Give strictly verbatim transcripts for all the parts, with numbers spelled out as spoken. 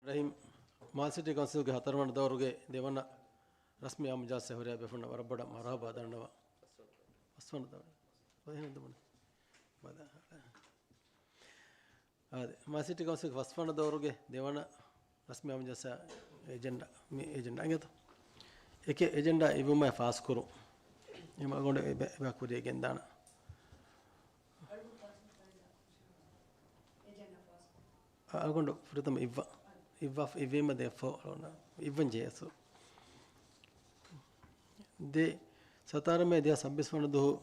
ރަހީމް، މާލެ ސިޓީ ކައުންސިލްގެ ހަތަރުވަނަ ދައުރުގެ ދެވަނަ ރަސްމީ އާއްމު ޖަލްސާއަށް ހުރިހާ ބޭފުޅުންނަށް ވަރަށް ބޮޑަށް މަރުހަބާ ދަންނަވަން. ފަސްވަނަ ދައުރު. ބަލަ، އެހެން ދުމުން. ބަލަ. އާދެ، މާލެ ސިޓީ ކައުންސިލްގެ ފަސްވަނަ ދައުރުގެ ދެވަނަ ރަސްމީ އާއްމު ޖަލްސާ އެޖެންޑާ، މި އެޖެންޑާ އިނގޭތޯ. އެކެއް އެޖެންޑާ އިއްވުމާއި ފާސްކުރުން. އެ މަގުނޑު އެބަ، އެބަ ކުރިޔަށް ގެންދާނަ. އަޅުގަނޑު ފުރަތަމަ އިއްވަން. އިއްވާ، އިއްވީމަ ދެ ފޯ، އިއްވަން ޖެހޭ. ދެ ސަތާރަ މޭ ދެހާސް ސައްބީސް ވަނަ ދުވަހު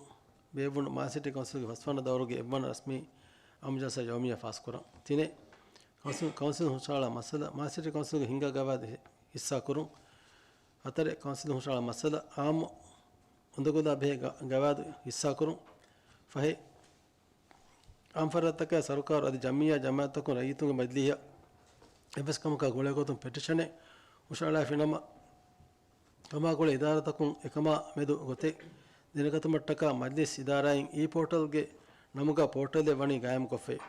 ބޭއްވުނު މާލެ ސިޓީ ކައުންސިލްގެ ފަސްވަނަ ދައުރުގެ އެއްވަނަ ރަސްމީ އާއްމު ޖަލްސާ ޔައުމިއްޔާ ފާސްކުރަން. ތިނެއް، ކައުންސިލް، ކައުންސިލް ހުށަހަޅާ މައްސަލަ، މާލެ ސިޓީ ކައުންސިލްގެ ހިންގާ ގަވާއިދު ހިއްސާކުރުން. ހަތަރެއް، ކައުންސިލް ހުށަހަޅާ މައްސަލަ، އާއްމު އުނދަގުލާ ބެހޭ ގަ، ގަވާއިދު ހިއްސާކުރުން. ފަހެއް، އާއްމު ފަރާތްތަކާއި ސަރުކާރު އަދި ޖަމިއްޔާ ޖަމާއަތްތަކުން ރައްޔިތުންގެ މަޖިލީހަށް އެއްވެސް ކަމަކާ ގުޅޭ ގޮތުން ޕެޓިޝަނެއް ހުށަހަޅާފިނަމަ، ކަމާ ގުޅޭ އިދާރާތަކުން އެކަމާ މެދު ގޮތެއް ދެނެގަތުމަށްޓަކާ މަޖިލީސް އިދާރާއިން އީ ޕޯޓަލްގެ ނަމުގަ ޕޯޓަލެއް ވަނީ ގާއިމްކޮށްފައި.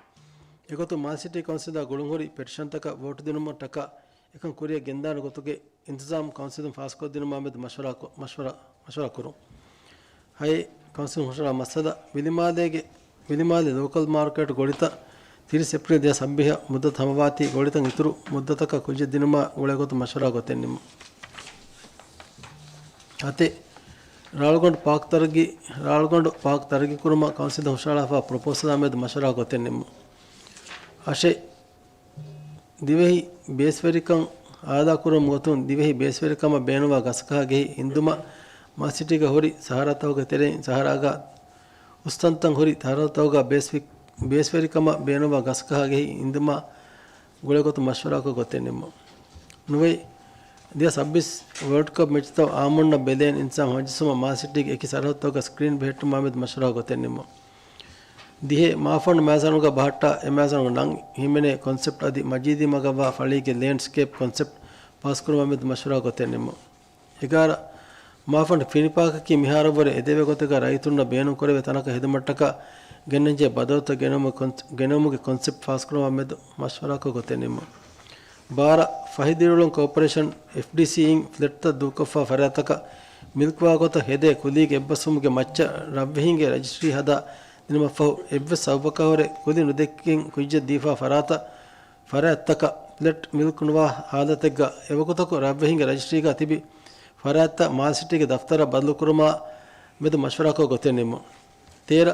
އެގޮތުން މާލެ ސިޓީ ކައުންސިލާ ގުޅުންހުރި ޕެޓިޝަންތަކަށް ވޯޓު ދިނުމަށްޓަކާ އެކަން ކުރިއަށް ގެންދާނެ ގޮތުގެ އިންތިޒާމް ކައުންސިލުން ފާސްކޮށްދިނުމާ މެދު މަޝްވަރާ ކޮ، މަޝްވަރާ، މަޝްވަރާ ކުރުން. ހައެއް، ކައުންސިލުން ހުށަހަޅާ މައްސަލަ، ވިލިމާލޭގެ، ވިލިމާލެ ލޯކަލް މާރކެޓް ގޮޅިތައް ތިރީސް އޭޕްރީލް ދެހާސް ސައްބީސް މުއްދަތު ހަމަވާތީ ގޮޅިތައް އިތުރު މުއްދަތަކަށް ކުއްޖެއް ދިނުމާ ގުޅޭ ގޮތުން މަޝްވަރާ ގޮތެއް ނިންމުން. ހަތެއް، ރާޅުގަނޑު ޕާކް ތަރައްގީ، ރާޅުގަނޑު ޕާކް ތަރައްގީ ކުރުމަށް ކައުންސިލުން ހުށަހަޅާފާ ޕްރޮޕޯސަލާ މެދު މަޝްވަރާ ގޮތެއް ނިންމުން. އަށެއް، ދިވެހި ބޭސްވެރިކަން އާލާކުރުމުގެ ގޮތުން ދިވެހި ބޭސްވެރިކަމަށް ބޭނުންވާ ގަސްގަހާގެހި އިންދުމަށް މާލެ ސިޓީގަ ހުރި ސަހަރާތަކުގެ ތެރެއިން ސަހަރާގަ އުސްތަންތަން ހުރި ސަހަރާތަކުގަ ބޭސްވި، ބޭސްވެރިކަމަށް ބޭނުންވާ ގަސްގަހާގެހި އިންދުމާ ގުޅޭ ގޮތުން މަޝްވަރާކޮށް ގޮތެއް ނިންމުން. ނުވައެއް، ދެހާސް ސައްބީސް ވަރލްޑް ކަޕް މެޗްތައް އާއްމުންނަށް ބެލޭން އިންތިޒާމް ހަމަޖެއްސުމަށް މާލެ ސިޓީގެ އެކި ސަރަހައްދުތަކުގަ ސްކްރީން ބެހެއްޓުމާ މެދު މަޝްވަރާ ގޮތެއް ނިންމުން. ދިހައެއް، މާފަންޑު މައިޒާނުގަ ބަހައްޓާ އެ މައިޒާނުގެ ނަން ހިމެނޭ ކޮންސެޕްޓް އަދި މަޖީދީ މަގަށްވާ ފަޅީގެ ލޭންޑްސްކޭޕް ކޮންސެޕްޓް ފާސްކުރުމާ މެދު މަޝްވަރާ ގޮތެއް ނިންމުން. އެގާރަ، މާފަންޑު ފިނިޕާކަކީ މިހާރަށްވުރެ އެދެވޭ ގޮތެއްގަ ރައްޔިތުންނަށް ބޭނުންކުރެވޭ ތަނަކަށް ހެދުމަށްޓަކާ ގެންނަންޖެހޭ ބަދަލުތައް ގެނައުމުގެ ކޮން، ގެނައުމުގެ ކޮންސެޕްޓް ފާސްކުރުމާ މެދު މަޝްވަރާކޮށް ގޮތެއް ނިންމުން. ބާރަ، ފަހި ދިރިއުޅުން ކޯޕަރޭޝަން، އެފްޑީސީއިން ފްލެޓްތައް ދޫކޮށްފާ ފަރާތްތަކަށް މިލްކުވާ ގޮތަށް ހެދޭ ކުލީގެ އެއްބަސްވުމުގެ މައްޗަށް ރަށްވެހިންގެ ރަޖިސްޓްރީ ހަދާ ދިނުމަށްފަހު، އެއްވެސް ސަބަބަކާހުރެ ކުލި ނުދެއްކިގެން ކުއްޖެއް ދީފާ ފަރާތަށް، ފަރާތްތަކަށް ފްލެޓް މިލްކު ނުވާ ހާލަތެއްގަ އެވަގުތަކު ރަށްވެހިންގެ ރަޖިސްޓްރީގަ ތިބި ފަރާތްތައް މާލެ ސިޓީގެ ދަފްތަރަށް ބަދަލުކުރުމާ މެދު މަޝްވަރާކޮށް ގޮތެއް ނިންމުން. ތޭރަ،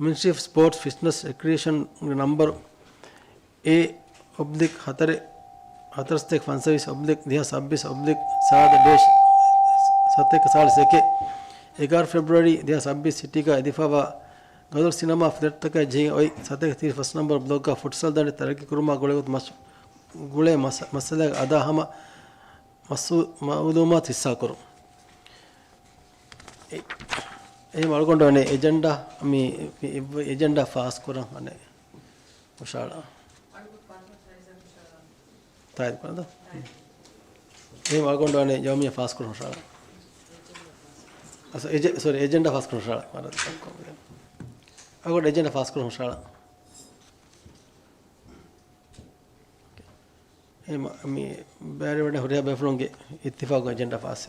މިނިސްޓްރީ އޮފް ސްޕޯޓްސް، ފިޓްނަސް، ރެކްރިއޭޝަންގެ ނަންބަރު އޭ އޮބްލިކް ހަތަރެއް، ހަތަރުސަތޭކަ ފަންސަވީސް އޮބްލިކް ދެހާސް ސައްބީސް އޮބްލިކް ސާދަ ޑޭޝް ސަތޭކަ ސާޅީސް އެކެއް، އެގާރަ ފެބްރުއަރީ ދެހާސް ސައްބީސް ސިޓީގަ އެދިފަވާ ގަދަރު ސިނަމާ ފްލެޓްތަކާ ޖެހި އޮތް ސަތޭކަ ތިރީސް ފަސް ނަމްބަރު ބްލޮކްގަ ފުޓްސަލް ދަނޑި ތަރައްގީ ކުރުމާ ގުޅޭ ގޮތުން މަސް، ގުޅޭ މަސް، މައްސަލައިގެ އަދާ ހަމަ މަސް، މައުލޫމާތު ހިއްސާކުރުން. އެ، އެހެން އަޅުގަނޑު އަނެއް އެޖެންޑާ، މި، މި އެޖެންޑާ ފާސް ކުރަން އަނެއް ހުށަހަޅާ. ތާއީދު ކުރަންތަ؟ އެހެން އަޅުގަނޑު އަނެއް ޔައުމިއްޔާ ފާސް ކުރަން ހުށަހަޅާ. އަސް، އެޖެ، ސޮރީ، އެޖެންޑާ ފާސް ކުރަން ހުށަހަޅާ. އަޅުގަނޑު އެޖެންޑާ ފާސް ކުރަން ހުށަހަޅާ. އެ މަ، މި ބައިވެރިވަޑައި ހުރިހާ ބޭފުޅުންގެ އިއްތިފާގު އެޖެންޑާ ފާސް.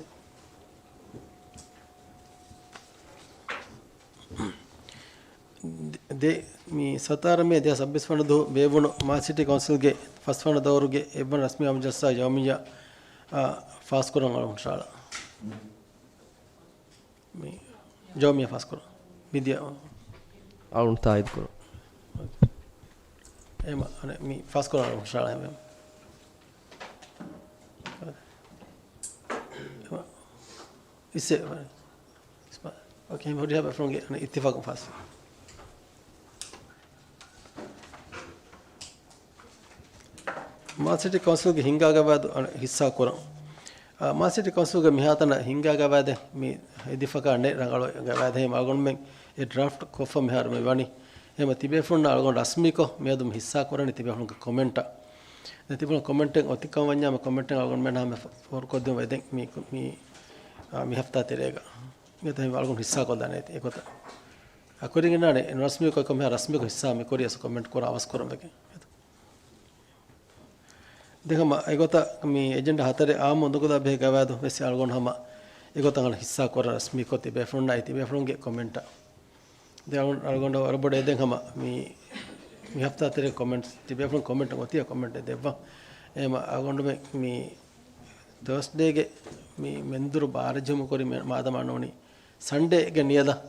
ދެ، މި ސަތާރަ މޭ ދެހާސް ސައްބީސް ވަނަ ދުވަހު ބޭއްވުނު މާލެ ސިޓީ ކައުންސިލްގެ ފަސްވަނަ ދައުރުގެ އެއްވަނަ ރަސްމީ އާއްމު ޖަލްސާ ޔައުމިއްޔާ، އާ، ފާސްކުރަން އަޅުގަނޑު ހުށަހަޅާ. މި ޖައުމިއްޔާ ފާސްކުރަން. މިދިޔަ އަޅުން ތާއީދު ކުރަން. އެހެން އަނެއް މި ފާސްކުރަން އަޅުން ހުށަހަޅާ އެހެން. އެހެން. އިސް، އޯކޭ، ހުރިހާ ބޭފުޅުންގެ އިއްތިފާގުން ފާސް. މާލެ ސިޓީ ކައުންސިލްގެ ހިންގާ ގަވާއިދު ހިއްސާ ކުރަން. އާ، މާލެ ސިޓީ ކައުންސިލްގެ މިހާތަނަށް ހިންގާ ގަވާއިދެއް މި އެދިފަކާ ނެތް ރަނގަޅު ގަވާއިދެއް ހެމަ އަޅުގަނޑުމެން އެ ޑްރާފްޓް ކޮށްފަ މިހާރު މި ވަނީ. ހެމަ ތިބޭފުޅުންނަށް އަޅުގަނޑު ރަސްމީކޮށް މިއަދު މި ހިއްސާ ކުރަނީ ތިބޭފުޅުންގެ ކޮމެންޓަށް. ދެން ތިބޭފުޅުން ކޮމެންޓެއް އޮތިކަން ވަންޏާ މި ކޮމެންޓެއް އަޅުގަނޑުމެން ހަމަ ފޯރުކޮށްދިނުމަށް ދެން މި، މި، އާ، މި ހަފްތާ ތެރޭގަ. އިނގޭތަ ހެމަ އަޅުގަނޑު ހިއްސާ ކޮށްލާނެ އެގޮތަށް. އަ، ކުރިން އިންނާނެ ރަސްމީކޮށް އެކަމަ ރަސްމީކޮށް ހިއްސާ މި ކުރިޔަސް ކޮމެންޓް ކުރާ އަވަސް ކުރަން ވެގެން. ދެން ހަމަ އެގޮތަށް މި އެޖެންޑާ ހަތަރެއް އާއްމު އުނދަގުލާ ބެހޭ ގަވާއިދު ވެސް އަޅުގަނޑު ހަމަ އެގޮތަށް ހަމަ ހިއްސާ ކުރަން މި ކޮށް ތިބޭފުޅުންނާއި ތިބޭފުޅުންގެ ކޮމެންޓަށް. ދެން އަޅުގަނޑު، އަޅުގަނޑު ވަރަށް ބޮޑަށް ދެން ހަމަ މި، މި ހަފްތާ ތެރޭ ކޮމެންޓް، ތިބޭފުޅުން ކޮމެންޓް އޮތިއްޔާ ކޮމެންޓް ދެއްވަން. އެހެމަ އަޅުގަނޑުމެން މި ތާސްޑޭގެ މި މެންދުރު ބާރަށްޖެހުމުގެ ކުރިން މާދަމާ ނޫނީ ސަންޑޭގެ ނިޔަލަށް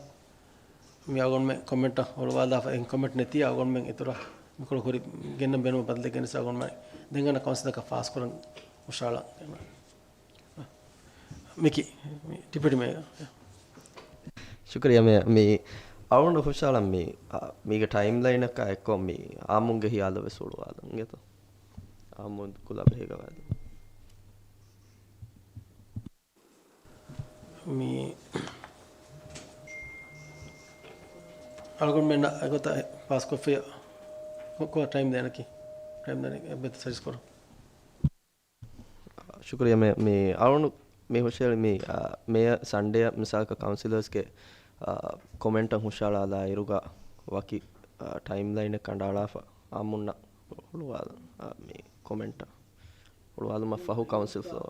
މި އަޅުގަނޑުމެން ކޮމެންޓަށް ހުޅުވާލާފަ، އެހެން ކޮމެންޓް ނެތިއްޔާ އަޅުގަނޑުމެން އިތުރަށް މިކޮޅު ކުރި ގެންނަން ބޭނުމަށް ބަދަލެއް ގެނެސް އަޅުގަނޑުމެން ދެން އަންނަ ކައުންސިލަކަށް ފާސްކުރަން ހުށަހަޅަން. މިކި، މި ޑިޕިއުޓީ މޭޔަރ. ޝުކުރިއްޔާ މޭޔަރ. މި އަޅުގަނޑު ހުށަހަޅަން މި، އާ، މީގެ ޓައިމްލައިނަކާ އެއްކޮށް މި އާއްމުންގެ ހިޔާލަށް ވެސް ހުޅުވާލަން އިނގޭތޯ. އާއްމުން ކުލަ ބެހޭ ގަވާއިދު. މި އަޅުގަނޑުމެންނަށް އެގޮތަށް ފާސްކޮށްފިއްޔާ ކޮ-، ކޮ-، ޓައިމް ދޭނަކީ؟ ޓައިމް ދޭނަކީ އެއްބައްތަ ސަޖެސްޓް ކުރުން. ޝުކުރިއްޔާ މޭ-، މި އަޅުގަނޑު މި ހުށަހެޅި މި، އާ، މޭޔަރ ސަންޑޭއަށް މިސާލަކަށް ކައުންސިލަރސްގެ، އާ، ކޮމެންޓަށް ހުށަހަޅާލާ އިރުގަ ވަކި، އާ، ޓައިމްލައިނެއް ކަނޑައަޅާފަ އާއްމުންނަށް ހުޅުވާލަން، އާ، މި ކޮމެންޓަށް ހުޅުވާލުމަށް ފަހު ކައުންސިލް ފްލޯ.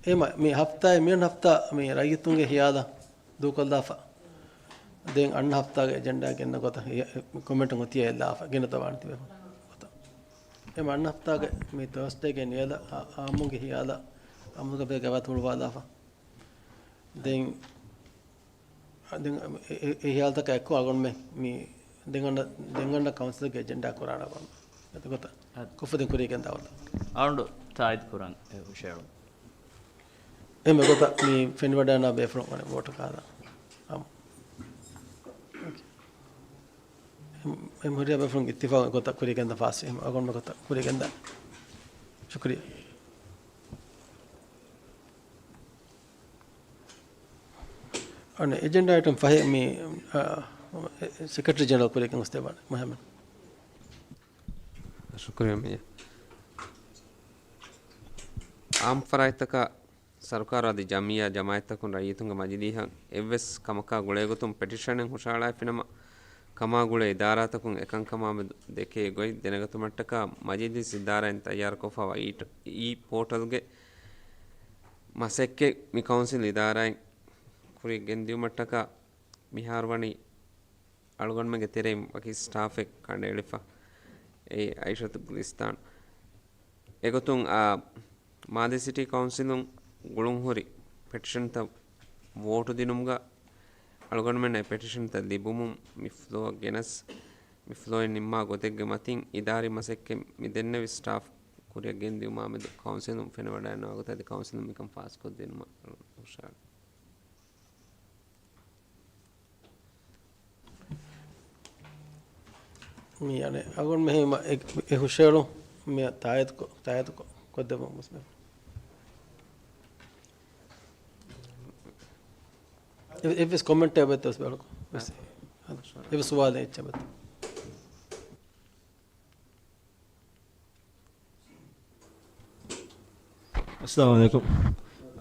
އެހެމަ މި ހަފްތާއެއް މިއޮންނަ ހަފްތާ މި ރައްޔިތުންގެ ހިޔާލަށް ދޫކޮށްލާފަ. ދެން އަންނަ ހަފްތާގެ އެޖެންޑާ ގެންނަ ގޮތަށް ކޮމެންޓު އޮތިއްޔާ އެއްލާފަ ގެނެތޯ ވާނެ ތިބޭފުޅުން ގޮތަށް. އެހެމަ އަންނަ ހަފްތާގެ މި ތާސްޑޭގެ ނިޔަލަށް އާ-، އާއްމުންގެ ހިޔާލަށް އާއްމުގެ ގަވާއިދު ހުޅުވާލާފަ. ދެން، ދެން އެ، އެ، އެ ހިޔާލުތަކާ އެއްކޮށް އަޅުގަނޑުމެން މި ދެން އަންނަ، ދެން އަންނަ ކައުންސިލްގެ އެޖެންޑާ ކުރާނަ ގޮތަށް އެގޮތަށް އަދި. ކޮށްފަ ދެން ކުރީގެންދާ ގޮތަށް. އަޅުގަނޑު ތާއީދު ކުރަން އެ ހުށަހެޅުން. އެހެން އެގޮތަށް މި ފެނިވަޑައިގަންނަވާ ބޭފުޅުން ވަނީ ވޯޓަށް ކާލާ. އާ. އެހެން ހުރިހާ ބޭފުޅުން އިއްތިފާގު ގޮތަށް ކުރިއަށް ގެންދާ ފާސް، އެހެން އަޅުގަނޑުމެން ގޮތަށް ކުރިއަށް ގެންދާ. ޝުކުރިއްޔާ. އަނެއް އެޖެންޑާ އައިޓަމް ފަހެއް މި، އާ، ސެކްރެޓަރީ ޖެނެރަލް ކުރިއަށް ގެންގޮސްދެއްވާނެ. މުހައްމަދު. ޝުކުރިއްޔާ މޭޔަރ. އާއްމު ފަރާތްތަކަށް ސަރުކާރު އަދި ޖަމިއްޔާ ޖަމާއަތްތަކުން ރައްޔިތުންގެ މަޖިލީހަށް އެއްވެސް ކަމަކާ ގުޅޭގޮތުން ޕެޓިޝަނެއް ހުށަހަޅައިފިނަމަ، ކަމާ ގުޅޭ އިދާރާތަކުން އެކަންކަމާމެދު ދެކޭ ގޮތް ދެނެގަތުމަށްޓަކާ މަޖިލީސް އިދާރާއިން ތައްޔާރުކޮށްފައިވާ އީ، އީ ޕޯޓަލްގެ މަސައްކަތް މި ކައުންސިލް އިދާރާއިން ކުރިއަށް ގެންދިއުމަށްޓަކާ މިހާރު ވަނީ އަޅުގަނޑުމެންގެ ތެރެއިން ވަކި ސްޓާފެއް ކަނޑައެޅިފަ. އެއީ އައިޝަތު ގުލިސްތާން. އެގޮތުން، އާ، މާލެ ސިޓީ ކައުންސިލުން ގުޅުންހުރި ޕެޓިޝަންތައް ވޯޓު ދިނުމުގަ އަޅުގަނޑުމެންނަށް އެ ޕެޓިޝަންތައް ލިބުމުން މި ފްލޯއަށް ގެނަސް، މި ފްލޯއިން ނިންމާ ގޮތެއްގެ މަތިން އިދާރީ މަސައްކަތް މި ދެންނެވި ސްޓާފް ކުރިއަށް ގެންދިއުމާމެދު ކައުންސިލުން ފެނިވަޑައިގަންނަވާ ގޮތަށް އަދި ކައުންސިލުން މިކަން ފާސްކޮށްދިނުމަށް ހުށަހަޅަން. މި އަނެއް އަޅުގަނޑު މެހެމަ އެ، އެ ހުށަހެޅުން މި ތާއީދު ކޮ-، ތާއީދު ކޮ-، ކޮށްދެއްވަމުން ވެސް މެ. އެ-، އެއްވެސް ކޮމެންޓެއް އެބައޮތްތަ ވެސް ބަލަކު ވެސް. އެއްވެސް ސުވާލެއް އެއްޗެއް އެބައޮތްތަ؟ އައްސަލާމު ޢަލައިކުމް.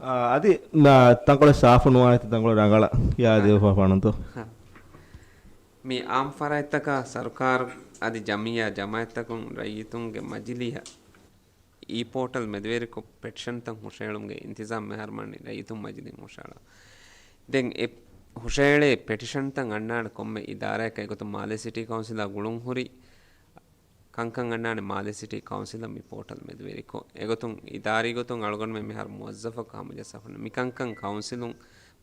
އާ، އަދި ނާ، ތަންކޮޅެއް ސާފު ނުވާ އެތި ތަންކޮޅެއް ރަނގަޅަށް ޔާދުވެފަ ފަނުންތޯ؟ މި އާއްމު ފަރާތްތަކާ ސަރުކާރު އަދި ޖަމިއްޔާ ޖަމާއަތްތަކުން ރައްޔިތުންގެ މަޖިލީހަށް އީ ޕޯޓަލް މެދުވެރިކޮށް ޕެޓިޝަންތައް ހުށަހެޅުމުގެ އިންތިޒާމް މިހާރު ވަނީ ރައްޔިތުން މަޖިލީން ހުށަހަޅާ. ދެން އެ ހުށަހެޅޭ ޕެޓިޝަންތައް އަންނާނެ ކޮންމެ އިދާރާއަކަށް އެގޮތުން މާލެ ސިޓީ ކައުންސިލާ ގުޅުން ހުރި ކަންކަން އަންނާނެ މާލެ ސިޓީ ކައުންސިލަށް މި ޕޯޓަލް މެދުވެރިކޮށް. އެގޮތުން އިދާރީ ގޮތުން އަޅުގަނޑުމެން މިހާރު މުވައްޒަފަކު ހަމަޖައްސާފަ މިކަންކަން ކައުންސިލުން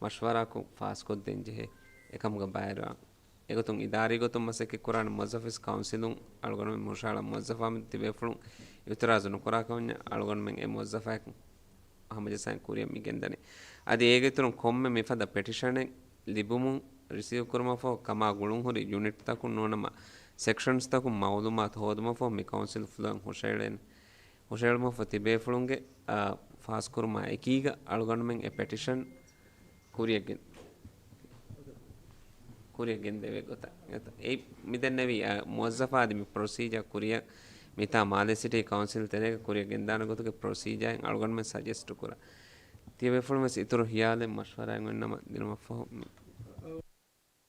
މަޝްވަރާކޮށް ފާސްކޮށްދޭން ޖެހޭ އެކަމުގަ ބައިވެރިވާން. އެގޮތުން އިދާރީ ގޮތުން މަސައްކަތް ކުރާނެ މުވައްޒަފުވެސް ކައުންސިލުން އަޅުގަނޑުމެން ހުށަހަޅާ މުވައްޒަފާ މެދު ތިބޭފުޅުން އިއުތިރާޒު ނުކުރާ ކަމަށް އަޅުގަނޑުމެން އެ މުވައްޒަފާއެކު ހަމަޖައްސާ ކުރިއަށް މި ގެންދަނީ. އަދި އޭގެ އިތުރުން ކޮންމެ މިފަދަ ޕެޓިޝަނެއް ލިބުމުން ރިސީވް ކުރުމަށްފަހު ކަމާ ގުޅުންހުރި ޔުނިޓްތަކުން ނޫނަމަ ސެކްޝަންސްތަކުން މައުލޫމާތު ހޯދުމަށްފަހު މި ކައުންސިލް ފްލޯއިން ހުށަހެޅޭނެ. ހުށަހެޅުމަށްފަހު ތިބޭފުޅުންގެ، އާ، ފާސްކުރުމާ އެކީގަ އަޅުގަނޑުމެން އެ ޕެޓިޝަން ކުރިއަށް ގެން-، ކުރިއަށް ގެންދެވޭ ގޮތަށް. އެ މި ދެންނެވި، އާ، މުވައްޒަފާ އަދި މި ޕްރޮސީޖާ ކުރިއަށް މިތާ މާލެ ސިޓީ ކައުންސިލް ތެރޭގަ ކުރިއަށް ގެންދާނެ ގޮތުގެ ޕްރޮސީޖާއިން އަޅުގަނޑުމެން ސަޖެސްޓު ކުރާ. ތިޔަބޭފުޅުން ވެސް އިތުރު ހިޔާލެއް މަޝްވަރާއެއް އޮތްނަމަ ދިނުމަށްފަހު މި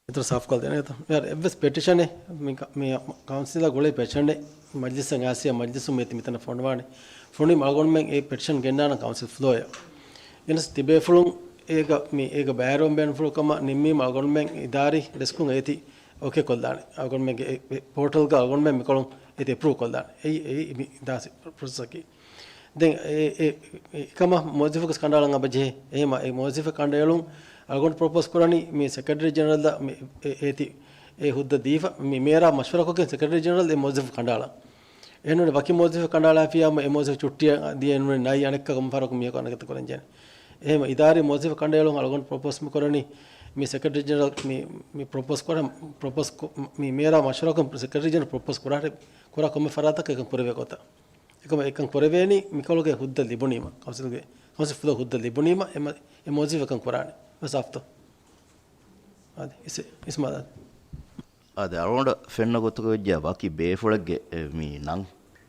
އިތުރު ސާފުކޮށްދޭނެ. އެއްވެސް ޕެޓިޝަނެއް މި ކަ-، މި ކައުންސިލާ ގުޅޭ ޕެޓިޝަނެއް މަޖްލިސަށް އައިސް މަޖްލިސުން މި މިތަނަށް ފޮނުވާނެ. ފޮނުވީމަ އަޅުގަނޑުމެން އެ ޕެޓިޝަން ގެންނާނަން ކައުންސިލް ފްލޯއަށް. ގެނެސް ތިބޭފުޅުން އޭގަ މި އޭގަ ބައިވެރިވުން ބޭނުންފުޅު ކަމަށް ނިންމީމަ އަޅުގަނޑުމެން އިދާރީ ޑެސްކުން އޭތި އޯކޭ ކޮށްލާނެ. އަޅުގަނޑުމެންގެ އެ، އެ ޕޯޓަލްގަ އަޅުގަނޑުމެން މިކޮޅުން އޭތި އެޕްރޫވް ކޮށްލާނެ. އެއީ، އެއީ މި ދާސި ޕްރޮސެސަކީ. ދެން އެ، އެ، އެ، އެކަމަށް މުވައްޒަފަކަސް ކަނޑައަޅަން އަބަޖެހޭ. އެހެމަ އެ މުވައްޒަފަ ކަނޑައެޅުން އަޅުގަނޑު ޕްރޮޕޯސް ކުރަނީ މި ސެކްރެޓަރީ ޖެނެރަލްއަށް މި އެ، އޭތި އެ ހުއްދަ ދީފަ، މި މޭޔަރާ މަޝްވަރާކޮށްގެން ސެކްރެޓަރީ ޖެނެރަލް އެ މުވައްޒަފަ ކަނޑައަޅަން. އެހެންނޫނީ ވަކި މުވައްޒަފަ ކަނޑައަޅާފިޔާ އެ މުވައްޒަފަ ޗުއްޓީއަށް ދިޔަ އެންވެ ނައި އަނެއްކާ ކޮން ފަހަރަކު މީހަކު އަނެކަތަ ކުރަން ޖެހޭ. އެހެމަ އިދާރީ މުވައްޒަފަ ކަނޑައެޅުން އަޅުގަނޑު ޕްރޮޕޯސް މި ކުރަނީ މި ސެކްރެޓަރީ ޖެނެރަލް މި، މި ޕްރޮޕޯސް ކުރަން، ޕްރޮޕޯސް ކު-، މި މޭޔަރާ މަޝްވަރާކޮށް ސެކްރެޓަރީ ޖެނެރަލް ޕްރޮޕޯސް ކުރާ، ކުރާ ކޮންމެ ފަރާތަކަށް އެކަން ކުރެވޭ ގޮތަށް. އެކަމަ އެކަން ކުރެވޭނީ މިކޮޅުގެ ހުއްދަ ލިބުނީމަ، ކައުންސިލްގެ، ކައުންސިލް ފްލޯ ހުއްދަ ލިބުނީމަ އެ މަ-، އެ މުވައްޒަފަކަން ކުރާނެ. ވެސް ސާފުތޯ؟ އާދެ، އިސް-، އިސްމާލް އާދެ. އާދެ، އަޅުގަނޑަށް ފެންނަ ގޮތުގަ ވެއްޖެ ވަކި ބޭފުޅެއްގެ އެ މި ނަން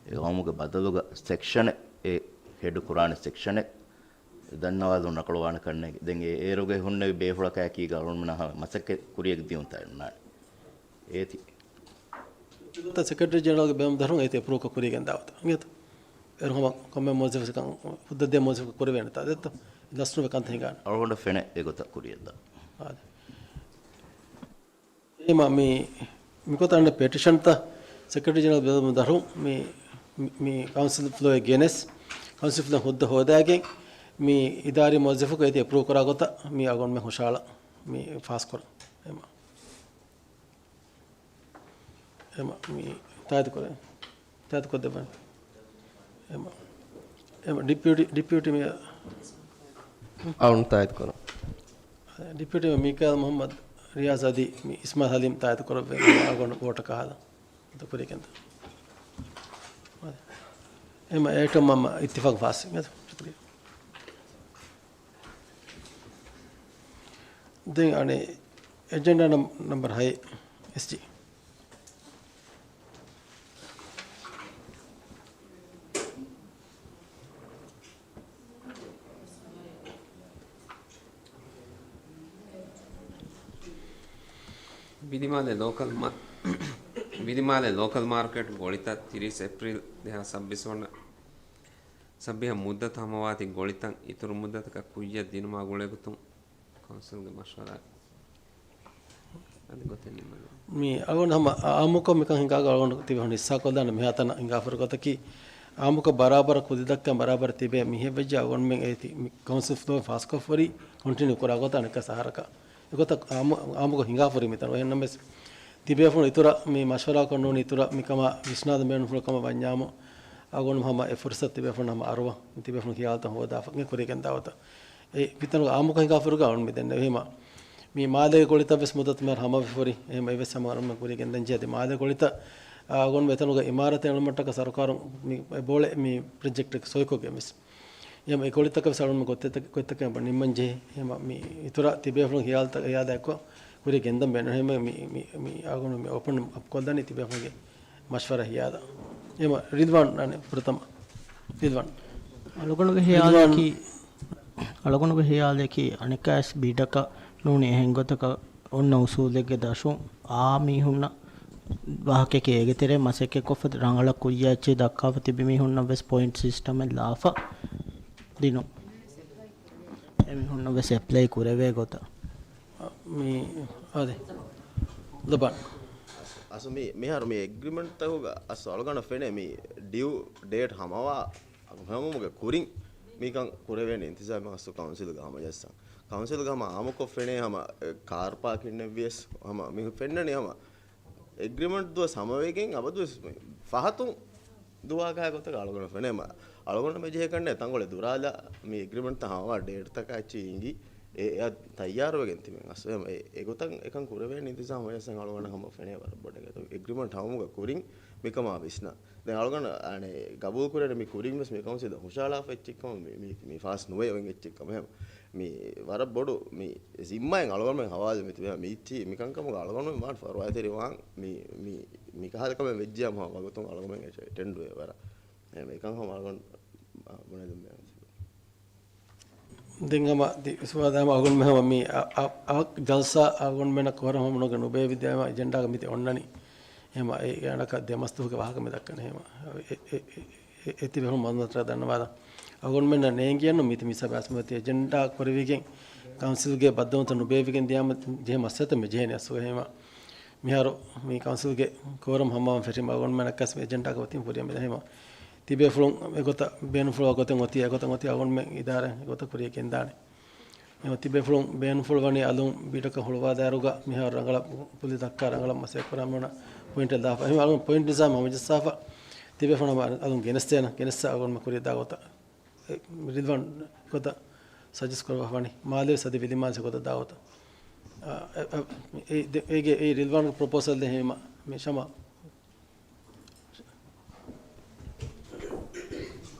އެ ގައުމުގެ ބަދަލުގަ ސެކްޝަނެއް އެ ހެޑް ކުރާނެ ސެކްޝަނެއް ދަންނަވާލުން ނަކުޅުވާނެ ކަންނޭނގެ. ދެން އެ އޭރުގަ ހުންނެވި ބޭފުޅަކާއެކީގަ އަޅުގަނޑުމެންނަށް މަސައްކަތް ކުރިޔަށް ދިއުންތާ އެންނާނެ. އޭތި. ސެކްރެޓަރީ ޖެނެރަލްގެ ބޭނުމަށް ދަށުން އޭތި އެޕްރޫވްކޮށް ކުރިޔަށް ގެންދާ ގޮތަށް. އިނގޭތަ؟ އޭރު ހަމަ ކޮންމެ މުވައްޒަފަކަށް ހުއްދަ ދޭ މުވައްޒަފަކަށް ކުރެވޭނެތާ ދެއްތޯ؟ ލަސްނުވެ ކަންތައް ހިނގާނެ. އަޅުގަނޑަށް ފެނޭ އެގޮތަށް ކުރިޔަށްދާ. އާދެ. އެހެމަ މި، މިގޮތަށް އަންނަ ޕެޓިޝަންތައް ސެކްރެޓަރީ ޖެނެރަލް ބޭނުމަށް ދަށުން މި، މި، މި ކައުންސިލް ފްލޯއަށް ގެނެސް، ކައުންސިލް ފްލޯ ހުއްދަ ހޯދާގެން މި އިދާރީ މުވައްޒަފަކު އޭތި އެޕްރޫވް ކުރާ ގޮތަށް މި އަޅުގަނޑުމެން ހުށަހަޅަން މި ފާސްކުރަން. އެހެމަ. އެމަ، މި ތާއިދު ކުރޭ. ތާއިދު ކޮށްދެއްވަން. އެމަ، އެމަ، ޑިޕިއުޓީ، ޑިޕިއުޓީ މޭޔަރ. އަޅުން ތާއިދު ކުރަން. ޑިޕިއުޓީ މޭޔަރ މީކާއިލް މުހައްމަދު ރިޔާޒް އަދި މި އިސްމާއިލް ހަލީމް ތާއިދު ކުރެއްވި އަޅުގަނޑު ވޯޓަކާ ހާލަން. އަދި ކުރިޔަށް ގެންދަން. އެމަ، އޭޓަމް މަންމަ އިއްތިފާގު ފާސް. ޝުކުރިއްޔާ. ދެން އަނެއް އެޖެންޑާ ނަމް-، ނަމްބަރު ހައެއް، އެސްޖީ. ވިލިމާލެ ލޯކަލް މާ-، ވިލިމާލެ ލޯކަލް މާރުކެޓް ގޮޅިތައް ތިރީސް އޭޕްރީލް ދެހާސް ސައްބީސް ވަނަ ސަބިހަ މުއްދަތު ހަމަވާތީ ގޮޅިތައް އިތުރު މުއްދަތަކަށް ކުއްޔަށް ދިނުމާ ގުޅޭގޮތުން ކައުންސިލްގެ މަޝްވަރާ އަދި ގޮތެއް ނިންމަން. މި އަޅުގަނޑު ހަމަ އާ-، އާއްމުކޮށް މިކަން ހިނގާ އަޅުގަނޑު ތިބޭފުޅުން ހިއްސާކޮށްލާނެ މިހާތަނަށް ހިނގާފަރު ގޮތަކީ، އާއްމުކޮށް ބަރާބަރަށް ކުދި ދައްކަން ބަރާބަރަށް ތިބޭ މީހެއް ވެއްޖެ އަޅުގަނޑުމެން އޭތި މި ކައުންސިލް ފްލޯ ފާސްކޮށްފަ ހުރީ ކޮންޓިނިއު ކުރާ ގޮތަށް އަނެއްކާ ސަހަރަކަށް. އެގޮތަށް އާއްމު-، އާއްމުކޮށް ހިނގާފަ ހުރީ މިތަނުން. އެހެންނަމަވެސް ތިބޭފުޅުން އިތުރަށް މި މަޝްވަރާކޮށް ނޫނީ އިތުރަށް މިކަމާ ވިސްނާލަން ބޭނުންފުޅު ކަމަށް ވަންޏާމު، އަޅުގަނޑު ހަމަ އެ ފުރުސަތު ތިބޭފުޅުން ހަމަ އަރުވަން، ތިބޭފުޅުން ޚިޔާލުތައް ހޯދާފަ އެ ކުރިޔަށް ގެންދާ ގޮތަށް. އެ މިތަނުގަ އާއްމުކޮށް ހިނގާފަރުގަ އަޅުން މި ދެންނެވި. އެހެމަ މި މާލޭގެ ގޮޅިތައް ވެސް މުއްދަތު މިހާރު ހަމަވެފަ ހުރި. އެހެމަ އެވެސް ހަމަ އަޅުން ކުރިޔަށް ގެންދަން ޖެހޭ. އަދި މާލޭ ގޮޅިތައް، އާ، އަޅުގަނޑު މިތަނުގަ އިމާރަތެއް އެޅުމަށްޓަކަ ސަރުކާރުން މި އެ ބޯޅެ މި ޕްރޮޖެކްޓެއް ސޮއިކޮށްގެން ވެސް. އެހެމަ އެ ގޮޅިތަކަށް ވެސް އަޅުން ގޮތްތަކެއް، ގޮތްތަކެއް ނިންމަން ޖެހޭ. އެހެމަ މި އިތުރަށް ތިބޭފުޅުން ޚިޔާލުތައް ޚިޔާލާ އެއްކޮށް ކުރިޔަށް ގެންދަން ބޭނުން. އެހެމަ މި، މި، މި އަޅުގަނޑު މި އޯޕަން އަޕް ކޮށްލަނީ ތިބޭފުޅުންގެ މަޝްވަރާ ހިޔާލަށް. އެހެމަ ރިލްވާން އަނެއް ފުރަތަމަ. ރިލްވާން. އަޅުގަނޑުގެ ރިލްވާން. ޚިޔާލަކީ، އަޅުގަނޑުގެ ޚިޔާލަކީ އަނެއްކާވެސް ބިޑަކަށް ނޫނީ އެހެން ގޮތަކަށް އޮންނަ އުސޫލެއްގެ ދަށުން އާ މީހުންނަށް ވާހަކައެކޭ އޭގެ ތެރޭ މަސައްކަތްކޮށްފަ ރަނގަޅަށް ކުއްޔަށް އެއްޗެއް ދައްކާފަ ތިބި މީހުންނަށް ވެސް ޕޮއިންޓް ސިސްޓަމެއް ލާފަ ދިނުން. އެމީހުންނަށް ވެސް އެޕްލައި ކުރެވޭ ގޮތަށް. މި، އާދެ. ލަބާން. އަސް މި، މިހާރު މި އެގްރިމެންޓްތަކުގަ އަސް އަޅުގަނޑަށް ފެނޭ މި ޑިއު ޑޭޓް ހަމަވާ ހަމަވުމުގެ ކުރިން މިކަން ކުރެވޭނެ އިންތިޒާމެއް އަސް ކައުންސިލްގަ ހަމަޖައްސަން. ކައުންސިލްގަ ހަމަ އާއްމުކޮށް ފެނޭ ހަމަ، އެ، ކާރް ޕާކިންއެއް ވިޔަސް ހަމަ މި ފެންނަނީ ހަމަ އެގްރިމެންޓް ދުވަސް ހަމަވެގެން އަބަދުވެސް މި ފަހަތުން ދުވާކާ ގޮތަކަށް އަޅުގަނޑު ފެނޭ. މަ-، އަޅުގަނޑު މި ޖެހޭ ކަންނޭ ތަންކޮޅެއް ދުރާލާ މި އެގްރިމެންޓްތައް ހަމަވާ ޑޭޓްތަކާ އެއްޗެއް އިނގި އެ، އެއަށް ތައްޔާރުވެގެން ތިބެން އަސް އެ، އެ، އެގޮތަށް އެކަން ކުރެވޭނެ އިންތިޒާމް ވެސް އަޅުގަނޑަށް ހަމަ ފެނޭ ވަރަށް ބޮޑަށް އެގްރިމެންޓް ހަމަވުމުގެ ކުރިން މިކަމާ ވިސްނާ. ދެން އަޅުގަނޑު އަނެއް ގަބޫލު ކުރޭނެ މި ކުރިން ވެސް މި ކައުންސިލް ހުށަހަޅާފަ އެއްޗެއްކަމަށް މި، މި، މި ފާސް ނުވެ އޮތް އެއްޗެއްކަމަށް. މި ވަރަށް ބޮޑު މި ޒިންމާއެއް އަޅުގަނޑުމެން ހަވާލު މި ތިބޭ މިއްޗި މިކަންކަމުގަ އަޅުގަނޑުމެން ވާން ފަރުވާތެރި ވާން މި، މި، މިކަހަލަ ކަމެއް ވެއްޖިޔާ މަހާ ވަގުތުން އަޅުގަނޑުމެން އެޓެންޑުވޭ ވަރަށް. އެ، މިކަން ހަމަ އަޅުގަނޑު ބުނެލުން ބޭނުން. ދެން ހަމަ ދި-، ސުވާލު ހަމަ އަޅުގަނޑުމެން ހަމަ މި އަ-، އަ-، އަ-، ޖަލްސާ އަޅުގަނޑުމެންނަށް ކުރަން ހަމަ ނުގެ ނުބޭވި ދެ ހަމަ އެޖެންޑާގަ މިތި އޮންނަނީ. ހަމަ އެ އަނަކަ ދެ މަސް ދުވަހުގެ ވާހަކަ މި ދައްކަނީ ހަމަ. އެ، އެ، އެ، އެ، އެ ތިބެފުޅުން މަންމަތަރަ ދަންނަވާލަ. އަޅުގަނޑުމެންނަށް ނޭނގިޔަންނު މިތި މިސާ ބާސްމަތި އެޖެންޑާ ކުރެވިގެން ކައުންސިލްގެ ބައްދަލުތައް ނުބޭވިގެން ދިޔާމަ ޖެހޭ މައްސަލަތައް މި ޖެހޭނެ އަސްލުގަ ހަމަ. މިހާރު މި ކައުންސިލްގެ ކޯރަމް ހަމަވާން ފެށީމަ އަޅުގަނޑުމެންނަށް ކަސް އެޖެންޑާގެ ވަތިން ފުރިޔަ މިދަނީ ހަމަ. ތިބޭފުޅުން އެގޮތަށް ބޭނުންފުޅުވާ ގޮތެއް އޮތީ، އެގޮތަށް އޮތީ އަޅުގަނޑުމެން އިދާރާ އެގޮތަށް ކުރިޔަށް ގެންދާނެ. އެހެން ތިބޭފުޅުން ބޭނުންފުޅުވަނީ އަލުން ބިޑަކަށް ހުޅުވާދާއިރުގަ މިހާރު ރަނގަޅަށް ކުލި ދައްކާ ރަނގަޅަށް މަސައްކަތް ކުރާ މި އޮންނަ ޕޮއިންޓެއް ލާފަ. އެހެން އަޅުގަނޑު ޕޮއިންޓް ނިޒާމް ހަމަޖައްސާފަ ތިބޭފުޅުން ހަމަ އަލުން ގެނެސްދޭނަން، ގެނެސް އަޅުގަނޑުމެން ކުރިޔަށް ދާ ގޮތަށް. އެ، ރިލްވާން ގޮތަށް ސަޖެސްޓް ކުރައްވާފަ ވަނީ. މާލޭ ސަދި ވިލިމާލެ ގޮތަށް ދާ ގޮތަށް. އާ، އެ، އެ، އެ، ދެ-، އޭގެ އެ ރިލްވާންގެ ޕްރޮޕޯސަލް ދޭ ހެމަ މި ޝަމާ.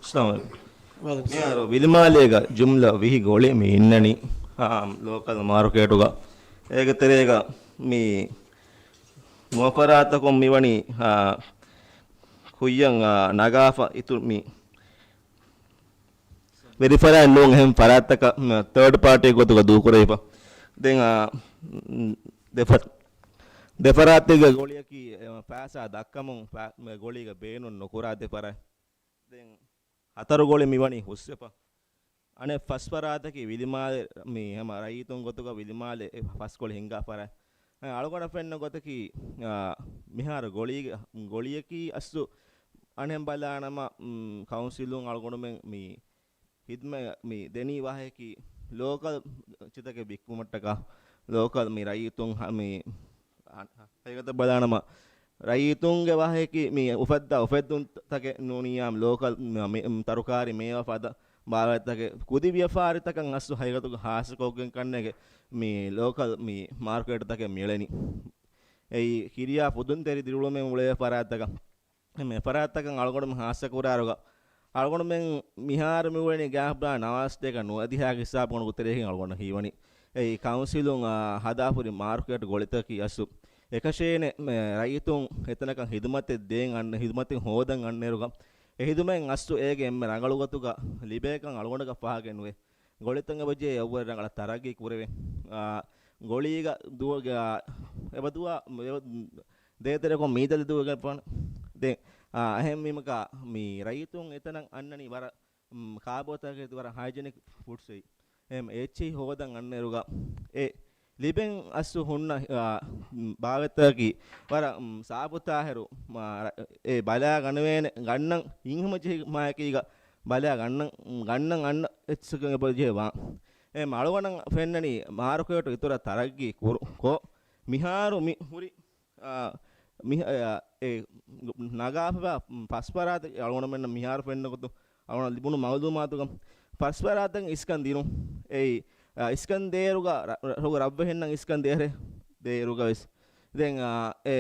އައްސަލާމު ޢަލައިކުމް. ވަޢަލައިކުމް ސަލާމް. މިހާރު ވިލިމާލޭގަ ޖުމްލަ ވިހި ގޮޅި މި އިންނަނީ، އާ، ލޯކަލް މާރުކޭޓުގަ. އޭގެ ތެރޭގަ މި ނުވަ ފަރާތަކުން މިވަނީ، އާ، ކުއްޔަށް، އާ، ނަގާފަ އިތުރު މި ވެރިފަރާތް ނޫން އެހެން ފަރާތްތަކަށް، މަ، ތާޑް ޕާޓީ ގޮތުގަ ދޫކުރެވިފަ. ދެން، އާ، ދެ ފަ-، ދެ ފަރާތެއްގެ ގޮޅިއަކީ، އެ، ފައިސާ ދައްކަމުން ފަ-، މެ ގޮޅީގަ ބޭނުން ނުކުރާ ދެ ފަރާތް. ދެން ހަތަރު ގޮޅި މިވަނީ ހުސްވެފަ. އަނެއް ފަސް ފަރާތަކީ ވިލިމާލެ މި ހަމަ ރައްޔިތުން ގޮތުގަ ވިލިމާލެ އެ ފަސް ގޮޅި ހިންގާ ފަރާތް. އަޅުގަނޑަށް ފެންނަ ގޮތަކީ، އާ، މިހާރު ގޮޅީގެ، ގޮޅިއަކީ އަސްލު އަނެއް ބަލާނަމަ، މް، ކައުންސިލުން އަޅުގަނޑުމެން މި ހިދުމަތް މި ދެނީ ވާހަކައަކީ ލޯކަލް އެއްޗިތަކެއް ވިއްކުމަށްޓަކާ، ލޯކަލް މި ރައްޔިތުން ހަ-، މި ހަ-، ހަ-، ހަގީގަތަށް ބަލާނަމަ، ރައްޔިތުންގެ ވާހަކައަކީ މި އުފައްދާ އުފެއްދުންތަކެއް ނޫނިއްޔާ ލޯކަލް މި، މި، ތަރުކާރީ މޭވާ ފަދަ ބާވަތްތަކެއް ކުދި ވިޔަފާރިތަކަށް އަސްލު ހަގީގަތުގަ ހާއްސަކޮށްގެން ކަންނޭނގެ މި ލޯކަލް މި މާރުކޭޓްތަކެއް މިއުޅެނީ. އެއީ ކިރިޔާ ފުދުންތެރި ދިރިއުޅުމެއް އުޅޭ ފަރާތްތަކަށް. މި ފަރާތްތަކަށް އަޅުގަނޑުމެން ހާއްސަކުރާއިރުގަ، އަޅުގަނޑުމެން މިހާރު މިއުޅެނީ ގާތް ބަލާ ނަވާސް ދޭކަ ނުވަދިހައިގެ ހިސާބުގަނޑު ތެރޭގަ އަޅުގަނޑަށް ހީވަނީ. އެއީ ކައުންސިލުން، އާ، ހަދާފަ ހުރި މާރުކޭޓް ގޮޅިތަކަކީ އަސްލު އެކަށޭނެ، މެ، ރައްޔިތުން އެތަނަކަށް ހިދުމަތެއް ދޭން އަންނަ، ހިދުމަތެއް ހޯދަން އަންނައިރުގަ، އެ ހިދުމަތް އަސްލު އޭގެ އެންމެ ރަނގަޅު ގޮތުގަ ލިބޭކަން އަޅުގަނޑަކަށް ފާހަގައެއް ނުވޭ. ގޮޅިތައް އެބަޖެހޭ އެއްވަރަށް ރަނގަޅަށް ތަރައްގީ ކުރެވޭ. އާ، ގޮޅީގަ ދުވަ-، އާ، އެބަ ދުވަ-، އެބަ ދޭތެރެކޮށް މީދަލި ދުވެގެން ފާނު. ދެން، އާ، އެހެން ވީމަކާ، މި ރައްޔިތުން އެތަނަށް އަންނަނީ ވަރަށް، މް، ކާބޯތަކެތި ވަރަށް ހައިޖެނިކް ފުޑްސް އެއީ. އެހެން އެއްޗެހި ހޯދަން އަންނައިރުގަ، އެ ލިބެން އަސްލު ހުންނަ، އާ، މް، ބާވަތްތަކަކީ ވަރަށް، މް، ސާފުތާހިރު، މާ، ރަ-، އެ ބަލާ ގަނެވޭނެ ގަންނަން ހިނގުމަޖެހި މާއެކީގަ ބަލާ ގަންނަން، ގަންނަން އަންނަ އެއްޗަކަށް އެބަޖެހޭ ވާން. އެ އަޅުގަނޑަށް ފެންނަނީ މާރުކޭޓު އިތުރަށް ތަރައްގީ ކުރު-، ކޮށް، މިހާރު މި ހުރި، އާ، މި-، އާ، އެ ނަގާފަ ފަސް ފަރާތަކީ އަޅުގަނޑުމެންނަށް މިހާރު ފެންނަ ގޮތުން އަޅުގަނޑަށް ލިބުނު މައުލޫމާތުގަ ފަސް ފަރާތަކަށް އިސްކަން ދިނުން. އެއީ، އާ، އިސްކަން ދޭއިރުގަ ރަ-، ރަ-، ރަށްވެހިންނަށް އިސްކަން ދޭހެރޭ، ދޭއިރުގަ ވެސް. ދެން، އާ، އެ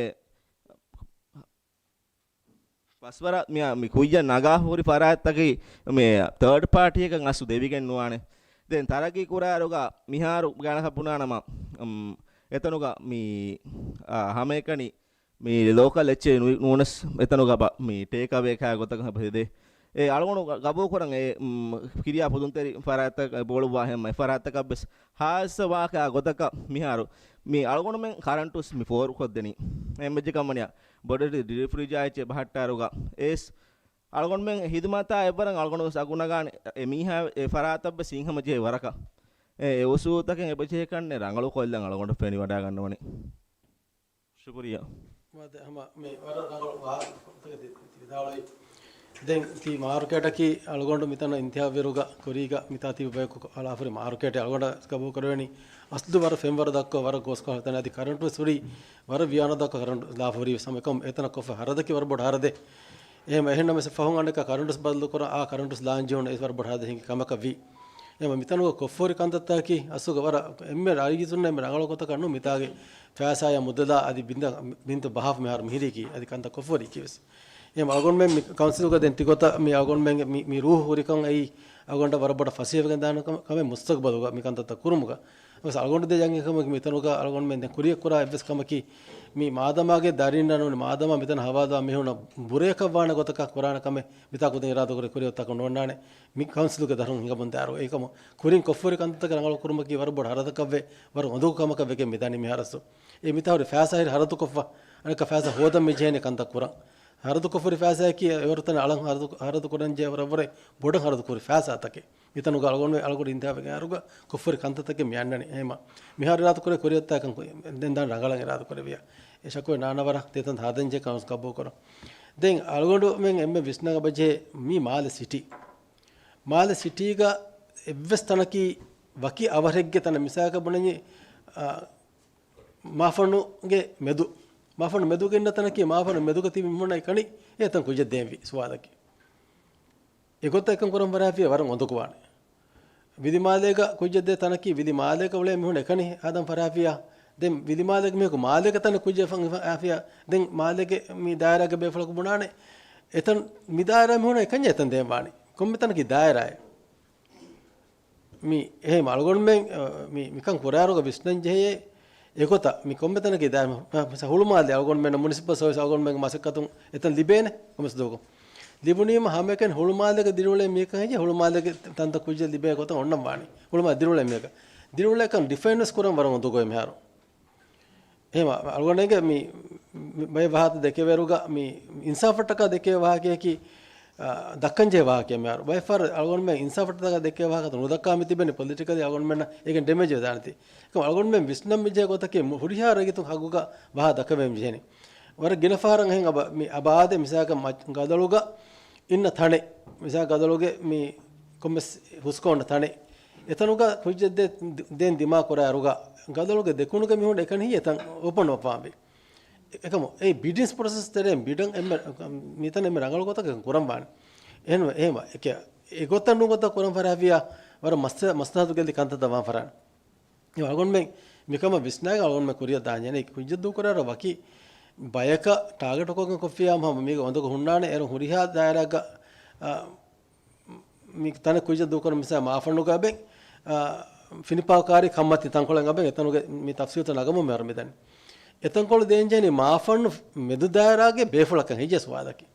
ފަސް ފަރާތް މި، މި ކުއްޔަށް ނަގާ ހުރި ފަރާތްތަކީ މި ތާޑް ޕާޓީއަކަށް އަސްލު ދެވިގެން ނުވާނެ. ދެން ތަރައްގީ ކުރާއިރުގަ މިހާރު ގާނަކަށް ބުނާނަމަ، އުމް، އެތަނުގަ މި، އާ، ހަމައެކަނި މި ލޯކަލް އެއްޗެއް ނު-، ނޫނަސް އެތަނުގަ ބަ-، މި ޓޭކް އަވޭ ކާ ގޮތަކަށް ހަބަ ހެދޭ. އެ އަޅުގަނޑު ގަ-، ގަބޫލު ކުރަން އެ، އުމް، ކިރިޔާ ފުދުންތެރި ފަރާތްތައް ބޯޅުއްވާ ހެން އެ ފަރާތްތަކަށް ވެސް ހާއްސަ ވާހަކަ ގޮތަކަށް މިހާރު މި އަޅުގަނޑުމެން ކަރަންޓުސް މި ފޯރުކޮށްދެނީ. އެހެންވެއްޖެ ކަމަނިޔާ ބޮޑެތި ޑިރިފްރިޖާ އެއްޗެއް ބަހައްޓާއިރުގަ އެސް އަޅުގަނޑުމެން ހިދުމަތާ އެއްވަރަށް އަޅުގަނޑު ވެސް އަގު ނަގާނެ އެ މީހާ އެ ފަރާތަށް ވެސް ހިނގަމަ ޖެހޭ ވަރަކަށް. އެ، އެ އުސޫލުތަކެއް އެބަޖެހޭ ކަންނެ ރަނގަޅު ކޮށްލަން އަޅުގަނޑަށް ފެނިވަޑާގަންނަވަނީ. ޝުކުރިއްޔާ. ވާދެ ހަމަ މި ވަރަށް ރަނގަޅު ވާހަކަ ތި ވިދާޅުވި. ދެން ތި މާރުކޭޓަކީ އަޅުގަނޑު މިތަނަށް އިންތިހާބުވިއިރުގަ ކުރީގަ މިތާ ތިބި ބަޔަކު އަޅާފަ ހުރި މާރުކޭޓެއް އަޅުގަނޑަށް ގަބޫލު ކުރެވެނީ. އަސްލު ވަރަށް ފެންވަރު ދައްކާ ވަރަށް ގޯސްކޮޅު ތަނެއް އަދި ކަރަންޓު ވެސް ހުރީ ވަރަށް ވިޔާނު ދައްކާ ކަރަންޓު ލާފަ ހުރީ ވެސް ހަމަ އެކަމު އެތަނަށް ކޮށްފަ ހަރަދަކީ ވަރަށް ބޮޑު ހަރަދެއް. އެހެން އެހެންނަމަވެސް ފަހުން އަނެއްކާ ކަރަންޓު ވެސް ބަދަލު ކުރަން އާ ކަރަންޓު ވެސް ލާން ޖެހުން އެ ވަރަށް ބޮޑު ހަރަދެއް ހިނގި ކަމަކަށް ވީ. އެ މިތަނުގަ ކޮށްފަ ހުރި ކަންތައްތަކަކީ އަސްލުގަ ވަރަށް އެންމެ ރައްޔިތުންނަށް އެންމެ ރަނގަޅު ގޮތަކަށް ނޫން މިތާގެ ފައިސާއާ މުދަލާ އަދި ބިންދަ-، ބިންތު ބަހާފަ މިހާރު މިހިރީކީ އަދި ކަންތައް ކޮށްފަ ހުރީކީ ވެސް. އެހެން އަޅުގަނޑުމެން މި ކައުންސިލްގަ ދެން ތިގޮތަށް މި އަޅުގަނޑުމެންގެ މި، މި ރޫހު ހުރިކަން އެއީ އަޅުގަނޑަށް ވަރަށް ބޮޑަށް ފަސޭހަވެގެން ދާނެ ކަމެއް މުސްތަގްބަލުގަ މި ކަންތައްތައް ކުރުމުގަ. ވެސް އަޅުގަނޑު ދޭ ޖަންގެ ކަމަކީ މިތަނުގަ އަޅުގަނޑުމެން ދެން ކުރިއަށް ކުރާ އެއްވެސް ކަމަކީ މި މާދަމާގެ ދަރިންނަށް ނޫނީ މާދަމާ މިތަނަށް ހަވާލުވާ މީހުންނަށް ބުރަޔަކަށް ވާނެ ގޮތަކަށް ކުރާނެ ކަމެއް މިތާ ކުދިން އިރާދަކުރި ކުރިއޮތްތަކުން ނޯންނާނެ. މި ކައުންސިލުގެ ދަށުން ހިނގަމުން ދާއިރު އެކަމު ކުރިން ކޮށްފަހުރި ކަންތައްތަކެއް ރަނގަޅު ކުރުމަކީ ވަރަށް ބޮޑު ހަރަދަކަށްވެ ވަރަށް އުނދަގޫ ކަމަކަށް ވެގެން މިދަނީ މިހާރަސް. އެ މިތާ ހުރި ފައިސާ ހިރި ހަރަދުކޮށްފަ އަނެއްކާ ފައިސާ ހޯދަން މި ޖެހޭނެ ކަންތައް ކުރަން. ހަރަދުކޮށްފަހުރި ފައިސާއަކީ އެވަރު ތަނެއް އަޅަން ހަރަދު، ހަރަދު ކުރަން ޖެހޭ ވަރަށްވުރެ ބޮޑަށް ހަރަދު ކުރި ފައިސާތަކެއް. މިތަނުގަ އަޅުގަނޑު، އަޅުގަނޑު އިންތިހާބެއްގެ އަހަރުގަ ކޮށްފަހުރި ކަންތައްތަކެއް މި އަންނަނީ. އެހެމަ މިހާރު އިރާދަ ކުރޭ ކުރިއޮތްތަކަން ދެން ދާން ރަނގަޅަށް އިރާދަ ކުރެވިޔާ. އެ ޝަކުވެ ނާނަވަރަށް ތޭތަން ހާދަންޖެ ކައުންސިލް ގަބޫލު ކުރަން. ދެން އަޅުގަނޑުމެން އެންމެ ވިސްނަން އެބަޖެހޭ މި މާލެ ސިޓީ. މާލެ ސިޓީގަ އެއްވެސް ތަނަކީ ވަކި އަވަރެއްގެ ތަނެއް މިސާލަކަށް ބުނަނީ، އާ، މާފަންނުގެ މެދު. މާފަންނު މެދުގެ އިންނަ ތަނަކީ މާފަންނު މެދުގަ ތިބި މީހުންނަށް އެކަނި އެތަން ކުއްޖެއް ދޭންވީ ސުވާލަކީ. އެގޮތަށް އެކަން ކުރަން ފަރާފިޔާ ވަރަށް އުނދަގޫވާނެ. ވިލިމާލޭގަ ކުއްޖެއް ދޭ ތަނަކީ ވިލިމާލޭގަ އުޅޭ މީހުން އެކަނި ހަދަން ފަރާފިޔާ. ދެން ވިލިމާލޭގެ މީހަކު މާލޭގަ ތަނެއް ކުއްޖެއް ފަން ފަރާފިޔާ. ދެން މާލޭގެ މި ދާއިރާގެ ބޭފުޅަކު ބުނާނެ އެތަން މި ދާއިރާ މީހުން އެކަންޏެއް އެތަން ދޭންވާނީ. ކޮންމެ ތަނަކީ ދާއިރާއެއް. މި އެހެން އަޅުގަނޑުމެން، އަ، މި، މިކަން ކުރާއިރުގަ ވިސްނަން ޖެހޭ އެގޮތަށް މި ކޮންމެ ތަނަކީ ދާއިރާ، ހުޅުމާލެ އަޅުގަނޑުމެންނަށް މުނިސިޕަލް ސަރވިސް އަޅުގަނޑުމެންގެ މަސައްކަތުން އެތަން ލިބޭނެ ކޮންމެސް ދުވަހަކު. ލިބުނީމަ ހަމައެކަނި ހުޅުމާލޭގަ ދިރިއުޅޭ މީހަކަށް ހެއްޔޭ ހުޅުމާލޭގެ ތަންތަން ކުއްޖެއް ލިބޭ ގޮތަށް އޮންނަން ވާނީ. ހުޅުމާލޭ ދިރިއުޅޭ މީހަކަށް. ދިރިއުޅޭކަން ޑިފައިން ވެސް ކުރަން ވަރަށް އުނދަގޫވޭ މިހާރު. އެހެން އަޅުގަނޑުގެ މި، މި ބައެއް ވާހަކަ ދެކެވޭއިރުގަ މި އިންސާފަށްޓަކާ ދެކެވޭ ވާހަކަޔަކީ، އާ، ދައްކަންޖެހޭ ވާހަކައެއް މިހާރު. ބައެއް ފަހަރު އަޅުގަނޑުމެން އިންސާފަށްޓަކާ ދެކެވޭ ވާހަކަ ނުދައްކާ މި ތިބެނީ ޕޮލިޓިކަލީ އަޅުގަނޑުމެންނަށް އޭގެން ޑެމޭޖް ވެދާނެތީ. އެކަމް އަޅުގަނޑުމެން ވިސްނަން މިޖެހޭ ގޮތަކީ މު-، ހުރިހާ ރައްޔިތުން ހައްގުގަ ބަހާ ދައްކަވެމި ޖެހެނީ. ވަރަށް ގިނަ ފަހަރަށް އެހެން އަބަ-، މި އަބާދެ މިސާލަކަށް މަ-، ގަދަޅުގަ އިންނަ ތަނެއް، މިސާ ގަދަޅުގެ މި ކޮންމެސް ހުސްކޮން ތަނެއް، އެތަނުގަ ކުއްޖެއް ދޭ-، ދޭން ދިމާ ކުރާއިރުގަ ގަދަޅުގެ ދެކުނުގެ މީހުން އެކަނި އެތަން އޯޕަން އޮފް ވާންވީ. އެކަމު އެ ބިޑިންސް ޕްރޮސެސް ތެރެއިން ބިޑަން އެންމެ، މިތަން އެންމެ ރަނގަޅު ގޮތަކަށް ކުރަން ވާނެ. އެހެން، އެހެން އެކެ-، އެގޮތަށް ނުގޮތަށް ކުރަން ފަރާފިޔާ ވަރަށް މަސް-، މަސްލަހަތު ގެއްލި ކަންތައްތައް ވާން ފަރާނެ. އެ އަޅުގަނޑުމެން މިކަމަށް ވިސްނާގެން އަޅުގަނޑުމެން ކުރިއަށް ދާން ޖެހޭނެ. ކުއްޖެއް ދޫކުރާއިރު ވަކި ބަޔަކަށް ޓާގެޓް ކޮށްގެން ކޮށްފިއްޔާ ހަމަ މީގެ އުނދަގޫ ހުންނާނެ. އޭރު ހުރިހާ ދާއިރާގަ، އާ، މި ތަނެއް ކުއްޖެއް ދޫކުރަން މިސާ މާފަންނުގަ އެބަ، އާ، ފިނިފާކާރި ކަންމަތި ތަންކޮޅެއް އެބަ އެތަނުގެ މި ތަފްސީލްތައް ނަގަމުން މިހާރު މިދަނީ. އެތަންކޮޅު ދޭން ޖެހެނީ މާފަންނު މެދު ދާއިރާގެ ބޭފުޅަކަށް ހެއްޔޭ ސުވާލަކީ.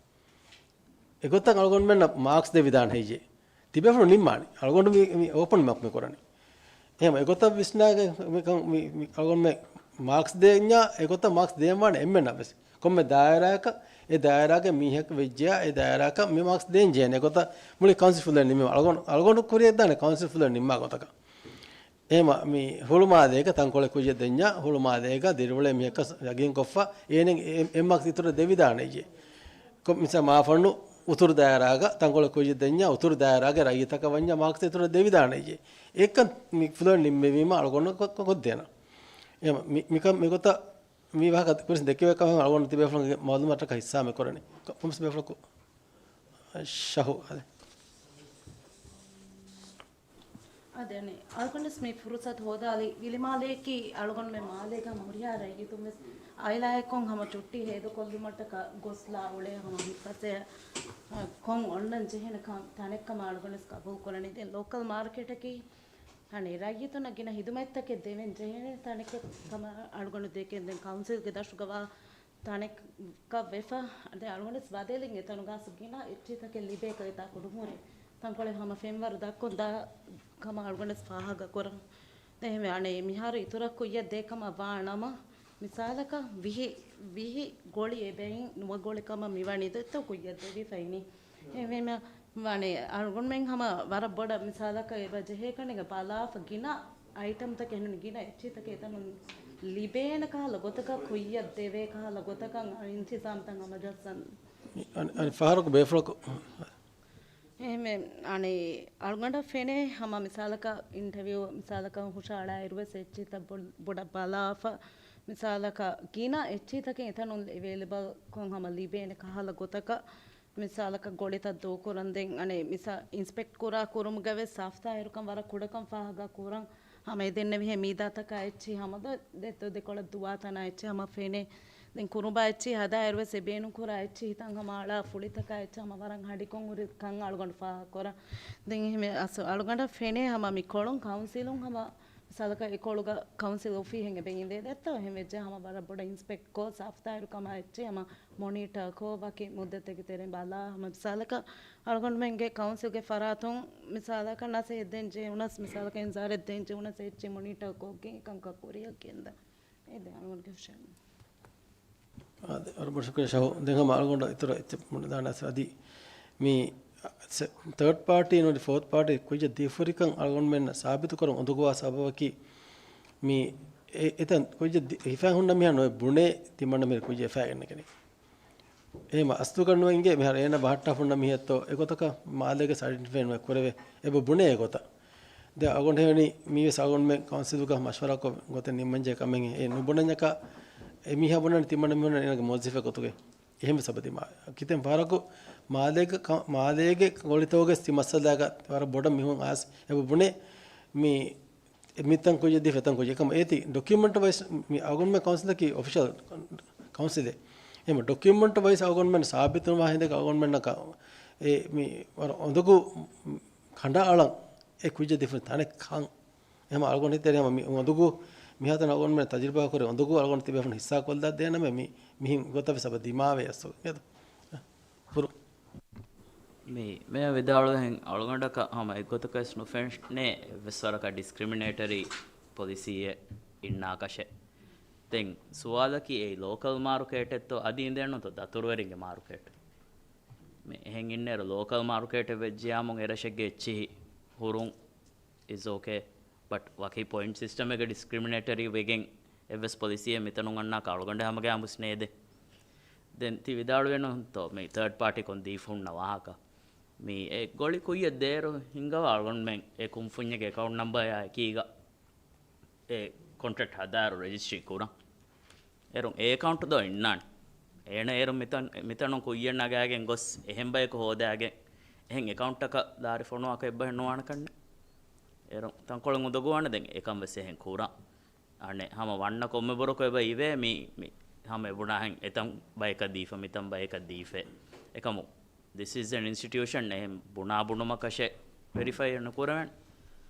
އެގޮތަށް އަޅުގަނޑުމެންނަށް މާކްސް ދެވިދާނެ ހެއްޔޭ؟ ތިބޭފުޅުން ނިންމާނެ. އަޅުގަނޑު މި، މި އޯޕަން މައްޕު މި ކުރަނީ. އެހެން އެގޮތަށް ވިސްނާގެން މިކަން މި، މި އަޅުގަނޑުމެން މާކްސް ދޭންޏާ، އެގޮތަށް މާކްސް ދޭން ވާނެ އެންމެންނަށް ވެސް. ކޮންމެ ދާއިރާއަކަށް، އެ ދާއިރާގެ މީހަކު ވެއްޖެޔާ، އެ ދާއިރާއަކަށް މި މާކްސް ދޭން ޖެހޭނެ. އެގޮތަށް މުޅި ކައުންސިލް ފުލް ނިންމީމަ އަޅުގަނޑު، އަޅުގަނޑު ކުރިއަށްދާނެ ކައުންސިލް ފުލް ނިންމާ ގޮތަކަށް. އެހެމަ މި ހުޅުމާލޭގަ ތަންކޮޅެއް ކުއްޖެއް ދެންޏާ، ހުޅުމާލޭގަ ދިރިއުޅޭ މީހަކަށް ޔަގީންކޮށްފަ، އޭނަ އެ، އެ މާކްސް އިތުރަށް ދެވިދާނެ އެއްޗެއް. ކޮ-، މިސާ މާފަންނު އުތުރު ދާއިރާގަ ތަންކޮޅެއް ކުއްޖެއް ދެންޏާ، އުތުރު ދާއިރާގެ ރައްޔިތަކަށް ވަންޏާ މާކްސް އިތުރަށް ދެވިދާނެ އެއްޗެއް. އެކަން މި ފުލަން ނިންމެވީމަ އަޅުގަނޑު ކޮ-، ކޮ-، ކޮށްދޭނަ. އެހެމަ މި، މިކަން މިގޮތަށް މި ވާހަކަ ކުރިން ދެކެވޭ ކަމެއް އަޅުގަނޑު ތިބޭފުޅުންގެ މައުލޫމާތަކަށް ހިއްސާ މި ކުރަނީ. ކޮ-، ކޮންމެސް ބޭފުޅަކު ޝަހު އަދެ. އަދެ އަނެއް އަޅުގަނޑަސް މި ފުރުސަތު ހޯދާލި ވިލިމާލޭގެ އަޅުގަނޑުމެން މާލޭގަ ހުރިހާ ރައްޔިތުން ވެސް އާއިލާއެއްކޮށް ހަމަ ޗުއްޓީ ހޭދަކޮށްލުމަށްޓަކާ ގޮސްލާ އުޅޭ ހަމަ ހިތްފަސޭ ކޮން އޮންނަން ޖެހޭނެ ކަން ތަނެއްކަމަށް އަޅުގަނޑަސް ގަބޫލު ކުރަނީ. ދެން ލޯކަލް މާރކެޓަކީ އަނެއް ރައްޔިތުންނަށް ގިނަ ހިދުމަތްތަކެއް ދެވެން ޖެހޭނެ ތަނެއްކަ ކަމަށް އަޅުގަނޑު ދެކެން ދެން ކައުންސިލްގެ ދަށުގަވާ ތަނެއްކަށް ވެފަ، ދެން އަޅުގަނޑަސް ބަދަލެއް އެތަނުގަސް ގިނަ އެއްޗިތަކެއް ލިބޭ ކަލޭ ތާ ކުޑަހުރި ތަންކޮޅެއް ހަމަ ފެންވަރު ދައްކަން ދާ ކަމަށް އަޅުގަނޑަސް ފާހަގަ ކުރަން. ދެން އެހެންވެ އަނެއް މިހާރު އިތުރަށް ކުއްޔަށް ދޭ ކަމަށް ވާ ނަމަ، މިސާލަކަށް ވިހި، ވިހި ގޮޅި އެބައިން ނުވަ ގޮޅި ކަމަށް މިވަނީ ދެއްތޯ ކުއްޔަށް ދެވިފައިނީ. އެހެންވެ ވާނެ އަޅުގަނޑުމެން ހަމަ ވަރަށް ބޮޑަށް މިސާލަކަށް އެބަ ޖެހޭކަން އެގަ ބަލާފަ ގިނަ އައިޓަމްތަކެއް ހެނުން ގިނަ އެއްޗިތަކެއް އެތަނުން ލިބޭނެ ކަހަލަ ގޮތަކަށް ކުއްޔަށް ދެވޭ ކަހަލަ ގޮތަކަށް އިންތިޒާމްތައް ހަމަޖައްސަން. އަން-، އަން ފަހަރަކު ބޭފުޅަކު. އެހެންވެ އަނެއް އަޅުގަނޑަށް ފެނޭ ހަމަ މިސާލަކަށް އިންޓަވިއު މިސާލަކަށް ހުށަހަޅާއިރުވެސް އެއްޗިތައް ބޮ-، ބޮޑަށް ބަލާފަ މިސާލަކަށް ގިނަ އެއްޗިތަކެއް އެތަނުން އެވެއިލަބަލްކޮށް ހަމަ ލިބޭނެ ކަހަލަ ގޮތަކަށް މިސާލަކަށް ގޮޅިތައް ދޫކުރަން ދެން އަނެއް މިސާ އިންސްޕެކްޓް ކުރާ ކުރުމުގަވެސް ސާފްތާހިރުކަން ވަރަށް ކުޑަކަން ފާހަގަ ކުރަން ހަމަ އެދެންނެވިހެން މީދާތަކާ އެއްޗި ހަމަ ދޮ-، ދެއްތޯ ދެކޮޅަށް ދުވާތަނާ އެއްޗި ހަމަ ފެނޭ. ދެން ކުރުނބާ އެއްޗި ހަދާއިރުވެސް އެ ބޭނުންކުރާ އެއްޗި ހިތަން ހަމަ އަޅާ ފުޅިތަކާ އެއްޗި ހަމަ ވަރަށް ހަޑިކޮށް ހުރި ކަން އަޅުގަނޑު ފާހަގަ ކުރަން. ދެން އެހެން އަސް އަޅުގަނޑަށް ފެނޭ ހަމަ މި ކޮޅުން ކައުންސިލުން ހަމަ މިސާލަކަށް އެކޮޅުގަ ކައުންސިލް އޮފީހެއް އެބަ އިނދޭ ދެއްތޯ، އެހެން ވެއްޖެ ހަމަ ވަރަށް ބޮޑަށް އިންސްޕެކްޓް ކޮށް، ސާފުތާހިރުކަމާ އެއްޗެއް ހަމަ މޮނީޓަރ ކޮށް، ވަކި މުއްދަތެއްގެ ތެރެއިން ބަލާ، ހަމަ މިސާލަކަށް އަޅުގަނޑުމެންގެ ކައުންސިލްގެ ފަރާތުން މިސާލަކަށް ނަސް ހެއްދެން ޖެހުނަސް، މިސާލަކަށް އިންޒާރެއް ދޭން ޖެހުނަސް، އެއްޗެއް މޮނީޓަރ ކޮށްގެން އެކަންކަން ކުރިއަށް ގެންދާ. އެ ދެ އަޅުގަނޑުގެ ހުށައެއް. އާދެ، ވަރަށް ބޮޑަށް ޝުކުރިއްޔާ ޝަހު. ދެން ހަމަ އަޅުގަނޑަށް އިތުރަށް އެއްޗެއް ބުނެދާނެ އަސް އަދި މި ސެ-، ތާޑް ޕާޓީ ނުވަތަ ފޯތް ޕާޓީ ކުއްޖެއް ދީފުރިކަން އަޅުގަނޑުމެންނަށް ސާބިތުކުރަން އުނދަގޫވާ ސަބަބަކީ މި އެ-، އެތަން ކުއްޖެއް ދި-، ހިފާ ހުންނަ މީހާ ނުވެ ބުނޭ ތިމަންނަ މި ކުއްޖެއް ހިފާގެންނެގެނީ. އެހެން އަސްލުގަ ނުވެ އިނގޭ މިހާރު އޭނަ ބަހައްޓާ ހުންނަ މީހެއްތޯ އެގޮތަކަށް މާލޭގެ ސައިޑެންޓިފައި ނުވެ ކުރެވޭ. އެބަ ބުނޭ އެގޮތަށް. ދެ އަޅުގަނޑު ހެވެނީ މީވެސް އަޅުގަނޑުމެން ކައުންސިލުގަ މަޝްވަރާކޮށް ގޮތެއް ނިންމަންޖެހޭ ކަމެއް އެ ނުބުނަންޏަކާ އެ މީހާ ބުނަނީ ތިމަންނަ މީހުންނަށް އޭނަގެ މުވައްޒަފެއް ގޮތުގައި. އެހެންވެސް އެބަ ދިމާވޭ. ކިތަން ފަހަރަކު މާލޭގެ ކަ-، މާލޭގެ ގޮޅިތަކުގެ ތި މައްސަލާގަ ވަރަށް ބޮޑަށް މީހުން އައިސް އެބަ ބުނޭ މި މިތަން ކުއްޖެއް ދީފަ އެތަން ކުއްޖެއް ކަމަށް އޭތި ޑޮކިއުމަންޓް ވައިސް މި އަޅުގަނޑުމެން ކައުންސިލަކީ އޮފިޝަލް ކައުންސިލެއް. އެހެން ޑޮކިއުމަންޓް ވައިސް އަޅުގަނޑުމެން ސާބިތުވާ ހިނދެއް އަޅުގަނޑުމެންނަކަށް އެ މި ވަރަށް އުނދަގޫ ކަނޑައަޅަން އެ ކުއްޖެއް ދީފަ ތަނެއް ކަން. އެހެން އަޅުގަނޑު ހިތޭ ހަމަ މި އުނދަގޫ މިހާތަނަށް އަޅުގަނޑުމެން ތަޖުރިބާ ކުރެ އުނދަގޫ އަޅުގަނޑު ތިބޭފުން ހިއްސާ ކޮށްލާ ދޭނަމޭ މި މިހިން ގޮތަށް ވެސް އެބަ ދިމާވޭ އަސްލު. ހުރު. މި މޭ ވިދާޅުވެހެން އަޅުގަނޑަކަށް ހަމަ އެއްގޮތަކަށް ނުފެންނޭ އެއްވެސް ވަރަކަށް ޑިސްކްރިމިނޭޓަރީ ޕޮލިސީއެއް އިންނާކަށެއް. ދެން ސުވާލަކީ އެއީ ލޯކަލް މާރުކޭޓެއްތޯ އަދި އިނދެންނުތޯ ދަތުރުވެރިންގެ މާރުކޭޓް؟ މި އެހެން އިންނޭރު ލޯކަލް މާރުކޭޓެއް ވެއްޖިޔާމުން އެރަށެއްގެ އެއްޗިހި ހުރުން އިޒް އޯކޭ. ބަޓް ވަކި ޕޮއިންޓް ސިސްޓަމެއްގަ ޑިސްކްރިމިނޭޓަރީ ވެގެން އެއްވެސް ޕޮލިސީއެއް މިތަނުން އަންނާކަށް އަޅުގަނޑެއް ހަމަގައިމު ވެސް ނޭދޭ. ދެން ތި ވިދާޅުވެންތޯ މި ތާޑް ޕާޓީކޮށް ދީފަ ހުންނަ ވާހަކަ. މި އެ ގޮޅި ކުއްޔަށް ދޭއިރު ހިނގަވާ އަޅުގަނޑުމެން އެ ކުންފުންޏެއްގެ އެކައުންޓް ނަމްބަރާ އެކީގަ އެ ކޮންޓްރެކްޓް ހަދާއިރު ރަޖިސްޓްރީ ކުރަން. އޭރުން އެ އެކައުންޓް ދޯ އިންނާނެ. އޭނަ އޭރުން މިތަން، މިތަނުން ކުއްޔަށް ނަގާގެން ގޮސް އެހެން ބަޔަކު ހޯދާގެން އެހެން އެކައުންޓަކަށް ލާރި ފޮނުވާކަށް އެއްބަހެއް ނުވާނެ ކަންނެ. އޭރުން ތަންކޮޅެއް އުނދަގޫވާނެ ދެން އެކަން ވެސް އެހެން ކުރަން. އަނެއް ހަމަ ވަންނަ ކޮންމެ ބުރަކު އެބަ އިވޭ މި، މި ހަމަ އެބުނާހެން އެތަން ބަޔަކަށް ދީފަ، މިތަން ބަޔަކަށް ދީފަ. އެކަމު ދިސް އިޒް އެން އިންސްޓިޓިއުޝަން އެހެން ބުނާ ބުނުމަކަށެއް ވެރިފައި ނުކުރެވެން.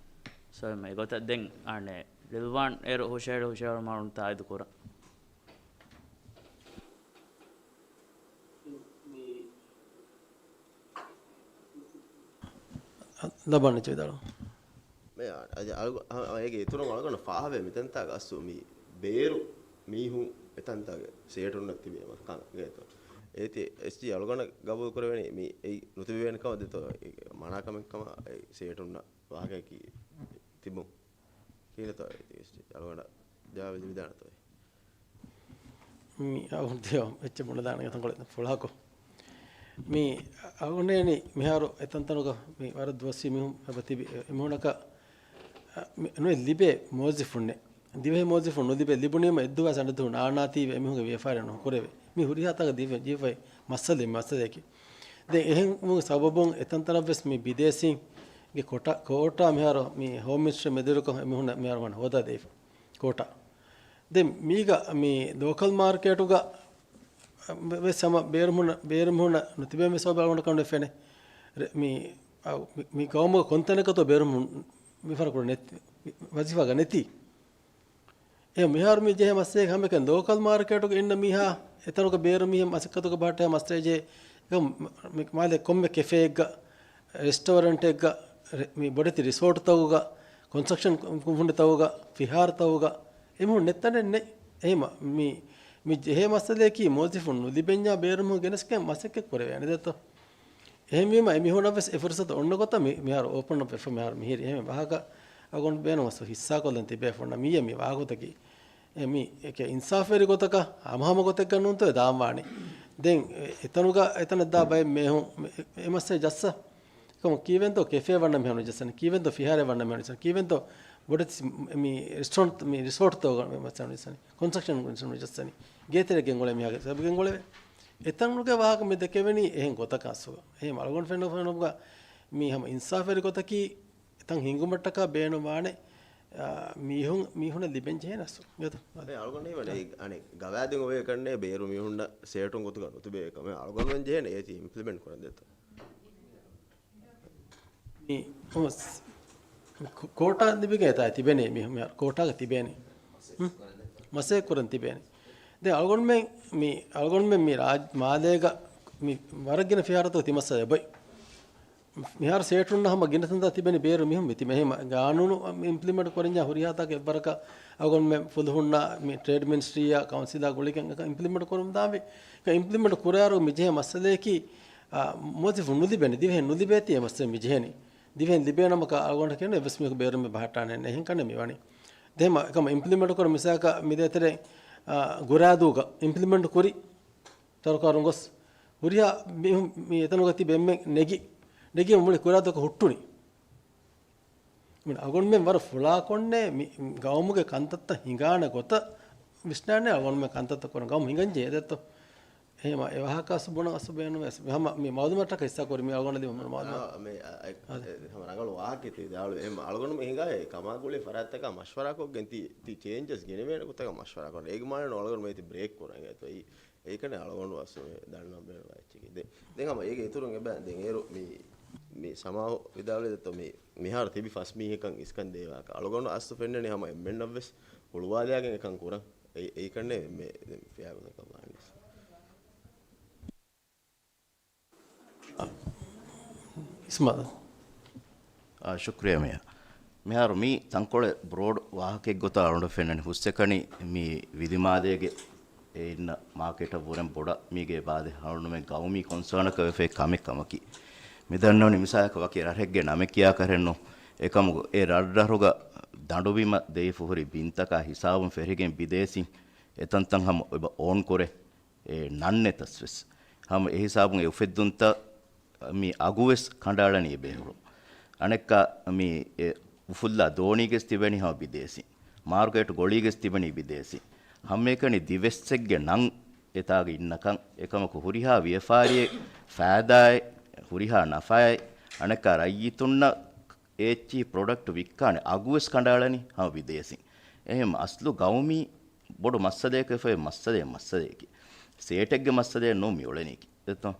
ސޯ އެގޮތަށް ދެން އަނެއް ރިލްވާން އޭރު ހުށަހެޅި ހުށަހެޅުމަށް ތާއީދު ކުރަން. ލަބާނެ ޗެދަޅު. މޭ އަ-، އަ-، އަޅު-، އަ-، އޭގެ އިތުރުން އަޅުގަނޑަށް ފާހަވޭ މިތަންތާގަ އަސްލު މި ބޭރު މީހުން އެތަންތާގެ ސޭޓުންނަށް ތިބޭ މަ-، ކަން ގޭތޯ. އޭތި އެސްޖީ އަޅުގަނޑަށް ގަބޫލު ކުރެވެނީ މި އެއީ ނުތިބެވޭނެ ކަމަށް ދެތޯ އެ މަނާ ކަމެއް ކަމަށް އެ ސޭޓުންނަށް ވާހަކައަކީ ތިބުން. ކިހިނެއްތޯ އޭތި އެސްޖީ އަޅުގަނޑަށް ޖަވާބެއް ދެވިދާނެތޯ؟ މި އަޅުގަނޑު ދެއަ އެއްޗެއް ބުނެދާނެ ތަންކޮޅެއް ފުޅާކޮށް. މި އަޅުގަނޑު އެނި މިހާރު އެތަންތަނުގަ މި ވަރަށް ދުވަސްވީ މީހުން އެބަ ތިބި އެ-، އެމީހުނަކަށް، އަ، މި ނުވެ ލިބޭ މުވައްޒިފުންނެއް. ދިވެހި މުވައްޒިފުން ނުލިބޭ، ލިބުނީމަ އެއްދުވަސް އަނެއްދުވަހު ނާންނާތީވެ އެމީހުންގެ ވިޔަފާރި ނުކުރެވޭ. މި ހުރިހާ ތަކަށް ދިވެ-، ޖީވައި މައްސަލަ މައްސަލައަކީ. ދެން އެހެން ސަބަބުން އެތަންތަނަށްވެސް މި ބިދޭސީންގެ ކޯޓާ، ކޯޓާ މިހާރު މި ހޯމް މިނިސްޓްރީ މެދުވެރިކޮށް އެމީހުންނަށް މިހާރު ވަން ހޯދާ ދެވިފަ ކޯޓާ. ދެން މީގަ މި ލޯކަލް މާރކޭޓުގަ ވެސް ހަމަ ބޭރުމުން، ބޭރުމުން ނުތިބޭ މި ސަބަބު އަޅުގަނޑަކަށް ނުފެނޭ. ރެ-، މި، އަ، މި، މި ގައުމުގަ ކޮންތަނަކަށްތޯ ބޭރުމުން މި ފަރަކު ނެތި، ވަޒީފާގަ ނެތީ. އެ މިހާރު މި ޖެހޭ މައްސަލައެއް ހަމައެކަނި ލޯކަލް މާރކޭޓުގަ އިންނަ މީހާ އެތަނުގަ ބޭރު މީހެއް މަސައްކަތުގަ ބަހައްޓާ މައްސަލައެއް ޖެހޭ. މި-، މާލޭ ކޮންމެ ކެފޭއެއްގަ، ރެސްޓޯރެންޓެއްގަ، ރެ-، މި ބޮޑެތި ރިސޯޓްތަކުގަ، ކޮންސްޓްރަކްޝަން ކުންފުނިތަކުގަ، ފިހާރަތަކުގަ އެމީހުން ނެތް ތަނެއް ނެތް. އެހެމަ މި، މި ޖެހޭ މައްސަލައަކީ މުވައްޒިފުން ނުލިބެންޏާ ބޭރުމުން ގެނެސްގެން މަސައްކަތް ކުރެވޭނެ ދެއްތޯ. އެހެންވީމަ އެމީހުނަށްވެސް އެ ފުރުސަތު އޮންނަ ގޮތަށް މި-، މިހާރު އޯޕަން އަޕް ވެފަ މިހާރު މިހިރީ. އެހެން ވާހަކަ އަޅުގަނޑު ބޭނުންވެސް ހިއްސާކޮށްލަން ތިބޭފުންނަށް މިއީ މި ވާގޮތަކީ. އެ މި އެކެ އިންސާފުވެރި ގޮތަކަށް ހަމަހަމަ ގޮތެއްގަ ނޫންތޯ އެ ދާން ވާނީ. ދެން އެ-، އެތަނުގަ އެތަނަށް ދާ ބައެއް މީހުން އެ-، އެ މައްސަލަ ޖައްސަ. އެކަމު ކީއްވެންތޯ ކެފޭ ވަންނަ މީހުން ނުޖައްސަނީ؟ ކީއްވެންތޯ ފިހާރައެއް ވަންނަ މީހުން ނުޖައްސަނީ؟ ކީއްވެންތޯ ބޮޑެތި މި ރެސްޓޯރެންޓް މި ރިސޯޓްތަކުގަ މައްސަލަ ނުޖައްސަނީ؟ ކޮންސްޓްރަކްޝަން ނުޖައްސަނީ؟ ގޭތެރެއަށް ގެންގުޅޭ މީހާގެ ސަބަބު ގެންގުޅެވޭ. އެތަނުގެ ވާހަކަ މި ދެކެވެނީ އެހެން ގޮތަކަށް އަސްލު. އެހެން އަޅުގަނޑު ފެންނަ ފެނުމުގަ މީ ހަމަ އިންސާފުވެރި ގޮތަކީ އެތަން ހިނގުމަށްޓަކާ ބޭނުންވާނެ، އާ، މީހުން، މީހުންނަށް ލިބެން ޖެހޭނެ އަސްލު. ގެތަ؟ އަދެ އަޅުގަނޑު ހީވަނީ އަނެއް ގަވާއިދުން އޮވޭ ކަންނޭ ބޭރު މީހުންނަށް ސޭޓުން ގޮތުގަ ނުތިބޭ ކަމެއް އަޅުގަނޑުމެން ޖެހޭނެ އޭތި އިމްޕްލިމެންޓް ކުރަން ދެއްތޯ. މި އޮސް. ކޯޓާ ލިބިގެން އެތާ ތިބޭނީ މި، މި ކޯޓާގަ ތިބޭނީ. ހުން؟ މަސައްކަތް ކުރަން ތިބޭނީ. ދެން އަޅުގަނޑުމެން މި، އަޅުގަނޑުމެން މި ރާއް-، މާލޭގަ މި ވަރަށް ގިނަ ފިހާރަތަކު ތި މައްސަލަ އެބައި. މިހާރު ސޭޓުންނަށް ހަމަ ގިނަ ތަންތާ ތިބެނީ ބޭރު މީހުން ވިތި. އެހެން ގާނޫނު އިމްޕްލިމެންޓް ކުރަންޏާ ހުރިހާ ތަކެއް އެއްވަރަކަށް އަޅުގަނޑުމެން ފުލުހުންނާ މި ޓްރޭޑް މިނިސްޓްރީއާ ކައުންސިލާ ގުޅިގެން އެކަން އިމްޕްލިމެންޓް ކުރަމުންދާންވީ. އެކަން އިމްޕްލިމެންޓް ކުރާއިރު މި ޖެހޭ މައްސަލަޔަކީ، އާ، މުވައްޒަފުން ނުލިބޭނެ. ދިވެހިން ނުލިބޭތީ އެ މައްސަލަ މި ޖެހެނީ. ދިވެހިން ލިބޭނަމަކަށް އަޅުގަނޑަކަށް ކިޔަނީ އެއްވެސް މީހަކު ބޭރުމެއް ބަހައްޓާނެ ނެހެން ކަންނޭނގެ މި ވަނީ. ދެން އެކަމަ އިމްޕްލިމެންޓް ކުރަން މިސާލަކަށް މި ދޭތެރޭ، އާ، ގުރާދޫގަ އިމްޕްލިމެންޓް ކުރި ސަރުކާރުން ގޮސް ހުރިހާ މީހުން މި އެތަނުގަ ތިބި އެންމެން ނެގި، ނެގި މުޅި ގުރާދޫއަކަށް ހުއްޓުނީ. މި އަޅުގަނޑުމެން ވަރަށް ފުޅާކޮށްނޭ މި ގައުމުގެ ކަންތައްތައް ހިނގާނެ ގޮތަށް ވިސްނާނެ އަޅުގަނޑުމެން ކަންތައްތައް ކުރަން ގައުމު ހިނގަންޖެހޭ ދެއްތޯ. އެހެން އެ ވާހަކަ އަސް ބުނަން އަސް ބޭނުމެ ހަމަ މި މައުލޫމާތަކަށް ހިއްސާ ކުރި މި އަޅުގަނޑަށް ދިން މައުލޫމާތު. އާ، މި، އާ، އެ، އާ. އެ، ހަމަ ރަނގަޅު ވާހަކައެއް ތި ދާޅު. އެ އަޅުގަނޑު މި ހިނގާ އެ ކަމާ ގުޅޭ ފަރާތްތަކާ މަޝްވަރާކޮށްގެން ތި، ތި ޗޭންޖަސް ގެނެވޭނެ ގޮތަކަށް މަޝްވަރާކޮށް. އޭގެ މާނަ އަޅުގަނޑު މި ތި ބްރޭކް ކުރަން އެތޯ. އެއީ އެކަން އަޅުގަނޑު އަސް މި ދަންނަ ބޭނުން ވާ އެއްޗެކޭ. ދެ، ދެން ހަމަ އޭގެ އިތުރުން އެބަ ދެން އޭރު މި، މި ސަމާހު ވިދާޅުވި ދެއްތޯ މި، މިހާރު ތިބި ފަސް މީހަކަށް އިސްކަން ދޭވާކަށް. އަޅުގަނޑު އަސްލު ފެންނަނީ ހަމަ އެންމެންނަށްވެސް ހުޅުވާލައިގެން އެކަން ކުރަން. އެ، އެއީ ކަންނޭ މެ، ދެން ފިޔާވަޅު ކަމާ ވެސް. އިސްމާ. އާ، ޝުކްރިޔާ މިޔާ. މިހާރު މީ ތަންކޮޅެއް ބްރޯޑް ވާހަކައެއްގޮތަށް އަޅުގަނޑަށް ފެންނަނީ ހުސްއެކަނި މި ވިލިމާލޭގެ އެ އިންނަ މާކެޓަށް ވުރެން ބޮޑަށް މީގެ ބާދެ އަޅުގަނޑުމެން ގައުމީ ކޮންސާނަކަށް ވެފައި ކަމެއް ކަމަކީ. މި ދަންނަވަނީ މިސާލަކަށް ވަކި ރަށެއްގެ ނަމެއް ކިޔާކަށެއްނު. އެކަމަކު އެ ރަށްރަށުގަ ދަނޑުބިމަށް ދެވިފަ ހުރި ބިންތަކާ ހިސާބުން ފެށިގެން ބިދޭސީން އެތަންތަން ހަމަ އެބަ އޯން ކުރޭ. އެ ނަންނެތަސް ވެސް ހަމަ އެ ހިސާބުން އެ އުފެއްދުންތައް މި އަގު ވެސް ކަނޑައަޅަނީ އެބޭފުޅުން. އަނެއްކާ މި އެ އުފުއްލާ ދޯނީގެސް ތިބެނީ ހަމަ ބިދޭސީ. މާރުކޭޓް ގޮޅީގެސް ތިބެނީ ބިދޭސީ. ހަމައެކަނި ދިވެއްސެއްގެ ނަން އެތާގަ އިންނަކަން އެކަމަކު ހުރިހާ ވިޔަފާރިއެއް ފައިދާއެއް ހުރިހާ ނަފާއެއް އަނެއްކާ ރައްޔިތުންނަށް އޭއްޗިހި ޕްރޮޑަކްޓް ވިއްކާނެ އަގުވެސް ކަނޑައަޅަނީ ހަމަ ބިދޭސީން. އެހެން އަސްލު ގައުމީ ބޮޑު މައްސަލައަކަށް ފައި މައްސަލައެއް މައްސަލައަކީ. ސޭޓެއްގެ މައްސަލައެއް ނޫން މި އުޅެނީކީ. ދެއްތޯ؟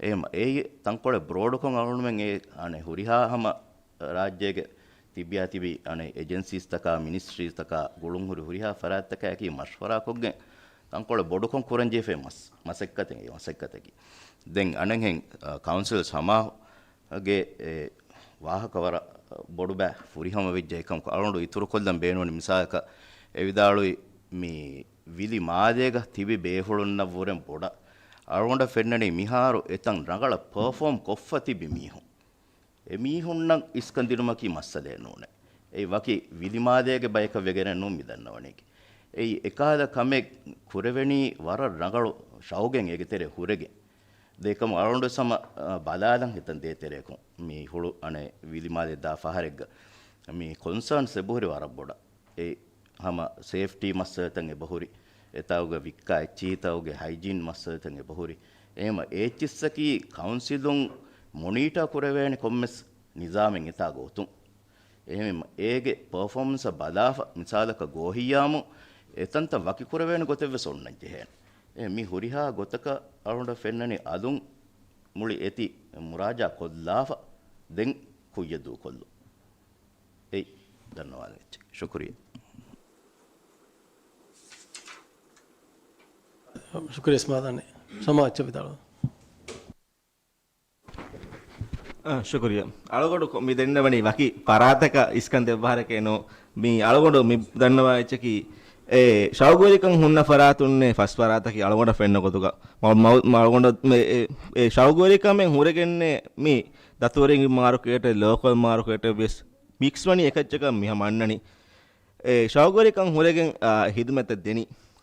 އެހެން އެއީ ތަންކޮޅެއް ބްރޯޑުކޮށް އަޅުގަނޑުމެން އެ އަނެއް ހުރިހާ ހަމަ ރާއްޖޭގެ ތިބިޔާ ތިބި އަނެއް އެޖެންސީސްތަކާ، މިނިސްޓްރީސްތަކާ، ގުޅުންހުރި ހުރިހާ ފަރާތްތަކާއެކީ މަޝްވަރާކޮށްގެން ތަންކޮޅެއް ބޮޑުކޮށް ކުރަންޖެހިފައި މަސް-، މަސައްކަތެއް، އެ މަސައްކަތަކީ. ދެން އަނެއްހެން، އަ، ކައުންސިލް ސަމާހު ގެ އެ ވާހަކަ ވަރަށް ބޮޑުބައި ފުރިހަމަ ވެއްޖެ އެކަމަކު އަޅުގަނޑު އިތުރުކޮށްލަން ބޭނުންވަނީ މިސާލަކަށް އެ ވިދާޅުވި މި ވިލި މާލޭގަ ތިބި ބޭފުޅުންނަށް ވުރެން ބޮޑަށް އަޅުގަނޑަށް ފެންނަނީ މިހާރު އެތަން ރަނގަޅަށް ޕަރފޯމް ކޮށްފަ ތިބި މީހުން. އެ މީހުންނަށް އިސްކަން ދިނުމަކީ މައްސަލައެއް ނޫނޭ. އެއީ ވަކި ވިލިމާލޭގެ ބަޔަކަށް ވެގެނެއް ނޫން މި ދަންނަވަނީކީ. އެއީ އެކަހަލަ ކަމެއް ކުރެވެނީ ވަރަށް ރަނގަޅު ޝައުގެން އޭގެ ތެރޭ ހުރެގެން. ދެ އެކަމު އަޅުގަނޑު ވެސް ހަމަ، އަ، ބަލާލަން ހިތަން ދޭތެރެއަކުން މި ހުޅު އަނެއް ވިލިމާލެ ދާ ފަހަރެއްގަ މި ކޮންސާންސް އެބަހުރި ވަރަށް ބޮޑަށް. އެ ހަމަ ސޭފްޓީ މައްސަލަތައް އެބަހުރި، އެތާގުގެ ވިއްކާ އެއްޗިހިތަކުގެ ހައިޖީން މައްސަލަތައް އެބަހުރި. އެހެމަ އޭއްޗިއްސަކީ ކައުންސިލުން މޮނީޓާ ކުރެވޭނެ ކޮންމެސް ނިޒާމެއް އެތާގަ އޮތުން. އެހެން އޭގެ ޕަރފޯމަންސަށް ބަލާފަ، މިސާލަކަށް ގޯހިއްޔާމު އެތަންތަން ވަކިކުރެވޭނެ ގޮތެއްވެސް އޮންނަން ޖެހޭނެ. އެ މި ހުރިހާ ގޮތަކަށް އަޅުގަނޑަށް ފެންނަނީ އަލުން މުޅި އެތި މުރާޖާ ކޮށްލާފަ ދެން ކުއްޔަށް ދޫކޮށްލުން. އެއް ދަންނަވާލި އެއްޗެއް. ޝުކުރިއްޔާ. ޝުކުރިއްޔާ އިސްމާ ދާނެ. ސަމާ އެއްޗެއް ވިދާޅު. އަ، ޝުކުރިއްޔާ. އަޅުގަނޑު ކޮ-، މި ދެންނެވަނީ ވަކި ފަރާތަކަށް އިސްކަން ދެއްވާހަރެކޭ ނޫ. މި އަޅުގަނޑު މި ދަންނަވާ އެއްޗަކީ، އެ ޝައުގުވެރިކަން ހުންނަ ފަރާތުންނޭ ފަސް ފަރާތަކީ އަޅުގަނޑަށް ފެންނަ ގޮތުގަ. މަ-، މަ-، މަ-، އަޅުގަނޑަށް މެ-، އެ، އެ ޝައުގުވެރިކަމެއް ހުރެގެންނޭ މި ދަތުރެންގެ މާރުކޭޓެއް، ލޯކަލް މާރުކޭޓެއް ވެސް މިކްސް ވަނީ އެކައްޗަކަށް މި ހަމަ އަންނަނީ. އެ ޝައުގުވެރިކަން ހުރެގެން، އާ، ހިދުމަތެއް ދެނީ.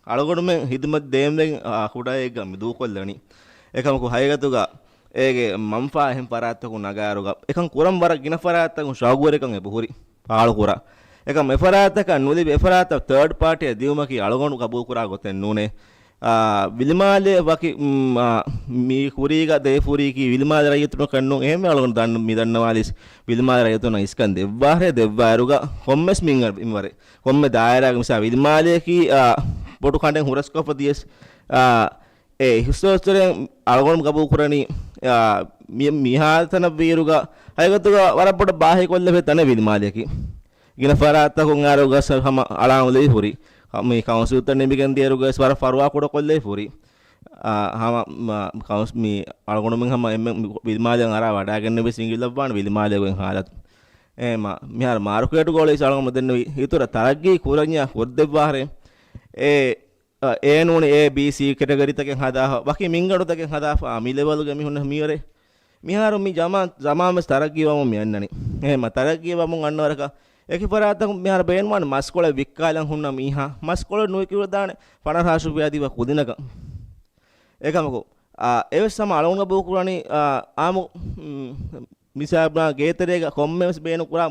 އަޅުގަނޑުމެން ހިދުމަތް ދޭންވެގެން، އާ، ކުޑައެއްގަ މި ދޫކޮށްލަނީ. އެކަމަކު ހަގީގަތުގަ އޭގެ މަންފާ އެހެން ފަރާތްތަކުން ނަގާއިރުގަ އެކަން ކުރަން ވަރަށް ގިނަ ފަރާތްތަކުން ޝައުގުވެރިކަން އެބަހުރި ފާޅުކުރާ. އެކަމް އެފަރާތަކަށް ނުލިބި އެފަރާތަށް ތާޑް ޕާޓީއަށް ދިއުމަކީ އަޅުގަނޑު ގަބޫލުކުރާ ގޮތެއް ނޫނޭ. އާ، ވިލިމާލޭ ވަކި، މް، އާ، މި ކުރީގަ ދޭފުރީކީ ވިލިމާލެ ރައްޔިތުންނަކަށް ނޫން. އެހެންވެ އަޅުގަނޑު ދަން-، މި ދަންނަވާލީސް ވިލިމާލެ ރައްޔިތުންނަށް އިސްކަން ދެއްވާހަރެ ދެއްވާއިރުގަ ކޮންމެސް މިންވަރެ، ކޮންމެ ދާއިރާގެ މިސާ ވިލިމާލެއަކީ، އާ، ބޮޑު ކަނޑެއް ހުރަސްކޮށްފަ ދިޔަސް، އާ، އެ ހިސްޓޯސްޓަރެން އަޅުގަނޑު ގަބޫލުކުރަނީ، އާ، މި-، މިހާތަނަށް ވީއިރުގަ ހަގީގަތުގަ ވަރަށް ބޮޑަށް ބާހިކޮށްލެވޭ ތަނެއް ވިލިމާލެއަކީ. ގިނަ ފަރާތްތަކުން އަރުގަސް ހަމަ އަޅާން އުޅޭ ހުރި. މި ކައުންސިލްތައް ނިމިގެން ދިޔައިރުގަސް ވަރަށް ފަރުވާ ކުޑަކޮށްލެވޭ ހުރި. އާ، ހަމަ، މަ، ކައުންސް-، މި އަޅުގަނޑުމެން ހަމަ އެންމެ ވިލިމާލެއަށް އަރާ ވަޑައިގެންނެވި ސިނގިލައްވާން ވިލިމާލެގެ ހާލަތު. އެ މަ، މިހާރު މާރުކޭޓުގަ އޮޅި އަޅުގަނޑު ދެންނެވި އިތުރަށް ތަރައްގީ ކުރަންޏާ ކޮށްދެއްވާހަރެ. އެ އެ ނޫނީ އޭ، ބީ، ސީ ކެޓަގަރީތަކެއް ހަދާފަ، ވަކި މިންގަނޑުތަކެއް ހަދާފަ، މި ލެވަލުގެ މީހުންނަށް މިވަރެ. މިހާރު މި ޒަމާން، ޒަމާން ވެސް ތަރައްގީ ވަމުން މި އަންނަނީ. އެހެންމަ ތަރައްގީ ވަމުން އަންނަވަރަކަށް އެކި ފަރާތަކުން މިހާރު ބޭނުންވާނެ މަސްކޮޅެއް ވިއްކާލަން ހުންނަ މީހާ، މަސްކޮޅެއް ނުވިކި ވަދާނެ ފަނަރަ ރުފިޔާ ދީފަ ކުދިނަކަށް. އެކަމަކު، އާ، އެވެސް ހަމަ އަޅުގަނޑު ގަބޫލުކުރަނީ، އާ، އާއްމު، މް، މިސާލަށް ގޭތެރޭގަ ކޮންމެވެސް ބޭނުންކުރާ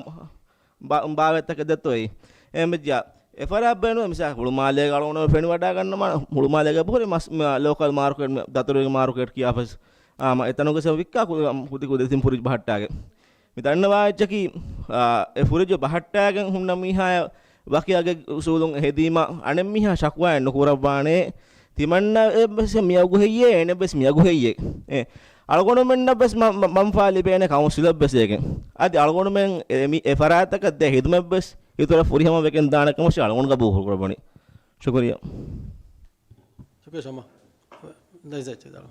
ބާ-، ބާވަތްތަކެއް ދެއްތޯ އެއީ. އެހެންވެއްޖެއްޔާ، އެފަރާތް ބޭނުން މިސާލަށް ހުޅުމާލޭގަ އަޅުގަނޑު ފެނިވަޑައިގަންނަމާ، ހުޅުމާލޭގަ އެބަހުރި މަސް-، މަ-، ލޯކަލް މާރކެޓް، މި ދަތުރުގެ މާރކެޓް ކިޔާފަސް. އާ، މަ އެތަނުގަސް ވިއްކާ ކު-، ކުދި ކުދި ތިން ފުރިޖް ބަހައްޓާގެ. މި ދަންނަވާ އެއްޗަކީ، އާ، އެ ފުރިޖު ބަހައްޓާގެން ހުންނަ މީހާޔަށް ވަކި އަގެއް އުސޫލުން ހެދީމަ އަނެއް މީހާ ޝަކުވާއެއް ނުކުރައްވާނެ. ތިމަންނަ އެއްވެސް މިއަގު ހެއްޔޭ، އޭނަ ވެސް މިއަގު ހެއްޔޭ. އެ، އަޅުގަނޑުމެންނަށް ވެސް މަ-، މަ-، މަންފާ ލިބޭނެ ކައުންސިލަށް ވެސް އޭގެން. އަދި އަޅުގަނޑުމެން އެ މި-، އެ ފަރާތަކަށް ދޭ ހިދުމަތް ވެސް އިތުރަށް ފުރިހަމަ ވެގެން ދާނެ ކަމަށް އަޅުގަނޑު ގަބޫލު ކުރައްވަނީ. ޝުކުރިއްޔާ. ޝުކުރިއްޔާ ޝަމާ. ލައިޒާ އެއްޗެއް ދާނަ.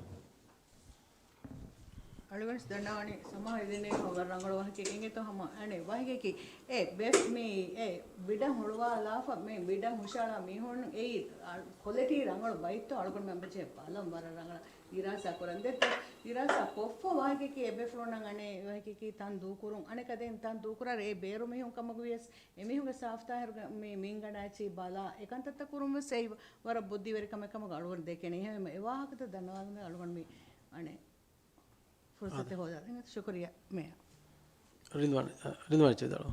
އަޅުގަނޑު ދަންނަވަނީ ސަމާ އެދެނީ ވަރަށް ރަނގަޅު ވާހަކައެއް އިނގޭތޯ ހަމަ އަނެއް ވާހަކައަކީ އެ ބެ-، މި އެ ބިޑަށް ހުޅުވާލާފަ މި ބިޑަށް ހުށައަޅާ މީހުން އެއީ އަ-، ކޮލިޓީ ރަނގަޅު ބައިތޯ އަޅުގަނޑުމެން އެބަޖެހޭ ބަލަން ވަރަށް ރަނގަޅަށް ދިރާސާ ކުރަން ދެއްތޯ. ދިރާސާ ކޮށްފަ ވާހަކައަކީ އެ ބޭފުޅުންނަށް އަނެއް ވާހަކައަކީ ތަން ދޫކުރުން އަނެއްކާ ދެން ތަން ދޫކުރާ އެ ބޭރު މީހުން ކަމަކު ވިޔަސް އެމީހުންގެ ސާފްތާހިރުގެ މި މިންގަނޑާ އެއްޗިހި ބަލާ އެކަންތައްތައް ކުރުން ވެސް އެއީ ވަރަށް ބުއްދީވެރި ކަމެއް ކަމަށް އަޅުގަނޑު ދެކެނީ. އެހެންވީމަ އެ ވާހަކަތައް ދަންނަވާލުމުގެ އަޅުގަނޑު މި އަނެއް ފުރުސަތެއް އާދެ. ހޯދާ ދެން ޝުކުރިއްޔާ މޭޔާ. ރިލްވާން، އަ، ރިލްވާން އެއްޗެއް ދަޅު.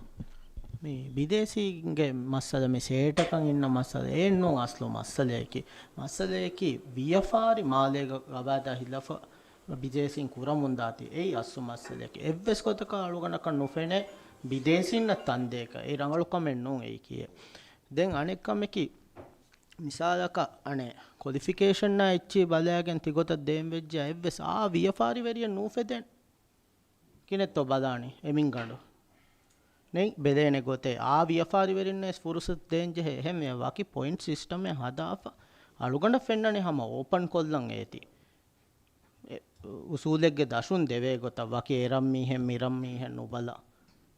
މި ބިދޭސީންގެ މައްސަލަ، މި ސޭޓަކަށް އިންނަ މައްސަލަ އެއްނޫން އަސްލު މައްސަލައަކީ. މައްސަލައަކީ ވިޔަފާރި މާލޭގަ ގަބާދާ ހިލަފަށް ބިދޭސީން ކުރަމުންދާތީ. އެއީ އަސްލު މައްސަލައަކީ. އެއްވެސް ގޮތަކަށް އަޅުގަނޑަކަށް ނުފެނޭ ބިދޭސީންނަށް ތަންދޭކަށް. އެ ރަނގަޅު ކަމެއް ނޫން އެއީކީ. ދެން އަނެއް ކަމަކީ، މިސާލަކަށް އަނެއް ކޮލިފިކޭޝަންއާ އެއްޗިހި ބަލައިގެން ތިގޮތަށް ދޭން ވެއްޖެއްޔާ އެއްވެސް އާ ވިޔަފާރިވެރިއެއް ނޫފެދޭނެ. ކިނެއްތޯ ބަލާނީ އެމިންގަނޑު؟ ނެތް ބެލޭނެ ގޮތެއް. އާ ވިޔަފާރިވެރިންނަށް ވެސް ފުރުސަތު ދޭންޖެހޭ. އެހެންވެ ވަކި ޕޮއިންޓް ސިސްޓަމެއް ހަދާފަ އަޅުގަނޑަށް ފެންނަނީ ހަމަ އޯޕަން ކޮށްލަން އޭތި. އެ، އުސޫލެއްގެ ދަށުން ދެވޭ ގޮތަށް ވަކި އެރަށް މީހެއް މިރަށް މީހެއް ނުބަލާ.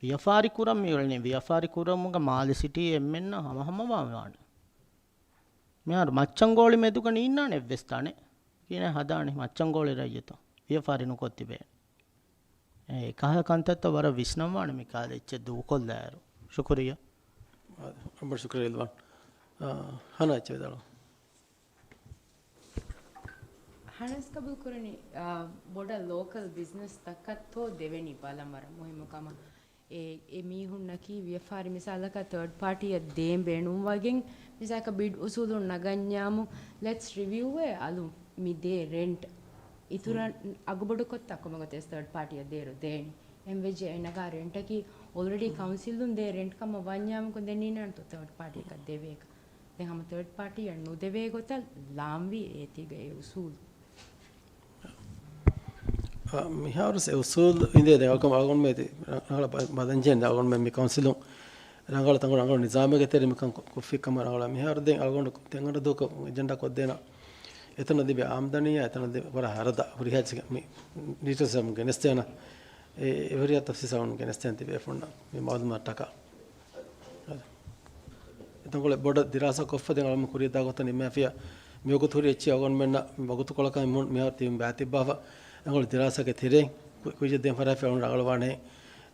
ވިޔަފާރި ކުރަން މިއުޅެނީ. ވިޔަފާރި ކުރަމުގަ މާލެ ސިޓީ އެންމެންނަށް ހަމަހަމަވާން ވާނެ. މިހާރު މައްޗަންގޯޅި މެދުގަ ނީންނާނެ އެއްވެސް ތަނެއް. ކިހިނެއް ހަދާނީ މައްޗަންގޯޅި ރައްޔިތުން؟ ވިޔަފާރި ނުކޮށް ތިބޭނެ. އެ ކަހަލަ ކަންތައްތައް ވަރަށް ވިސްނަންވާނެ މި ކަހަލަ އެއްޗެއް ދޫކޮށްލާއިރު. ޝުކުރިއްޔާ. އާދެ، އަނބަ ޝުކުރިއްޔާ ރިލްވާން. އާ، ހަނާ އެއްޗެއް ވިދާޅު. ހަނާސް ގަބޫލު ކުރަނީ، އާ، ބޮޑަށް ލޯކަލް ބިޒްނަސްތަކަށްތޯ ދެވެނީ ބަލަން ވަރަށް މުހިއްމު ކަމަށް. އެ، އެ މީހުންނަކީ ވިޔަފާރި މިސާލަކަށް ތާޑް ޕާޓީއަށް ދޭން ބޭނުންވަގެން މިސާލަކަށް ބިޑް އުސޫލުން ނަގަންޏާމު، ލެޓްސް ރިވިއުއޭ އަލުން މި ދޭ ރެންޓް އިތުރަށް އަގުބޮޑުކޮށްތާ ކޮންމެ ގޮތެއް ތާޑް ޕާޓީއަށް ދޭއިރު ދޭނީ. އެހެންވެއްޖެ އޭނަގާ ރެންޓަކީ އޮލްރެޑީ ކައުންސިލުން ދޭ ރެންޓް ކަމަށް ވަންޏާމު ކޮންދެން ނީނާންތޯ ތާޑް ޕާޓީއަކަށް ދެވޭކަށް. ދެން ހަމަ ތާޑް ޕާޓީއަށް ނުދެވޭ ގޮތަށް ލާންވީ އޭތީގަ އެ އުސޫލު. އާ، މިހާރުސް އެ އުސޫލު އިނދޭ ދެން އަޅުގަނޑު މޭތި ރަނގަޅަށް ބަ-، ބަލަންޖެހެން އަޅުގަނޑު މި ކައުންސިލުން ރަނގަޅަށް ތަންކޮޅު ރަނގަޅު ނިޒާމެއްގެ ތެރެ މިކަން ކޮ-، ކޮށްފި ކަމަށް ރަނގަޅަށް. މިހާރު ދެން އަޅުގަނޑު ތެން އަންނަ ދުވަހަކު އެޖެންޑާ ކޮށްދޭނަ އެތަނަށް ލިބޭ އާމްދަނީއާ އެތަނަށް ލިބޭ ވަރަށް ހަރަދާ ހުރިހާ މި ޑީޓެއިލްސް ގެނެސްދޭނަ. އެ، އެ ހުރިހާ ތަފްސީލް އަޅުގަނޑު ގެނެސްދޭން ތިބޭފުޅުންނަށް މި މައުލޫމާތުތަކާ. އެތަންކޮޅެއް ބޮޑަށް ދިރާސާ ކޮށްފަ ދެން އަޅުގަނޑު ކުރިއަށްދާ ގޮތަށް ނިންމާފިޔާ، މިވަގުތު ހުރި އެއްޗެއް އަޅުގަނޑުމެންނަށް މި ވަގުތުކޮޅަކަށް މި މިހާރު ތިބި ބައިތިއްބާފަ އެނގޮޅި ދިރާސާގެ ތެރެއިން ކު-، ކުއްޖެއް ދޭން ފަރާތް އަޅުގަނޑު ރަނގަޅުވާނެ.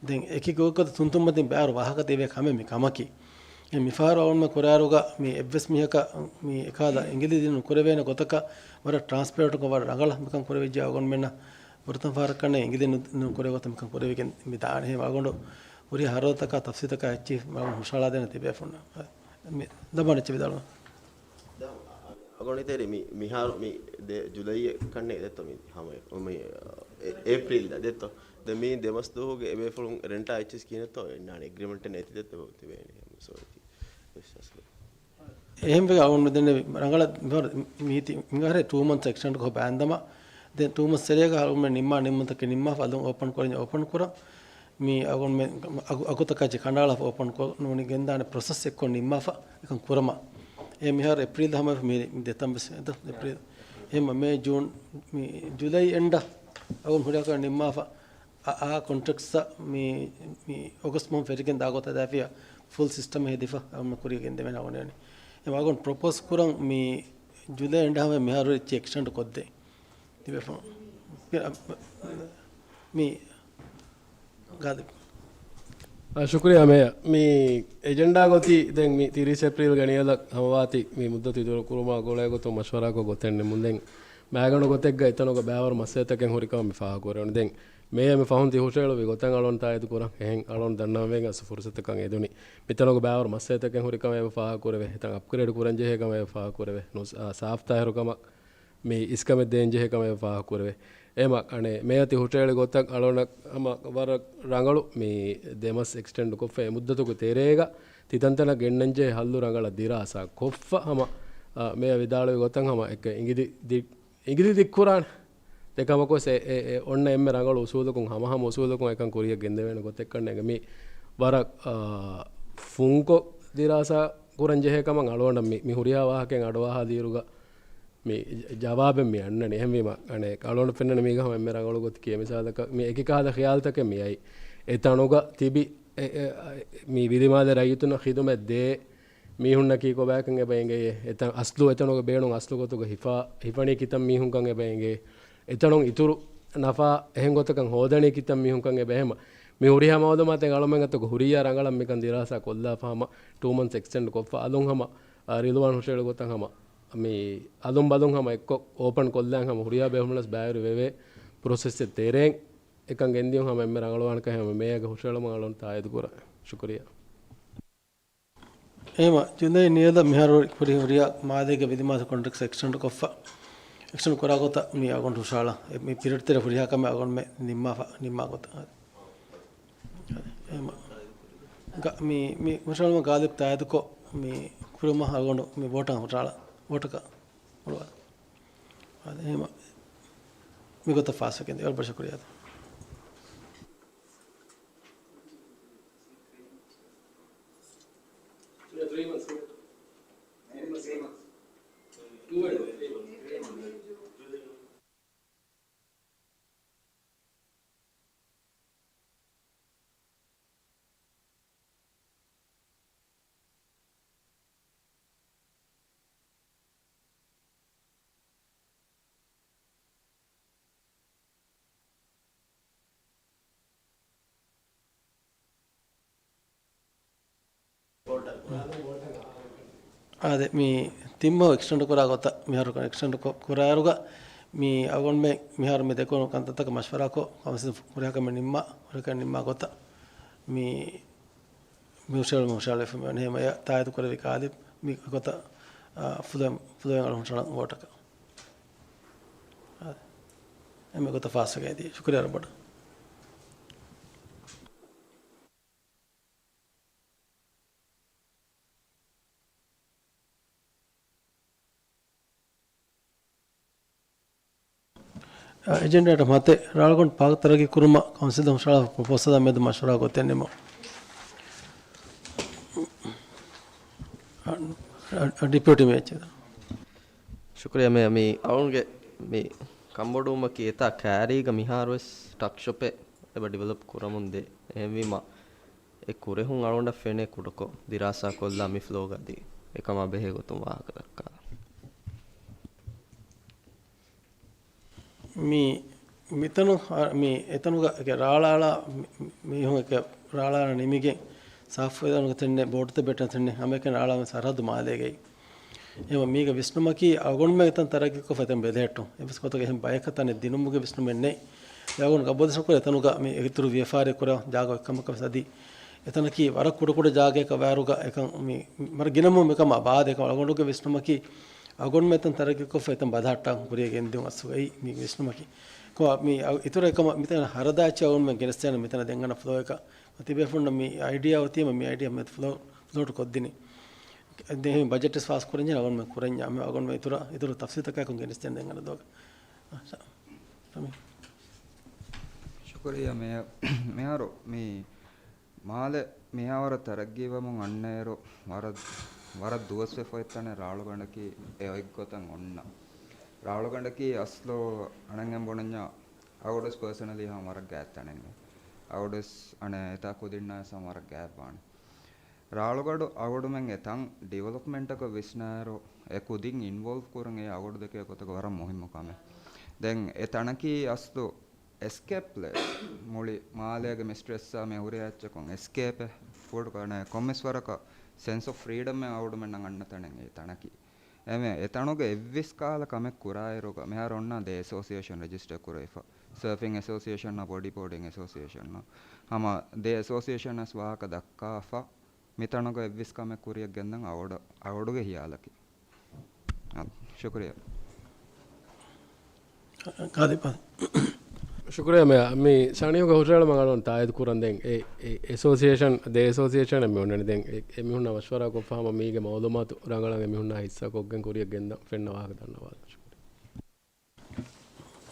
ދެން އެކި ގޮތަކަށް ތުންތުން މަތިން ބައިވަރު ވާހަކަ ދެވޭ ކަމެއް މި ކަމަކީ. އެ މިފަހަރު އަޅުގަނޑު ކުރާއިރުގަ މި އެއްވެސް މީހަކަށް މި އެކާލަ އިނގިލި ދިނުން ކުރެވޭނެ ގޮތަކަށް ވަރަށް ޓްރާންސްޕެރެންޓްކޮށް ވަރަށް ރަނގަޅަށް މިކަން ކުރެވިއްޖެ އަޅުގަނޑުމެންނަށް ފުރަތަމަ ފަހަރަކަށް އިނގިލި ނު-، ނުކުރެވޭ ގޮތަށް މިކަން ކުރެވިގެން މި ދާނެ. އެހެން އަޅުގަނޑު ހުރި ހަރަދުތަކާ ތަފްސީލްތަކާ އެއްޗިހި މަ-، ހުށަހަޅާދޭނަ ތިބޭފުންނަށް. މި ދަބާނެ އެއްޗެއް ވިދާޅުވާ. އަގޮނިތެރި މި، މިހާރު މި ދެ ޖުލައި ކަންނޭ ދެއްތޯ މި ހަމަ މި އޭ-، އޭޕްރީލް ދަ ދެއްތޯ. ދެ މި ދެ މަސް ދުވަހުގެ އެބޭފުޅުން ރެންޓާ އެއްޗިސް ކިހިނެއްތޯ އެންނާނެ އެގްރިމެންޓެއް ނެތި ދެއްތޯ ތިބޭނެ. ސޯ އެތި ވިސްވާސް ކުރޭ. އެހެންވެ އަޅުގަނޑު ދެންނެވި ރަނގަޅަށް މިހާރު މީތި މިހާރެ ޓޫ މަންތްސް އެކްސްޓެންޑް ކޮށް ބާންދަމާ، ދެން ޓޫ މަންތްސް ތެރޭގަ އަޅުގަނޑު ނިންމާ ނިންމުންތަކެއް ނިންމާފަ އަލުން އޯޕަން ކުރަން އޯޕަން ކުރަން. މި އަގުން މެ އަގު، އަގުތަކާ ޖެ ކަނޑާޅާފަ އޯޕަން ކޮށް ނޫނީ ގެންދާނެ ޕްރޮސެސް އެއްކޮށް ނިންމާފަ އެކަން ކުރަމާ. އެ މިހާރު އޭޕްރީލް ހަމަ މި ދެތަން ވެސް އެތަ އޭޕްރީލް. އެހެން މޭ ޖޫން މި ޖުލައި އެންޑަށް އަގުން ހުރިހާ ކަމެއް ނިންމާފަ. އަ، އާ ކޮންޓްރެކްޓްސް މި، މި އޮގަސްޓް މަހުން ފެށިގެން ދާ ގޮތަށް ދާފިޔާ ފުލް ސިސްޓަމެއް ހެދިފަ އަމަ ކުރިޔަށް ގެންދެވޭނެ އަގުން. އެ އަގުން ޕްރޮޕޯސް ކުރަން މި ޖުލައި އެންޑް ހަމަ މިހާރު އެއްޗެއް އެކްސްޓެންޑް ކޮށްދޭ. ތިބޭފުޅުން. މި ގާލިބް. އާ، ޝުކުރިއްޔާ މޭޔަރ. މި އެޖެންޑާ ގޮތީ ދެން މި ތިރީސް އޭޕްރީލް ގަނިޔަލަށް ހަމަވާތީ މި މުއްދަތު އިތުރު ކުރުމާ ގުޅޭ ގޮތުން މަޝްވަރާކޮށް ގޮތެއް ނިމުން. ދެން މައިގަނޑު ގޮތެއްގަ އެތަނުގަ ބައިވަރު މައްސަލަތަކެއް ހުރިކަމަށް މި ފާހަގަކުރެވުނު. ދެން މޭޔަރ މި ފަހުން ތި ހުށައެޅުއްވި ގޮތަށް އަޅުން ތާއީދު ކުރަން. އެހެން އަޅުން ދަންނަވަން ވެގެން އަސް ފުރުސަތަކަށް އެދުނީ. މިތަނުގަ ބައިވަރު މައްސަލަތަކެއް ހުރިކަމަށް އެބަ ފާހަގަކުރެވޭ. އެތަން އަޕްގްރޭޑް ކުރަންޖެހޭ ކަމަށް އެބަ ފާހަގަކުރެވޭ. ނުސް، އާ، ސާފްތާހިރު ކަމަށް މި އިސްކަމެއް ދޭންޖެހޭ ކަމަށް އެބަ ފާހަގަކުރެވޭ. އެމަ، އަނެއް، މޭޔަރ ތި ހުށައެޅި ގޮތަށް އަޅުނަށް ހަމަ ވަރަށް ރަނގަޅު މި ދެ މަސް އެކްސްޓެންޑް ކޮށްފަ އެ މުއްދަތުގެ ތެރޭގަ ތި ތަންތަނަށް ގެންނަންޖެހޭ ހައްލު ރަނގަޅަށް ދިރާސާ ކޮށްފަ ހަމަ، އާ، މޭޔަރ ވިދާޅުވި ގޮތަށް ހަމަ އެކަ އިނގިލި ދި-، އިނގިލި ދިއްކުރާނެ. ދެ ކަމަކުވެސް އެ، އެ، އެ އޮންނަ އެންމެ ރަނގަޅު އުސޫލަކުން ހަމަހަމަ އުސޫލަކުން އެކަން ކުރިޔަށް ގެންދެވޭނެ ގޮތެއްކަން ނޭނގެ މި ވަރަށް، އާ، ފުންކޮށް ދިރާސާ ކުރަން ޖެހޭ ކަމަށް އަޅުގަނޑަށް މި، މި ހުރިހާ ވާހަކައެއް އަޑުއަހާ ދިއިރުގަ މި ޖަ-، ޖަވާބެއް މި އަންނަނީ. އެހެންވީމަ، އަނެއް، އަޅުގަނޑު ފެންނަނީ މީގަ ހަމަ އެންމެ ރަނގަޅު ގޮތަކީ އެ މިސާލަކަށް މި އެކި ކަހަލަ ޚިޔާލުތަކެއް މި އައި. އެ ތަނުގަ ތިބި، އެ، އެ، އެ، މި ވިލިމާލެ ރައްޔިތުންނަށް ޚިދުމަތް ދޭ މީހުންނަކީ ކޮބާކަން އެބަ އެނގޭ. އެތަން އަސްލު އެތަނުގަ ބޭނުން އަސްލު ގޮތުގަ ހިފާ، ހިފަނީ ކިތަން މީހުންކަން އެބަ އެނގޭ. އެތަނުން އިތުރު ނަފާ އެހެން ގޮތަކަށް ހޯދަނީ ކިތަން މީހުންކަން އެބަ އެހެމަ. މި ހުރިހާ މައުލޫމާތެއް އަޅުމެން އަތުގަ ހުރިއްޔާ ރަނގަޅަށް މިކަން ދިރާސާ ކޮށްލާފަ ހަމަ ޓޫ މަންތްސް އެކްސްޓެންޑް ކޮށްފަ އަލުން ހަމަ، އާ، ރިލްވާން ހުށައެޅި ގޮތަށް ހަމަ މި އަލުން ބަލުން ހަމަ އެއްކޮށް އޯޕަން ކޮށްލާން ހަމަ ހުރިހާ ބޭފުޅުންނަސް ބައިވެރި ވެވޭ ޕްރޮސެސްއެއް ތެރޭން އެކަން ގެންދިޔުން ހަމަ އެންމެ ރަނގަޅުވާނެކަން ހަމަ މޭޔަރގެ ހުށައެޅުމަށް އަޅުން ތާއީދު ކުރަން. ޝުކުރިއްޔާ. އެހެމަ ޖުލައި ނިޔަލަށް މިހާރު ހުރި ހުރިހާ މާލޭގެ ވިލިމާލެ ކޮންޓްރެކްޓް އެކްސްޓެންޑް ކޮށްފަ، އެކްސްޓެންޑް ކުރާ ގޮތަށް މި އަގުން ހުށައަޅާ. އެ މި ޕިރިއަޑް ތެރޭ ހުރިހާ ކަމެއް އަގުން މެ ނިންމާފަ، ނިންމާ ގޮތަށް. އެހެމަ ގަ-، މި، މި ހުށައަޅުމަށް ގާލިބް ތާއީދުކޮށް، މި ކުރިމަ އަގުން މި ވޯޓަށް ހުށައަޅާ، ވޯޓަކަށް ހުޅުވާ. އާދެ، އެހެމަ މިގޮތަށް ފާސްވެގެން ދިޔަ. ވަރަށް ބޮޑަށް ޝުކުރިއްޔާ. އާދެ، މި ތިން މަހު އެކްސްޓެންޑް ކުރާ ގޮތަށް މިހާރު އެކްސްޓެންޑް ކު-، ކުރާއިރުގަ މި އަގުންމެ މިހާރު މި ދެކުނު ކަންތައްތަކަށް މަޝްވަރާކޮށް، ކައުންސިލް ހުރިހާ ކަމެއް ނިންމާ، ހުރިކަން ނިންމާ ގޮތަށް މި މި ހުށައެޅުމަށް ހުށައެޅިފަ މިވަނީ. އެހެމަ ތާއީދު ކުރެވި ގާލިބް މި ގޮތަށް، އާ، ފުލުވެ-، ފުލުވެ އަޅުން ހުށައަޅަން ވޯޓަކަށް. އާ، އެމެ ގޮތަށް ފާސްވެގެން ދިޔަ. ޝުކުރިއްޔާ ވަރަށް ބޮޑަށް. އެޖެންޑާއަށް މަތި ރާޅުގަނޑު ޕާކް ތަރައްގީ ކުރުމަށް ކައުންސިލް ހުށަހަޅާ ޕްރޮޕޯސަލާ މެދު މަޝްވަރާ ގޮތެއް ނިމުން. ޑިޕިއުޓީ މޭޔަރ. ޝުކުރިއްޔާ މޭޔަރ. މި އަޅުގަނޑުގެ މި ކަންބޮޑުވުމަކީ އެތާ ކައިރީގަ މިހާރުވެސް ޓަކް ޝޮޕެއް އެބަ ޑިވެލޮޕް ކުރަމުން ދޭ. އެހެންވީމަ އެ ކުރެހުން އަޅުގަނޑަށް ފެނޭ ކުޑަކޮށް ދިރާސާ ކޮށްލާ މި ފްލޯގަ އަދި އެކަމާ ބެހޭ ގޮތުން ވާހަކަ ދައްކާލަން. މި، މިތަނު، އަ، މި އެތަނުގަ އެކެ ރާޅާޅާ މި، މީހުން އެކެ ރާޅާޅާ ނިމިގެން ސާފުވެދާނުގެ ތެންނެ، ބޯޓުތައް ބެއްޓަން ތެންނެ، ހަމައެކަނި ރާޅާ ސަރަހައްދު މާލޭގައި. އެހެންވީމަ މީގެ ވިސްނުމަކީ އަޅުގަނޑުމެން އެތަން ތަރައްގީކޮށްފަ އެތަން ބެލެހެއްޓުން. އެއްވެސް ގޮތަކަށް އެހެން ބަޔަކަށް ތަނެއް ދިނުމުގެ ވިސްނުމެއް ނެތް. އެ އަޅުގަނޑު ގަބޫލު ކުރޭ އެތަނުގަ މި އިތުރު ވިޔަފާރި ކުރާ ޖާގަ އޮތް ކަމަކަށް ވެސް އަދި އެތަނަކީ ވަރަށް ކުޑަކުޑަ ޖާގައަކަށް ވާއިރުގަ އެކަން މި، މި ވަރަށް ގިނަ މީހުން މިކަމާ ބާދޭ. އެކަމަކު އަޅުގަނޑުގެ ވިސްނުމަކީ އަޅުގަނޑުމެން އެތަން ތަރައްގީކޮށްފަ އެތަން ބަލަހައްޓަން ކުރިޔަށް ގެންދިޔުން އަސްލު އެއީ މި ވިސްނުމަކީ. ކޮ-، މި އަ-، އިތުރަށް އެކަމަށް މިތަނަށް ހަރަދާއެއްޗެއް އަޅުގަނޑުމެން ގެނެސްދޭނަން މިތަނަށް ދެން އަންނަ ފްލޯއަކަށް. ތިބޭފުޅުންނަށް މި އައިޑިއާ އޮތީމަ މި އައިޑިއާ މި ފްލޯ، ފްލޯޓް ކޮށްދިނީ. ދެން މި ބަޖެޓް ވެސް ފާސް ކުރަންޖެހޭ އަޅުގަނޑުމެން ކުރަންޏާ މި އަޅުގަނޑުމެން އިތުރަށް، އިތުރު ތަފްސީލްތަކާއެކު ގެނެސްދޭނަން ދެން އަންނަ ދުވަހަކަށް. އާ، ސަ-، ސަމީ. ޝުކުރިއްޔާ މޭޔަރ. މިހާރު މި މާލެ މިހާވަރަށް ތަރައްގީވަމުން އަންނައިރު، ވަރަށް، ވަރަށް ދުވަސްވެފަ އޮތް ތަނެއް ރާޅުގަނޑަކީ އެ އޮތްގޮތަށް އޮންނަ. ރާޅުގަނޑަކީ އަސްލު އަނެއްހެން ބުނަންޏާ، އަގޮޑުވެސް ޕާސަނަލީ ހަމަ ވަރަށް ގާތް ތަނެއް. އަގޮޑުވެސް އަނެއް އެތާ ކުދިންނާ ވެސް ހަމަ ވަރަށް ގާތް ވާނެ. ރާޅުގަނޑު އަގޮޑުމެން އެ ތަން ޑިވެލޮޕްމަންޓަކަށް ވިސްނާއިރު، އެ ކުދިން އިންވޮލްވް ކުރަން އެ އަގޮޑު ދެކޭ ގޮތަކަށް ވަރަށް މުހިއްމު ކަމެއް. ދެން އެ ތަނަކީ އަސްލު އެސްކޭޕް ޕްލޭސް. މުޅި މާލޭގެ މި ސްޓްރެސްއާ މި ހުރިހާ އެއްޗަކުން އެސްކޭޕެއް. ފުޑް ކަނެ ކޮންމެސް ވަރަކަށް ސެންސް އޮފް ފްރީޑަމް އެ އަގޮޑުމެންނަށް އަންނަ ތަނެއް އެ ތަނަކީ. އެމެ އެ ތަނުގެ އެއްވެސް ކަހަލަ ކަމެއް ކުރާއިރުގަ މިހާރު އޮންނަ ދެ އެސޯސިއޭޝަން ރެޖިސްޓަރ ކުރެވިފަ. ސަރފިން އެސޯސިއޭޝަންއާ ބޮޑީ ބޯޑިން އެސޯސިއޭޝަންއާ. ހަމަ ދެ އެސޯސިއޭޝަން ވެސް ވާހަކަ ދައްކާފަ. މި ތަނުގަ އެއްވެސް ކަމެއް ކުރިއަށް ގެންދަން އަގޮޑަށް، އަގޮޑުގެ ހިޔާލަކީ. އާ، ޝުކުރިއްޔާ. ގާލިބާ. ޝުކުރިއްޔާ މޭޔަރ. މި ސަނީހުގެ ހުށަހެޅުމަށް އަޅުގަނޑު ތާއީދު ކުރަން ދެން އެ، އެ އެސޯސިއޭޝަން، ދެ އެސޯސިއޭޝަން މި އޮންނަނީ ދެން އެ، އެ މީހުންނާ މަޝްވަރާ ކޮށްފަ ހަމަ މީގެ މައުލޫމާތު ރަނގަޅަށް އެ މީހުންނާ ހިއްސާ ކޮށްގެން ކުރިއަށް ގެންދަން ފެންނަ ވާހަކަ ދަންނަވާލަން. ޝުކުރިއްޔާ.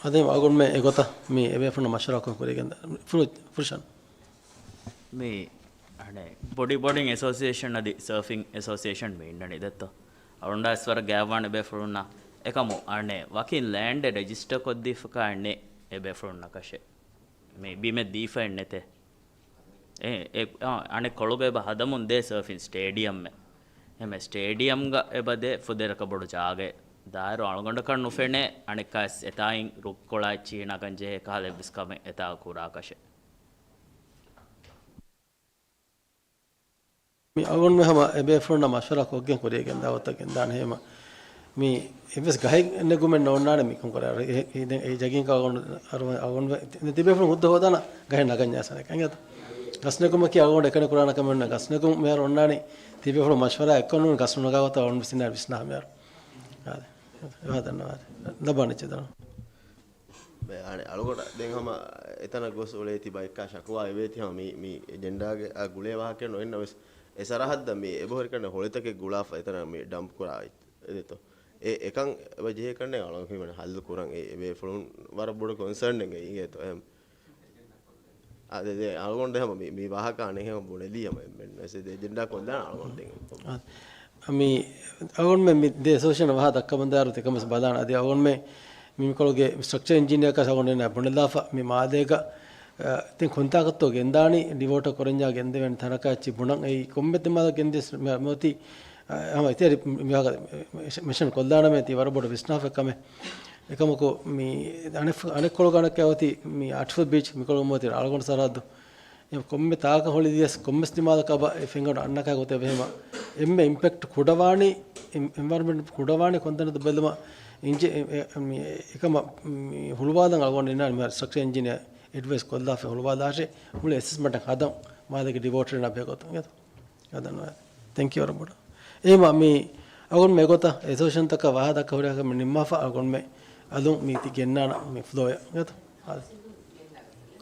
އަދި އަޅުގަނޑުމެން އެގޮތަށް މި އެބޭފުޅުންނާ މަޝްވަރާކޮށް ކުރިއަށް ގެންދަން. ފުރު-، ފުރުޝަން. މި އަނެއް ބޮޑީ ބޯޑިން އެސޯސިއޭޝަން އަދި ސަރފިން އެސޯސިއޭޝަން މި އިންނަނީ ދެއްތޯ؟ އަޅުގަނޑާ އަސްވަރަށް ގާތްވާނެ އެބޭފުޅުންނާ. އެކަމު އަނެއް ވަކިން ލޭންޑެއް ރެޖިސްޓަރ ކޮށްދީފަކާ އެއްނެއް އެބޭފުޅުންނަކަށެއް. މި ބިމެއް ދީފައެއް ނެތޭ. އެ، އެ، އާ، އަނެއް ކޮޅުގަ އެބަ ހަދަމުން ދޭ ސަރފިން ސްޓޭޑިއަމެއް. އެމެ ސްޓޭޑިއަމްގަ އެބަ ދޭ ފުދޭވަރަކަށް ބޮޑު ޖާގައެއް. ދާއިރު އަޅުގަނޑަކަށް ނުފެނޭ އަނެއްކާވެސް އެތާއިން ރުއްކޮޅާ އެއްޗިހި ނަގަން ޖެހޭ ކަހަލަ އެއްވެސް ކަމެއް އެތާ ކުރާކަށެއް. މި އަޅުގަނޑުމެން ހަމަ އެބޭފުޅުންނާ މަޝްވަރާ ކޮށްގެން ކުރިއަށް ގެންދާ ގޮތަށް ގެންދާނެ ހެމަ. މި އެއްވެސް ގަހެއް ނެގުމެއް ނޯންނާނެ މިކަން ކުރާ. އެ، އެ، ދެން އެ ޖަގައިން އަޅުގަނޑު، އަޅުގަނޑު، އަޅުގަނޑު ތިބޭފުޅުން ހުއްދަ ހޯދާނަ ގަހެއް ނަގަންޏާ ސަނެކަން އެނގޭތަ؟ ގަސް ނެގުމަކީ އަޅުގަނޑު އެކަނި ކުރާނެ ކަމެއް ނޫން. ގަސް ނެގުން މިހާރު އޮންނާނީ ތިބޭފުޅުން މަޝްވަރާ އެއްކޮށް ނޫން ގަސް ނުނަގާ ގޮތަށް އަޅުގަނޑު ވިސްނާ، ވިސްނާ މިހާރު. އާދެ. އެވާ ދަންނަވާ. ލަބާނެ ޗެދަނ. ބެ-، އަނެއް އަޅުގަނޑަށް ދެން ހަމަ އެތަނަށް ގޮސް އުޅޭތީ ބައެއްކާ ޝަކުވާ އެވޭތީ ހަމަ މި، މި އެޖެންޑާގެ އާ ގުޅޭ ވާހަކައެއް ނު އިންނަ ވެސް އެ ސަރަހައްދަށް މި އެބަހުރި ކަންނެ ހޮޅިތަކެއް ގުޅާފަ އެތަނަށް މި ޑަމްޕް ކުރާ އެދެތޯ. އެ، އެކަން އެބަ ޖެހޭ ކަންނެ އަޅުގަނޑު ހައްލު ކުރަން އެ، އެ ބޭފުޅުން ވަރަށް ބޮޑު ކޮންސަރނެއް އިނގޭތޯ. އެހެން. އާ، ދެ، ދެ، އަޅުގަނޑު ހަމަ މި، މި ވާހަކަ އަނެއްހެން ބުނެލީ ހަމަ އެންމެން ވެސް ދެ އެޖެންޑާ ކޮށްލާން އަޅުގަނޑު ދެން. އާ، މި އަޅުގަނޑުމެން މި ދެ އެސޯސިއޭޝަން ވަހާ ދައްކަމުންދާއިރު ތިކަމެސް ބަލާނަ. އަދި އަޅުގަނޑުމެން މި މިކޮޅުގެ ސްޓްރަކްޗަރ އިންޖިނިއަރ ކަސް އަޅުގަނޑު ބުނެލާފަ މި މާލޭގަ، އަ، ތިން ކޮންތާކަށްތޯ ގެންދާނީ ޑިވޯޓަށް ކުރަންޏާ ގެންދެވޭނެ ތަނަކާ އެއްޗި ބުނަން އެއީ ކޮންމެ ދިމާލަށް ގެންދިޔަސް މި، މިއޮތީ، އަ، ހަމަ އިތޭރި މި ވާހަކަ މެންޝަން ކޮށްލާނަމޭ ތީ ވަރަށް ބޮޑު ވިސްނާފަ ކަމެއް. އެކަމަކު މި އަނެއް، އަނެއްކޮޅުގަ އަނެއްކާ އޮތީ މި އާޓްފުލް ބީޗް މިކޮޅު މިއޮތީ ރާޅުގަނޑު ސަރަހައްދު. އެ ކޮންމެ ތާކަށް ހޮޅި ދިޔަސް ކޮންމެސް ދިމާލަކަށް އެ ފެންގަނޑު އަންނަކާ ގޮތެއް ވެހެމަ އެންމެ އިމްޕެކްޓް ކުޑަވާނީ، އެން-، އެންވަޔަރަންމަންޓް ކުޑަވާނީ ކޮންތަނެއްތޯ ބެލުމަށް އިންޖެ-، އެ-، އެ-، މި އެކަމަށް މި ހުޅުވާލަން އަޅުގަނޑު އިންނާނެ މި ސްޓްރަކްޗަރ އިންޖިނިއަރ އެޑްވައިސް ކޮށްލާފަ ހުޅުވާލާށޭ މުޅި އެސެސްމަންޓަށް ހަދަން މާލޭގެ ޑިވޯޓަރުންނާ ބެހޭގޮތުން. ތެންކް ޔޫ ވަރަށް ބޮޑަށް. އެހެމަ މި އަޅުގަނޑުމެން އެގޮތަށް އެސޯސިއޭޝަންތަކަށް ވާހަކަ ދައްކަ ހުރިހާ ކަމެއް ނިންމާފަ އަޅުގަނޑުމެން އަލުން މީތި ގެންނާނަ މި ފްލޯއަށް.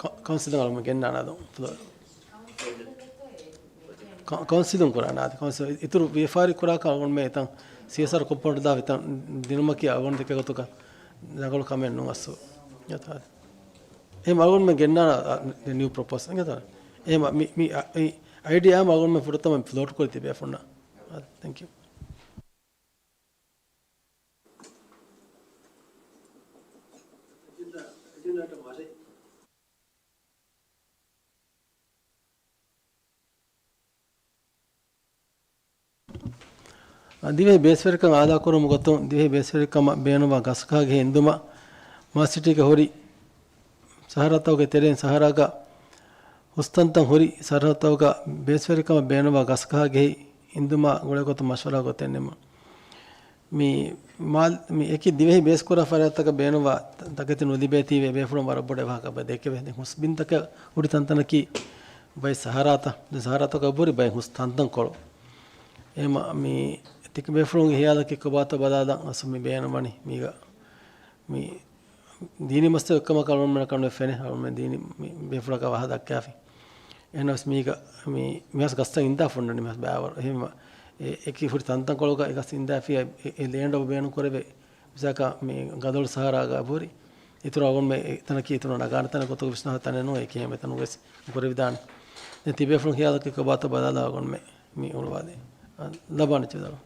ކަ-، ކައުންސިލުން އަޅުގަނޑު ގެންނާނަ އަލުން ފްލޯއަށް. ކަ-، ކައުންސިލުން ކުރާނަ އަދި ކައުންސިލް އިތުރު ވިޔަފާރި ކުރާކަށް އަޅުގަނޑުމެން އެތަން ސީއެސްއާރް ކޮމްޕޯނަންޓް ދާ އެތަން ދިނުމަކީ އަޅުގަނޑު ދެކެ ގޮތުގަ ރަނގަޅު ކަމެއް ނޫން އަސްލު. އެހެމަ އަޅުގަނޑުމެން ގެންނާނަ، އަ، ނިއު ޕްރޮޕޯސަލް އިނގޭތަ؟ އެހެމަ މި، މި، އަ، އެ އައިޑިއާ އަޅުގަނޑުމެން ފުރަތަމަ ފްލޯޓް ކުރި ތިބޭފުންނަށް. އަ، ތެންކް ޔޫ. ދިވެހި ބޭސްވެރިކަން އާލާކުރުމުގެ ގޮތުން ދިވެހި ބޭސްވެރިކަމަށް ބޭނުންވާ ގަސްގަހާގެހި އިންދުމަށް މާސިޓީގަ ހުރި ސަހަރާތަކުގެ ތެރެއިން ސަހަރާގަ ހުސްތަންތަން ހުރި ސަހަރާތަކުގަ ބޭސްވެރިކަމަށް ބޭނުންވާ ގަސްގަހާގެހި އިންދުމާ ގުޅޭގޮތުން މަޝްވަރާ ގޮތެއް ނިމުން. މި މާލް-، މި އެކި ދިވެހި ބޭސްކުރާ ފަރާތްތަކަށް ބޭނުންވާ ތަ-، ތަކެތި ނުލިބޭތީވެ ބޭފުޅުން ވަރަށް ބޮޑަށް ވާހަކަ ދެކެވޭ. ދެން ހުސް ބިންތަކެއް ހުރި ތަންތަނަކީ ބައެއް ސަހަރާތައް، ދެން ސަހަރާތަކަށް ހުރި ބައެއް ހުސް ތަންތަންކޮޅު. އެހެމަ މި ތިކަ ބޭފުޅުންގެ ހިޔާލަކީ ކޮބާތޯ ބަލާލަން އަސް މި ބޭނުންވަނީ މީގަ. މި ދީނީ މައްސަލަ އެއްކަމަކަށް އަޅުގަނޑުމެންނަށް ކަނޑު ފެނޭ، އަޅުގަނޑުމެން ދީނީ މި ބޭފުޅަކަށް ވާހަކަ ދައްކާފި. އެހެނަސް މީގަ މި މިހާސް ގަސްތައް އިންދާފަ އޮންނަނީ މިހާސް ބައިވަރު. އެހެންވީމަ އެ އެކި ހުރި ތަންތަންކޮޅުގަ އެ ގަސް އިންދާފިއްޔާ އެ، އެ ލޭންޑް އެބަ ބޭނުން ކުރެވޭ. މިސާލަކަށް މި ގަދޮޅު ސަހަރާގަ އެބަހުރި އިތުރަށް އަޅުގަނޑުމެން އެ ތަނަކީ އިތުރަށް ނަގާނެ ތަނެއް ގޮތުގަ ވިސްނާ ތަނެއް ނޫން. އެކި ހަމަ އެތަނުގައި ކުރެވިދާނެ. ދެން ތިބޭފުޅުން ހިޔާލަކީ ކޮބާތޯ ބަލާލާ އަޅުގަނޑުމެން މި އުޅުވާލީ. އަ، ލަބާނެ ޗެއަރމަން.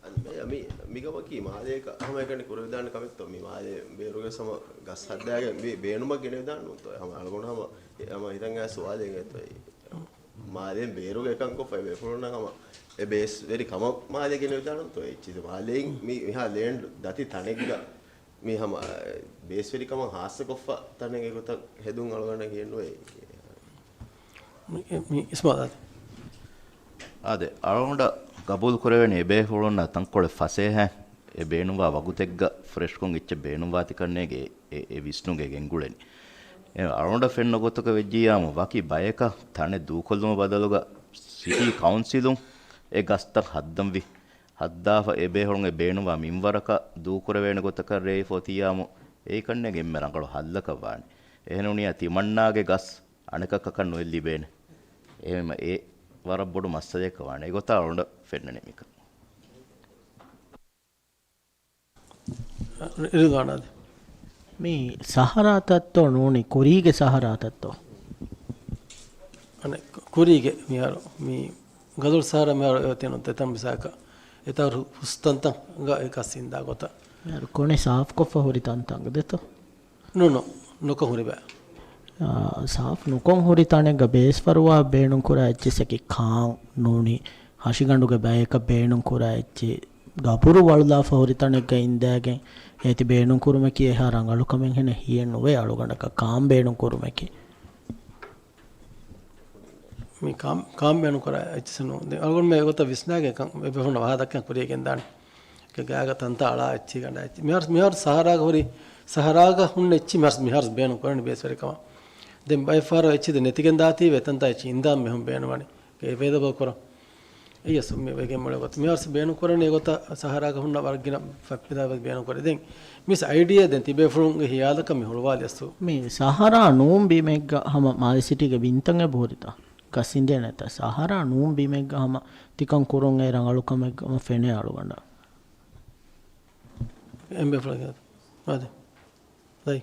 އަން މި، މި، މިގަމަކީ މާލޭގަ ހަމައެކަނި ކުރެވިދާނެ ކަމެއްތޯ؟ މި މާލޭ ބޭރުގެ ހަމަ ގަސް ހައްދާގެން މި ބޭނުމަށް ގެނެވިދާނެ ނޫންތޯ؟ ހަމަ އަޅުގަނޑު ހަމަ، ހަމަ ހިތަށް އައި ސުވާލެއް އެއްތޯ؟ މާލޭން ބޭރުގަ އެކަން ކޮށްފަ އެ ބޭފުޅުންނަށް ހަމަ އެ ބޭސްވެރި ކަމަށް މާލޭ ގެނެވިދާނެ ނޫންތޯ؟ އެއްޗި މާލޭން މި، މިހާ ލޭންޑް ދަތި ތަނެއްގަ މި ހަމަ ބޭސްވެރިކަމަށް ހާއްސަކޮށްފަ ތަނެއް އެގޮތަށް ހެދުން އަޅުގަނޑަށް ހިއެއްނުވޭ. މި، މި އިސްމާލް އާދެ. އާދެ، އަޅުގަނޑަށް ގަބޫލު ކުރެވޭނެ އެބޭފުޅުންނަށް ތަންކޮޅެއް ފަސޭހައިން އެ ބޭނުންވާ ވަގުތެއްގަ ފްރެޝްކޮށް އެއްޗެއް ބޭނުންވާތި ކަންނޭގެ އެ، އެ ވިސްނުގެ ގެންގުޅެނީ. އެ އަޅުގަނޑަށް ފެންނަ ގޮތަކަށް ވެއްޖިއްޔާމު ވަކި ބަޔަކަށް ތަނެއް ދޫކޮށްލުމަށް ބަދަލުގަ ސިޓީ ކައުންސިލުން އެ ގަސްތައް ހައްދަންވި، ހައްދާފަ އެ ބޭފުޅުން އެ ބޭނުންވާ މިންވަރަކަށް ދޫކުރެވޭނެ ގޮތަކަށް ރޭވިފަ އޮތިއްޔާމު އެ ކަންނޭގެ އެންމެ ރަނގަޅު ހައްލަކަށް ވާނެ. އެހެންވުނިއްޔާ ތިމަންނާގެ ގަސް އަނެކަކަކަށް ނުއެއްލިބޭނެ. އެހެންވީމަ އެ ވަރަށް ބޮޑު މައްސަލައަކަށް ވާނެ. އެގޮތަށް އަޅުގަނޑަށް ފެންނަނީ މިކަން. ރި-، ރިޟްވާނާ ދޭ. މީ ސަހަރާތައްތޯ ނޫނީ ކުރީގެ ސަހަރާތައްތޯ؟ އަނެއް ކު-، ކުރީގެ މިހާރު މީ ގަދަޅު ސަހަރާ މިހާރު އެ އޮތީ ނު ދެތަން މިސާލަކަށް އެތާ ހު-، ހުސް ތަންތަންގަ އެ ގަސް އިންދާ ގޮތަށް. މިހާރު ކޮނެ ސާފްކޮށްފަ ހުރި ތަންތަންގަ ދެތޯ؟ ނޫނު، ނުކޮށް ހުރި ބައެއް. އާ، ސާފް ނުކޮށް ހުރި ތަނެއްގަ ބޭސްފަރުވާ ބޭނުން ކުރާ އެއްޗިއްސަކީ ކާން ނޫނީ ހަށިގަނޑުގެ ބަޔަކަށް ބޭނުން ކުރާ އެއްޗެއް ގަބުރު ވަޅުލާފަ ހުރި ތަނެއްގަ އިންދާގެން އޭތި ބޭނުން ކުރުމަކީ އެހާ ރަނގަޅު ކަމެއް ހެނެއް ހިއެއް ނުވޭ އަޅުގަނޑަކަށް ކާން ބޭނުން ކުރުމަކީ. މި ކާން، ކާން ބޭނުން ކުރާ އެއްޗިއްސެއް ނޫން. ދެން އަޅުގަނޑުމެން އެގޮތަށް ވިސްނާގެން އެކަން އެބޭފުޅުންނަށް ވާހަކަ ދައްކަން ކުރިޔަށް ގެންދާނެ. ގާގަ ތަންތާ އަޅާ އެއްޗިހި ގަނޑާ އެއްޗި. މިހާރު، މިހާރު ސަހަރާގަ ހުރި، ސަހަރާގަ ހުންނަ އެއްޗި މިހާރު، މިހާރު ބޭނުން ކުރަނީ ބޭސްވެރިކަމަށް. ދެން ބައެއް ފަހަރު އެއްޗި ދެން ނެތިގެން ދާތީވެ ތަންތާ އެއްޗި އިންދާ މީހުން ބޭނުންވަނީ. އެ އެވޭލަބަލް ކުރަން. އެއްޔަސް މި ވެގެން މޮޅެ ގޮތަށް. މިހާރު ބޭނުން ކުރަނީ އެގޮތަށް ސަހަރާގަ ހުންނަ ވަރަށް ގިނަ ފައްޕިލާ ބޭނުން ކުރޭ. ދެން މިސް އައިޑިއާ ދެން ތިބޭފުޅުންގެ ހިޔާލަކަށް މި ހުޅުވާލި އަސްލު. މި ސަހަރާ ނޫން ބިމެއްގަ ހަމަ މާލެ ސިޓީގެ ބިންތައް އެބަ ހުރިތާ؟ ގަސް އިނދޭނެތާ؟ ސަހަރާ ނޫން ބިމެއްގަ ހަމަ ތިކަން ކުރުން އެ ރަނގަޅު ކަމެއް ހަމަ ފެނޭ އަޅުގަނޑަށް. އެނބޭފުޅެއް އާދެ. ދައި.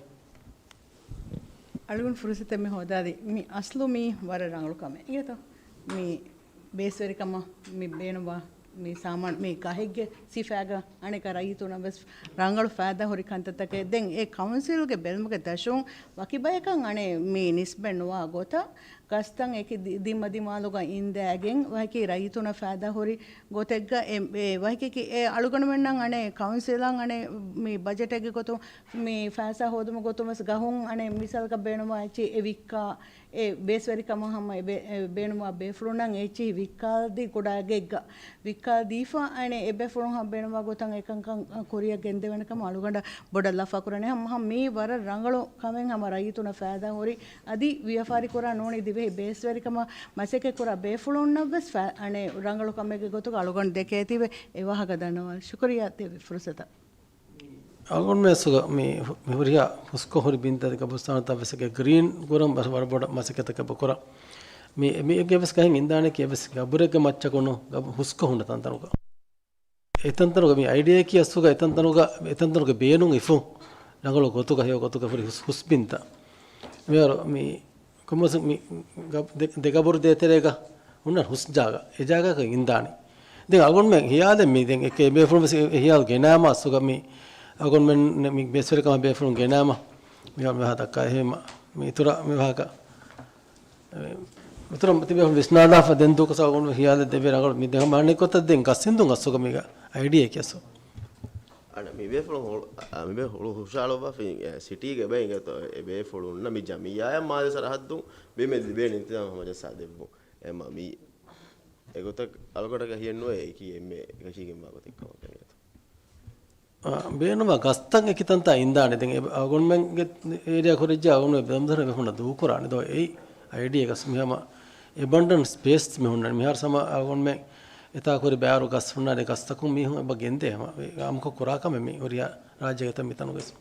އަޅުގަނޑު ފުރުސަތެއް މި ހޯދާދީ. މި އަސްލު މީ ވަރަށް ރަނގަޅު ކަމެއް. އިނގޭތޯ؟ މި ބޭސްވެރިކަމަށް މި ބޭނުންވާ މި ސާމާނު މި ގަހެއްގެ ސިފައިގަ އަނެކާ ރައްޔިތުންނަށް ވެސް ރަނގަޅު ފައިދާ ހުރި ކަންތައްތަކެއް. ދެން އެ ކައުންސިލްގެ ބެލުމުގެ ދަށުން ވަކި ބަޔަކަށް އަނެއް މި ނިސްބަތް ނުވާ ގޮތަށް ގަސްތައް އެކި ދި-، ދިމަދިމާލުގަ އިންދާގެން ވަކި ރައްޔިތުންނަށް ފައިދާ ހުރި ގޮތެއްގަ އެ، އެ ވަކި އެ އަޅުގަނޑުމެންނަށް އަނެއް ކައުންސިލަށް އަނެއް މި ބަޖެޓެއްގެ ގޮތުން މި ފައިސާ ހޯދުމުގެ ގޮތުން ވެސް ގަހުން އަނެއް މިސާލަކަށް ބޭނުންވާ އެއްޗިހި އެ ވިއްކާ، އެ ބޭސްވެރިކަމަށް ހަމަ އެ ބޭ-، އެ ބޭނުންވާ ބޭފުޅުންނަށް އެއްޗިހި ވިއްކާލަދީ ކުޑަ ގެއްގަ ވިއްކާލަދީފަ އަނެއް އެ ބޭފުޅުން ހަމަ ބޭނުންވާ ގޮތަށް އެކަންކަން ކުރިޔަށް ގެންދެވޭނެ ކަމަށް އަޅުގަނޑަށް ބޮޑަށް ލަފާ ކުރަނީ. ހަމަ، ހަމަ މީ ވަރަށް ރަނގަޅު ކަމެއް ހަމަ ރައްޔިތުންނަށް ފައިދާ ހުރި އަދި ވިޔަފާރި ކުރާ ނޫނީ ދިވެހި ބޭސްވެރިކަމަށް މަސައްކަތް ކުރާ ބޭފުޅުންނަށް ވެސް ފަ-، އަނެއް ރަނގަޅު ކަމެއްގެ ގޮތުގަ އަޅުގަނޑު ދެކޭތީވެ އެ ވާހަކަ ދަންނަވާލި. ޝުކުރިއްޔާ ދެއްވި ފުރުސަތަށް. އަޅުގަނޑުމެން އަސްލުގަ މި ހު-، މި ހުރިހާ ހުސްކޮށް ހުރި ބިންތައް ގަބުރުސްތާނުތައް ވެސް ގްރީން ކުރަން ވަރަށް، ވަރަށް ބޮޑަށް މަސައްކަތަކެއް އެބަ ކުރަން. މި، މި އެއްގެ ވެސް ގަހެއް އިންދާނެކީ އެއްވެސް ގަބުރެއްގެ މައްޗަކު ނޫން، ގަބު-، ހުސްކޮށް ހުންނަ ތަންތަނުގަ. އެތަންތަނުގަ މި އައިޑިއާއަކީ އަސްލުގަ އެތަންތަނުގަ، އެތަންތަނުގެ ބޭނުން އިފުން ރަނގަޅު ގޮތުގަ ހެޔޮ ގޮތުގަ ހުރި ހުސް-، ހުސް ބިންތައް. މިހާރު މި ކޮންމެސް މި ގަ-، ދެ-، ދެ ގަބުރު ދޭތެރޭގަ ހުންނަ ހުސް ޖާގަ، އެ ޖާގައަކަށް އިންދާނެ. ދެން އަޅުގަނޑުމެން ހިޔާލެއް މި ދެން އެކޭ ބޭފުޅުން ވެސް އެ ހިޔާލު ގެނާމަ އަސްލުގަ މި އަޅުގަނޑުމެން މި ބޭސްވެރިކަމާ ބޭފުޅުން ގެނާމަ މި ވާހަކަ ދައްކާ އެހެން މި އިތުރަށް މި ވާހަކަ އެ، އިތުރަށް ތިބޭފުޅުން ވިސްނާލާފަ ދެން ދޫކޮށް އަޅުގަނޑު ހިޔާލެއް ދެވޭ ރަނގަޅު މި ދެ ހަމަ އަނެއް ގޮތަށް ދެން ގަސް އިންދުން އަސްލުގަ މީގަ އައިޑިއާއަކީ އަސްލު. އަނެއް މި ބޭފުޅުން ހުޅު-، އަ، މި ބޭފުޅުން ހުށަހަޅުއްވާފަ އެ ސިޓީގެ ބައި އިނގޭތޯ އެ ބޭފުޅުންނަށް މި ޖަމިއްޔާއަށް މާލެ ސަރަހައްދުން ބިމެއް ލިބޭނެ އިންތިޒާމް ހަމަޖައްސާ ދެއްވުން. އެމަ މި އެގޮތަށް އަޅުގަނޑަކަށް ހިއެއްނުވޭ އެކީ އެންމެ އެކަށީގެންވާ ގޮތެއް ކަމަކަށް އިނގޭތޯ. އާ، ބޭނުންވާ ގަސްތައް އެކި ތަންތާ އިންދާނެ. ދެން އެ އަޅުގަނޑުމެންގެ އޭރިއާ ކުރެއްޖެ އަޅުގަނޑު ބެލުމުދަރ އެ ހުންނަ ދޫކުރާނެ ދޯ އެއީ އައިޑިއާ ގަސް މި ހަމަ އެބަންޑަންސް ސްޕޭސް މި ހުންނަނީ. މިހާރު ހަމަ އަޅުގަނޑުމެން އެތާ ކުރި ބާރު ގަސް ހުންނާނެ ގަސްތަކުން މީހުން އެބަ ގެންދޭ ހަމަ އާއްމުކޮށް ކުރާ ކަމެއް މި ހުރިހާ ރާއްޖޭގެ ތަން މި ތަނުގަސް.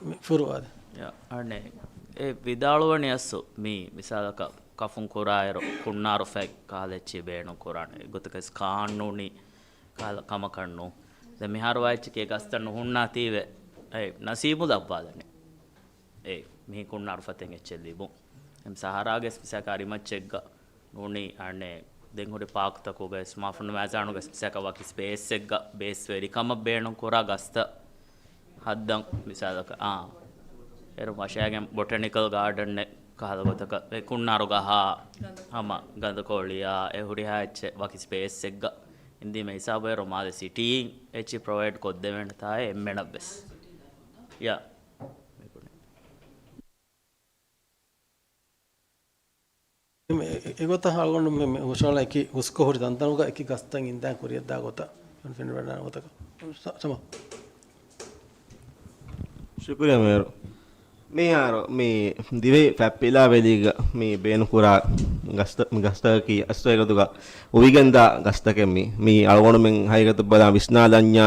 މި ފުރުވާދެ. ޔާ، އަނެއް އެ ވިދާޅުވަނީ އަސްލު މީ މިސާލަކަށް ކަފުން ކުރާއިރު ކުންނާރު ފަތް ކާލެއްޗި ބޭނުން ކުރާނެ ގޮތަކަސް ކާނޫނީ ކާލަ ކަމަކަށް ނޫން. ދެން މިހާރު ވާއެއްޗެކޭ ގަސްތައް ނުހުންނާތީވެ، އެ، ނަސީބު ލައްވާލަނީ. އެ މިހި ކުންނާރު ފަތެއް އެއްޗެއް ލިބުން. އެމް ސަހަރާގެ މިސާލަކަށް އަރިމައްޗެއްގަ ނޫނީ އަނެއް ދެން ހުރި ޕާކްތަކުގައި މާފަންނު މައިޒާނުގައި މިސާލަކަށް ވަކި ސްޕޭސްއެއްގަ ބޭސް ވެރިކަމަށް ބޭނުން ކުރާ ގަސްތައް ހައްދަން މިސާލަކަށް، އާ، އޭރު ވަށައިގެން ބޮޓެނިކަލް ގާޑަންއެއް ކަހަލަ ގޮތަކަށް އެ ކުންނާރު ގަހާ ހަމަ ގަނދުކޮޅިއާ އެ ހުރިހާ އެއްޗެއް ވަކި ސްޕޭސްއެއްގަ އިންދީމަ ހިސާބު އޭރު މާލެ ސިޓީއިން އެއްޗެއް ޕްރޮވައިޑް ކޮށްދެވޭނެ ތާއޭ އެންމެނަށްވެސް. ޔާ. އެ، އެ، އެގޮތަށް އަޅުގަނޑު މި، މި ހުށަހަޅާ އެކި ހުސްކޮށް ހުރި ތަންތަނުގަ އެކި ގަސްތައް އިންދާން ކުރިއަށްދާ ގޮތަށް ފެނިވަޑާ ގޮތަކަށް. ސަ-، ސަމާ. ޝުކުރިއްޔާ މޭޔަރު. މިހާރު މި ދިވެހި ފަތްޕިލާވެލީގަ މި ބޭނުންކުރާ ގަސްތަ-، މި ގަސްތަކަކީ އަސްލު އެގޮތުގަ އުވިގެންދާ ގަސްތަކެއް މި. މި އަޅުގަނޑުމެން ހަގީގަތު ބަލާ ވިސްނާލަންޏާ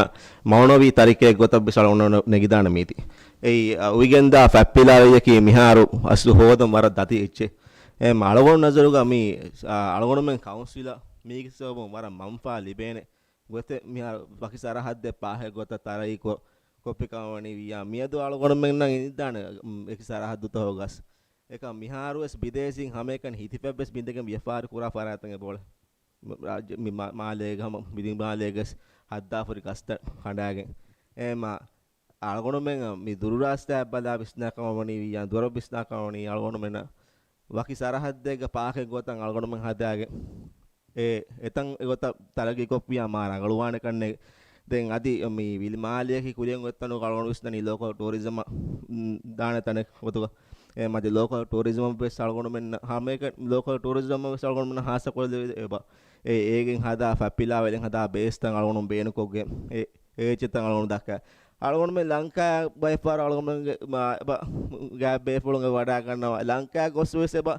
މައުނަވީ ތަރިކައެއް ގޮތަށް ވެސް އަޅުގަނޑު ނެގިދާނެ މީތި. އެއީ، އަ، އުވިގެންދާ ފަތްޕިލާވެލިޔަކީ މިހާރު އަސްލު ހޯދަން ވަރަށް ދަތި އެއްޗެއް. އެ އަޅުގަނޑު ނަޒަރުގަ މި، އަ، އަޅުގަނޑުމެން ކައުންސިލަށް މީގެ ސަބަބުން ވަރަށް މަންފާ ލިބޭނެ ގޮތެއް މިހާރު ވަކި ސަރަހައްދެއް ފާހަގަ ގޮތަށް ތަރައްގީ ކޮށް، ކޮށްފި ކަމަށް ވަނީ ވިއްޔާ. މިއަދު އަޅުގަނޑުމެންނަށް އިންދާނެ، އު، އެކި ސަރަހައްދުތަކުގަސް. އެކަމް މިހާރުވެސް ބިދޭސީން ހަމައެކަނި ހިތިފަތްވެސް ބިނދެގެން ވިޔަފާރި ކުރާ ފަރާތެއް އެބައުޅޭ. ރާއްޖެ މި މާ-، މާލޭގަ ހަމަ ބިދި މާލޭގަސް ހައްދާފަހުރި ގަސްތައް ކަނޑާގެން. އެމާ އަޅުގަނޑުމެން މި ދުރުރާސްތާއަށް ބަލާ ވިސްނާ ކަމަށް ވަނީ ވިއްޔާ، ދުވަރަށް ވިސްނާ ކަމަށް ވަނީ އަޅުގަނޑުމެންނަށް ވަކި ސަރަހައްދެއްގަ ޕާކެއް ގޮތަށް އަޅުގަނޑުމެން ހަދާގެން އެ އެތަން އެގޮތަށް ތަރައްގީކޮށްފިއްޔާ މާ ރަނގަޅުވާނެ ކަންނޭނގެ. ދެން އަދި މި ވިލިމާލެއަކީ ކުރިއަށް އޮތް ތަނުގަ އަޅުގަނޑު ވިސްނަނީ ލޯކަލް ޓޫރިޒަމަށް، މް، ދާނެ ތަނެއް ގޮތުގަ. އެ މަދެ ލޯކަލް ޓޫރިޒަމަށް ވެސް އަޅުގަނޑުމެން ހަމައެކަ ލޯކަލް ޓޫރިޒަމަށް ވެސް އަޅުގަނޑުމެން ހާއްސަ ކޮށްލެވި އެބަ. އެ އޭގެން ހަދާ ފަތްޕިލާވެލެން ހަދާ ބޭސްތައް އަޅުގަނޑު ބޭނުކޮށްގެން އެ އެ އެއްޗެއްތައް އަޅުގަނޑު ދައްކާ. އަޅުގަނޑުމެން ލަންކާ ބައެއްފަހަރު އަޅުގަނޑުމެންގެ މާ-، ބަ-، ގާތް ބޭފުޅުން އެ ވަޑާގަންނަވާ. ލަންކާ ގޮސް ވެސް އެބަ،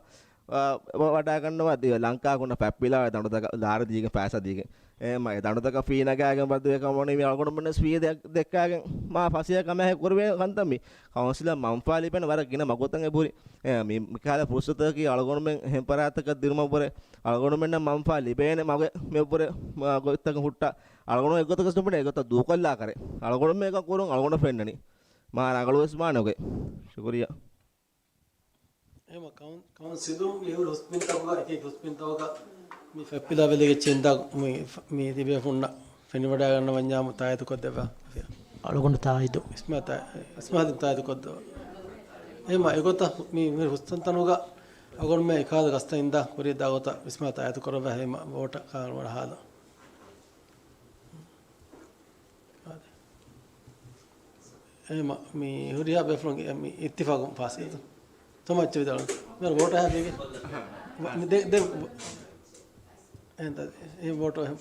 އާ، ވަ-، ވަޑާގަންނަވާ ދި-، ލަންކާ ކުންނަ ފަތްޕިލާ ދަނޑުތަކަށް ލާރި ދީގެން ފައިސާ ދީގެން. އެ މަ-، އެ ދަނޑުތަކަށް ފީ ނަގާގެން ވަދުވެ ކަމަނީ މި އަޅުގަނޑުމެން ވެސް ފީ ދެ-، ދެއްކާގެން މާ ފަސޭހަ ކަމެއް ކުރެވޭ ކަންތައް މި. ކައުންސިލަށް މަންފާ ލިބެން ވަރަށް ގިނަ މަގުތައް އެބުރި. އެ މި-، މިކަހަލަ ފުރުސަތަކީ އަޅުގަނޑުމެން އެހެން ފަރާތަކަށް ދިރުމަށްވުރެ އަޅުގަނޑުމެންނަށް މަންފާ ލިބޭނެ މަގެއް މެއްވުރެ މާ ގޮތްތަކަށް ހުއްޓާ. އަޅުގަނޑު އެގޮތަކަށް ނުބުނޭ، އެގޮތަށް ދޫކޮށްލާ ކަރެ. އަޅުގަނޑުމެން އެކަން ކުރުން އަޅުގަނޑަށް ފެންނަނީ. މާ ރަނގަޅުވެސް ވާނެ އޮގެ. ޝުކުރިއްޔާ. އެހެމަ ކައުން-، ކައުންސިލުން މިހުރި ހުސްބިންތަކުގަ، އެކި ހުސްބިންތަކުގަ މި ފަތްޕިލާ ވެލިގެ ޗެންދާ މި، މި ތިބޭފުންނަށް ފެނިވަޑައިގަންނަވަންޏާމު ތާއީދު ކޮށްދެއްވާ. އަޅުގަނޑު ތާއީދު. އިސްމާ ތާ-، އިސްމާ ތާއީދު ކޮށްދޯ. އެހެމަ އެގޮތަށް މި، މި ހުސްތަންތަނުގަ އަޅުގަނޑުމެން އެކާލަ ގަސްތައް އިންދާ ކުރިއަށްދާ ގޮތަށް އިސްމާ ތާއީދު ކުރައްވާ. އެހެމަ ވޯޓަށް ކާރުވަރަށް ހާލަ. އާދެ. އެ މަ-، މި ހުރިހާ ބޭފުޅުންގެ މި އިއްތިފާގުން ފާސް ވޭތޯ؟ ތޮ މައްޗަށް ވިދާޅުވެ. މި ވޯޓަށް ހަދީގެ. ދެ-، ދެ-، އެ ދެ-، އެ ވޯޓު އެ-،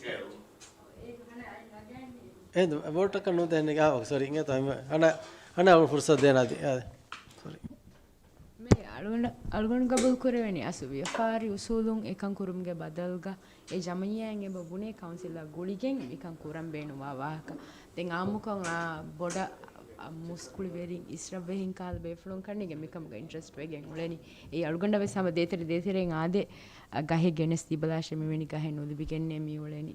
އެ ވޯޓަކަށް ނުދޭނެ ގާ، ސޮރީ، އިނގޭތޯ ހަނަ، ހަނަ ފުރުސަތު ދޭނަ އަދި. އާދެ. ސޮރީ. މޭ އަޅުގަނޑު، އަޅުގަނޑު ގަބޫލު ކުރެވެނީ އަސްލު ވިޔަފާރި އުސޫލުން އެކަން ކުރުމުގެ ބަދަލުގަ އެ ޖަމިއްޔާއިން އެބަ ބުނޭ ކައުންސިލާ ގުޅިގެން މިކަން ކުރަން ބޭނުންވާ ވާހަކަ. ދެން އާއްމުކޮށް، އާ، ބޮޑަށް، އާ، މުސްކުޅިވެރިން އިސްރަށްވެހިން ކަހަލަ ބޭފުޅުން ކަންނޭނގެ މިކަމުގަ އިންޓްރެސްޓް ވެގެން އުޅެނީ. އެއީ އަޅުގަނޑަށް ވެސް ހަމަ ދޭތެރެ ދޭތެރެއިން އާދޭ، އާ، ގަހެއް ގެނެސް ދީބަލާށޭ މިވެނި ގަހެއް ނުލިބިގެންނޭ މި އުޅެނީ.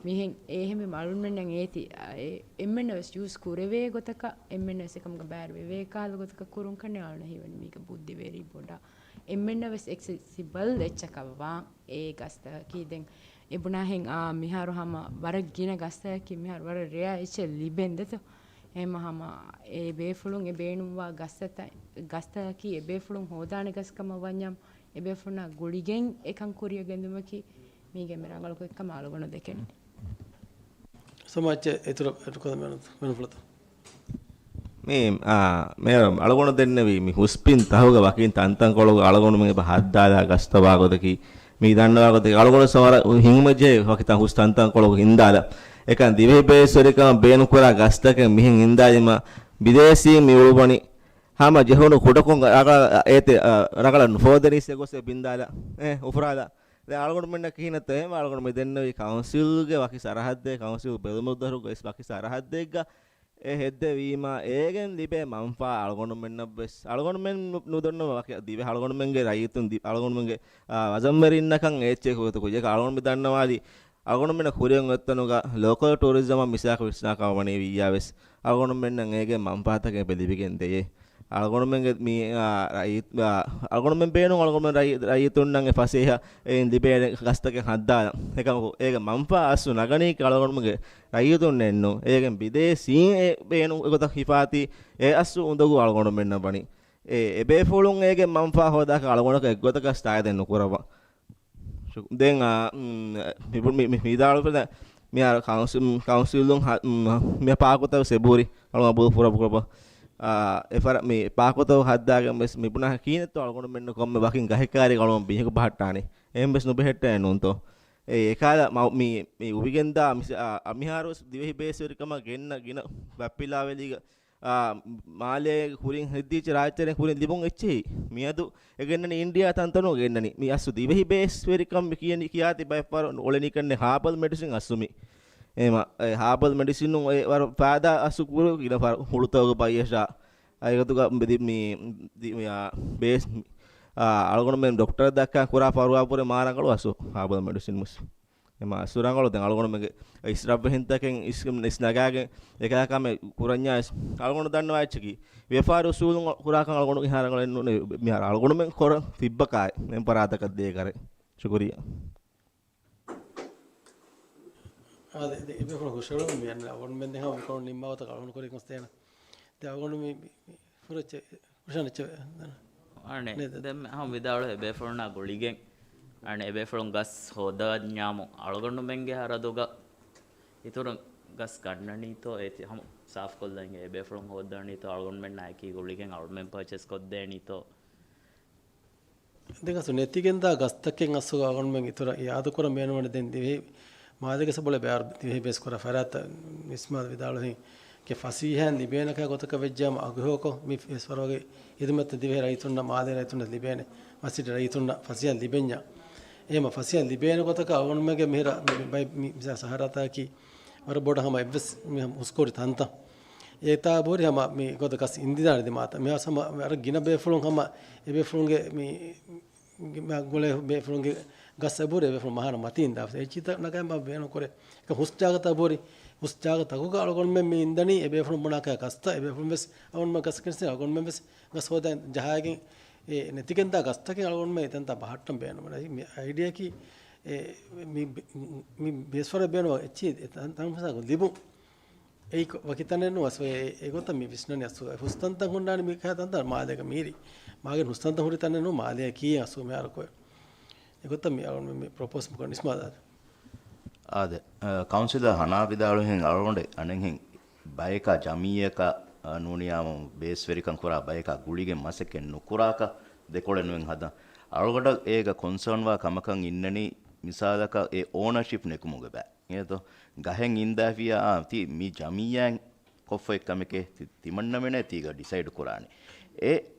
މިހެން އެހެންވީމަ އަޅުގަނޑުމެންނަށް އޭތި، އާ، އެ-، އެންމެންނަށް ވެސް ޔޫސް ކުރެވޭ ގޮތަކަށް، އެންމެންނަށް ވެސް އެކަމުގަ ބައިވެރިވެވޭ ކަހަލަ ގޮތަކަށް ކުރުން ކަންނޭނގެ އަޅުގަނޑަށް ހީވަނީ މީގަ ބުއްދިވެރި ބޮޑަށް. އެންމެންނަށް ވެސް އެކްސެސިބަލް އެއްޗަކަށް ވާން އެ ގަސްތަކަކީ. ދެން އެ ބުނާހެން، އާ، މިހާރު ހަމަ ވަރަށް ގިނަ ގަސްތަކަކީ މިހާރު ވަރަށް ރެއާ އެއްޗެއް ލިބެން ދެތޯ. އެހެމަ ހަމަ އެ ބޭފުޅުން އެ ބޭނުންވާ ގަސްތަކަ-، ގަސްތަކަކީ އެ ބޭފުޅުން ހޯދާނެ ގަސް ކަމަށް ވަންޏާމު، އެ ބޭފުޅުންނާ ގުޅިގެން އެކަން ކުރިއަށް ގެންދުމަކީ މީގެ މި ރަނގަޅު ގޮތްކަމަށް އަޅުގަނޑު ދެކެނީ. ސަމާއްޗެއް އިތުރަށް އެޑްކޮށްލަން މި އަޅުގަނޑު ދެންނެވީ މި ހުސްބިން ތަހުގަ ވަކިން ތަންތަންކޮޅުގަ އަޅުގަނޑުމެން އެބަ ހައްދާލާ ގަސްތައް ވާގޮތަކީ، މި ދަންނަވާ ގޮތަކީ އަޅުގަނޑު ސަމާރަށް ހިނގުމަށްޖެހޭ ވަކި ތަން ހުސް ތަންތަންކޮޅުގަ ހިންދާލާ. އެކަން ދިވެހި ބޭސްވެރިކަމަށް ބޭނުންކުރާ ގަސްތަކެއް މިހެން ހިންދާލީމަ ބިދޭސީން މި އުޅުއްވަނީ ހަމަ ޖެހުނު ކުޑަކޮށް ރަނގަޅަށް އޭތި، ރަނގަޅަށް ނުފޯދެނީސް އެގޮސް ބިންދާލާ، އެ، އުފުރާލާ. ދެން އަޅުގަނޑުމެންނަށް ކިހިނެއްތޯ އެހެން އަޅުގަނޑު މި ދެންނެވީ ކައުންސިލްގެ ވަކި ސަރަހައްދެއް، ކައުންސިލް ބެލުމުގެ ދަށުގައި ވަކި ސަރަހައްދެއްގަ އެ ހެއްދެވީމާ، އޭގެން ލިބޭ މަންފާ އަޅުގަނޑުމެންނަށްވެސް، އަޅުގަނޑުމެން ނު-، ނުދަންނަވާ ވަކި ދިވެހި އަޅުގަނޑުމެންގެ ރައްޔިތުން ދި-، އަޅުގަނޑުމެންގެ، އާ، ވަޒަންވެރިންނަކަށް އެއްޗެއް ހުރި ގޮތަކަށް އަޅުގަނޑު މި ދަންނަވާލީ، އަޅުގަނޑުމެންނަށް ކުރިއަށް އޮތްތަނުގަ ލޯކަލް ޓޫރިޒަމަށް މިސާލަކަށް ވިސްނާ ކަމަށް ވަނީ ވިއްޔާވެސް، އަޅުގަނޑުމެންނަށް އޭގެ މަންފާތަކެއް އެބަ ލިބިގެން ދެޔޭ. އަޅުގަނޑުމެންގެ މި، އާ، ރައްޔިތް، އާ، އަޅުގަނޑުމެން ބޭނުން އަޅުގަނޑުމެން ރައްޔި-، ރައްޔިތުންނަށް އެ ފަސޭހަ އެއިން ލިބޭނެ ގަސްތަކެއް ހައްދާލަން. އެކަމަކު އޭގެ މަންފާ އަސްލު ނަގަނީ އަޅުގަނޑުމެންގެ ރައްޔިތުންނެއްނު. އޭގެން ބިދޭސީން އެ ބޭނުން އެގޮތަށް ހިފާތީ އެ އަސްލު އުނދަގޫ އަޅުގަނޑުމެންނަށް ވަނީ. އެ، އެބޭފުޅުން އޭގެ މަންފާ ހޯދާކަށް އަޅުގަނޑަކަށް އެއްގޮތަކަށް ތާއިދެއް ނުކުރައްވާ. ޝު-، ދެން، އާ، މް، މި، މި، މި، މި ވިދާޅުވެފަ މިހާރު ކައުންސިލް، ކައުންސިލުން ހަ-، މް، މި ޕާކުތައް ސެބޫރި އަޅު އަބޫ ފުރަބުކުރަބަ. އާ، އެފަރ-، މި ޕާކުތައް ހައްދާގެން ވެސް މި ބުނާ ކީނެއްތޯ އަޅުގަނޑުމެންނަށް ކޮންމެ ވަކިން ގަހެއް ކާރި އަޅު ބިހިކު ބަހައްޓާނެ. އެހެން ވެސް ނުބެހެއްޓޭ ނޫންތޯ. އެ، އެކާލަ މަ-، މި، މި އުވިގެންދާ މި ސ-، އާ، އަ، މިހާރު ވެސް ދިވެހި ބޭސްވެރިކަމަށް ގެންނަ ގިނަ ބައްޕިލާވެލީގަ އާ، މާލޭ ކުރިން ހެއްދިއްޖެ ރާއްޖެ ކުރިން ލިބުން އެއްޗެހި. މިއަދު އެ ގެންނަނީ އިންޑިއާ ތަންތަނުން ގެންނަނީ. މި އަސްލު ދިވެހި ބޭސްވެރިކަން މި ކިޔަނީ، ކިޔާތި ބައެއްފަހަރު އުޅެނީ ކަންނެ ހާބަލް މެޑިސިން އަސްލު މި. އެހެމަ، އެ ހާބަލް މެޑިސިނުން އެ ވަރަށް ފާއިދާ އަސްލު ކުރު ގިނަ ފަރު ހުޅުތަކުގެ ބައްޔަށާ. އައިގަތުގަ މި ދި-، މި، ދި-، މި، އާ، ބޭސް، މި، އާ، އަޅުގަނޑުމެން ޑޮކްޓަރަށް ދައްކާ ކުރާ ފަރުވާ ބުރެ މާ ރަނގަޅު އަސްލު ހާބަލް މެޑިސިން މުސް. އެމަ އަސް ރަނގަޅު ދެން އަޅުގަނޑުމެންގެ އިސްރަށްވެހިންތަކެއް އިސް-، އިސްނަގާގެން އެކަލާކާމެ ކުރަންޏާ އިސް އަޅުގަނޑު ދަންނަވާ އެއްޗަކީ. ވިޔަފާރި އުސޫލުން ކުރާކަން އަޅުގަނޑު އިހާ ރަނގަޅެއް ނޫނޭ. މިހާރު އަޅުގަނޑުމެން ކޮރަން ތިއްބަކާއި އެން ފަރާތަކަށް ދޭކަރެ. ޝުކުރިއްޔާ. އާދެ، ދެ، އެބޭފުޅުން ހުށަހެޅުން މި އަންނަ އަޅުގަނޑުމެން ދެހާ މިކޮން ނިންމާވަތަކަށް އަޅުގަނޑު ކުރި ކޮންސްތޭނަ. ދެ އަޅުގަނޑު މި، މި، މި ފުރައްޗެ ފުށަން އެއްޗެއް އަނެއް ނޭ، ދެ-، ދެން ހަމަ ވިދާޅު އެބޭފުޅުންނާ ގުޅިގެން، އަނެއް އެބޭފުޅުން ގަސް ހޯދަންޏާމު އަޅުގަނޑުމެންގެ ހަރަދުގަ އިތުރުން ގަސް ގަންނަނީތޯ، އޭތި ހަމަ ސާފުކޮށްލަން އެބޭފުޅުން ހޯދަނީތޯ، އަޅުގަނޑުމެންނާ އެކީ ގުޅިގެން އަޅުމެން ޕަރޗޭސް ކޮށްދޭނީތޯ. ދެން އަސް ނެތިގެންދާ ގަސްތަކެއް އަސް އަޅުގަނޑުމެން އިތުރަށް އިއާދަކުރަން ބޭނުންވަނީ ދެން ދިވެހި މާލޭގެ ސަބޮޅެ ބޭރު ދިވެހި ބޭސް ކުރާ ފަރާތްތައް މިސްމާލް ވިދާޅުވި ކެ ފަސީހައިން ލިބޭނެކާ ގޮތަކަށް ވެއްޖާމަ އަގުހެޔޮކޮށް މި ފެސްވަރުގެ ހިދުމަތްތައް ދިވެހި ރައްޔިތުންނަށް، މާލޭ ރައްޔިތުންނަށް ލިބޭނެ، މަސްޖިދު ރައްޔިތުންނަށް ފަސީހައިން ލިބެންޏާ. އެހެމަ ފަސީހައިން ލިބޭނެ ގޮތަކަށް އަޅުގަނޑުމެންގެ މިހިރަ މި، މި، މި، މި ސަ-، ސަހަރާތަކީ ވަރަށް ބޮޑަށް ހަމަ އެއްވެސް މި ހަމަ ހުސްކޮޅި ތަންތަން. އެތާ ބޯރި ހަމަ މި ގޮތަށް ގަސް އިންދިދާނެ ދިމާތައް. މިހާސް ހަމަ ވަރަށް ގިނަ ބޭފުޅުން ހަމަ އެބޭފުޅުންގެ މި މާ ގުޅޭ ބޭފުޅުންގެ ގަސް އެބުރި އެބޭފުޅުން މަހާނަ މަތީން ދާ އެއްޗިތައް ނަގައިމާ ބޭނުން ކުރޭ. އެކަ ހުސް ޖާގަތައް ބުރި، ހުސް ޖާގަ ތަކުގަ އަޅުގަނޑުމެން މި އިންދަނީ އެބޭފުޅުން ބުނާކަށް ގަސްތައް އެބޭފުޅުން ވެސް އަޅުގަނޑުމެން ގަސް ކެންސި އަޅުގަނޑުމެން ވެސް ގަސް ހޯދަން ޖަހާގެން އެ ނެތިގެންދާ ގަސްތަކެއް އަޅުގަނޑުމެން އެތަންތާ ބަހައްޓަން ބޭނުން. މި އައިޑިއާއަކީ އެ މި، މި ބޭސްވަރަށް ބޭނުން އެއްޗި އެތަން ތަން ލިބުން. އެއީ ކޮ-، ވަކި ތަނެއް ނޫން އަސް އެ، އެގޮތަށް މި ވިސްނަނީ އަސް ހުސްތަންތަން ހުންނާނީ މި ކަހަލަ ތަންތަން މާލޭގަ މީރި. މާގެން ހުސްތަންތަން ހުރި ތަނެއް ނޫން މާލޭ ކީ އަސް މިހާރު ކޮއެ. އެގޮތަށް މި އަޅުގަނޑު މި ޕްރޮޕޯސް ކޮށް ނިސްމާލާ. އާދެ، އަ، ކައުންސިލަރ ހަނާ ވިދާޅުހެން އަޅުގަނޑެ އަނެއްހެން ބަޔަކާ ޖަމިއްޔަކަށް، އަ، ނޫނިޔާމު ބޭސްވެރިކަން ކުރާ ބަޔަކާ ގުޅިގެން މަސައްކަތް ނުކުރާކަށް ދެކޮޅެއް ނުވެން ހަދަން. އަޅުގަނޑަށް އޭގަ ކޮންސާންވާ ކަމަކަށް އިންނަނީ މިސާލަކަށް އެ އޯނަރޝިޕް ނެކުމުގެ ބައި. އެދޯ، ގަހެއް އިންދާފިޔާ، އާ، ތީ މި ޖަމިއްޔާއިން ކޮށްފައި ކަމެކޭ، ތި-، ތިމަންނަމެނޭ ތީގަ ޑިސައިޑް ކުރާނެ. އެ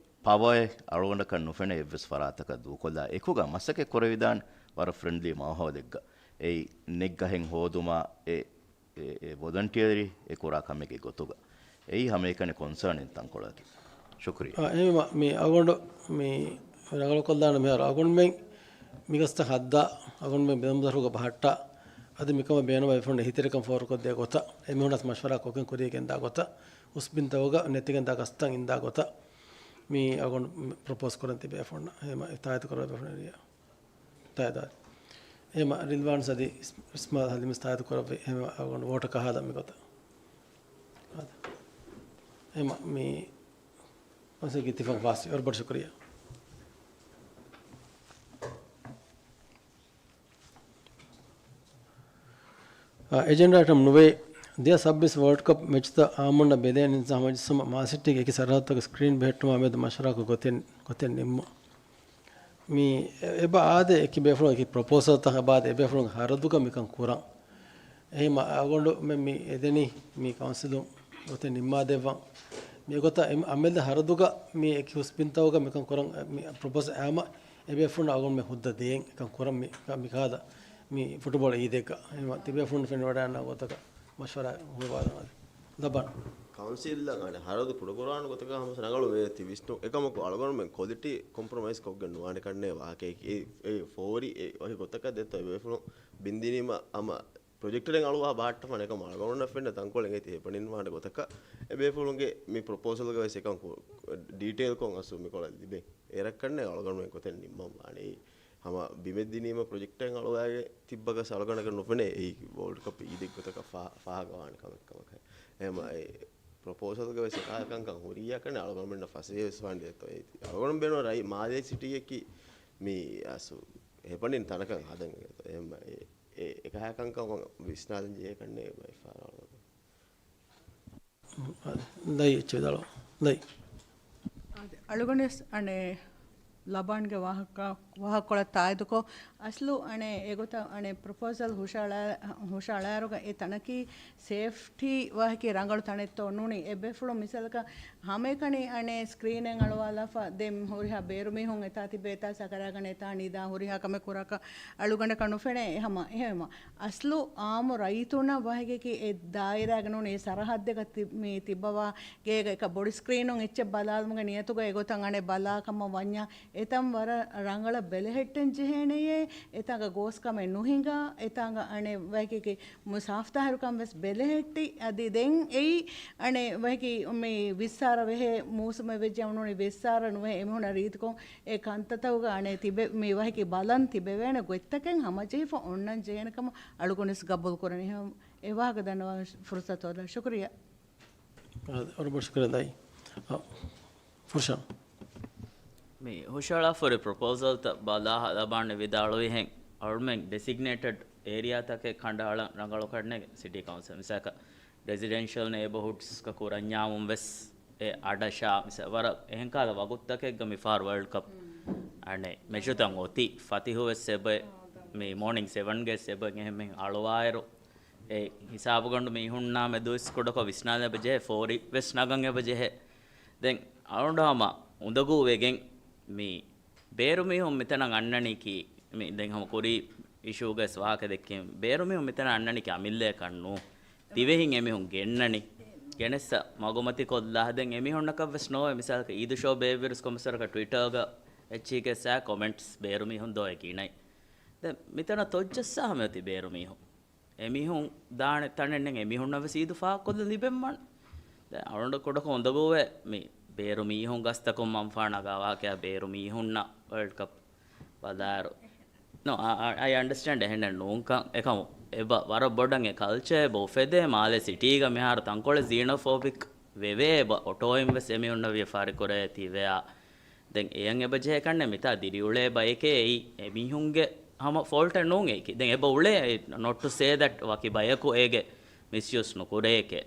ޕަވައެއް އަޅުގަނޑަކަށް ނުފެނޭ އެއްވެސް ފަރާތަކަށް ދޫކޮށްލާ އެކުގަ މަސައްކަތް ކުރެވިދާނެ ވަރަށް ފްރެންޑްލީ މާހައުލެއްގަ. އެއީ ނެތް ގަހެއް ހޯދުމާ އެ އެ، އެ ވޮލަންޓިއަރީ އެ ކުރާ ކަމެއްގެ ގޮތުގަ. އެއީ ހަމައެކަނި ކޮންސާނިން ތަންކޮޅަކީ. ޝުކުރިއްޔާ. އާ، އެހެންވީމަ، މި އަޅުގަނޑު މި ރަނގަޅުކޮށްލާނަން މިހާރު އަޅުގަނޑުމެން މިގަސްތައް ހައްދާ، އަޅުގަނޑުމެން ބިނދުން ދަށުގަ ބަހައްޓާ، އަދި މިކަމަށް ބޭނުންވާ ބޭފުޅުން އެހީތެރިކަން ފޯރުކޮށްދޭ ގޮތަށް، އެމީހުންނަސް މަޝްވަރާ ކޮށްގެން ކުރިޔަށް ގެންދާ ގޮތަށް، ހުސް ބިންތަކުގަ ނެތިގެންދާ ގަސްތައް އިންދާ ގޮތަށް، މި އަޅުގަނޑު މި ޕްރޮޕޯސް ކުރަން ތިބޭފުޅުންނަށް. އެހެންވީމަ، ތާއީދު ކުރައްވާ ބޭފުޅުން އެރިއާ. ތާއީދު. އެހެންވީމަ، ރިލްވާން ސަދި އިސް-، އިސްމާ ހަލިމިސް ތާއީދު ކުރައްވި. އެހެންވީމަ، އަޅުގަނޑު ވޯޓަށް ކަހާލަން މިގޮތަށް. އާދެ. އެހެންވީމަ، މި މަސައްކަތް އިތިފާޤު ފާސް. ވަރަށް ބޮޑަށް ޝުކުރިއްޔާ. އާ، އެޖެންޑާ އައިޓަމް ނުވައެއް، ދެހާސް ސައްބީސް ވޯލްޑް ކަޕް މެޗްތައް އާއްމުންނަށް ބެލޭނެ ނިޒާމު މަޖިލިސް މާ ސިޓީގެ އެކި ސަރަހައްދުތަކުގެ ސްކްރީން ބެހެއްޓުމާ މެދު މަޝްވަރާކޮށް ގޮތެއް، ގޮތެއް ނިންމުން. މި އެބަ އާދެ އެކި ބޭފުޅުން އެކި ޕްރޮޕޯސަލްތައް އެބަ އާދެ އެބޭފުޅުން ހަރަދުގަ މިކަން ކުރަން. އެހެންވީމަ އަޅުގަނޑުމެން މި އެދެނީ މި ކައުންސިލުން ގޮތެއް ނިންމާދެއްވަން. މި ގޮތަށް އެ އަމިއްލަ ހަރަދުގަ މި އެކި ހުސް ބިންތަކުގަ މިކަން ކުރަން މި ޕްރޮޕޯސަލް އައީމަ އެބޭފުޅުން އަޅުގަނޑުމެން ހުއްދަ ދޭން އެކަން ކުރަން މި، މި ކަހަލަ މި ފުޓުބޯޅަ އީދެއްގަ. އެހެންވީމަ ތިބޭފުޅުން ފެނިވަޑައިގަންނަ ގޮތަކަށް މަޝްވަރާ ހުޅުވާލަން އަދި ލަބަން. ކައުންސިލްއަށް އަނެއް ހަރަދު ކުޑަކުރާނެ ގޮތަކަށް ހަމަ ރަނގަޅު ވޭތި ވިސްނު. އެކަމަކު އަޅުގަނޑުމެން ކޮލިޓީ ކޮމްޕްރޮމައިޒް ކޮށްގެން ނުވާނެ ކަންނޭ ވާހަކައެކޭ. އެ، އެ ފޯރި އެ ވަހި ގޮތަކަށް ދެއްތޯ އެބޭފުޅުން ބިންދިނީމަ ހަމަ ޕްރޮޖެކްޓަރެއް އަޅުވާ ބަހައްޓަފާނެ ކަމަށް އަޅުގަނޑުންނަށް ފެންނަ ތަންކޮޅެއް އޭތި ހިފަނިންވާނެ ގޮތަކަށް އެބޭފުޅުންގެ މި ޕްރޮޕޯސަލްގަ ވެސް އެކަން ކު-، ޑީޓެއިލްކޮށް އަސްލު މިކޮޅަށް ލިބޭ. އޭރަށް ކަންނޭ އަޅުގަނޑުމެން ގޮތެއް ނިންމަން ވާނެ. އެއީ ހަމަ ބިމެއް ދިނީމަ ޕްރޮޖެކްޓެއް އަޅުވާގެ ތިއްބަކަސް އަޅުގަނޑަކަށް ނުފެނޭ އެއީ ވޯލްޑް ކަޕް އީދެއް ގޮތަކަށް ފާ-، ފާހަގަވާނެ ކަމެއް ކަމަކަށް. އެހެން އެ ޕްރޮޕޯސަލްގެ ވެސް އެކާ ކަންކަން ހުރިއްޔާ ކަން އަޅުގަނޑުމެންނަށް ފަސޭހަ ވެސް ވާން ދޭތޯ. އެ އަޅުގަނޑު ބޭނުން ރައީ މާލޭ ސިޓީއަކީ މީ އަސް ހެޕަނިން ތަނަކަށް ހަދަން އެ، އެ، އެކަހަ ކަންކަން ވިސްނާލަން ޖެހޭ ކަންނޭ ބައިފާރާ އަޅުގަނޑު. ލައި އެއްޗެއް ވިދާޅު. ލައި. އަޅުގަނޑުވެސް އަނެއް ލަބާންގެ ވާހަކަ، ވާހަކަކޮޅަށް ތާއީދުކޮށް، އަސްލު އަނެއް އެގޮތަށް އަނެއް ޕްރޮޕޯސަލް ހުށައަޅާ-، ހުށައަޅާއިރުގަ އެ ތަނަކީ ސޭފްޓީ ވާހަކަ ރަނގަޅު ތަނެއްތޯ ނޫނީ. އެ ބޭފުޅުން މިސާލަކަށް ހަމައެކަނި އަނެއް ސްކްރީނެއް އަޅުވާލާފަ ދެން ހުރިހާ ބޭރު މީހުން އެތާ ތިބޭ އެތާ ސަކަރާގަނެ އެތާ ނިދާ ހުރިހާ ކަމެއް ކުރާކަށް އަޅުގަނޑަކަށް ނުފެނޭ. އެހަމަ އެހެމަ އަސްލު އާއްމު ރައްޔިތުންނަށް ވަހެކެކި އެ ދާއިރާގަ ނޫނީ އެ ސަރަހައްދެއްގަ ތި-، މި ތިއްބަވާ ގޭގަ އެކަ ބޮޑި ސްކްރީނުން އެއްޗެއް ބަލާލުމުގެ ނިޔަތުގަ އެގޮތަށް އަނެއް ބަލާ ކަމަށް ވަންޏާ އެތަން ވަރަށް ރަނގަޅަށް ބެލެހެއްޓެން ޖެހޭނެޔޭ. އެތާގަ ގޯސްކަމެއް ނުހިނގާ، އެތާގަ އަނެއް ވަހެކެކި މު-، ސާފްތާހިރުކަން ވެސް ބެލެހެއްޓި. އަދި ދެން އެއީ އަނެއް ވަހެކި މި ވިއްސާރަ ވެހޭ މޫސުމެއް ވެއްޖެ އުނޫނީ ވިއްސާރަ ނުވެ އެމީހުންނަށް ރީތިކޮށް އެ ކަންތައްތަކުގަ އަނެއް ތިބެ-، މި ވަހެކި ބަލަން ތިބެވޭނެ ގޮތްތަކެއް ހަމަޖެހިފަ އޮންނަން ޖެހޭނެ ކަމަށް އަޅުގަނޑުވެސް ގަބޫލު ކުރަނީ. އެ ވާހަކަ ދަންނަވާ ފުރުސަތު އަދާ ޝުކުރިއްޔާ. އަ، ވަރަށް ބޮޑަށް ޝުކުރިއްޔާ ދާއި. އަ، ފުރުޝާ. މި ހުށަހަޅާފަހުރި ޕްރޮޕޯސަލްތައް ބަލާ ލަބާން ވިދާޅުވިހެން، އަޅުމެން ޑެސިގްނޭޓެޑް އޭރިއާތަކެއް ކަނޑައަޅަން ރަނގަޅު ކަންނޭނގެ ސިޓީ ކައުންސިލް. މިސާލަކަށް ރެޒިޑެންޝަލް ނޭބަހުޑްސްގަ ކުރަންޏާމުން ވެސް އެ އަޑަށާ މިސާ-، ވަރަށް އެހެން ކަހަލަ ވަގުތުތަކެއްގަ މިފަހަރު ވަރލްޑް ކަޕް އަނެއް މެޗުތައް އޮތީ. ފަތިހު ވެސް އެބަ މި މޯނިން ސެވަންގެ ސެވަން އެހެން އަޅުވާއިރު އެ ހިސާބުގަނޑު މީހުންނާ މެދުވެސް ކުޑަކޮށް ވިސްނާލަބަ ޖެހޭ، ފޯރި ވެސް ނަގަން އެބަ ޖެހޭ. ދެން އަޅުގަނޑު ހަމަ އުނދަގޫ ވެގެން މި ބޭރު މީހުން މިތަނަށް އަންނަނީކީ، މި ދެން ހަމަ ކުރީ އިޝޫގަސް ވާހަކަ ދެއްކީމަ، ބޭރު މީހުން މިތަނަށް އަންނަނީކީ އަމިއްލައަކަށް ނޫ. ދިވެހިން އެމީހުން ގެންނަނީ. ގެނެއްސަ މަގުމަތި ކޮށްލާ ދެން އެމީހުންނަކަށް ވެސް ނޯވޭ. މިސާލަކަށް އީދު ޝޯ ބޭއްވިރުސް ކޮންމެސްވަރަކަށް ޓްވިޓަރގަ އެއްޗީގެ ސާ ކޮމެންޓްސް ބޭރު މީހުން ދޯ އެ ގިނައި. ދެން މިތަނަށް ތޮއްޖައްސާ ހަމަ އޮތީ ބޭރު މީހުން. އެމީހުން ދާނެ ތަނެއް ނެތް، އެމީހުންނަށް ވެސް އީދު ފާހަގަކޮށްލަން ލިބެންވާނެ. ދެން އަޅުގަނޑު ކުޑަކޮށް އުނދަގޫވޭ މި ބޭރު މީހުން ގަސްތަކުން މަންފާ ނަގާ ވާހަކައާ ބޭރު މީހުންނަށް ވަރލްޑް ކަޕް ބަލާއިރު. No, I, I, I understand އެހެނެއް ނޫންކަން. އެކަމު އެބަ ވަރަށް ބޮޑަށް އެ ކަލްޗާ އެބަ އުފެދޭ މާލެ ސިޓީގަ މިހާރު ތަންކޮޅެއް ޒީނޯފޯބިކް ވެވޭ އެބަ އޮޓޯއިން ވެސް އެމީހުންނަށް ވިޔަފާރި ކުރޭ ތިބެއާ. ދެން އެޔަށް އެބަ ޖެހޭ ކަންނޭނގެ މިތާ ދިރިއުޅޭ ބަޔެކޭ އެއީ. އެމީހުންގެ ހަމަ ފޯލްޓެއް ނޫން އެއީކީ. ދެން އެބަ އުޅޭ not to say that ވަކި ބަޔަކު އޭގެ މިސްޔޫސް ނުކުރޭކޭ.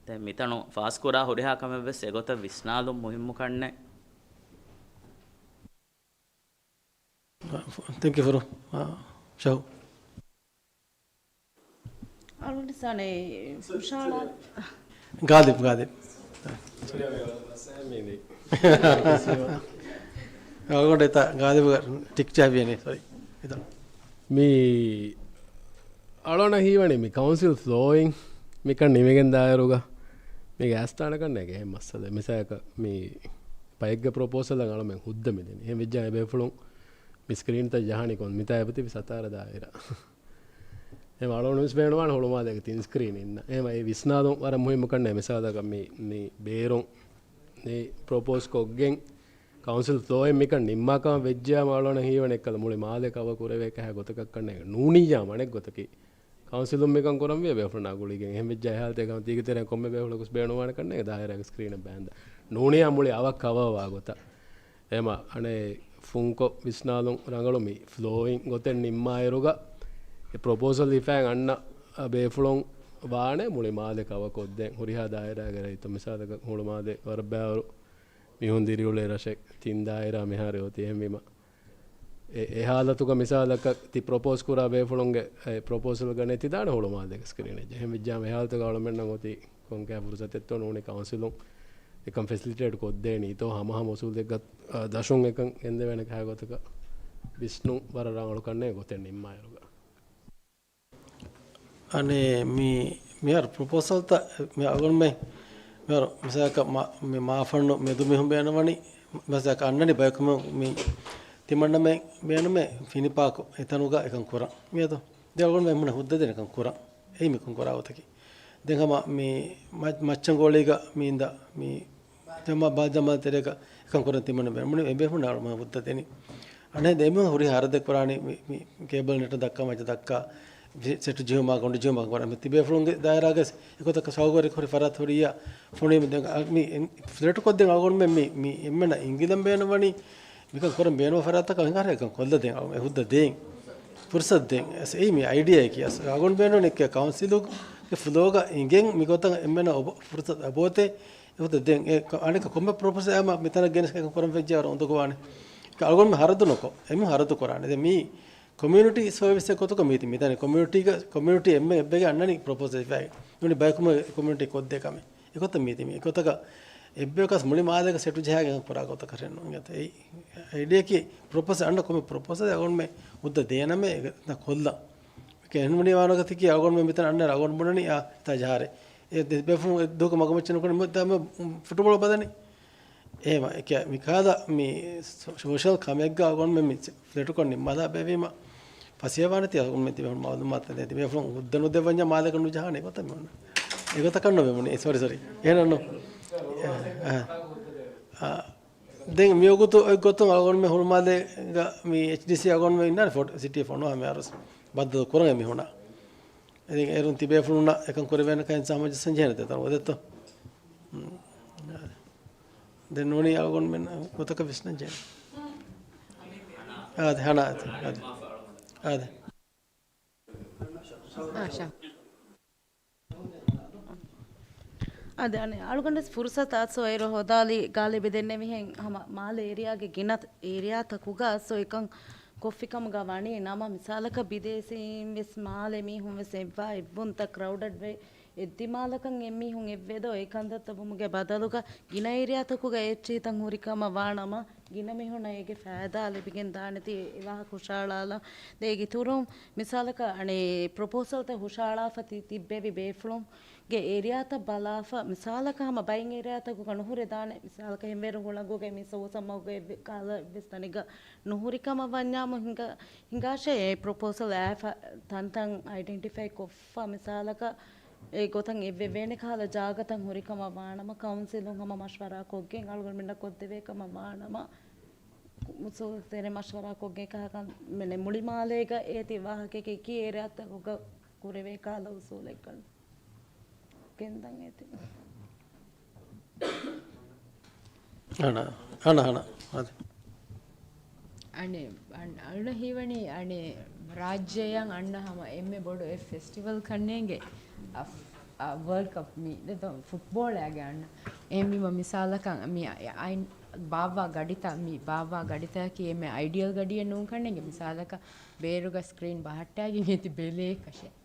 ދެން މިތަނުން ފާސްކުރާ ހުރިހާ ކަމެއް ވެސް އެގޮތަށް ވިސްނާލުން މުހިއްމު ކަންނޭނގެ. ތެންކި ފުރު. ޝަހު. އަޅުގަނޑު ސާނެ ހުށަހަޅާ. ގާލިބް، ގާލިބް. އަޅުގަނޑު އެތާ ގާލިބް ޓިކް ޗާވިޔަނީ، ސޮރީ. އެތާ. މި އަޅުގަނޑަށް ހީވަނީ މި ކައުންސިލް ފްލޯއިން މިކަން ނިމިގެން ދާއިރުގަ މީގެ އައިސްތާނަކަށް ނޭނގޭ އެހެން މައްސަލަ. މިސާލަކަށް މި ބައެއްގެ ޕްރޮޕޯސަލަށް އަޅަމެން ހުއްދަ މިދެނީ. އެހެން ވެއްޖާ އެބޭފުޅުން މި ސްކްރީންތައް ޖަހާނީ ކޮން މިތާ އެބަތިބި ސަތާރަ ދާއިރާ. އެ އަޅުގަނޑު ވެސް ބޭނުންވާނެ ހުޅުމާލޭގެ ތިން ސްކްރީން އިންނަ. އެހެން އެ ވިސްނާލުން ވަރަށް މުހިއްމު ކަންނޭނގެ. މިސާލަކަށް މި، މި ބޭރުން މި ޕްރޮޕޯސް ކޮށްގެން ކައުންސިލް ފްލޯއެއް މިކަން ނިންމާކަމަށް ވެއްޖެޔާ އަޅުގަނޑަށް ހީވަނީ އެއްކަލަ މުޅި މާލެ ކަވަ ކުރެވޭ ކަހަލަ ގޮތަކަށް ކަންނޭނގެ. ނޫނިއްޔާ އަނެއް ގޮތަކީ ކައުންސިލުން މިކަން ކުރަންވީ އެބޭފުޅުންނާ ގުޅިގެން. އެހެން ވެއްޖާ އެހާލަތެއް ކަމަށް ތީގެ ތެރެއިން ކޮންމެ ބޭފުޅަކުވެސް ބޭނުންވާނެ ކަންނޭނގެ ދާއިރާގެ ސްކްރީނެއް ބާންދާ. ނޫނިއްޔާ މުޅި އަވަށް ކަވަ ވާ ގޮތަށް. އެމަ އަނެއް ފުންކޮށް ވިސްނާލުން ރަނގަޅު މި ފްލޯއިން ގޮތެއް ނިންމާއިރުގަ އެ ޕްރޮޕޯސަލް ހިފައި އަންނަ ބޭފުޅުން ވާނެ މުޅި މާލެ ކަވަ ކޮށްދޭން ހުރިހާ ދާއިރާގެ ރައްޔިތުން. މިސާލަކަށް ހުޅުމާލެ ވަރަށް ބައިވަރު މީހުން ދިރިއުޅޭ ރަށެއް ތިން ދާއިރާ މިހާރު އޮތީ. އެހެންވީމަ އެ، އެ ހާލަތުގަ މިސާލަކަށް ތި ޕްރޮޕޯސް ކުރާ ބޭފުޅުންގެ އެ ޕްރޮޕޯސަލްގަ ނެތިދާނެ ހުޅުމާލޭގެ ސްކްރީނެއް. އެހެން ވެއްޖާމަ އެ ހާލަތުގަ އަޅުމެންނަށް އޮތީ ކޮންކަހަލަ ފުރުސަތެއްތޯ ނޫނީ ކައުންސިލުން އެކަން ފެސިލިޓޭޓް ކޮށްދޭނީތޯ ހަމަހަމަ އުސޫލެއްގަ، އަ، ދަށުން އެކަން ގެންދެވޭނެ ކަހަލަ ގޮތަކަށް ވިސްނުން ވަރަށް ރަނގަޅު ކަންނޭނގެ ގޮތެއް ނިންމާއިރުގަ. އަނެއް މި، މިހާރު ޕްރޮޕޯސަލްތައް މި އަޅުގަނޑުމެން މިހާރު މިސާލަކަށް މާ-، މި މާފަންނު މެދުމީހުން ބޭނުންވަނީ، މިސާލަކަށް އަންނަނީ ބަޔަކު މި ތިމަންނަމެން ބޭނުމޭ ފިނި ޕާކު އެތަނުގަ އެކަން ކުރަން. މިއަދު ދެ އަޅުގަނޑުމެން ހުންނަ ހުއްދަ ދޭނެ ކަން ކުރަން. އެއީ މިކަން ކުރާ ގޮތަކީ. ދެން ހަމަ މި މަ-، މައްޗަންގޯޅީގަ މި އިންދާ މި ޖަމާ ބާ ޖަމާ ތެރޭގަ އެކަން ކުރަން ތިމަންނަ ބޭނުން. މުޅި އެބޭފުޅުންނަށް ހުއްދަ ދެނީ. އަނެއް ދެމި ހުރި ހަރަދެއް ކުރާނީ މި، މި ކޭބަލް ނެޓް ދައްކާ މައްޗަށް ދައްކާ، ސެޓް ޖެހުމާ ގޮނޑި ޖެހުމާ ކުރާ. މި ތިބޭފުޅުންގެ ދާއިރާގަ އެގޮތަކަށް ސައުގަރި ކުރި ފަރާތް ހުރިއްޔާ ފޮނުވީމަ ދެން މި ފްލެޓު ކޮށްދޭން އަޅުގަނޑުމެން މި، މި އެންމެނަށް އިނގިލަން ބޭނުންވަނީ މިކަން ކުރަން ބޭނުން ފަރާތަކަށް ހިނގާރެއްކަން ކޮށްލަދޭން އަޅުގަނޑު އެ ހުއްދަ ދޭން. ފުރުސަތު ދޭން. އެސް އެއީ މި އައިޑިއާއަކީ. އަސް އަޅުގަނޑު ބޭނުން އެއްކެ ކައުންސިލުގެ ފްލޯގަ އިނގެން މިގޮތަށް އެންމެނަށް އޮބ-، ފުރުސަތު އަބޯތޭ އެ ހުއްދަ ދޭން. އެ ކަ-، އަނެއްކަ ކޮންމެ ޕްރޮޕޯސަލް އައިމަ މިތަނަށް ގެނެސް ކަން ކުރަން ފެއްޖެ ވަރަށް އުނދަގޫވާނެ. އެކަ އަޅުގަނޑުމެން ހަރަދު ނުކޮށް، އެމީހުން ހަރަދު ކުރާނެ. ދެން މީ ކޮމިއުނިޓީ ސަރވިސް އެއްގޮތަކަށް މީތި މިދަނީ. ކޮމިއުނިޓީގަ، ކޮމިއުނިޓީ އެންމެ އެއްބައިގެ އަންނަނީ ޕްރޮޕޯސަލް ހިފައިގެން. ނޫނީ ބަޔަކު ކޮމިއުނިޓީ ކޮށްދޭ ކަމެއް. އެގޮތަށް މީތި މީ. އެގޮތަކަށް އެއްބަޔަކަސް މުޅި މާލޭގަ ސެޓު ޖަހާގެން ކުރާ ގޮތަކަށް ނޫން. އެއީ އައިޑިއާއަކީ ޕްރޮޕޯސަލް އަންނަ ކޮމެ ޕްރޮޕޯސަލް އަޅުގަނޑުމެން ހުއްދަ ދޭނަމޭ އެ ކޮށްލަން. އެހެން ވަނީ ވާނަކަ ތިކީ އަޅުގަނޑުމެން މިތަނަށް އަންނަ އަޅުގަނޑު ބުނަނީ އާ ތާ ޖަހާރޭ. އެ ދެ ބޭފުޅުން އެ ދުވަހު މަގުމައްޗަށް ނުކުން މު-، ދަ-، މު-، ފުޓުބޯޅަ ބަލަނީ. އެހެމަ، އެކެ-، މިކާލަ މި ސޯ-، ސޯޝަލް ކަމެއްގަ އަޅުގަނޑުމެން މި ފްލެޓުކޮށް ނިންމާލާ ބޭވީމަ، ފަސޭހަވާނެތީ އަޅުގަނޑުމެން ތިބޭފުޅުން މައުލޫމާތު ދޭ. ތިބޭފުޅުން ހުއްދަ ނުދެއްވަންޏާ މާލޭގަ ނުޖަހާނެ އެގޮތަށް މި އޮންނަ. އެގޮތަކަށް ނުވެ ބުނީ. ސޮރީ، ސޮރީ. އެހެން ނޫން. އަ، އަ، އަ. ދެން މިވަގުތު އޮތް ގޮތުން އަޅުގަނޑުމެން ހުޅުމާލޭގަ މި އެޗްޑީސީ އަޅުގަނޑުމެން އިންނާނެ ފޯޓް-، ސިޓީ ފޮނުވާ މި އަރުސް ބައްދަލު ކުރަން އެމީހުންނަށް. އިތިން އޭރުން ތިބޭފުޅުންނަށް އެކަން ކުރެވޭނެކަން އިންސާމަޖަ ސަންޖޭނެ ދެތަން އޮދެއްތޯ؟ ހުން. ދެން ނޫނީ އަޅުގަނޑުމެން ގޮތަކަށް ވިސްނަން ޖެހޭ. އާދެ، ހަނާ އާދެ، އާދެ. އާދެ. އާ، ޝާ. އާދެ، އަނެއް އަޅުގަނޑަސް ފުރުސަތު އަސް އޭރު ހޯދާލި ގާލިބި ދެންނެވިހެން ހަމަ މާލެ އޭރިއާގެ ގިނަ އޭރިއާތަކުގަ އަސް އެކަން ކޮށްފިކަމުގަ ވަނީ ނަމަ، މިސާލަކަށް ބިދޭސީން ވެސް މާލެ މީހުން ވެސް އެއްވާ އެއްވުންތައް ކްރައުޑަޑް ވެ އެއްދިމާލަކަށް އެމީހުން އެއްވެދޯ އެކަންތައްތައް ވުމުގެ ބަދަލުގަ ގިނަ އޭރިއާތަކުގަ އެއްޗިހިތައް ހުރިކަމަށް ވާނަމަ، ގިނަ މީހުންނަށް އޭގެ ފައިދާ ލިބިގެން ދާނެތީ އެ ވާހަކަ ހުށައަޅާލަން. ދެން އޭގެ ތުރުން މިސާލަކަށް އަނެއް ޕްރޮޕޯސަލްތައް ހުށައަޅާފަ ތި-، ތިއްބެވި ބޭފުޅުންގެ އޭރިއާތައް ބަލާފަ، މިސާލަކަށް ހަމަ ބައެއް އޭރިއާތަކުގަ ނުހުރެ ދާނެ، މިސާލަކަށް ހެންވޭރު ހުޅަނގުގެ މި ސޯސަމަގުގެ އެއްވެ-، ކާލަ އެއްވެސް ތަނެއްގަ ނުހުރި ކަމަށް ވަންޏާމު ހިނގާ-، ހިނގާށޭ އެ ޕްރޮޕޯސަލް އައިފަ ތަންތަން އައިޑެންޓިފައި ކޮށްފަ، މިސާލަކަށް އެ ގޮތަށް އެއްވެވޭނެ ކަހަލަ ޖާގަތައް ހުރިކަމަށް ވާނަމަ، ކައުންސިލުން ހަމަ މަޝްވަރާ ކޮށްގެން އަޅުގަނޑުމެންނަށް ކޮށްދެވޭ ކަމަށް ވާނަމަ، އުސޫލު ތެރެ މަޝްވަރާ ކޮށްގެން ކަހަކަން މެނެ މުޅި މާލޭގަ އޭތި ވާހަކައެކޭ ކީ އޭރިއާތަކުގަ ކުރެވޭ ކަހަލަ އުސޫލެއްކަން ގެންދަން އޭތި. ހަނާ، ހަނާ، ހަނާ. އާދެ. އަނެއް، އަން-، އަޅުނަށް ހީވަނީ، އަނެއް، ރާއްޖެއަށް އަންނަ ހަމަ އެންމެ ބޮޑު އެއް ފެސްޓިވަލް ކަންނޭނގެ، އަ، އަ، ވަރލްޑް ކަޕް މި، ދެތޯ، ފުޓްބޯޅައިގެ އަންނަ. އެހެންވީމަ މިސާލަކަށް މި އަ، އައިން ބާއްވާ ގަޑިތައް، މި ބާއްވާ ގަޑިތަކަކީ އެންމެ އައިޑިއަލް ގަޑިއެއް ނޫން ކަންނޭނގެ. މިސާލަކަށް ބޭރުގަ ސްކްރީން ބަހައްޓާގެން އޭތި ބެލޭކަށެއް.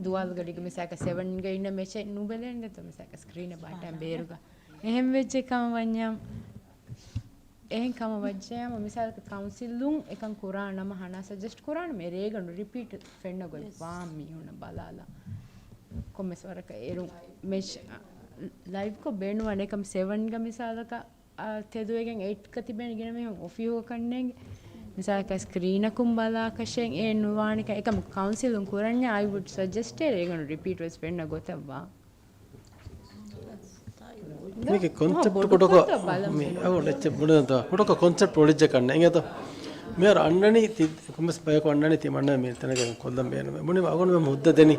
ދުވާލުގަޑިގަ މިސާލަކަށް ސެވަންގަ އިންނަ މެޗެއް ނުބެލޭނެ ދެތޯ މިސާލަކަށް ސްކްރީނެއް ބަހައްޓާ ބޭރުގަ. އެހެން ވެއްޖެ ކަމަށް ވަންޏާ، އެހެން ކަމަށް ވައްޖެޔާމަ މިސާލަކަށް ކައުންސިލުން އެކަން ކުރާ ނަމަ ހަނާ ސަޖެސްޓް ކުރާނަމޭ ރޭގަނޑު ރިޕީޓް ފެންނަ ގޮތް ވާން މީހުންނަށް ބަލާލާ. ކޮންމެސް ވަރަކަށް އޭރު މެޗް ލައިވްކޮށް ބޭނުންވާނެ އެކަމް ސެވަންގަ މިސާލަކަށް އާ، ތެދުވެގެން އެއްކަ ތިބޭނެ ގިނަ މީހުން އޮފީހުގަ ކަންނޭނގެ. މިސާލަކަށް ސްކްރީނަކުން ބަލާކަށެއް އެ ނުވާނެކަން އެކަމު ކައުންސިލުން ކުރަންޏާ، I would suggest ރޭގަނޑު ރިޕީޓް ވެސް ފެންނަ ގޮތަށްވާ. މީގެ ކޮންސެޕްޓް ކުޑަކޮށް ބަލަމުން. މި އަގު އެއްޗެއް ބުނެދަންތަ؟ ކުޑަކޮށް ކޮންސެޕްޓް އޮޅިއްޖެ ކަންނޭނގެތަ؟ މިހާރު އަންނަނީ ތި، ކޮންމެސް ބަޔަކު އަންނަނީ ތި މަންނަ މި ތަނަކަށް ކޮށްލަން ބޭނުމޭ. ބުނީމަ އަގުން މެ ހުއްދަ ދެނީ.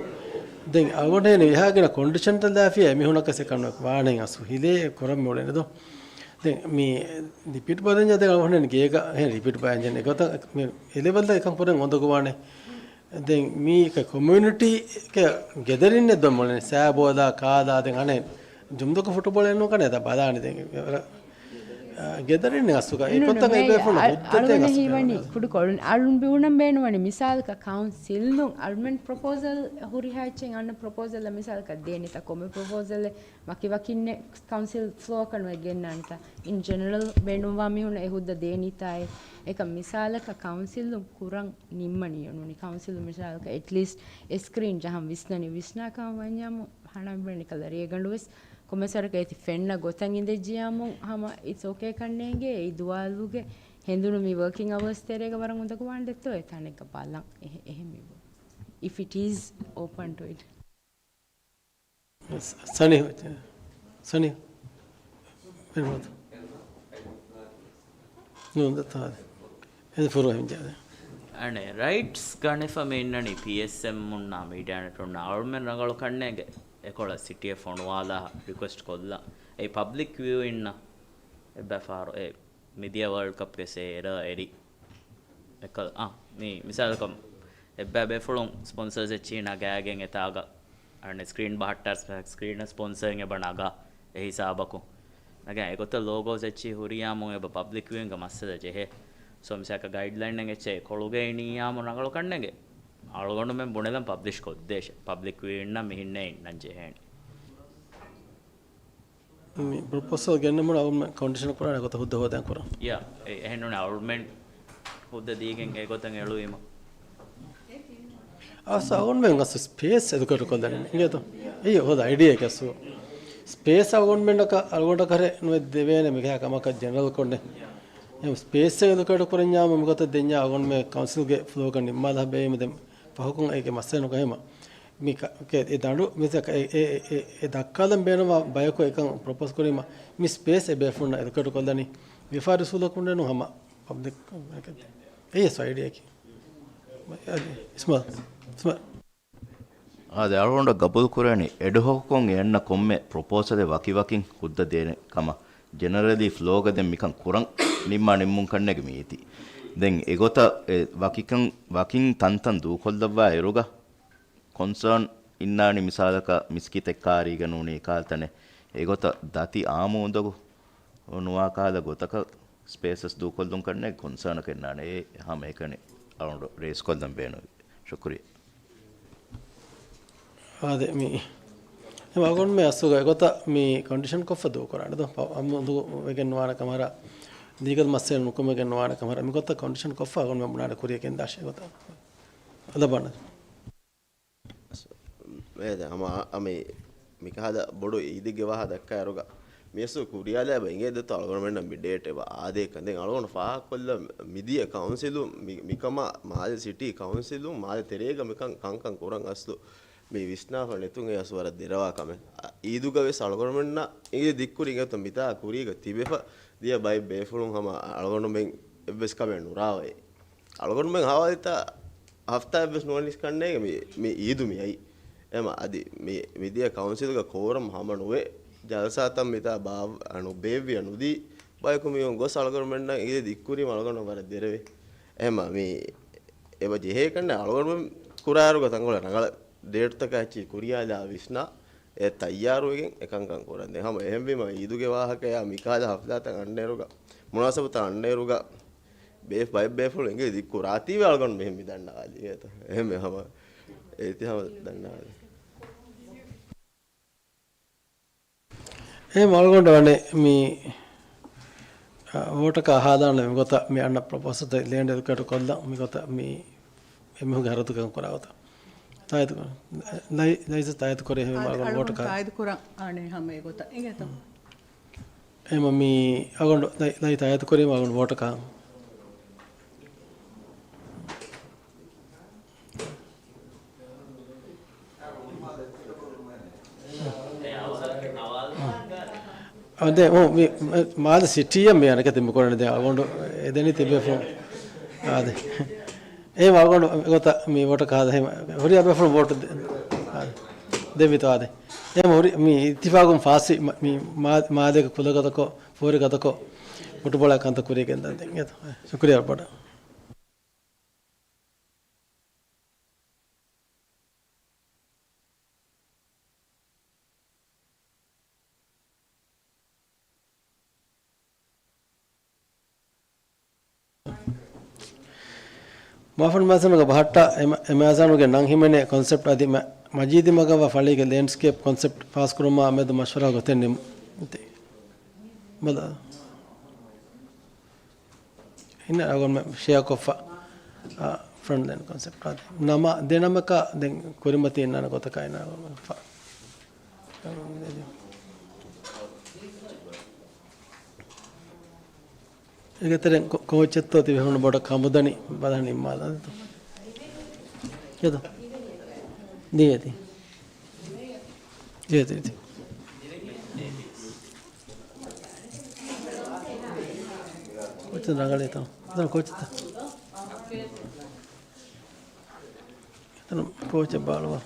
ދެން އަގުން ހޭނެ ވިހާގިނަ ކޮންޑިޝަންތައް ލާފިޔާ އެމީހުނަކަސް އެކަން ވާނެ އަސް ހިލޭ ކުރަން މިއުޅެނެ ދޯ. ދެން މި ރިޕީޓް ބަލަންޏާ ދެން އަވަހަނެން ގޭގަ އެހެން ރިޕީޓް ބަޔަންޖެން އެގޮތަށް މި އެލެވެލް އެކަން ކުރަން އުނދަގޫވާނެ. ދެން މީ ކޮމިއުނިޓީ ކެ ގެދަރިން އެއް ދޮން މޮޅެން ސާބޯލާ ކާލާ ދެން އަނެއް ޖުމްދޮކު ފުޓުބޯޅެއް ނޫން ކަނެ ދަ ބަލާނެ ދެން ގެދަރިން އަސުގަ އެ ކޮތަން އެ ބޭފުޅު ހުއްދަތެއް އަސް ހީވަނީ ކުޑަކޮޅުން އަޅުން ބިއުނަން ބޭނުވަނީ މިސާލަކަށް ކައުންސިލުން އަޅުމެން ޕްރޮޕޯސަލް ހުރިހާ އެއްޗެއް އަންނަ ޕްރޮޕޯސަލް މިސާލަކަށް ދޭނެތަ ކޮމެ ޕްރޮޕޯސަލް ވަކި ވަކިންނެއް ކައުންސިލް ފްލޯކަން ވެ ގެންނާނެތާ؟ އިން ޖެނެރަލް ބޭނުންވާ މީހުން އެ ހުއްދަ ދޭނީތާއޭ؟ އެކަ މިސާލަކަށް ކައުންސިލުން ކުރަން ނިންމަނީ ނޫނީ ކައުންސިލުން މިސާލަކަށް އެޓްލީސްޓް އެ ސްކްރީން ޖަހަން ވިސްނަނީ ވިސްނާކަމަށް ވަންޏާމު ހަނާ ބުނެނިކަލަ ރޭގަނޑުވެސް ކޮމެސަރަކަށް އޭތި ފެންނަ ގޮތަށް އިނދެއްޖިޔާމު ހަމަ އިޓްސް އޯކޭ ކަންނޭނގޭ އެއީ ދުވާލުގެ ހެނދުނު މި ވަރކިން އަވަރސް ތެރޭގަ ވަރަށް އުނދަގޫވާން ދެއްތޯ އެ ތަނެއްގަ ބަލަން އެހެ-، އެހެން މި ވޯ. If it is open to it. ސަނި، ސަނި. ނޫން ދަތާ. އެ ފުރު ހިންޖާ. އަނެއް ރައިޓްސް ގަނެފަ މި އިންނަނީ ޕީއެސްއެމް އުންނާ މީޑިއާ ނެޓް އުންނާ އަޅުމެން ރަނގަޅު ކަންނޭނގެ އެކޮޅަށް ސިޓީއެއް ފޮނުވާލާ ރިކުއެސްޓް ކޮށްލާ. އެ ޕަބްލިކް ވިއުއިންނަށް އެއްބަފާރު އެ މިދިޔަ ވަރލްޑް ކަޕްގެ ސޭރަ އެރި އެކަލް، އާ، މި މިސާލަކަށް އެއްބައި ބޭފުޅުން ސްޕޮންސަރސް އެއްޗިހި ނަގާގެން އެތާގަ އަނެއް ސްކްރީން ބަހައްޓާ ސްކްރީނަށް ސްޕޮންސަރިން އެބަ ނަގާ އެ ހިސާބަކުން ނަގާ އެގޮތަށް ލޯގޯސް އެއްޗިހި ހުރިޔާމު އެބަ ޕަބްލިކް ވިއިންގ މައްސަލަ ޖެހޭ. ސޯ މިސާލަކަށް ގައިޑްލައިން އެއްޗެއް އެކޮޅުގައި ނިޔާމު ރަނގަޅު ކަންނޭނގެ އަޅުގަނޑުމެން ބުނެލަން ޕަބްލިޝް ކޮށްދޭށޭ. ޕަބްލިކް ވިއިންނަށް މިހިންނޭ އިންނަން ޖެހޭނެ. މި ޕްރޮޕޯސަލް ގެންނަމުން އަޅުގަނޑުމެން ކޮންޑިޝަން ކުރާނެ ގޮތަށް ހުއްދަ ހޯދަން ކުރަން. ޔާ، އެ، އެހެންނޫން އަޅުގަނޑުމެން ހުއްދަ ދީގެން އެގޮތަށް އެޅުވީމަ. އަސް އަޅުގަނޑުމެން އަސް ސްޕޭސް އެލޮކޭޓް ކޮށްލަނީ އިނގޭތޯ؟ އެއީ ހޯދަ އައިޑިއާއެކޭ އަސް. ސްޕޭސް އަޅުގަނޑުމެންނަކަށް އަޅުގަނޑަކަށް ނުވެ ދެވޭނެ މިކަހަލަ ކަމަކަށް ޖެނެރަލް ކޮށްނެ. އެހެން ސްޕޭސް އެލޮކޭޓް ކުރަންޏާމު މިގޮތަށް ދެންޏާ އަޅުގަނޑުމެން ކައުންސިލްގެ ފްލޯގަ ނިންމާލާ ބޭއްވީމަ ދެން ފަހުކޮށް އޭގެ މައްސަލަ ނުކުރީމަ. މި ކ-، ކެ-، އެ ދަނޑު މިސަކަ އެ، އެ، އެ، އެ ދައްކާލަން ބޭނުންވާ ބަޔަކު އެކަން ޕްރޮޕޯސް ކުރީމަ، މި ސްޕޭސް އެ ބޭފުޅުންނަށް އެލޮކޭޓް ކޮށްލަނީ ވިޔަފާރި އުސޫލަކުންނެއް ނޫން ހަމަ ޕަބްލިކް އެކެއް. އެއީ އަސް އައިޑިއާއަކީ. އިސްމާ، އިސްމާ. އާދެ، އަޅުގަނޑަށް ގަބޫލު ކުރެވެނީ އެޑްހޮކުކޮށް އެ އަންނަ ކޮންމެ ޕްރޮޕޯސަލެއް ވަކިވަކިން ހުއްދަ ދޭނެ ކަމަށް. ޖެނެރަލީ ފްލޯގަ ދެން މިކަން ކުރަން ނިންމާ ނިންމުން ކަންނޭނގެ މީތި. ދެން އެގޮތަށް އެ ވަކިކަން ވަކިން ތަންތަން ދޫކޮށްލައްވާ އިރުގަ ކޮންސާން އިންނާނީ މިސާލަކަށް މިސްކިތެއް ކާރީގަ ނޫނީ ކާލްތަނެއް އެގޮތަށް ދަތި އާއްމު އުނދަގޫ ނުވާ ކަހަލަ ގޮތަކަށް ސްޕޭސަސް ދޫކޮށްލުން ކަންނޭނގެ ކޮންސާނަކަށް އިންނާނެ. އެ ހަމައެކަނި އަޅުގަނޑު ރޭސްކޮށްލަން ބޭނުންވީ. ޝުކުރިއްޔާ. އާދެ، މި އެ އަޅުގަނޑުމެން އަސްލުގަ އެގޮތަށް މި ކޮންޑިޝަން ކޮށްފަ ދޫކުރާނެ ދޯ؟ ޕަ-، އަމު ދޫ ވެގެން ނުވާނެ ކަމަށް، ދީގަލް މައްސަލަ ނުކުމެގެން ނުވާނެ ކަމަށް، މިގޮތަށް ކޮންޑިޝަން ކޮށްފަ އަޅުގަނޑުމެން ބުނާނެ ކުރިޔަށް ގެންދާށޭ ގޮތަށް. ލަބާނެ. އޭ، ދެ، ހަމަ، އަ، މި، މިކަހަލަ ބޮޑު އީދެއްގެ ވާހަ ދައްކާ އިރުގަ، މިއަސް ކުރިޔާލާ ބަ އިނގޭ ދެތޯ އަޅުގަނޑުމެންނަށް މި ޑޭޓް އެބަ އާދޭކަން. ދެން އަޅުގަނޑު ފާހަގަކޮށްލަ މިދިޔަ ކައުންސިލުން މި، މިކަމާ މާލެ ސިޓީ ކައުންސިލުން މާލެ ތެރޭގަ މިކަން ކަންކަން ކުރަން އަސްލު މި ވިސްނާފަ ނެތުން އެ އަސް ވަރަށް ދެރަވާ ކަމެއް. އަ، އީދުގަ ވެސް އަޅުގަނޑުމެންނަށް އިނގޭ ދިއްކުރި އިނގޭތޯ މިތާ ކުރީގަ ތިބެފަ ދިޔަ ބައެއް ބޭފުޅުން ހަމަ އަޅުގަނޑުމެން އެއްވެސް ކަމެއް ނުރާވައޭ. އަޅުގަނޑުމެން ހަވާލިތާ ހަފްތާއެއްވެސް ނުވަނީސް ކަންނޭނގެ މި، މި އީދު މި އައީ. އެމަ އަދި މި، މިދިޔަ ކައުންސިލްގަ ކޯރަމް ހަމަ ނުވެ، ޖަލްސާތައް މިތާ ބާ-، އަނު ބޭއްވިޔަ ނުދީ، ބަޔަކު މީހުން ގޮސް އަޅުގަނޑުމެންނަށް އިނގޭ ދިއްކުރީމަ އަޅުގަނޑު ވަރަށް ދެރަވޭ. އެމަ މި އެބަ ޖެހޭ ކަންނޭ އަޅުގަނޑުމެން ކުރާއިރުގަ ތަންކޮޅެއް ރަނގަޅަށް ޑޭޓްތަކާ އެއްޗިހި ކުރިޔާލާ ވިސްނާ، އެ ތައްޔާރުވެގެން އެކަންކަން ކުރަން. ދެން ހަމަ އެހެންވީމަ އީދުގެ ވާހަކަޔާ މިކަހަލަ ހަފްލާތައް އަންނައިރުގަ، މުނާސަބަތައް އަންނައިރުގަ، ބޭ-، ބައެއް ބޭފުޅުން އެނގި ދިއްކުރާތީވެ އަޅުގަނޑު މިހެން މި ދަންނަވާލީ އޭތަ. އެހެންވެ ހަމަ އޭތި ހަމަ ދަންނަވާލީ. އެހެން އަޅުގަނޑު ވަނީ މި، އަ، ވޯޓަކަށް އަހާލާނެ މިގޮތަށް މި އަންނަ ޕްރޮޕޯސަލްތައް ލޭންޑް އެލޮކޭޓް ކޮށްލަން މިގޮތަށް މި އެމީހުންގެ ހަރަދުތަކަށް ކުރާ ގޮތަށް. ތާއިދު ކުރަން. ލައި-، ލައިޒަ ތާއިދު ކުރޭ ހެވި އަޅުގަނޑު ވޯޓަކަށް. ތާއިދު ކުރަން އާނެ ހަމަ އެގޮތަށް. އިނގޭތޯ؟ އެމަ މި އަޅުގަނޑު ލައި-، ލައި ތާއިދު ކުރީމަ އަޅުގަނޑު ވޯޓަކަށް. އާ، ދެ، އޮ، މި، މި، މާލެ ސިޓީއަށް މި ހަރަކާތް މި ކުރަނީ ދެ އަޅުގަނޑު އެދެނީ ތިބޭފުޅުން. އާ، ދެ. އެ އަޅުގަނޑު ގޮތަށް މި ވޯޓަކަށް ހާދަ ހިމަ ހުރި އަބެފުޅުން ވޯޓު ދެ-، އާ، ދެވިތޯ އާ ދެ. އެ ހުރި މި އިއްތިފާގުން ފާސްވި މަ-، މި މާ-، މާލޭގެ ކުލަގަދަކޮށް، ފޯރިގަދަކޮށް، ވޯޓު ބަޅާ ކަންތައް ކުރިޔަށް ގެންދަން ދެން. އެ، ޝުކުރިއްޔާ ބޮޑަށް. މާފަން މާޒަނުގެ ބަހައްޓާ އެމ-، އެމާޒާނުގެ ނަން ހިމެނޭ ކޮންސެޕްޓް އަދި މަ-، މަޖީދީ މަގަށްވާ ފަޅީގެ ލޭންޑްސްކޭޕް ކޮންސެޕްޓް ފާސްކުރުމާ މެދު މަޝްވަރާ ގޮތެއް ނިމު-، މަދަ. އިންނަ އަޅުގަނޑުމެން ޝެއާކޮށްފަ، އާ، ފްރަންޓް ލައިން ކޮންސެޕްޓް އާ ނަމަ، ދެ ނަމަކާ ދެން ކުރިމަތީ އިންނާނެ ގޮތަކަށް އިންނާނެ އަޅުގަނޑުމެން ފަ-، އޭގެ ތެރެއިން ކޯ-، ކޯޗެއްތޯ ތިބެ ހުން ބޮޑަށް ކަމުދަނީ ބަލަން ނިންމާލަންތޯ. އޭތޯ. ދީ އޭތި. ދީ އޭތި. ކޯޗެއް ރަނގަޅީތޯ؟ އެތަނަށް ކޯޗެއްތަ؟ އެތަނަށް ކޯޗެއް ބާޅުވާ.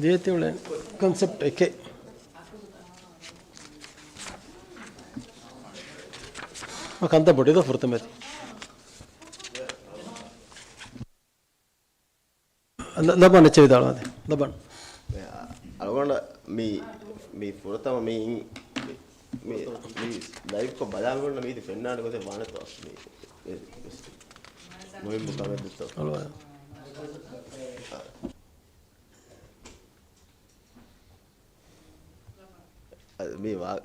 ދޭތި އުޅެން ކޮންސެޕްޓް އެކެއް. ކަންތައް ބޮޑި ދޯ ފުރަތަމަ ދޭތި. ލަ-، ލަބާން އެއްޗެއް ވިދާޅުވާދޭ. ލަބާން. އަޅުގަނޑަށް މި، މި ފުރަތަމަ މި، މި، މި ލައިވްކޮށް ބަލާން ގޮންނަ މީތި ފެންނާނެ ގޮތެއް ވާނެތޯ މި، މި، މުހިއްމު ކަމެއް ދެއްތޯ. އަޅުގަނޑު. އަ، މި ވާ-،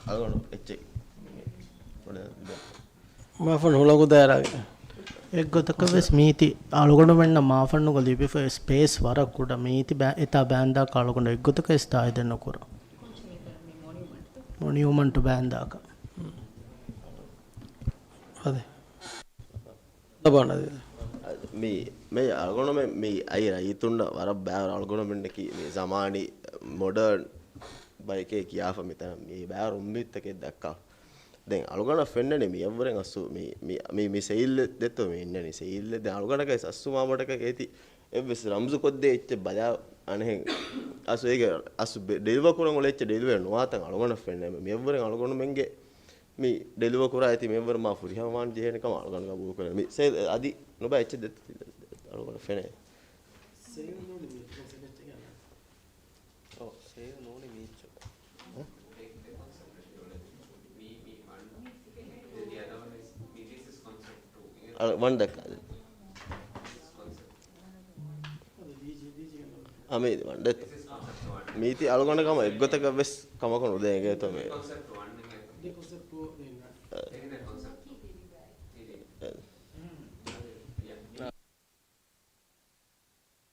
އަޅުގަނޑު އެއްޗެއް މާފަން ހުޅަނގު ދާއިރާގެ. އެއްގޮތަކަށް ވެސް މީތި އަޅުގަނޑުމެންނަށް މާފަންނުގަ ލިބިފައި ސްޕޭސް ވަރަށް ކުޑަ. މީތި ބައި-، އެތާ ބާންދާކަށް އަޅުގަނޑު އެއްގޮތަކަށް ވެސް ތާއިދެއް ނުކުރަން. މޮނިއުމަންޓު ބާންދާކަށް. އަދި. ލަބާން އަދި. މި، މި އަޅުގަނޑުމެން މި އައި ރައްޔިތުންނަށް ވަރަށް ބައިވަރު އަޅުގަނޑުމެންނަކީ މި ޒަމާނީ މޮޑަރން ބަޔެކޭ ކިޔާފަ މިތަނަށް މި ބައިވަރު އުއްމީދުތަކެއް ދައްކާ. ދެން އަޅުގަނޑަށް ފެންނަނީ މިއަށްވުރެން އަސްލު މި، މި، މި، މި ސެއިލް ދެއްތޯ މި އިންނަނީ ސެއިލް ދެ އަޅުގަނޑަކަށް އަސްލު މާމަޑަކަށް އޭތި އެއްވެސް ރަމްޒު ކޮށްދޭ އެއްޗެއް ބަލާ އަނެހެން އަސްލު އޭގެ އަސްލު ޑެލިވަ ކުރަން އުޅޭ އެއްޗެއް ޑެލިވަ ނުވާތަން އަޅުގަނޑަށް ފެންނަނީ މިއަށްވުރެން އަޅުގަނޑުމެންގެ މި ޑެލިވަރ ކުރާ އެތި މެމްބަރު މާ ފުރިހަމަ ވާން ޖެހޭނެ ކަމަށް އަޅުގަނޑު ގަބޫލު ކުރޭ. މި ސޭލް އަދި ނުބައި އެއްޗެއް ދެއްތޯ ތި އަޅުގަނޑަށް ފެނޭ. ސޭލް ނޫނީ މި ކޮންސެޕްޓް އެއްޗެއް ގަންނަ. އޮ، ސޭލް ނޫނީ މީ އެއްޗެއް. އަ، ވަން ދައްކާ. އަ، މީ ވަން ދެއްތޯ. މީތި އަޅުގަނޑަށް ކަމަށް އެއްގޮތަކަށް ވެސް ކަމަކު ނުދޭ އިނގޭތޯ މޭ. އަ. އަ.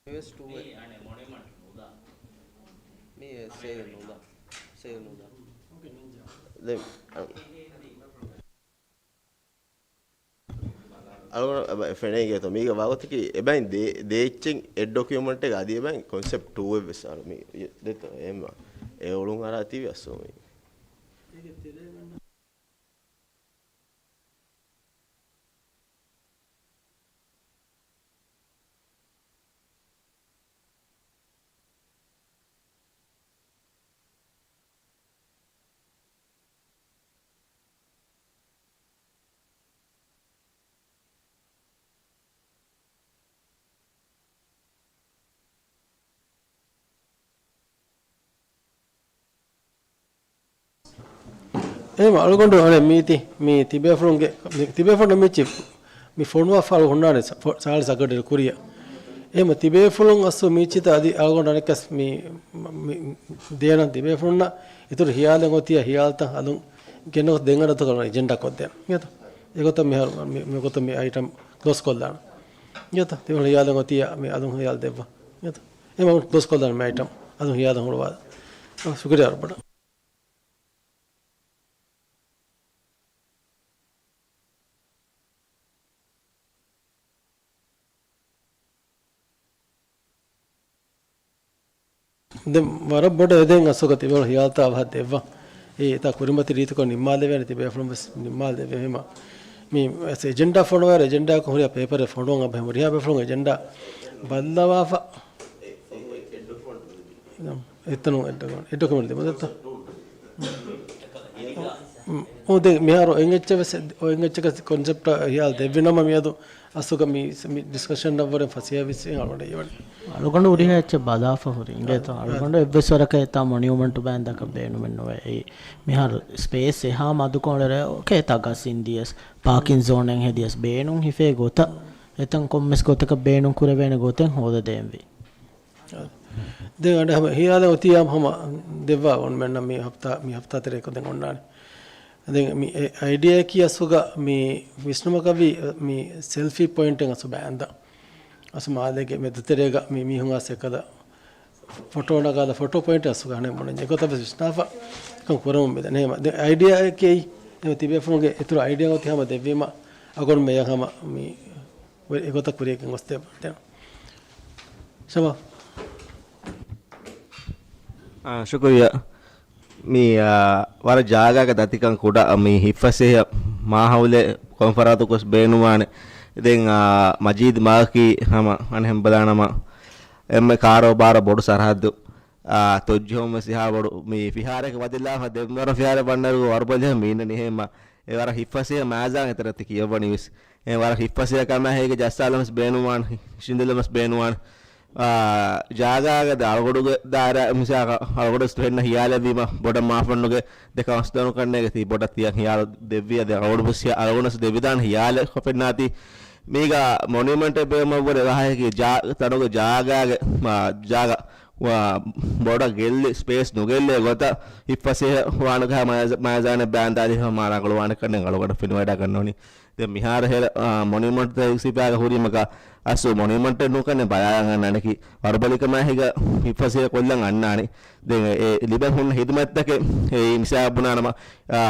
މިވެސް ޓޫ އެ. މީ ސޭލް ނުލާ. ސޭލް ނުލާ. ދެން، އަ، އަޅުގަނޑު އެބަ ފެނޭގޭތޯ މީގަ ވާގޮތަކީ އެބައިން ދޭ، ދޭއްޗެއް އެއް ޑޮކިއުމަންޓެއް އަދި އެބައިން ކޮންސެޕްޓް ޓޫ އެއް ވެސް އަޅު މީ ދެތޯ އެހެން އެ އޮޅުން އަރާތީވި އަސްލު މީ. އެހެން އަޅުގަނޑު އަނެއް މީތި، މި ތިބޭފުޅުންގެ، މި ތިބޭފުޅުން މިއްޗި މި ފޮނުވާފަ އަޅު ހުންނާނެ ސަ-، ފޮ-، ސާޅީސް އަގަޑި ކުރިއަށް. އެހެން ތިބޭފުޅުން އަސްލު މިއްޗިތައް އަދި އަޅުގަނޑު އަނެއްކަސް މި، މި ދޭނަން ތިބޭފުޅުންނަށް އިތުރު ހިޔާލެއް އޮތިއްޔާ ހިޔާލުތައް އަލުން ގެންނަ ގޮސް ދެން އަނެއް އެގޮތަށް މި އައިޓަމް ކްލޯސް ކޮށްލާނަން. އިނގޭތަ؟ ތިބޭފުޅުން ހިޔާލެއް އޮތިއްޔާ މި އަލުން ހިޔާލު ދެއްވާ. އިނގޭތަ؟ އެހެން ކްލޯސް ކޮށްލާނަން މި އައިޓަމް. އަލުން ހިޔާލު ހުޅުވާ. ޝުކުރިއްޔާ ވަރަށް ބޮޑަށް. ދެން ވަރަށް ބޮޑަށް އެދެން އަސްލުގަ ތިބޭފުޅުން ހިޔާލުތައް އަވަހަށް ދެއްވާ. އެ އެތާ ކުރިމަތި ރީތިކޮށް ނިންމާލެވޭނެ ތިބޭފުޅުން ވެސް ނިންމާލެވޭ ހެމަ. މި އެސް އެޖެންޑާ ފޮނުވާއިރު އެޖެންޑާއަކުން ހުރިހާ ޕޭޕަރެއް ފޮނުވަން އަބަހެ ހުރިހާ ބޭފުޅުން އެޖެންޑާ ބައްލަވާފަ. އެއްތަނު އެއް ޑޮކު-، އެއް ޑޮކުމެންޓް ދެމުދައްތަ؟ އޮ، ދެން މިހާރު އޮތް އެއްޗެއް ވެސް، އޮތް އެއްޗަކަސް ކޮންސެޕްޓަށް ހިޔާލު ދެއްވި ނަމަ މިއަދު އަސްލުގަ މި، މި ޑިސްކަޝަން އަށްވުރެ ފަސޭހަ ވިސްނުން އަޅުގަނޑަށް އެވަނީ. އަޅުގަނޑު ހުރިހާ އެއްޗެއް ބަލާފަ ހުރި އިނގޭތޯ. އަޅުގަނޑު އެއްވެސް ވަރަކަށް އެތާ މޮނިއުމަންޓު ބައިން ދަކަށް ބޭނުމެއް ނުވޭ. އެއީ މިހާރު ސްޕޭސް އެހާ މަދުކޮށް އެޅޭ އެތާ ގަސް އިންދިޔަސް، ޕާކިން ޒޯނެއް ހެދިޔަސް ބޭނުން ހިފޭ ގޮތަށް އެތަން ކޮންމެސް ގޮތަކަށް ބޭނުން ކުރެވޭނެ ގޮތެއް ހޯދަދޭންވީ. ދެން އަނެއް ހަމަ ހިޔާލެއް އޮތިއްޔާ ހަމަ ދެއްވާ އޮންމެންނަށް މި ހަފްތާ، މި ހަފްތާ ތެރޭ ކޮށްދޭން އޮންނާނެ. ދެން މި އެ އައިޑިއާއަކީ އަސްލުގަ މި ވިސްނުމަކަށްވީ މި ސެލްފީ ޕޮއިންޓެއް އަސްލު ބާންދާ. އަސްލު މާލޭގެ މެދުތެރޭގަ މި މީހުން އަސް އެކަލަ ފޮޓޯ ނަގާލަ ފޮޓޯ ޕޮއިންޓެއް އަސްލުގަ އަނެއް ބުނަން އެގޮތަށް ވެސް ވިސްނާފަ އެކަން ކުރަމުން މިދަނީ. އެހެން ދެން އައިޑިއާއަކީ އެ ތިބޭފުޅުންގެ އިތުރު އައިޑިއާ އޮތީ ހަމަ ދެއްވީމަ އަގޮން މެޔަށް ހަމަ މި އެގޮތަށް ކުރިޔަކަން ގޮސްދޭ. ޝަބާ. އާ، ޝުކުރިއްޔާ. މި، އާ، ވަރަށް ޖާގާގެ ދަތިކަން ކުޑަ މި ހިތްފަސޭހަ މާހައުލެއް ކޮންފަރާތަކުވެސް ބޭނުންވާނެ. ދެން، އާ، މަޖީދު މާކީ ހަމަ އަނެއް ބަލާނަމަ އެންމެ ކާރޯބާރަށް ބޮޑު ސަރަހައްދު، އާ، ތޮއްޖެހުން ވެސް އެހާ ބޮޑު މި ފިހާރައަކަށް ވަދެލާފަ ދެންވަރަށް ފިހާރަ ބަންނަރު ވަރުބަލިހަ މީނަ ނިހޭމަ އެ ވަރަށް ހިތްފަސޭހަ މައިޒާން އެތަރަތި ކިޔަވަނީ ވެސް. އެ ވަރަށް ހިތްފަސޭހަ ކަމާ ހޭގެ ޖައްސާލަމަސް ބޭނުންވާން، ހި-، ހިނދުލަމަސް ބޭނުންވާން. އާ، ޖާގާގަ ދެ އަޅުގަޑުގެ ދާއިރާ މިސާލަކަށް އަޅުގަޑު ވެސް ފެންނަ ހިޔާލެއްވީމަ ބޮޑަށް މާފަންނުގެ ދެ ކައުންސިލަރުން ކަންނޭގެ ތީ ބޮޑަށް ތިޔަ ހިޔާލު ދެއްވިޔަ ދެ އަޅުގަޑު ވެސް ހިޔާ-، އަޅުގަޑު ވެސް ދެއްވިދާނެ ހިޔާލެއް ފެންނާތީ. މީގަ މޮނިއުމަންޓެއް ބޭނުމަށްވުރެ ވާހަކައަކީ ޖާ-، ތަނުގެ ޖާގާގެ، މާ، ޖާގަ ވާ ބޮޑަށް ގެއްލި ސްޕޭސް ނުގެއްލޭ ގޮތަށް ހިތްފަސޭހަ ވާނުގަ މައިޒާ-، މައިޒާނެއް ބާންދާލި މާ ރަނގަޅުވާނެ ކަންނެ އަޅުގަޑަށް ފެނިވަޑައިގަންނަވަނީ. ދެން މިހާރު ހެރަ، އާ، މޮނިއުމަންޓްތައް ސިފައިގަ ހުރީމަކާ އަސްލު މޮނިއުމަންޓެއް ނޫން ކަންނޭ ބަލާލަން އަންނާނެކީ ވަރުބަލިކަމާ ހިގަ ހިތްފަސޭހަ ކޮށްލަން އަންނާނެ. ދެން އެ ލިބެން ހުންނަ ހިދުމަތްތަކެއް އެއީ މިސާލަށް ބުނާނަމަ، އާ،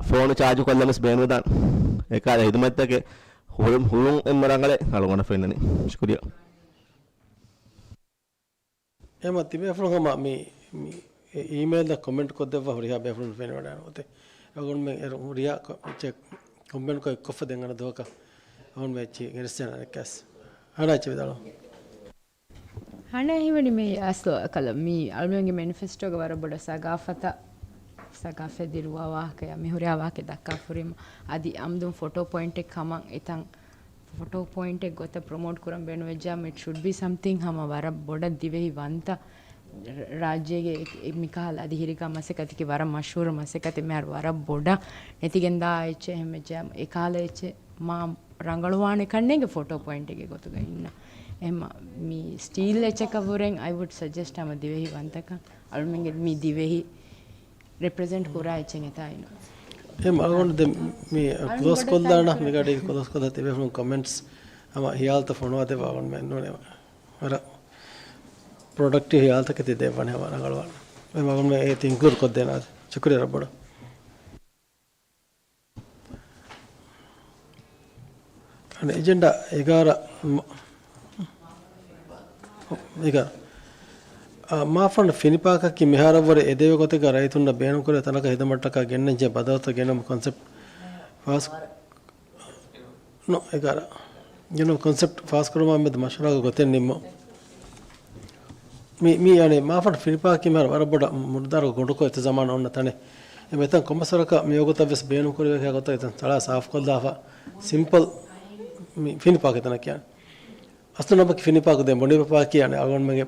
ފޯނު ޗާޖު ކޮށްލަން ވެސް ބޭނުންވެދާނެ. އެކަހަލަ ހިދުމަތްތަކެއް ހުޅު-، ހުޅުން އެންމެ ރަނގަޅޭ އަޅުގަނޑަށް ފެންނަނީ. ޝުކުރިއްޔާ. އެމަ ތިބޭފުޅުން ހަމަ މި، މި އެ އީމެއިލްއަށް ކޮމެންޓް ކޮށްދެއްވާ ހުރިހާ ބޭފުޅުން ފެނިވަޑައިގަންނަވާތި. އަޅުގަނޑުމެން އޭރު ހުރިހާ ކޮ-، އެއްޗެއް ކޮމެންޓް ކޮށް އެއްކޮށްފަ ދެން އަނެއް ދުވަހަކަށް އަޅުގަނޑުމެން އެއްޗެއް ގެނެސްދޭނަން އަނެއްކާސް. ހަނާ އެއްޗެއް ވިދާޅުވާ. ހަނާ ހީވަނީ މި އަސްލު އަކަލަ މި އަޅުމެންގެ މެނިފެސްޓޯގަ ވަރަށް ބޮޑަށް ސަގާފަތަށް ސަގާފަތް ދިރުވާ ވާހަކަޔާ މި ހުރިހާ ވާހަކަ ދައްކާފަ ހުރީމަ، އަދި އަމްދުން ފޮޓޯ ޕޮއިންޓެއް ކަމަށް އެތަން ފޮޓޯ ޕޮއިންޓެއް ގޮތަށް ޕްރޮމޯޓް ކުރަން ބޭނުންވެއްޖާ، މި ޝުޑް ބީ ސަމްތިން ހަމަ ވަރަށް ބޮޑަށް ދިވެހި ވަންތަ ރާއްޖޭގެ އެ-، އެ-، މިކަހަލަ އަދި ހިރިގާ މަސައްކަތަކީ ވަރަށް މަޝްހޫރު މަސައްކަތެއް، މިހާރު ވަރަށް ބޮޑަށް ނެތިގެންދާ އެއްޗެއް، އެހެންވެއްޖެ އެކަހަލަ އެއްޗެއް މާ ރަނގަޅުވާނެ ކަންނޭނގެ ފޮޓޯ ޕޮއިންޓެއްގެ ގޮތުގަ އިންނަ. އެހެންމަ މި ސްޓީލް އެއްޗަކަށް ވުރެން އައި ވުޑް ސަޖެސްޓް ހަމަ ދިވެހި ވަންތަކަން އަޅުމެންގެ މި ދިވެހި ރެޕްރެޒެންޓް ކުރާ އެއްޗެއް އެތާ އިންނަ. އެހެން އަޅުގަނޑު ދެން މި ކްލޯސް ކޮށްލާނަ މިގަޑީގެ ކްލޯސް ކޮށްލާ ތިބޭފުޅުން ކޮމެންޓްސް ހަމަ ހިޔާލުތައް ފޮނުވާދެއްވާ އަޅުގަނޑުމެން ނޫނޭ. ވަރަށް ޕްރޮޑަކްޓިވް ހިޔާލުތަކެއް ތި ދެއްވަނީ ހަމަ ރަނގަޅުވާނެ. އެ ވަގުން އޭތި އިންކްލޫޑް ކޮށްދޭނަ. ޝުކުރިއްޔާ ރައްބަޑު. އަނެއް އެޖެންޑާ އެގާރަ މ-، އެގާރަ. އާ، މާފަންޑް ފިނިޕާކަކީ މިހާރަށްވުރެ އެދެވޭ ގޮތެއްގަ ރައްޔިތުންނަށް ބޭނުންކުރޭ ތަނަކަށް ހިދުމަތްޓަކާ ގެންނަންޖެހޭ ބަދަލުތައް ގެނައުމުގެ ކޮންސެޕްޓް ފާސް ނު، އެގާރަ. ގެނައުމުގެ ކޮންސެޕްޓް ފާސްކުރުމާ މެދު މަޝްވަރާގެ ގޮތެއް ނިންމުން. މި، މި އަނެއް މާފަންޑް ފިނިޕާކީ މިހާރު ވަރަށް ބޮޑަށް މުޑުދާރު ގޮނޑުކޮށް އިތުޒަމާނު އޮންނަ ތަނެއް. އެ މިތަން ކޮންމެސްވަރަކަށް މިވަގުތަށް ވެސް ބޭނުންކުރެވޭ ގޮތަށް އެތަން ތަޅާ ސާފުކޮށްލާފަ، ސިމްޕަލް މި ފިނިޕާކު އެތަނަށް ކިޔާނެ. އަސްލު ނަމަކީ ފިނިޕާކު ދެން ބޮނޑިބަފާ ކިޔާނެ އަޅުގަނޑުމެންގެ،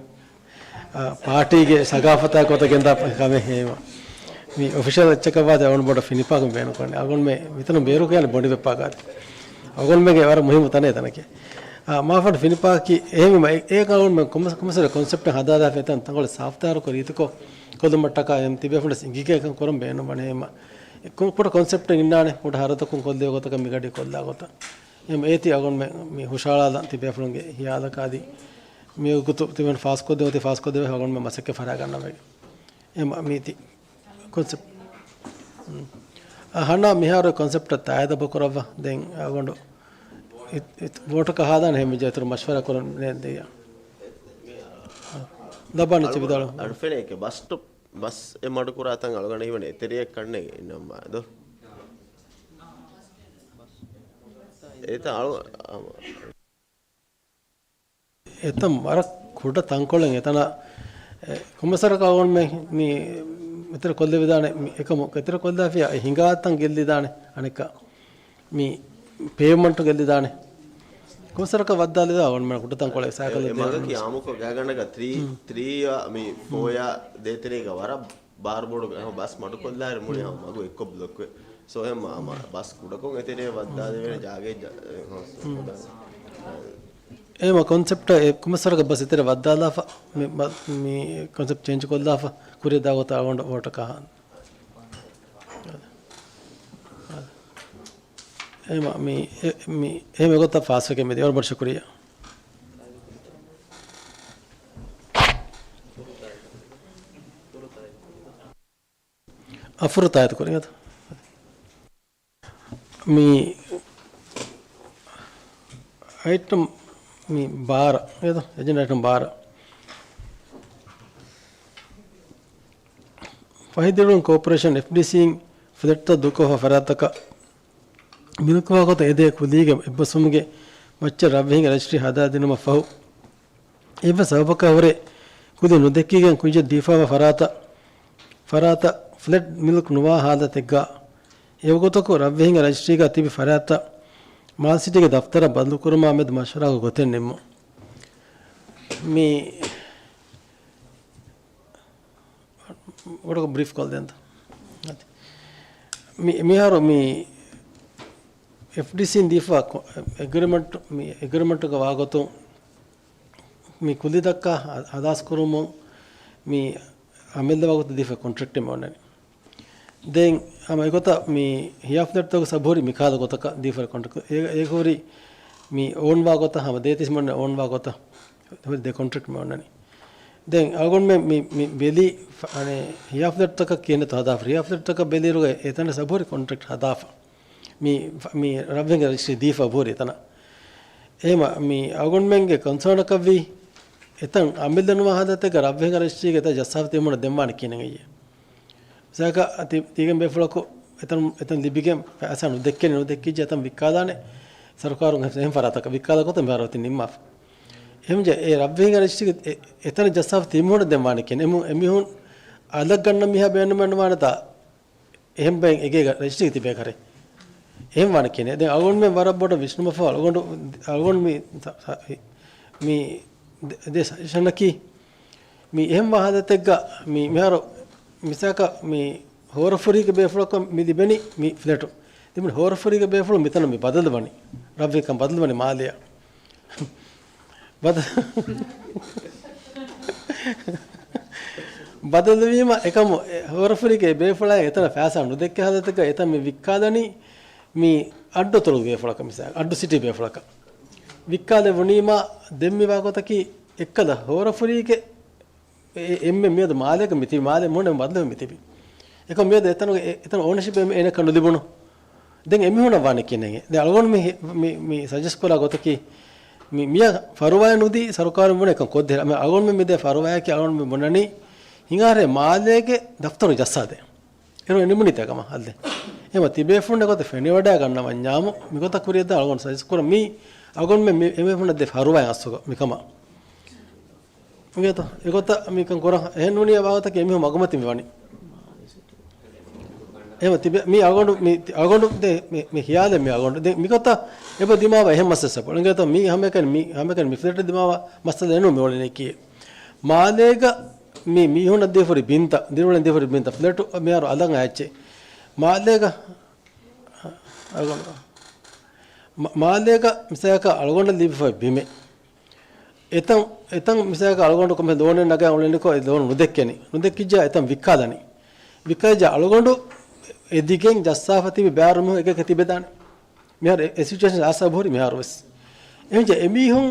އާ، ޕާޓީގެ ސަގާފަތާ ގޮތަށް ގެންދާ ކަމެއް ހޭމަ. މި އޮފިޝަލް އެއްޗަކަށް ވާތީ އަޅުގަނޑު ބޮޑަށް ފިނިޕާކު ބޭނުން ކުރަނީ. އަޅުގަނޑުމެ މިތަނުން ބޭރު ކިޔާނެ ބޮނޑިބަފާ ގާތް. އަޅުގަނޑުމެންގެ ވަރަށް މުހިއްމު ތަނެއް ތަނަކީ. އާ، މާފަންޑް ފިނިޕާކީ އެހެންވީމަ އެ-، އޭގަ އަޅުގަނޑުމެން ކޮންމެސް، ކޮންމެސް ކޮންސެޕްޓެއް ހަދާލާފަ އެތަން ތަންކޮޅެއް ސާފުތާހިރުކޮށް ރީތިކޮށް ކޮށްލުމަށްޓަކާ އެހެން ތިބޭފުޅުން ވެސް އިނގިގެން އެކަން ކުރަން ބޭނުންވަނީ ހޭމަ. ކު-، ކުޑަ ކޮންސެޕްޓެއް އިންނާނެ، ކުޑަ ހަރަދަކުން ކޮށްލެވޭ ގޮތަކަށް މިގަޑީ ކޮށްލާ ގޮތަށް. އެހެން އޭތި އަޅުގަނޑުމެން މި ހުށަހަޅާލަން ތިބޭފުޅުންގެ ހިޔާލަކަށް އަދި މިވަގުތު ތިމަން ފާސްކޮށްދެވޭ އޮތީ ފާސްކޮށްދެވޭ އަޅުގަނޑުމެން މަސައްކަތް ފަށާގަންނަވައި. އެހެން މީތި ކޮންސެޕްޓް. އަހަންނާ މިހާރު ކޮންސެޕްޓަށް ތާއީދު ކުރައްވާ. ދެން އަޅުގަނޑު ވޯޓަކަށް ހާދާނެ ހޭމަ އިތުރު މަޝްވަރާ ކުރަން ދިޔަ. ލަބާނެ އަޅުގަނޑު ވިދާޅު. އަޑު ފެނޭ އެކެ ބަސް ސްޓޮޕް، ބަސް އެ މަޑުކުރާ ތަން އަޅުގަނޑަށް ހީވަނީ އެތެރެއަށް ކަންނޭނގެ އިންނަމާ ދޯ. އެތަ އަޅު-، އަ-، އެތަން ވަރަށް ކުޑަ ތަންކޮޅެއް އެތަނަށް، އެ، ކޮންމެސް ވަރަކަށް އަޅުގަނޑުމެން މި މިތަނަށް ކޮށްލެވިދާނެ، މި އެކަމު އެތެރެ ކޮށްލާފިޔާ އެ ހިނގާ ތަން ގެއްލިދާނެ އަނެއްކާ. މި ޕޭވްމަންޓު ގެއްލިދާނެ. ކޮންމެސް ވަރަކަށް ވައްދާލިދާ އަޅުގަނޑުމެން ކުޑަ ތަންކޮޅެއް ސައިކަލް އެ ދޭ މަގަކީ އަޅުގަނޑުމެން. އާމުކޮށް ގާގަނޑަކަށް ތްރީ، މް. ތްރީއާ މި މް. ފޯއާ ދޭތެރޭގަ ވަރަށް ބާރު ބޮޑު ހަމަ ބަސް މަޑުކޮށްލާއިރު މުޅި ހަމަ މަގު އެއްކޮށް ބްލޮކްވެ. ސޯ ހަމަ ހަމަ ބަސް ކުޑަކޮށް އެތެރެއަށް ވައްދާދެވޭނެ ޖާގައެއް ޖަ-، އެ، ހަ، ހަ. އެހެންވީމަ ކޮންސެޕްޓަށް އެ ކޮންމެސް ވަރަކަށް ބަސް އެތެރެ ވައްދާލާފަ، މި ބަ-، މި ކޮންސެޕްޓް ޗޭންޖް ކޮށްލާފަ، ކުރިއަށް ދާ ގޮތަށް އަޅުގަނޑު ވޯޓަކަށް ހާން. އެހެންވީމަ މި، އެ، މި، އެހެން އެގޮތަށް ފާސްވެގެން މިދިޔަ ވަރަށް ބޮޑަށް ޝުކުރިއްޔާ. އަފުރު ތާއީދު ކުރި އަދަ. މި އައިޓަމް މި ބާރަ، އޭދަ، އެޖެންޑާ އައިޓަމް ބާރަ. ފަހި ދިރިއުޅުން ކޯޕަރޭޝަން އެފްޑީސީން ފްލެޓްތައް ދޫކޮށްފަ ފަރާތްތަކަށް މިލްކުވާ ގޮތަށް އެދޭ ކުލީގެ އެއްބަސްވުމުގެ މައްޗަށް ރަށްވެހިގެ ރަޖިސްޓްރީ ހަދާދިނުމަށް ފަހު، އެއްވެސް ސަބަބަކާ ހުރެ ކުލި ނުދެއްކިގެން ކުއްޖެއް ދީފާވާ ފަރާތަށް، ފަރާތަށް ފްލެޓް މިލްކް ނުވާ ހާލަތެއްގަ، އެވަގުތަކު ރަށްވެހިންގެ ރަޖިސްޓްރީގަ ތިބި ފަރާތްތައް މާލް ސިޓީގެ ދަފްތަރަށް ބަދަލުކުރުމާ މެދު މަޝްވަރާގެ ގޮތެއް ނިންމުން. މި ގޮޑަކަށް ބްރީފް ކޮށްދޭންތަ؟ މި، މިހާރު މި އެފްޑީސީން ދީފަ އެގްރިމެންޓް، މި އެގްރިމެންޓުގަ ވާގޮތުން މި ކުލި ދައްކާ ހަ-، ހަލާސް ކުރުމުން މި އަމިއްލަ ވަގުތު ދީފަ ކޮންޓްރެކްޓެއް މި އޮންނަނީ. ދެން ހަމަ އެގޮތަށް މި ހިޔާ ފްލެޓްތަކުގެ ސަބަހުރި މިކަހަލަ ގޮތަކަށް ދީފަ ކޮންޓްރެކްޓް. އޭ-، އޭގެ ހުރި މި އޯންވާ ގޮތަށް ހަމަ ދޭތިސް މޮންނެ އޯންވާ ގޮތަށް ހުރި ދެ ކޮންޓްރެކްޓް މި އޮންނަނީ. ދެން އަޅުގަނޑުމެން މި، މި ބެލި ފަ-، އަނެ، ހިޔާ ފްލެޓްތަކަށް ކިހިނެއްތޯ ހަދާފަ. ހިޔާ ފްލެޓްތަކަށް ބެލިއިރުގަ އެތަނަށް ސަބަހުރި ކޮންޓްރެކްޓް ހަދާފަ. މި، މި ރަށްވެހިންގެ ރަޖިސްޓްރީ ދީފަ ހުރި އެތަނަށް. އެހެމަ މި އަޅުގަނޑުމެންގެ ކޮންސާނަކަށްވީ، އެތަން އަމިއްލަ ނުވާ ހާލަތެއްގަ ރަށްވެހިންގެ ރަޖިސްޓްރީގެ އެތަން ޖައްސާފަ ތިބުމުން ދެންވާނެ ކިހިނެއް އެއްޔެ. ސާކަ ތި-، ތީގެން ބޭފުޅަކު އެތަން، އެތަން ލިބިގެން ފައިސާ ނުދެއްކެން ނުދެއްކިއްޖެ އެތަން ވިއްކާލާނެ، ސަރުކާރުން އެހެން ފަރާތަކަށް ވިއްކާލާ ގޮތަށް މިހާރު އޮތީ ނިންމާފަ. އެހެންޖެ އެ ރަށްވެހިންގެ ރަޖިސްޓްރީގެ އެ-، އެތަނަށް ޖައްސާފަ ތިބުމުން ދެންވާނެ ކިހިނެއް. އެމު-، އެމީހުން އަލަށް ގަންނަ މީހާ ބޭނުމެއް ނުވާނެތާ، އެހެން ބައެއް އެގޭގަ ރަޖިސްޓްރީ ތިބޭކަށް އެހެން ވާނެ ކިޔަނީ. ދެން އަޅުގަނޑުމެން ވަރަށް ބޮޑަށް ވިސްނުމަށްފަހު އަޅުގަނޑު، އަޅުގަނޑު މި، މި ދެ، ދެ ސަޖެޝަނަކީ، މި އެހެން ވާހަކަތަކެއްގަ މި މިހާރު މިސާކަށް މި ހޯރަފުރީގެ ބޭފުޅަކަށް މި ލިބެނީ މި ފްލެޓު. ލިބުނު ހޯރަފުރީގެ ބޭފުޅުން މިތަނަށް މި ބަދަލުވަނީ. ރަށްވެރިކަން ބަދަލުވަނީ މާލެއަށް. ބަދަ-، ބަދަލުވީމަ އެކަމު އެ ހޯރަފުރީގެ ބޭފުޅާ އެތަނަށް ފައިސާ ނުދެއްކޭ ހާލަތަކަށް އެތަން މި ވިއްކާލަނީ މި އައްޑު އަތޮޅު ބޭފުޅަކަށް މިސާ، އައްޑު ސިޓީ ބޭފުޅަކަށް. ވިއްކާލެވުނީމަ ދެން މި ވާގޮތަކީ އެއްކަލަ ހޯރަފުރީގެ އެ-، އެންމެ މިއަދު މާލޭގަ މިތިބި، މާލޭ މޫނެ ބަދަލުވެ މިތިބި. އެކަމް މިއަދު އެތަނުގެ އެ-، އެތަނު އޯނަޝިޕް އެންމެ އޭނަކަށް ނުލިބުނު. ދެން އެމީހުނަށް ވާނެ ކިޔަން. ދެން އަޅުގަނޑު މި، މި، މި ސަޖެސްޓް ކުރާ ގޮތަކީ، މި، މިއަށް ފަރުވާއެއް ނުދީ ސަރުކާރުން ބުނެ އެކަން ކޮށްދޭ. މި އަޅުގަނޑުމެން މިދޭ ފަރުވާއަކީ އަޅުގަނޑުމެން ބުނަނީ ހިނގާރޭ މާލޭގެ ދަފްތަރު ޖައްސާދޭ. އެރު އެ ނިމުނީތަ ކަމަށް ހައްލެ. އެމަ ތިބޭފުން އެގޮތަށް ފެނިވަޑައިގަންނަވަންޏާމު، މިގޮތަށް ކުރިއަށްދާ އަޅުގަނޑު ސަޖެސްޓް ކުރަން މީ އަޅުގަނޑުމެން މި އެމީހުންނަށް ދޭ ފަރުވާއެއް އަސްލުގަ މިކަމަށް. އިނގޭތޯ؟ އެގޮތަށް މިކަން ކުރަން. އެހެން ނޫނީ ވާގޮތަކީ އެމީހުން މަގުމަތި މިވަނީ. އެހެން ތިބެ-، މީ އަޅުގަނޑު މި، އަޅުގަނޑު ދެ-، މި، މި ހިޔާލެއް މި އަޅުގަނޑު. ދެން މިގޮތަށް އެބަ ދިމާވާ އެހެން މައްސަލަ ސަބަބު. އިނގޭތޯ؟ މީ ހަމައެކަނި މި، ހަމައެކަނި މި ފްލެޓަށް ދިމާވާ މައްސަލަ އެނޫ މި އުޅެނީކީ. މާލޭގަ މި މީހުންނަށް ދީފަ ހުރި ބިންތައް، ދިރިއުޅެން ދީފަ ހުރި ބިންތައް، ފްލެޓު މިހާރު އަލަށް އައިއްޗެ. މާލޭގަ، މަ-، މާލޭގަ މިސާލަކަށް އަޅުގަނޑަށް ލިބިފައި ބިމެއް. އެތަން، އެތަން މިސާލަކަށް އަޅުގަނޑު ކޮންމެ ލޯނެއް ނަގާ އުޅެނިކޮށް އެ ލޯނު ނުދެއްކެނީ. ނުދެއްކިއްޖާ އެތަން ވިއްކާލަނީ. ވިއްކާލިއްޖާ އަޅުގަނޑު އެދިގެން ޖައްސާފަ ތިބި ބޭރު މީހުން އެކަކަށް ތިބެދާނެ. މިހާރު އެ، އެ ސިޗުއޭޝަން އާސާ ބުހުރި މިހާރު ވެސް. އެހެންޖެ އެމީހުން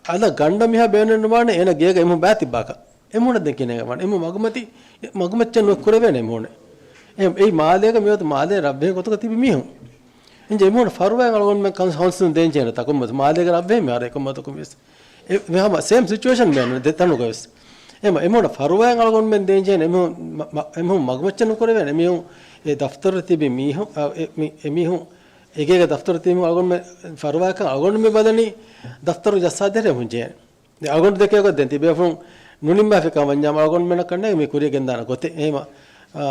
އަލަށް ގަންނަ މީހާ ބޭނުން ނުވާނެ އޭނަ ގޭގަ އެމީހުން ބާ ތިއްބާކަށް. އެމީހުންނަށް ދެން ކިޔަން ވާނެ. އެމީހުން މަގުމަތި، މަގުމައްޗަށް ނުކުރެވޭނެ އެމީހުން. އެ، އެއީ މާލޭގަ މިއޮތް މާލޭ ރަށްވެހި ގޮތަކަށް ތިބި މީހުން. އެންޖެ އެމީހުން ފަރުވާއެއް އަޅުގަނޑުމެން ކައުން-، ކައުންސިލުން ދޭން ޖެހޭނެ ތަކުން މާލޭގެ ރަށްވެހި މިހާރު އެކަމަތަކުން ވެސް. އެ، މި ހަމަ ސޭމް ސިޗުއޭޝަން މޭނުން ދެ ތަނުގަ ވެސް. އެމަ، އެމީހުން ފަރުވާއެއް އަޅުގަނޑުމެން ދޭން ޖެހޭނެ އެމީހުން މަ-، މަ-، އެމީހުން މަގުމައްޗަށް ނުކުރެވޭނެ. އެމީހުން އެ ދަފްތަރު ތިބި މީހުން، އަ، އެ، މި، އެމީހުން އެގޭގެ ދަފްތަރު ތިބި މީހުން އަޅުގަނޑުމެން ފަރުވާއަކަށް އަޅުގަނޑު މި ބަލަނީ ދަފްތަރު ޖައްސާދޭ އެމީހުން ޖެހޭނެ. ދެ އަޅުގަނޑު ދެކޭ ގޮތް ދެން ތިބޭފުޅުން ނުނިންމާފި ކަމަށް ވަންޏާ އަޅުގަނޑުމެންނަށް ކަންނޭނގެ މި ކުރިޔަށް ގެންދާނެ ގޮތެއް. އެހެމަ، އާ،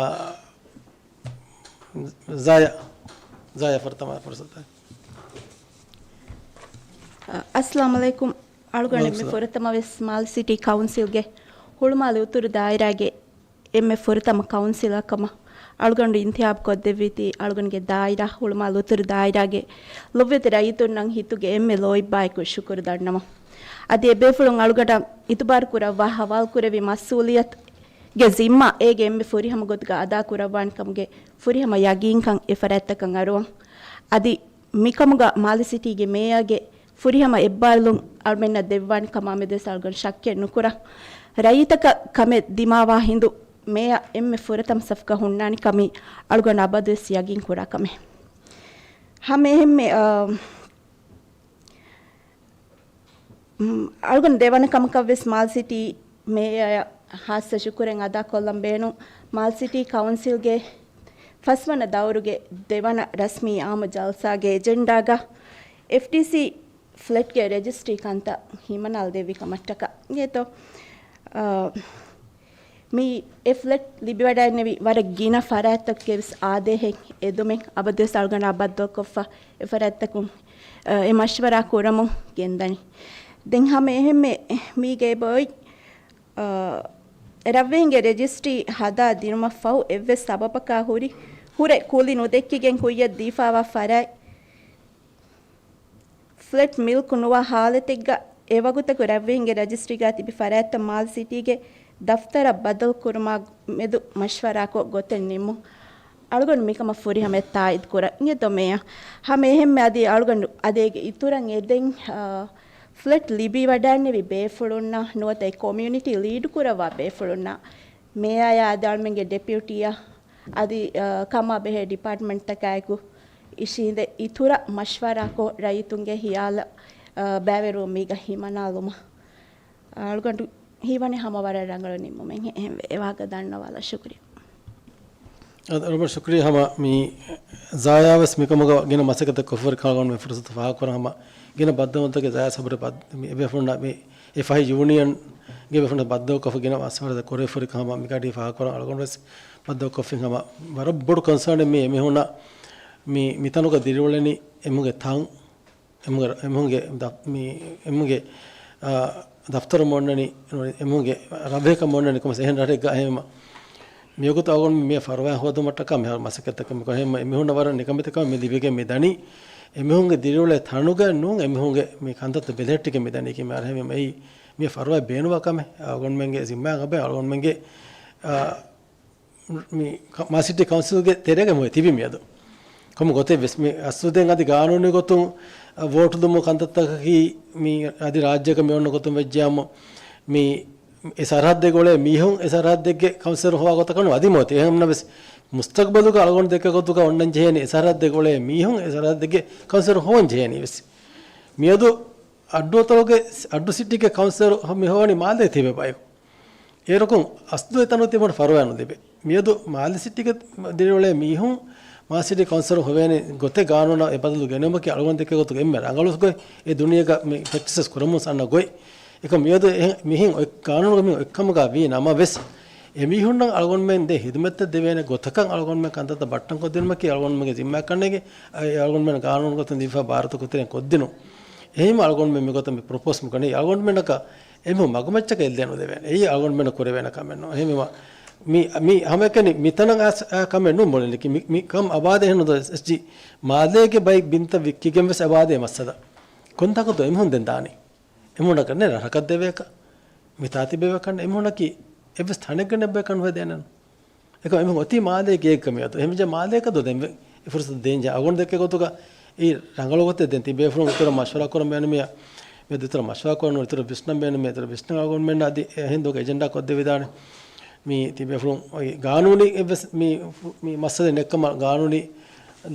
ޒާޔާ، ޒާޔާ ފުރަތަމަ ފުރުސަތު. އައްސަލާމު ޢަލައިކުމް. އަޅުގަނޑު އެންމެ ވަޢަލައިކުމް ސަލާމް. ފުރަތަމަ ވެސް މާލެ ސިޓީ ކައުންސިލްގެ ހުޅުމާލެ އުތުރު ދާއިރާގެ އެންމެ ފުރަތަމަ ކައުންސިލަރ ކަމަށް އަޅުގަނޑު އިންތިހާބު ކޮށްދެއްވީތީ، އަޅުގަނޑުގެ ދާއިރާ ހުޅުމާލު އުތުރު ދާއިރާގެ ލޮބުވެތި ރައްޔިތުންނަށް ހިތުގެ އެންމެ ލޯތްބާއެކު ޝުކުރު ދަންނަވަން. އަދި އެބޭފުޅުން އަޅުގަނޑަށް އިތުބާރު ކުރައްވާ ހަވާލު ކުރެއްވި މަސްއޫލިއްޔަތުގެ ޒިންމާ އޭގެ އެންމެ ފުރިހަމަ ގޮތުގަ އަދާ ކުރައްވާނެ ކަމުގެ ފުރިހަމަ ޔަގީންކަން އެ ފަރާތްތަކަށް އަރުވަން. އަދި މިކަމުގަ މާލެ ސިޓީގެ މޭޔަރގެ ފުރިހަމަ އެއްބާރުލުން އަޅުމެންނަށް ދެއްވާނެ ކަމާ މެދުވެސް އަޅުގަނޑު ޝައްކެއް ނުކުރަން. ރައްޔިތަކަށް ކަމެއް ދިމާވާ ހިނދު މޭޔަ އެންމެ ފުރަތަމަ ސަފުގަ ހުންނާނެ ކަމީ އަޅުގަނޑު އަބަދުވެސް ޔަގީން ކުރާ ކަމެއް. ހަމަ އެހެންމެ، އާ، މް، އަޅުގަނޑު ދެވަނަ ކަމަކަށް ވެސް މާލެ ސިޓީ މޭޔަރ ހާއްސަ ޝުކުރެއް އަދާކޮށްލަން ބޭނުން. މާލެ ސިޓީ ކައުންސިލްގެ ފަސްވަނަ ދައުރުގެ ދެވަނަ ރަސްމީ އާއްމު ޖަލްސާގެ އެޖެންޑާގަ އެފްޑީސީ ފްލެޓްގެ ރެޖިސްޓްރީ ކަންތައް ހިމަނާލަދެއްވި ކަމަށްޓަކާ އިނގޭތޯ. އާ، މި އެ ފްލެޓް ލިބިވަޑައިގެންނެވި ވަރަށް ގިނަ ފަރާތްތަކުގެ ވެސް އާދޭހެއް އެދުމެއް އަބަދުވެސް އަޅުގަނޑާ ބައްދަލުކޮށްފަ އެ ފަރާތްތަކުން، އާ، އެ މަޝްވަރާ ކުރަމުން ގެންދަނީ. ދެން ހަމަ އެހެންމެ މީގެ އެބައޮތް، އާ، ރަށްވެހިންގެ ރެޖިސްޓްރީ ހަދާ ދިނުމަށްފަހު އެއްވެސް ސަބަބަކާ ހުރި، ހުރެ ކުލި ނުދެއްކިގެން ކުއްޔަށް ދީފާވާ ފަރާތް، ފްލެޓް މިލްކު ނުވާ ހާލަތެއްގަ އެވަގުތަކު ރަށްވެހިންގެ ރަޖިސްޓްރީގަ ތިބި ފަރާތްތައް މާލެ ސިޓީގެ ދަފްތަރަށް ބަދަލު ކުރުމާ މެދު މަޝްވަރާކޮށް ގޮތެއް ނިންމުން. އަޅުގަނޑު މިކަމަށް ފުރިހަމަޔަށް ތާއީދު ކުރަން އިނގޭތޯ މޭޔަރ. ހަމަ އެހެންމެ އަދި އަޅުގަނޑު އަދި އޭގެ އިތުރަށް އެދެން، އާ، ފްލެޓް ލިބިވަޑައިގެންނެވި ބޭފުޅުންނަށް ނުވަތަ އެ ކޮމިއުނިޓީ ލީޑް ކުރައްވާ ބޭފުޅުންނަށް މޭޔަރ އަދި އަޅުމެންގެ ޑެޕިއުޓީއަށް އަދި، އަ، ކަމާ ބެހޭ ޑިޕާޓްމަންޓްތަކާއެކު އިށީނދެ އިތުރަށް މަޝްވަރާކޮށް ރައްޔިތުންގެ ހިޔާލަށް، އަ، ބައިވެރިވުން މީގަ ހިމަނާލުމަށް އަޅުގަނޑު ހީވަނީ ހަމަ ވަރަށް ރަނގަޅު ނިންމުމެއް އެ-، އެ ވާހަކަ ދަންނަވާލަށް. ޝުކުރިއްޔާ. އަދި އަޅުގަނޑު ޝުކުރިއްޔާ ހަމަ މި ޒާޔާ ވެސް މިކަމުގަ ގިނަ މަސައްކަތެއް ކޮށްފަ ހުރި ކަމަށް އަޅުގަނޑު މި ފުރުސަތު ފާހަގަކުރަން. ހަމަ ގިނަ ބައްދަލުވުންތަކެއް ޒާޔާ ސަބުރެ ބައް-، މި އެބޭފުޅުންނަށް މި އެ ފަހި ޔޫނިއަންގެ ބޭފުޅުން ބައްދަލުކޮށްފަ ގިނަ މަސްވަރާތައް ކުރެވިފަ ހުރި ކަމަށް ހަމަ މިގަޑީ ފާހަގަކުރަން. އަޅުގަނޑު ވެސް މައްދަކޮށްފިން ހަމަ ވަރަށް ބޮޑު ކޮންސާނެއް މި އެމީހުންނަށް މި، މިތަނުގަ ދިރިއުޅެނީ އެމީހުންގެ ތަން، އެމީހުންގެ، އެމީހުންގެ ދަ-، މި އެމީހުންގެ، އާ، ދަފްތަރު މި އޮންނަނީ، އެމީހުންގެ ރަށްވެހިކަން މި އޮންނަނީ ކޮންމެސް އެހެން ރަށެއްގަ. އެހެންވީމަ މިވަގުތު އަޅުގަނޑު މި ފަރުވާ ހޯދުމަށްޓަކާ މިހާރު މަސައްކަތްތަކެއް މި ކޮށް، އެހެންވީމަ އެމީހުންނަށް ވަރަށް ނިކަންމެތިކަމެއް މި ލިބިގެން މި ދަނީ. އެމީހުންގެ ދިރިއުޅޭ ތަނުގަ ނޫން އެމީހުންގެ މި ކަންތައްތައް ބެލެހެއްޓިގެން މި ދަނީ ކީ މި އަރަހެމެ އެއީ މި ފަރުވާ ބޭނުންވާ ކަމެއް. އަޅުގަނޑުމެންގެ ޒިންމާއަށް އަޅުގަނޑުމެންގެ، އާ، މި ކަ-، މާލެ ސިޓީ ކައުންސިލްގެ ތެރޭގަ މި ތިބީ މިއަދު. ކޮންމެ ގޮތެއް ވެސް މި އަސްލު ދެން އަދި ގާނޫނީ ގޮތުން، އަ، ވޯޓު ދުމު ކަންތައްތަކަކީ މި އަދި ރާއްޖޭގަ މި އޮންނަ ގޮތުން ވެއްޖެއްޔާމު، މި އެ ސަރަހައްދެއްގަ އުޅޭ މީހުން އެ ސަރަހައްދެއްގެ ކައުންސިލަރު ހޮވާ ގޮތަކަށް ނު އަދި މި އޮތީ. އެހެންނަމަވެސް މުސްތަގްބަލުގަ އަޅުގަނޑު ދެކޭ ގޮތުގަ އޮންނަން ޖެހޭނީ އެ ސަރަހައްދެއްގަ އުޅޭ މީހުން އެ ސަރަހައްދެއްގެ ކައުންސިލަރު ހޮވަން ޖެހޭނީ ވެސް. މިއަދު އައްޑުއަތޮޅުގެ އައްޑު ސިޓީގެ ކައުންސިލަރު މި ހޮވަނީ މާލޭ ތިބޭ ބަޔަކު. އޭރުކުން އަސްލު އެތަނު ތިބުނު ފަރުވާ ނުލިބޭ. މިއަދު މާލެ ސިޓީގެ ދިރިއުޅޭ މީހުން މާލެ ސިޓީ ކައުންސިލަރު ހޮވޭނެ ގޮތެއް ގާނޫނަށް އެ ބަދަލު ގެނެވުމަކީ އަޅުގަނޑު ދެކޭ ގޮތުގަ އެންމެ ރަނގަޅު ގޮތް. އެ ދުނިޔޭގަ މި ޕްރެކްޓިސަސް ކުރަމުން އަންނަ ގޮތް. އެކަމް މިއަދު އެ މިހެން އޮތް ގާނޫނުގަ މި އޮތްކަމުގަ ވީ ނަމަވެސް، އެމީހުންނަށް އަޅުގަނޑުމެން ދޭ ހިދުމަތްތައް ދެވޭނެ ގޮތަކަށް އަޅުގަނޑުމެން ކަންތައްތައް ބައްޓަން ކޮށްދިނުމަކީ އަޅުގަނޑުމެންގެ ޒިންމާއަކަށް ނޭނގެ، އެ އަޅުގަނޑުމެން ގާނޫނު ގޮތުން ދީފާ ބާރުތަކުގެ ތެރެއިން ކޮށްދިނުން. އެހެންވީމަ އަޅުގަނޑުމެން މިގޮތަށް މި ޕްރޮޕޯސް މި ކުރަނީ އަޅުގަނޑުމެންނަކަށް އެމީހުން މަގުމައްޗަކަށް އެއްލެވި ނުދެވޭނެ. އެއީ އަޅުގަނޑުމެންނަށް ކުރެވޭނެ ކަމެއް ނޫން. އެހެންވީމަ މި، މި ހަމައެކަނި މިތަނަށް އައިސް އާ ކަމެއް ނޫން މޮޅިން. މި، މި ކަން އަބާދެ އެހެން ނުދޯ އެސްޖީ މާލޭގެ ބައި ބިންތައް ވިއްކިގެން ވެސް އަބާދެ މައްސަލަ. ކޮންތާކުތޯ އެމީހުން ދެން ދާނީ؟ އެމީހުންނަކަށް ނެ ރަށަކަށް ދެވޭކަށް. މިތާ ތިބެވޭކަށް ނެ އެމީހުންނަކީ އެއްވެސް ތަނެއްގަ ނެއްބޭކަށް ނުހެދޭނެ. އެކަމް އެމީހުން އޮތީ މާލޭ ގޭގަ މިއަދު. އެހެންވެއްޖެ މާލޭގަ ދޯ ދެން ވެ-، އެ ފުރުސަތު ދޭންޖެ. އަޅުގަނޑު ދެކޭ ގޮތުގަ އެއީ ރަނގަޅު ގޮތެއް. ދެން ތިބޭފުޅުން އިތުރަށް މަޝްވަރާ ކުރަން ބޭނުމިއްޔާ، މިއަދު އިތުރަށް މަޝްވަރާ ކުރަން ނޫން، އިތުރަށް ވިސްނަން ބޭނުމިއްޔާ، އިތުރަށް ވިސްނަން އަޅުގަނޑުމެންނަށް އަދި އެހެން ދޯގަ އެޖެންޑާ ކޮށްދެވިދާނެ. މި ތިބޭފުޅުން އޮތް ގާނޫނީ އެއްވެސް މި، މި މައްސަލައެއް ނެއްކަމަށް ގާނޫނީ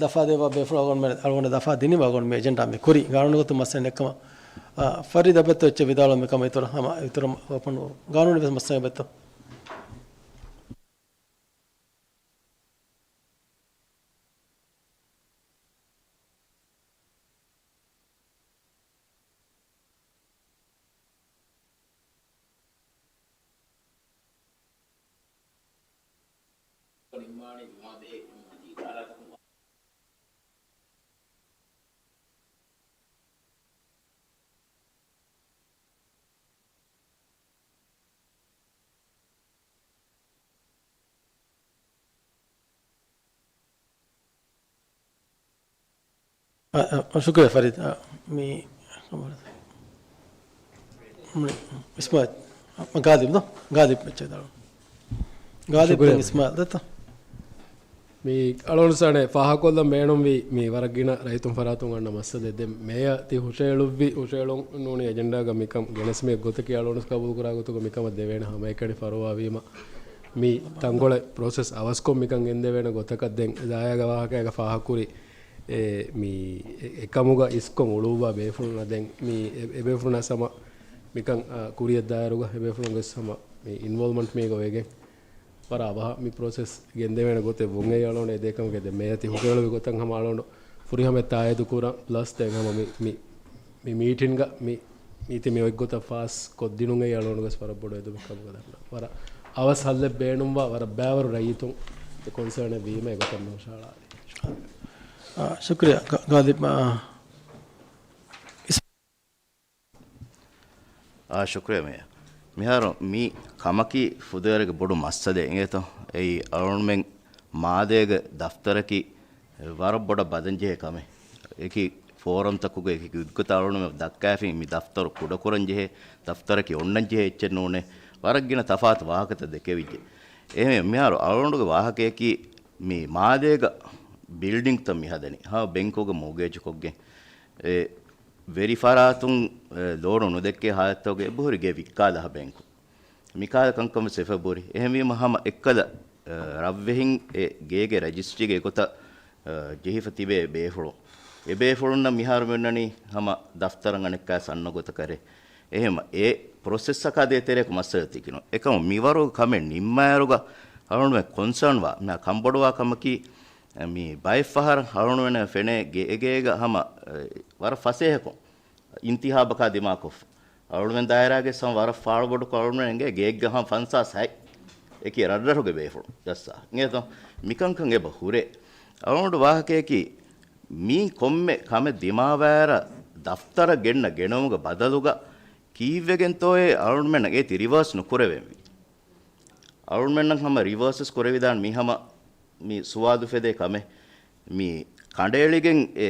ދަފާ ދެއްވާ ބޭފުޅުން އަޅުގަނޑުމެން، އަޅުގަނޑަށް ދަފާ ދިނީމަ އަޅުގަނޑު މި އެޖެންޑާ މި ކުރީ. ގާނޫނީ ގޮތުން މައްސަލައެއް ނެއްކަމަށް، އާ، ފަރީދާ ބެއްތޯ އެއްޗެއް ވިދާޅުވަން މި ކަމަށް އިތުރަށް ހަމަ އިތުރަށް ގާނޫނީ ވެސް މައްސަލައެއް ވެއްތޯ. އަ، އަ، ޝުކުރިއްޔާ ފަރީދް. އަ، މި، މި، އިސްމާއިލް، އަ، ގާލިބް ދޯ؟ ގާލިބް އެއްޗެއް ދާޅު. ގާލިބް ޝުކުރިއްޔާ. އިސްމާއިލް ދޯ؟ މި އަޅުގަނޑު ސާނެ ފާހަގަކޮށްލަން ބޭނުންވީ، މި ވަރަށް ގިނަ ރައްޔިތުން ފަރާތުން އަންނަ މައްސަލައެއް. ދެން މޭޔަ ތި ހުށައެޅުއްވި، ހުށައެޅުން ނޫނީ އެޖެންޑާގަ މިކަން ގެނެސް މި ގޮތަކީ އަޅުގަނޑު ގަބޫލުކުރާ ގޮތުގަ މިކަމަށް ދެވޭނެ ހަމައެކަނި ފަރުވާވީމަ، މި ތަންކޮޅެއް ޕްރޮސެސް އަވަސްކޮށް މިކަން ގެންދެވޭނެ ގޮތަކަށް ދެން ދާޔާގެ ވާހަކައިގަ ފާހަގަކުރި، އެ، މި އެ، އެކަމުގަ އިސްކޮށް އުޅުއްވާ ބޭފުޅުންނަށް ދެން މި އެ، އެބޭފުޅުންނަށް ހަމަ މިކަން، އާ، ކުރިއަށް ދާއިރުގަ އެބޭފުޅުން ވެސް ހަމަ މި އިންވޮލްވްމަންޓް މީގަ ވެގެން ވަރަށް އަވަހަށް މި ޕްރޮސެސް ގެންދެވޭނެ ގޮތެއް ވުން އެއީ އަޅުގަނޑު އެދޭ ކަމުގެ ދެ މޭޔަ ތި ހުށައެޅުއްވި ގޮތަށް ހަމަ އަޅުގަނޑު ފުރިހަމަ ތާއީދު ކުރަން ޕްލަސް ދެން ހަމަ މި، މި، މި މީޓިންގަ މި މީތި މި އޮތް ގޮތަށް ފާސް ކޮށްދިނުން އެއީ އަޅުގަނޑު ވެސް ވަރަށް ބޮޑު އެދުމެއް ކަމުގަ ދަންނަ. ވަރަށް އަވަސް ހައްލެއް ބޭނުންވާ ވަރަށް ބައިވަރު ރައްޔިތުން އެ ކޮންސާނެއް ވީމަ އެގޮތަށް މި ހުށަހަޅާލީ. އާ، ޝުކުރިއްޔާ ގާ-، ގާލިބް، އާ، އިސް- އާ، ޝުކުރިއްޔާ މޭޔަ. މިހާރު މި ކަމަކީ ފުދޭވަރުގެ ބޮޑު މައްސަލައެއް އިނގޭތޯ. އެއީ އަޅުގަނޑުމެން މާލޭގެ ދަފްތަރަކީ ވަރަށް ބޮޑަށް ބަލަންޖެހޭ ކަމެއް. އެކި ފޯރަމްތަކުގަ އެކި އިދުގަތައް އަޅުގަނޑުމެން ދައްކާފިން މި ދަފްތަރު ކުޑަކުރަންޖެހޭ، ދަފްތަރަކީ އޮންނަންޖެހޭ އެއްޗެއް ނޫނޭ. ވަރަށް ގިނަ ތަފާތު ވާހަކަތައް ދެކެވިއްޖެ. އެހެން މިހާރު އަޅުގަނޑުގެ ވާހަކަޔަކީ މި މާލޭގަ ބިލްޑިންގްތައް މި ހަދަނީ. ހަމަ ބެންކުގަ މޯގޭޖުކޮށްގެން. އެ ވެރި ފަރާތުން، އެ، ލޯނު ނުދެއްކޭ ހާލަތުގަ އެބަހުރި ގެ ވިއްކާލާ ބޭންކު. މިކާލަ ކަންކަން ވެސް ވެފަ ބުރި. އެހެންވީމަ ހަމަ އެއްކަލަ، އެ، ރަށްވެހިން އެ ގޭގެ ރަޖިސްޓްރީގެ އެގޮތަށް، އެ، ޖެހިފަ ތިބޭ ބޭފުޅުން. އެ ބޭފުޅުންނަށް މިހާރު މި އޮންނަނީ ހަމަ ދަފްތަރަށް އަނެއްކާ ސަންނަ ގޮތަކަށް ރޭ. އެހެން އެ ޕްރޮސެސްއަކާ ދޭތެރޭކު މައްސަލަ ތިކިނު. އެކަމު މިވަރު ކަމެއް ނިންމާއިރުގަ އަޅުގަނޑުމެން ކޮންސާން ވާ، މި ކަންބޮޑުވާ ކަމަކީ، މި ބައެއް ފަހަރަށް އަޅުގަނޑުމެންނަށް ފެނޭ ގޭ-، ގޭގަ ހަމަ، އެ، ވަރަށް ފަސޭހަކޮށް އިންތިހާބަކާ ދިމާކޮށްފަ. އަޅުގަނޑުމެން ދާއިރާގެ ހަމަ ވަރަށް ފާޅުބޮޑުކޮށް އަޅުގަނޑުމެން އެނގޭ ގޭގަ ހަމަ ފަންސާސް ހަތް. އެކި ރަށްރަށުގެ ބޭފުޅުން ޖައްސާ. އިނގޭތޯ؟ މިކަންކަން އެބަ ހުރޭ. އަޅުގަނޑު ވާހަކަޔަކީ މީ ކޮންމެ ކަމެއް ދިމާވާއިރަށް ދަފްތަރަށް ގެންނަ ގެނައުމުގެ ބަދަލުގަ ކީއްވެގެންތޯއޭ އަޅުގަނޑުމެންނަށް އޭތި ރިވާސް ނުކުރެވެންވީ. އަޅުގަނޑުމެންނަށް ހަމަ ރިވާސް ވެސް ކުރެވިދާނެ މީ ހަމަ މި ސުވާލު ފެދޭ ކަމެއް. މި ކަނޑައެޅިގެން އެ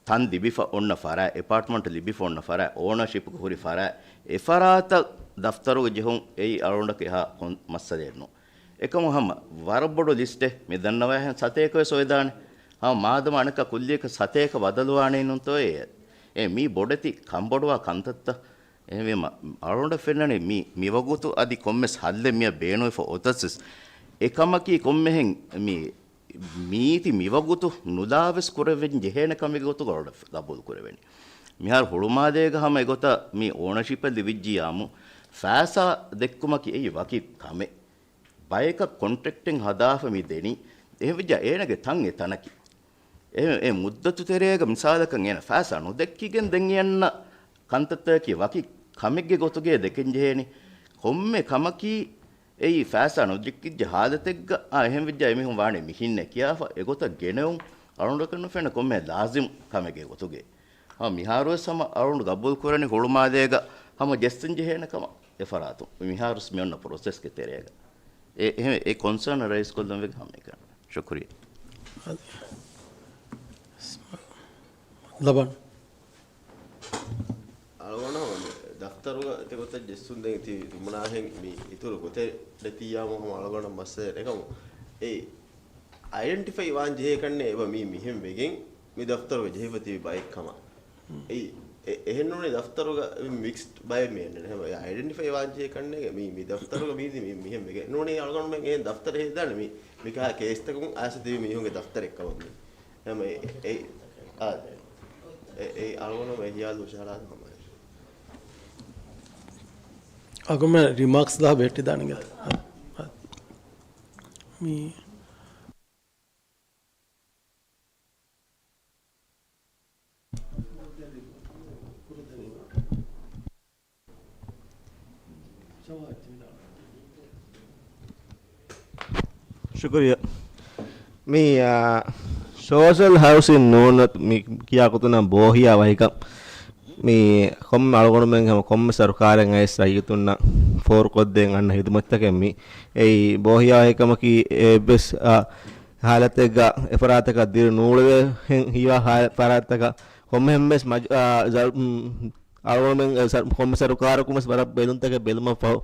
ތަން ލިބިފަ އޮންނަ ފަރާތް، އެޕާޓްމަންޓް ލިބިފަ އޮންނަ ފަރާތް، އޯނަރޝިޕްގަ ހުރި ފަރާތް، އެ ފަރާތަށް ދަފްތަރުގަ ޖެހުން އެއީ އަޅުގަނޑަކަށް އެހާ ކޮން މައްސަލައެއް ނޫން. އެކަމު ހަމަ ވަރަށް ބޮޑު ލިސްޓެއް މި ދަންނަވާހެން ސަތޭކަ ވެސް އޮވެދާނެ. ހަމަ މާދަމާ އަނެއްކާ ކުއްލިއަކަށް ސަތޭކަ ބަދަލުވާނެއްނޫންތޯއޭ. އެ މީ ބޮޑެތި ކަންބޮޑުވާ ކަންތައްތައް. އެހެންވީމަ، އަޅުގަނޑަށް ފެންނަނީ މި، މިވަގުތު އަދި ކޮންމެސް ހައްލެއް މިއަށް ބޭނުންވެފަ އޮތަސް، އެކަމަކީ ކޮންމެހެން މި، މީތި މިވަގުތު ނުލާވެސް ކުރެވެން ޖެހޭނެ ކަމެއްގެ ގޮތުގަ އަޅުގަނޑަށް ގަބޫލު ކުރެވެނީ. މިހާރު ހުޅުމާލޭގަ ހަމަ އެގޮތަށް މި އޯނަޝިޕެއް ލިބިއްޖިއްޔާމު، ފައިސާ ދެއްކުމަކީ އެއީ ވަކި ކަމެއް. ބަޔަކަށް ކޮންޓްރެކްޓެއް ހަދާފަ މި ދެނީ. އެހެންވެއްޖާ އޭނަގެ ތަން އެ ތަނަކީ. އެ، އެ މުއްދަތު ތެރޭގަ މިސާލަކަށް އޭނަ ފައިސާ ނުދެއްކިގެން ދެން އެއަންނަ ކަންތައްތަކަކީ ވަކި ކަމެއްގެ ގޮތުގައި ދެކެން ޖެހޭނީ. ކޮންމެ ކަމަކީ އެއީ ފައިސާ ނުދެއްކިއްޖެ ހާލަތެއްގަ، އާ، އެހެންވެއްޖާ އެމީހުން ވާނެ މިހިންނޭ ކިޔާފަ އެގޮތަށް ގެނެވުން އަޅުގަނޑަކަށް ނުފެނޭ ކޮންމެ ލާޒިމް ކަމެއްގެ ގޮތުގައި. ހަމަ މިހާރުވެސް ހަމަ އަޅުގަނޑު ގަބޫލު ކުރަނީ ހުޅުމާލޭގަ ހަމަ ޖެއްސަން ޖެހޭނެ ކަމަށް އެފަރާތުން. މިހާރުވެސް މި އޮންނަ ޕްރޮސެސްގެ ތެރޭގަ. އެ، އެހެން އެ ކޮންސާން ރައިސް ކޮށްލަން ވެގެން ހަމަ އެކަން. ޝުކުރިއްޔާ. ލަބަން. އަޅުގަނޑަށް ހަމަ ދަފްތަރުގަ ތިގޮތަށް ޖެއްސުން ދެން ތި ތިމަނާހެން މި އިތުރު ގޮތެއް ދެތިއްޔާމު ހަމަ އަޅުގަނޑަށް މައްސަލައެއް ނެތް ކަމު. އެ އައިޑެންޓިފައި ވާން ޖެހޭ ކަންނޭ އެބަ މީ މިހެން ވެގެން މި ދަފްތަރުގަ ޖެހިފަ ތިބި ބައެއް ކަމަށް. އެ، އެ، އެހެން ނޫނީ ދަފްތަރުގަ މިކްސްޑް ބައެއް މި އެންނެން. ހަމަ އައިޑެންޓިފައި ވާން ޖެހޭ ކަންނޭގެ މީ، މި ދަފްތަރުގަ މީ މި، މިހެން ވެގެން ނޫނީ އަޅުގަނޑުމެން އެހެން ދަފްތަރެއް ހެދާނެ މި، މިކަހަ ކޭސްތަކުން އައިސް ތިބި މީހުންގެ ދަފްތަރެއް ކަމަށް މީ. ހަމަ އެ، އެ، އާ، އެ، އެ އަޅުގަނޑުމެން ހިޔާލު ހުށަހަޅާ ހަމަ. އަގުމެ ރިމާކްސް ދާ ބެއްޓި ދާނެ ގެ. މީ ޝުކުރިއްޔާ. މި، އާ، ސޯޝަލް ހައުސިން ނޫން މި ކިޔާ ގޮތުން ބޯހިޔާ ވަހިކަން. މި ކޮންމެ އަޅުގަނޑުމެން ހަމަ ކޮންމެ ސަރުކާރެއް އައިސް ރައްޔިތުންނަށް ފޯރުކޮށްދޭން އަންނަ ހިދުމަތްތަކެއް މި. އެއީ ބޯހިޔާ ވަހިކަމަކީ އެއްވެސް، އާ، ހާލަތެއްގަ އެފަރާތަކަށް ދިރި ނޫޅެވޭ ހިނގާ ހާ-، ފަރާތްތަކަށް ކޮންމެ ހެންމެސް މަޖު-، އާ، ޒަރު-، މް، އަޅުގަނޑުމެން، އެ، ސަރު-، ކޮންމެ ސަރުކާރަކުން ވެސް ވަރަށް ބެލުންތަކެއް ބެލުމަށް ފަހު،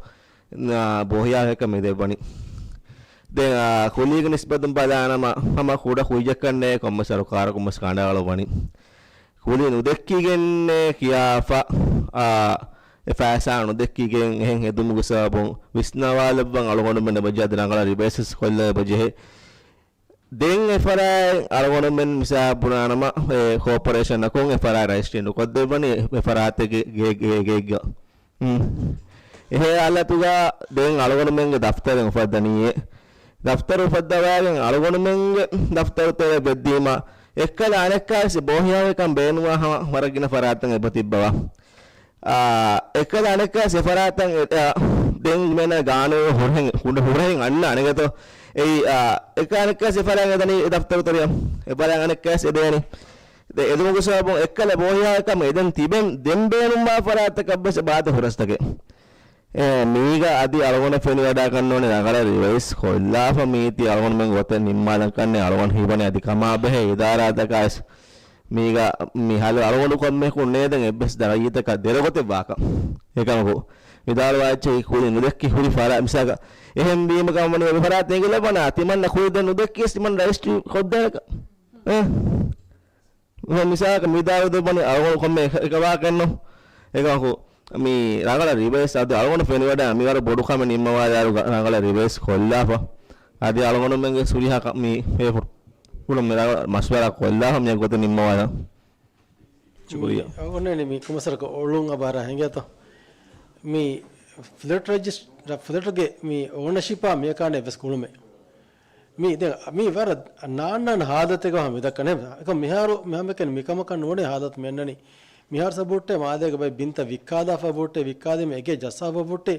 އާ، ބޯހިޔާ ވަހިކަން މި ދެއްވަނީ. ދެން، އާ، ކުލީގެ ނިސްބަތުން ބަލާނަމަ، ހަމަ ކުޑަ ކުއްޖަކަށް ނޭ ކޮންމެ ސަރުކާރަކުން ވެސް ކަނޑައަޅުއްވަނީ. ކުލި ނުދެއްކިގެންނޭ ކިޔާފަ، އާ، އެ ފައިސާ ނުދެއްކިގެން އެހެން ހެދުމުގެ ސަބަބުން ވިސްނަވާލައްވަން އަޅުގަނޑުމެން އެބަޖެހޭ އަދި ރަނގަޅަށް ރިވައިސް ކޮށްލަ އެބަޖެހޭ. ދެން އެފަރާތް އަޅުގަނޑުމެން މިސާލަށް ބުނާނަމަ، އެ ކޯޕަރޭޝަނަކުން އެފަރާތް ރަޖިސްޓްރީ ނުކޮށްދެއްވަނީ އެފަރާތެއްގެ ގެ-، ގެ-، ގެއެއްގަ. އުން. އެހެން ހާލަތުގަ ދެން އަޅުގަނޑުމެންގެ ދަފްތަރެއް އުފައްދަނީއޭ. ދަފްތަރު އުފައްދަވާގެން އަޅުގަނޑުމެންގެ ދަފްތަރު ތެރެ ބެއްދީމަ، އެއްކަލަ އަނެއްކާވެސް ބޯހިޔާވެރިކަން ބޭނުންވާ ހަމަ ވަރަށް ގިނަ ފަރާތްތައް އެބަ ތިއްބަވާ. އާ، އެއްކަލަ އަނެއްކާވެސް އެފަރާތަށް އެ-، އާ، ދެން މޭނަ ގާނޫނު ހުރަހެން، ހުރަ-، ހުރަހެން އަންނަ އަނެގަތޯ. އެއީ، އާ، އެއްކަލަ އަނެއްކާވެސް އެފަރާތް އެދަނީ އެ ދަފްތަރު ތެރެއަށް. އެފަރާތް އަނެއްކާވެސް އެދޭނީ. ދެ-، އެދުމުގެ ސަބަބުން އެއްކަލަ ބޯހިޔާވެރިކަމެއް އެދެން ތިބެން ދެން ބޭނުންވާ ފަރާތްތަކަށްވެސް ބާދަ ހުރަސްތަކެއް. އެ، މީގަ އަދި އަޅުގަނޑަށް ފެނިވަޑައިގަންނަވަނީ ރަނގަޅަށް ރިވައިސް ކޮށްލާފަ މީތި އަޅުގަނޑުމެން ގޮތެއް ނިންމާލަން ކަންނޭ އަޅުގަނޑު ހީވަނީ އަދި ކަމާ ބެހޭ އިދާރާތަކާވެސް މީގަ މި ހަލު އަޅުގަނޑު ކޮންމެކު ނޭދެން އެއްވެސް ރައްޔިތަކަށް ދެރަ ގޮތެއް ވާކަން. އެކަމަކު ވިދާޅުވާ އެއްޗެހި ކުލި ނުދެއްކި ހުރި ފަރާތް މިސާލަކަށް އެހެން ވީމަ ކަމަނީ އެ ފަރާތް އެނގިލައްވަނާ ތިމަންނަ ކުލި ދެން ނުދެއްކިޔަސް ތިމަން ރަޖިސްޓްރީ ކޮށްދޭނެކަން. އެ. މި މިސާލަކަށް މި ވިދާޅު ދެއްވަނީ އަޅުގަނޑު ކޮންމެ އެކަ-، އެކަވާކަށްނު. އެކަމަކު މި ރަނގަޅަށް ރިވައިސް އަދި އަޅުގަނޑު ފެނިވަޑައި މިވަރު ބޮޑު ކަމެއް ނިންމަވާލާއިރު ގަ-، ރަނގަޅަށް ރިވައިސް ކޮށްލާފަ. އަދި އަޅުގަނޑުމެންގެ ހުރިހާ ކަ-، މި ބޭފުޅުން މި ރަނގަޅަށް މަޝްވަރާ ކޮށްލާފަ މި ގޮތަށް ނިންމަވާލާ. ޝުކުރިއްޔާ. މި އޮންނަނީ މި ކޮންމެސް ވަރަކަށް އޮޅުން އަބަރާ ހިނގޭތޯ. މި ފްލެޓް ރަޖިސް-، ފްލެޓްގެ މި އޯނަޝިޕާ މިޔަކާނެ އެއްވެސް ގުޅުމެއް. މީ ދެން މީ ވަރަށް ނާންނާން ހާލަތެއްގަ ހަމަ މިދައްކަނީ. އެކަމް މިހާރު މިހާމެކެން މިކަމަކަށް ނޫނޭ ހާލަތު މިއަންނަނީ. މިހާރު ސަބަބުއްޓޭ މާލޭގަ ބައެއް ބިންތައް ވިއްކާލާފަ ބުއްޓޭ، ވިއްކާލީމަ އެގޭ ޖައްސާފަ ބުއްޓޭ،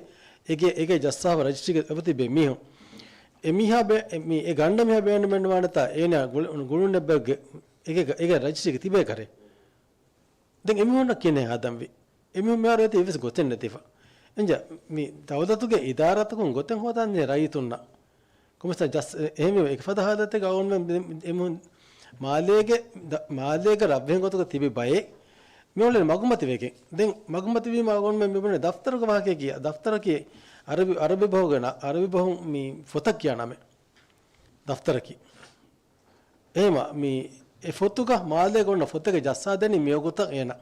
އޭގެ، އޭގެ ޖައްސާފަ ރަޖިސްޓްރީގެ އެބަތިބޭ މީހުން. އެ މީހާ ބެ-، އެ މީ-، އެ ގަނޑަ މީހާ ބޭނުމެއްނުވާނެތާ އޭނާ ގުޅު-، ގުޅުން އެއްބައެއްގެ އޭގެ، އޭގެ ރަޖިސްޓްރީގެ ތިބޭ ކަރެއް. ދެން އެމީހުންނަށް ކިހިނެއް ހަދަންވީ؟ އެމީހުން މިހާރު އޭތި އެއްވެސް ގޮތެއް ނެތިފަ. އެންޖާ، މި ދައުލަތުގެ އިދާރާތަކުން ގޮތެއް ހޯދާނެ ރައްޔިތުންނަށް. ކޮމެސްތާ ޖަސް-، އެ-، އެހެންވީމަ އެކިފަދަ ހާލަތެއްގަ އަޅުގަނޑުމެން މި-، އެމީހުން މާލޭގެ ދަ-، މާލޭގެ ރަށްވެހިން ގޮތުގަ ތިބި ބައެއް މިއުޅެނީ މަގުމަތިވެގެން. ދެން މަގުމަތިވީމަ އަޅުގަނޑުމެން މިބުނޭ ދަފްތަރުގެ ވާހަކައަކީ، ދަފްތަރަކީ އަރަބި، އަރަބި ބަހުގެ ނަ-، އަރަބި ބަހުން މި ފޮތަށް ކިޔާ ނަމެއް. ދަފްތަރަކީ. އެހެމަ މި އެ ފޮތުގަ މާލޭގަ އޮންނަ ފޮތެއްގެ ޖައްސާދެނީ މިވަގުތަށް އޭނަ.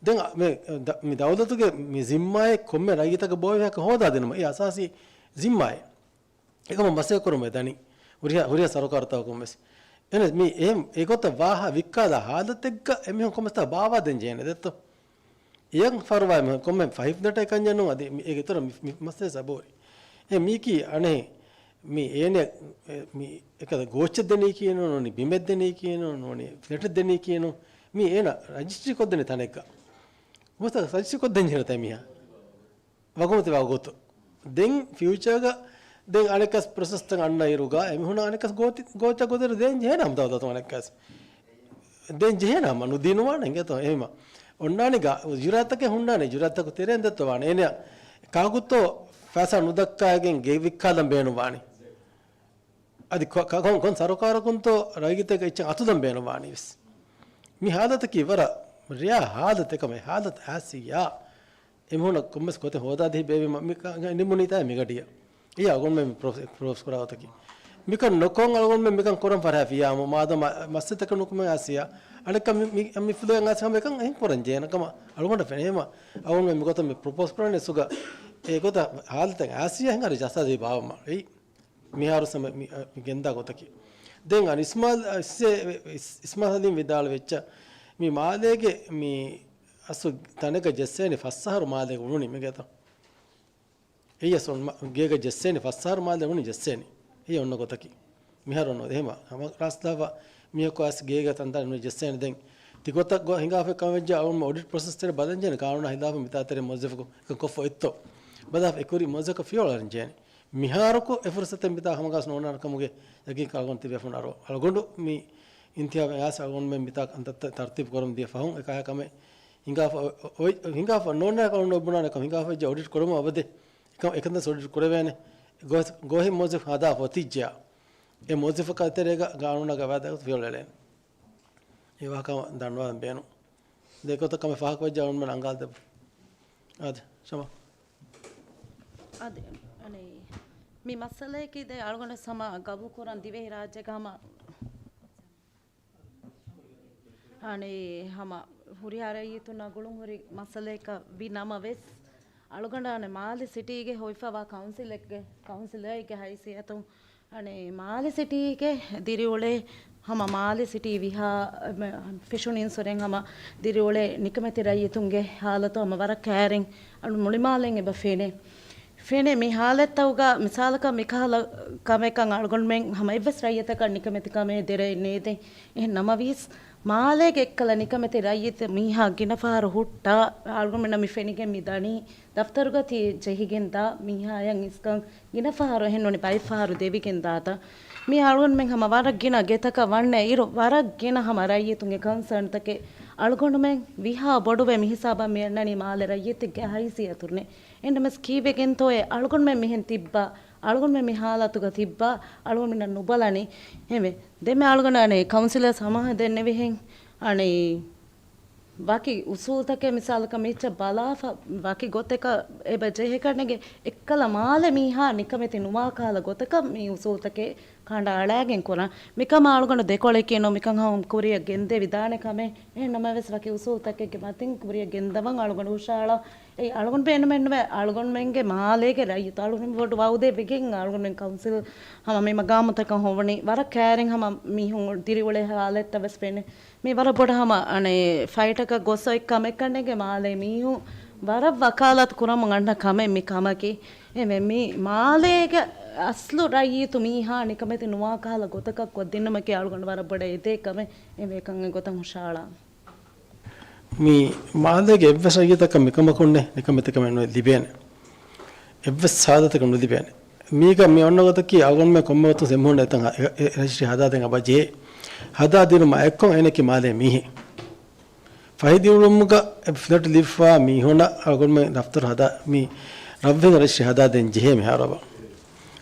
ދެން މި ދަ-، މި ދައުލަތުގެ މި ޒިންމާއެއް ކޮންމެ ރައްޔިތަކަށް ބޯވެހި ހައްޤަށް ހޯދާދިނުމަށް އެ އަސާސީ ޒިންމާއެއް. އެކަމަށް މަސައްކަތް ކުރަމުން ދަނީ. ހުރިހާ، ހުރިހާ ސަރުކާރުތަކުން ވެސް. އެނެ މި އެ، އެގޮތަށް ވާހާ ވިއްކާލާ ހާލަތެއްގަ އެމީހުން ކޮންމެސްތާ ބާވާދޭން ޖެހޭނެ ދެއްތޯ؟ އެޔަށް ފަރުވާ މި ކޮންމެ ފަހިފްދަޓަ އެކަންޏެއް ނޫން. އަދި މި އޭގެ އިތުރަށް މި، މި މައްސަލަ ސަބޯރި. އެ މީކީ އަނެއް މި އޭނެ، އެ މި އެކަލަ ގޯއްޗެއް ދެނީކީ ނޫން، ނޫނީ ބިމެއް ދެނީކީ ނޫން، ނޫނީ ފްލެޓެއް ދެނީކީ ނޫން. މީ އޭނަ ރަޖިސްޓްރީ ކޮށްދެނީ ތަނެއްގަ. މުސްތަ ރަޖިސްޓްރީ ކޮށްދެން ޖެހޭނެތަ މީހާ؟ ވަގުމަތި ވަގުތު. ދެން ފިއުޗާގަ ދެން އަނެއްކަސް ޕްރޮސެސްތައް އަންނަ އިރުގަ އެމީހުންނަށް އަނެއްކަސް ގޯތި-، ގޯތި ގޮތެއް ދޭން ޖެހޭނަމަ ދައުލަތުން އަނެއްކަސް. ދޭން ޖެހޭނަމަ ނުދިނުވާނެ އިނގޭތޯ އެހެމަ. އޮންނާނެ ގާ-، އިޖުރާތަކެއް ހުންނާނެ، އިޖުރާތަކު ތެރޭން ދެއްތޯ ވާނެ. އޭނަ ކާކުތޯ ފައިސާ ނުދައްކާގެން ގެ ވިއްކާލަން ބޭނުންވާނެ. އަދި ކޮ-، ކަ-، ކޮން، ކޮން ސަރުކާރަކުންތޯ ރައްޔިތެއްގެ އެއްޗެއް އަތުލަން ބޭނުންވާނީވެސް. މި ހާލަތަކީ ވަރަށް ރެއާ ހާލަތެއް ކަމެއް، ހާލަތު އާސިޔާ. އެމީހުންނަށް ކޮންމެސް ގޮތެއް ހޯދާދީ ބޭއްވީމަ މި ކަ-، ނިމުނީތާ މިގަޑިއަށް. އެއީ އަޅުގަނޑުމެން މި ޕްރޮފް-، ޕްރޮފްސް ކުރާ ގޮތަކީ. މިކަން ނުކޮށް އަޅުގަނޑުމެން މިކަން ކުރަން ފަރާ ފިޔާމު މާދަމާ މައްސަތަކަށް ނުކުމެ އާސިޔާ. އަނެއްކަ މި، މި، މި ފުލުވެން އާސި ހަމަ އެކަން އެހެން ކުރަން ޖޭނަ ކަމަށް އަޅުގަނޑަށް ފެނޭމަ. އަޅުގަނޑުމެން މިގޮތަށް މި ޕްރޮޕޯސް ކުރަނީ އެސުގަ އެ ގޮތަށް ހާލަތަށް އާސިޔާ ހިނގާރި ޖަސާދީ ބާވަމާ. އެއީ މިހާރު ސަމެ މި، މި ގެންދާ ގޮތަކީ. ދެން އަން އިސްމާލް، އިސް-، އިސް-، އިސްމާލް ހަލީމް ވިދާޅުވެއްޗަށް މި މާލޭގެ މި އަސްލު ތަނެއްގަ ޖެއްސޭނެ ފަސް އަހަރު މާލޭގަ އުޅުނީ މިގޭތަ؟ އެއީ އަސްލު މަ-، ގޭގަ ޖެއްސޭނެ ފަސް އަހަރު މާލޭ އުޅުނީ ޖެއްސޭނެ. އެއީ އޮންނަ ގޮތަކީ. މިހާރު އޮންނަ އެހެމަ ހަމަ ރާސްލާފަ މީހަކު އަސް ގޭގަ ތަންތާނެ ނުޖެއްސޭނެ. ދެން ތިގޮތަށް ގޮ-، ހިނގާފަ ކަމެއްޖާ އަޅުން އޮޑިޓް ޕްރޮސެސް ތެރެ ބަލަންޖޭނެ ގާނޫނާ ހިލާފަށް މިތާ ތެރެ މުވައްޒަފަކު އެކަން ކޮށްފަ އޮތްތޯ؟ ބަލާފަ އެކުރި މުވައްޒަފަކަށް ފިޔަވަޅައިގެން ޖެހޭނެ. މިހާރަކު އެ ފުރުސަތެއް މިތާ ހަމަގާސް ނޯންނާނެ ކަމުގެ ޔަގީންކަން އަޅުގަނޑު ތިބޭފުޅުން އަރު. އަޅުގަނޑު މި އިންތިހާބަށް އައިސް އަޅުގަނޑުމެން މިތާ ކަންތައްތައް ތަރުތީބު ކުރަމުން ދިޔަ ފަހުން އެކަހަ ކަމެއް ހިނގާފަ އޮ-، އޮތް، ހިނގާފަ ނޯންނާނެ ކަމެއް ނޯންނާނެ ކަމެއް ހިނގާފަ އޮތް ޖެ އޮޑިޓް ކުރަމުން އަބަދެއް އެކަން އެކަންތައް އޮޑިޓް ކުރެވޭނެ. ގޯ-، ގޯހެއް މުވައްޒަފް ހަދާފަ އޮތިއްޖެޔާ. އެ މުވައްޒަފަކާ ތެރޭގަ ގާނޫނާގެ ވާދައިގަތު ފިޔަވަޅު އެޅޭނެ. އެ ވާހަކަ ދަންނަވާލަން ބޭނުން. ދެ ގޮތަށް ކަމެއް ފާހަގަވެއްޖެ އަޅުގަނޑުމެން އަންގާދެއްވު. އާދެ، ޝަމާ. އާދެ، އަނެއް، މި މައްސަލަޔަކީ ދެ އަޅުގަނޑަށް ހަމަ ގަބޫލުކުރަން ދިވެހި ރާއްޖޭގަ ހަމަ އަނެއް ހަމަ ހުރިހާ ރައްޔިތުންނާ ގުޅުންހުރި މައްސަލައެއްކަ ވި ނަމަވެސް، އަޅުގަނޑާ އަނެއް މާލެ ސިޓީގެ ހޮވިފަވާ ކައުންސިލެއްގެ، ކައުންސިލަރެއްގެ ހައިސިއްޔަތުން އަނެއް މާލެ ސިޓީގެ ދިރިއުޅޭ ހަމަ މާލެ ސިޓީ ވިހާ ފެށުނީން ސުރެން ހަމަ ދިރިއުޅޭ ނިކަމެތި ރައްޔިތުންގެ ހާލަތު ހަމަ ވަރަށް ކައިރިން އަޅު މުޅިމާލެން އެބަ ފެނޭ. ފެނޭ މި ހާލަތްތައުގަ މިސާލަކަށް މިކަހަލަ ކަމެއްކަން އަޅުގަނޑުމެން ހަމަ އެއްވެސް ރައްޔިތަކަށް ނިކަމެތިކަމެއް ދެރައެއް ނޭދެން. އެހެން ނަމަވީސް، މާލޭގެ އެއްކަލަ ނިކަމެތި ރައްޔިތެއް މީހާ ގިނަ ފަހަރު ހުއްޓާ، އަޅުގަނޑުމެންނަށް މި ފެނިގެން މި ދަނީ، ދަފްތަރުގަ ތި ޖެހިގެން ދާ މީހާޔަށް އިސްކަން ގިނަ ފަހަރު އެހެން ނޫނީ ބައެއް ފަހަރު ދެވިގެން ދާތަ؟ މީ އަޅުގަނޑުމެން ހަމަ ވަރަށް ގިނަ ގެތަކަށް ވަންނަ އިރު، ވަރަށް ގިނަ ހަމަ ރައްޔިތުންގެ ކޮންސާންތަކެއް އަޅުގަނޑުމެން ވިހާ ބޮޑުވެ މި ހިސާބަށް މި އަންނަނީ މާލެ ރައްޔިތެއްގެ ހައިސިއްޔަތުންނޭ. އެހެންނަމަވެސް ކީއްވެގެންތޯއޭ އަޅުގަނޑުމެން މިހެން ތިއްބާ، އަޅުގަނޑުމެން މި ހާލަތުގަ ތިއްބާ، އަޅުގަނޑުމެންނަށް ނުބަލަނީ؟ އެހެންވެ، ދެންމެ އަޅުގަނޑު އަނެއް ކައުންސިލަރ ސަމާހަ ދެންނެވިހެން އަނެއް ވަކި އުސޫލްތަކެއް މިސާލަކަށް މިއްޗަށް ބަލާފަ، ވަކި ގޮތެކަށް އެބަ ޖެހޭކަންނޭނގެ އެއްކަލަ މާލެ މީހާ ނިކަމެތި ނުވާ ކަހަލަ ގޮތަކަށް މި އުސޫލްތަކެއް ކަނޑައަޅާގެން ކުރަން. މިކަމަށް އަޅުގަނޑު ދެކޮޅެކޭ ނޫން، މިކަން ހަމަ ކުރިއަށް ގެންދެވިދާނެ ކަމެއް. އެހެން ނަމަވެސް ވަކި އުސޫލްތަކެއްގެ މަތިން ކުރިއަށް ގެންދަވަން އަޅުގަނޑު ހުށަހަޅާ. އެއީ އަޅުގަނޑު ބޭނުމެއްނުވޭ، އަޅުގަނޑުމެންގެ މާލޭގެ ރައްޔިތު އަޅުގަނޑު ބޮޑު ވައުދެއް ވެގެން އަޅުގަނޑުމެން ކައުންސިލް ހަމަ މި މަގާމުތަކަށް ހޮވުނީ. ވަރަށް ކައިރިން ހަމަ މީހުން ދިރިއުޅޭ ހާލަތްތައް ވެސް ފެނޭ. މީ ވަރަށް ބޮޑަށް ހަމަ އަނެއް ފައިޓަކަށް ގޮސް އޮތް ކަމެއްކަންނޭނގެ މާލޭ މީހުން ވަރަށް ވަކާލާތު ކުރަމުން އަންނަ ކަމެއް މި ކަމަކީ. އެހެންވެ، މި މާލޭގެ އަސްލު ރައްޔިތު މީހާ ނިކަމެތި ނުވާ ކަހަލަ ގޮތަކަށް ކޮށްދިނުމަކީ އަޅުގަނޑު ވަރަށް ބޮޑަށް އެދޭ ކަމެއް. އެހެންވެ، އެކަން އެގޮތަށް ހުށަހަޅާ. މި މާލޭގެ އެއްވެސް ރައްޔިތަކަށް މިކަމަކުންނެއް ނިކަމެތިކަމެއް ނުވެ ލިބޭނެ. އެއްވެސް ހާލަތަކަށް ނުލިބޭނެ. މީގަ މި އޮންނަ ގޮތަކީ އަޅުގަނޑުމެން ކޮންމެ ގޮތުން އެމީހުންނަށް އެތަން އެ، އެ، ރަޖިސްޓްރީ ހަދާދޭން އެބަ ޖެހޭ. ހަދާދިނުމާ އެއްކޮށް އޭނައަކީ މާލޭ މީހެއް. ފަހި ދިރިއުޅުމުގަ އެ ފްލެޓް ލިބިފައިވާ މީހުންނަށް އަޅުގަނޑުމެން ދަފްތަރު ހަދާ، މި ރަށްވެހިންގެ ރަޖިސްޓްރީ ހަދާދޭން ޖެހޭ މިހާރު އެބަ.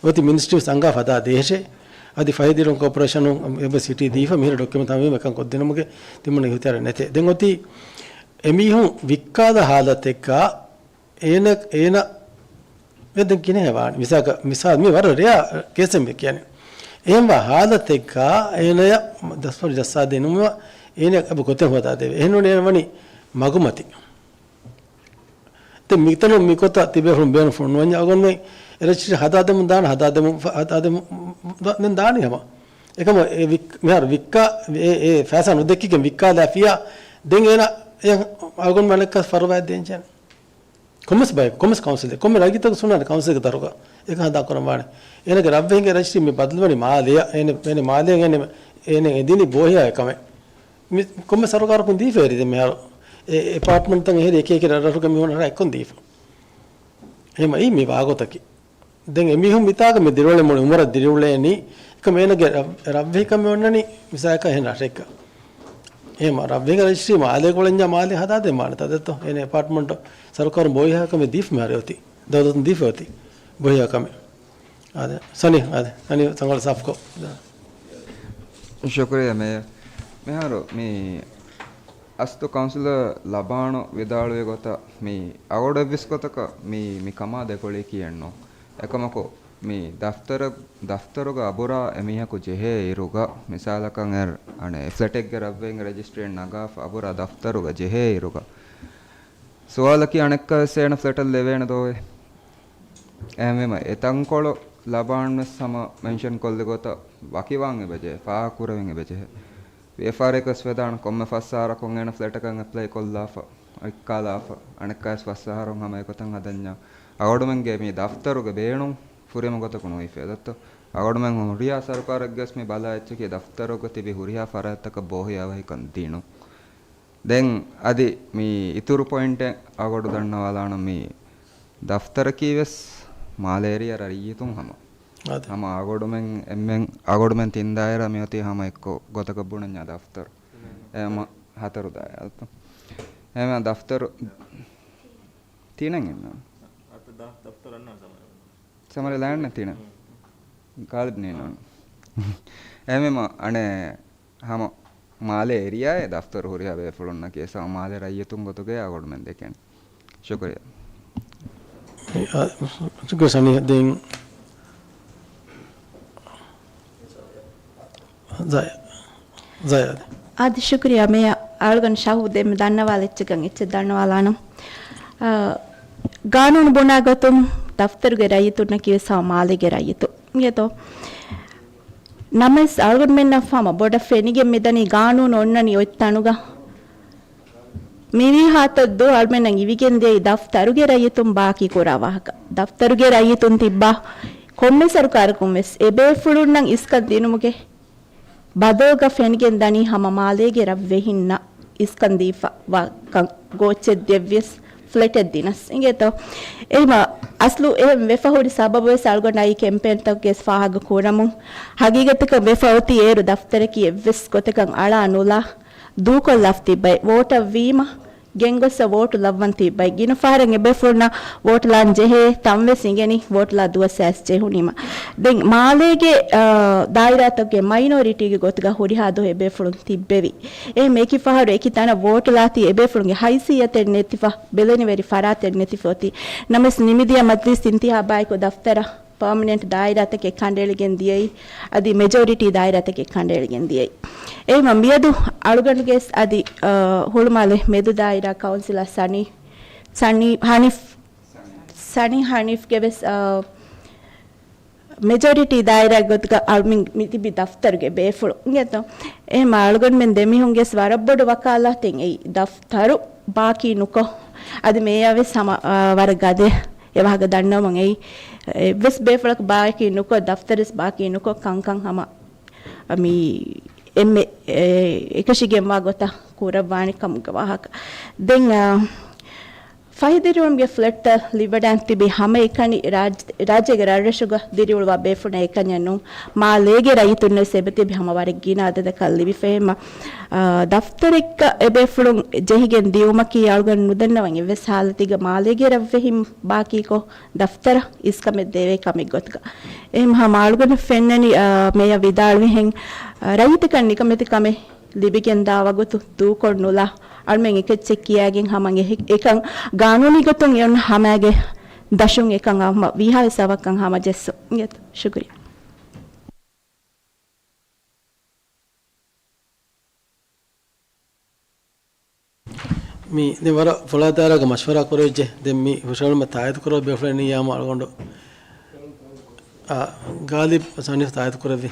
އޮތީ މިނިސްޓްރީ ވެސް އަންގާފަ ހަދާ ދޭށޭ. އަދި ފަހި ދިރިއުޅުން ކޯޕަރޭޝަނުން އެބަ ސިޓީ ދީފަ މިހިރަ ޑޮކިއުމެންޓް ތަމަމް އެކަން ކޮށްދިނުމުގެ ތިމަން އިހުތިޔާރެއް ނެތޭ. ދެން އޮތީ އެމީހުން ވިއްކާލާ ހާލަތެއްގަ އޭނަ، އޭނަ އެ ދެން ކިހިނެއް ވާނީ؟ މިސާލަކަށް، މިސާލު މި ވަރަށް ރެއާ ކޭސެއް މި ކިޔަނީ. އެހެންވާ ހާލަތެއްގަ އޭނަޔަށް ދަސްވަރު ޖައްސާދިނުމަށް އޭނަ އެބަ ގޮތެއް ހޯދާދެވޭ. އެހެންނޫނީ އޭނަ ވަނީ މަގުމަތި. ދެން މިތަނުން މިގޮތަށް ތިބޭފުޅުން ބޭނުން ފޮނުވަންޏާ އަޅުގަނޑުމެން އެ ރަޖިސްޓްރީ ހަދާދެމުން ދާން، ހަދާދެމުން، ހަދާދެމުން ދާ-، ދެން ދާނީ ހަމަ. އެކަމަ އެ ވިއް-، މިހާރު ވިއްކާ، އެ، އެ ފައިސާ ނުދެއްކިގެން ވިއްކާލާފިޔާ، ދެން އޭނަ އެ އަޅުގަނޑުމެން އަނެއްކާ ފަރުވާއެއް ދޭން ޖެހޭނެ. ކޮންމެސް ބަޔަކު، ކޮންމެސް ކައުންސިލެއް، ކޮންމެ ރައްޔިތަކު ސުންނާނެ ކައުންސިލްގެ ދަށުގަ އެކަން ހަނދާން ކުރަން ވާނެ. އޭނަގެ ރަށްވެހިންގެ ރަޖިސްޓްރީ މި ބަދަލުވަނީ މާލެއަށް، އޭނަ، އޭނަ މާލެއަށް އޭނަ، އޭނަ އެދިނީ ބޯހިޔާ ކަމެއް. މި ކޮންމެ ސަރުކާރަކުން ދީފަ އެރި ދެން މިހާރު. އެ އެޕާޓްމަންޓްތައް އެހެރި އެކި އެކި ރަށްރަށުގެ މީހުން އެއްކޮން ދީފަ. އެހެންވީމަ މި ވާގޮތަކީ. ދެން އެމީހުން މިތާގަ މި ދިރިއުޅެމުން އުމުރަށް ދިރިއުޅޭނީ. އެކަމަ އޭނަގެ ރަށް-، ރަށްވެހިކަމެއް އޮންނަނީ މިސާލަކަށް އެހެން ރަށެއްގަ. އެހެން ރަށްވެހިގެ ރަޖިސްޓްރީ މާލޭގަ އުޅެންޏާ މާލެ ހަދާދެން ވާނެތާ ދެއްތޯ؟ އޭނަ އެޕާޓްމަންޓް ސަރުކާރުން ބޯހިޔާ ކަމެއް ދީފަ މިހާރު އޮތީ. ދައުލަތުން ދީފަ އޮތީ ބޯހިޔާ ކަމެއް. އާދެ. ސަނީ، އާދެ. ސަނީ ތަންކޮޅެއް ސާފުކޮށް. ޝުކުރިއްޔާ މޭޔަރ. މިހާރު މި އަސްލު ކައުންސިލަރ ލަބާނު ވިދާޅުވި ގޮތަށް މި އަޅުގަނޑު އެއްވެސް ގޮތަކަށް މި، މި ކަމާ ދެކޮޅީ ކިޔެއްނު. އެކަމަކު، މި ދަފްތަރު، ދަފްތަރުގަ އަބުރާ އެމީހަކު ޖެހޭ އިރުގަ، މިސާލަކަށް އެ، އަނެއް އެ ފްލެޓެއްގެ ރަށްވެހިންގެ ރަޖިސްޓްރީއެއް ނަގާފަ އަބުރާ ދަފްތަރުގަ ޖެހޭ އިރުގަ، ސުވާލަކީ އަނެއްކާވެސް އޭނަ ފްލެޓަށް ލެވޭނެ ދޯއޭ؟ އެހެންވީމަ އެ ތަންކޮޅު ލަބާންވެސް ހަމަ މެންޝަން ކޮށްލި ގޮތަށް ވަކިވާން އެބަޖެހޭ، ފާހަގަކުރެވެން އެބަޖެހޭ. ވިޔަފާރިއަކަސް ވެދާނެ ކޮންމެ ފަސް އަހަރަކުން އޭނަ ފްލެޓަކަށް އެޕްލައި ކޮށްލާފަ، ވިއްކާލާފަ، އަނެއްކާވެސް ފަސް އަހަރުން ހަމަ އެގޮތަށް ހަދަންޏާ. އަޅުގަނޑުމެންގެ މި ދަފްތަރުގެ ބޭނުން ފުރިހަމަ ގޮތަކުން ނުވިފަ ދެއްތޯ. އަޅުގަނޑުމެން ހުރިހާ ސަރުކާރެއްގެވެސް މި ބަލާ އެއްޗަކީ ދަފްތަރުގަ ތިބި ހުރިހާ ފަރާތްތަކަށް ބޯހިޔާވަހިކަން ދިނުން. ދެން އަދި މި އިތުރު ޕޮއިންޓެއް އަޅުގަނޑު ދަންނަވާލާނަން މި ދަފްތަރަކީވެސް މާލޭ އޭރިއާ ރައްޔިތުން ހަމަ. އާދެ. ހަމަ އަޅުގަނޑުމެން އެންމެން އަޅުގަނޑުމެން ތިން ދާއިރާ މިއޮތީ ހަމަ އެއްކޮށް ގޮތަކަށް ބުނަންޏާ ދަފްތަރު. އެ ހަމަ ހަތަރު ދާއިރާ. އެހެންވީމަ ދަފްތަރު ތިނެއް އިންނާނެ. ސަމަރި ލާން ނެތިނެ. ގާލިބް ނީނާން. އެހެންވީމަ އަނެއް ހަމަ މާލޭ އޭރިއާއެއް ދަފްތަރު ހުރިހާ ބޭފުޅުންނަކީ ސަމަ މާލޭ ރައްޔިތުން ގޮތުގައި އަޅުގަނޑުމެން ދެކެން. ޝުކުރިއްޔާ. އާ، ޝުކުރިއްޔާ ސަނީ. ދެން ޒަޔާ. ޒަޔާ. އާދެ، ޝުކުރިއްޔާ މޭޔަރ. އަޅުގަނޑު ޝަހު ދެންމެ ދަންނަވާލި އެއްޗެއްގަން އެއްޗެއް ދަންނަވާލާނަން. އާ، ގާނޫނު ބުނާ ގޮތުން ދަފްތަރުގެ ރައްޔިތުންނަކީ ވެސް ހަމަ މާލޭގެ ރައްޔިތުން. އިނގޭތޯ؟ ނަމަވެސް އަޅުގަނޑުމެންނަށް ހަމަ ބޮޑަށް ފެނިގެން މިދަނީ ގާނޫނު އޮންނަނީ އޮތް ތަނުގަ. މިވީ ހާތައް ދޯ އަޅުމެންނަށް އިވިގެން ދިޔައީ ދަފްތަރުގެ ރައްޔިތުން ބާކީ ކުރާ ވާހަކަ. ދަފްތަރުގެ ރައްޔިތުން ތިއްބާ ކޮންމެ ސަރުކާރަކުން ވެސް އެބޭފުޅުންނަށް އިސްކަން ދިނުމުގެ ބަދަލުގަ ފެނިގެން ދަނީ ހަމަ މާލޭގެ ރަށްވެހިންނަށް އިސްކަން ދީފަ ވާ ކަން ގޯއްޗެއް ދެއްވިޔަސް ފްލެޓެއް ދިނަސް. އިނގޭތޯ؟ އެހެމަ އަސްލު އެހެން ވެފަ ހުރި ސަބަބު ވެސް އަޅުގަނޑަށް އައީ ކެމްޕޭންތަކުގެ ފާހަގަ ކުރަމުން. ހަގީގަތަކަށް ވެފަ އޮތީ އޭރު ދަފްތަރަކީ އެއްވެސް ގޮތަކަށް އަޅާ ނުލާ ދޫކޮށްލާފަ ތިއްބައި ވޯޓަށް ވީމަ ގެންގޮސް ވޯޓު ލައްވަން ތިއްބައި. ގިނަ ފަހަރަށް އެބޭފުޅުންނަށް ވޯޓު ލާން ޖެހޭ ތަން ވެސް އިނގެނީ ވޯޓު ލާ ދުވަސް އައިސް ޖެހުނީމަ. ދެން މާލޭގެ، އާ، ދާއިރާތަކުގެ މައިނޯރިޓީގެ ގޮތުގަ ހުރިހާ ދުވަހު އެބޭފުޅުން ތިއްބެވި. އެހެން އެކި ފަހަރު އެކި ތަނަށް ވޯޓު ލާތީ އެބޭފުޅުންގެ ހައިސިއްޔަތެއް ނެތިފަ، ބެލެނިވެރި ފަރާތެއް ނެތިފަ އޮތީ. ނަމަވެސް ނިމިދިޔަ މަޖްލިސް އިންތިހާބާއެކު ދަފްތަރަށް ޕާމަނެންޓް ދާއިރާތަކެއް ކަނޑައެޅިގެން ދިޔައީ، އަދި މެޖޯރިޓީ ދާއިރާތަކެއް ކަނޑައެޅިގެން ދިޔައީ. އެހެންވީމަ މިއަދު އަޅުގަނޑުގެ އަދި، އަ، ހުޅުމާލެ މެދު ދާއިރާ ކައުންސިލަރ ސަނީ، ސަނީ ހަނީފް، ސަނީ ހަނީފްގެ ވެސް، އަ، މެޖޯރިޓީ ދާއިރާ ގޮތުގަ އަޅުމެން މިތިބި ދަފްތަރުގެ ބޭފުޅުން އިނގޭތޯ. އެހެން އަޅުގަނޑުމެން ދެމީހުންގެ ވަރަށް ބޮޑު ވަކާލާތެއް އެއީ ދަފްތަރު ބާކީ ނުކޮށް، އަދި މޭޔާ ވެސް ހަމަ، އާ، ވަރަށް ގަދަ އެ ވާހަކަ ދަންނަވަމުން އެއީ، އެއްވެސް ބޭފުޅަކު ބާކީ ނުކޮށް، ދަފްތަރުވެސް ބާކީ ނުކޮށް، ކަންކަން ހަމަ މި އެންމެ، އެ، އެކަށީގެންވާ ގޮތަށް ކުރައްވާނެ ކަމުގެ ވާހަކަ. ދެން، އާ، ފަހި ދިރިއުޅުމުގެ ފްލެޓްތައް ލިބިވަޑައިން ތިބި ހަމައެކަނި ރާއްޖެ، ރާއްޖޭގެ ރަށްރަށުގަ ދިރިއުޅުވާ ބޭފުޅުންނަށް އެކަންޏެއް ނޫން. މާލޭގެ ރައްޔިތުންނަށް އެބަތިބި ހަމަ ވަރަށް ގިނަ އަދަދަކަށް ލިބިފައިމަ، އާ، ދަފްތަރެއްގަ އެބޭފުޅުން ޖެހިގެން ދިއުމަކީ އަޅުގަނޑު ނުދަންނަވަން އެއްވެސް ހާލަތެއްގަ މާލޭގެ ރަށްވެހިން ބާކީކޮށް ދަފްތަރަށް އިސްކަމެއް ދެވޭ ކަމެއް ގޮތުގަ. އެހެން ހަމަ އަޅުގަނޑަށް ފެންނަނީ، އާ، މޭޔަރ ވިދާޅުވިހެން، އާ، ރައްޔިތަކަށް ނިކަމެތި ކަމެއް ލިބިގެންދާ ވަގުތު ދޫކޮށް ނުލާ، އަޅުމެން އެކެއްޗެއް ކިޔާގެން ހަމަ އެ-، އެކަން ގާނޫނީ ގޮތުން އެ އޮންނަ ހަމައިގެ ދަށުން އެކަން ހަމަ ވީހާވެސް އަވަކަން ހަމަޖެއްސުން. އިނގޭތޯ؟ ޝުކުރިއްޔާ. މި ދެން ވަރަށް ފުޅާ ދާއިރާގަ މަޝްވަރާ ކުރެވިއްޖެ. ދެން މި ހުށަހެޅުމަށް ތާއީދު ކުރެވޭ ބޭފުޅެއް ނިޔާމަ އަޅުގަނޑު، އާ، ގާލިބް ސަނީފް ތާއީދު ކުރެއްވި.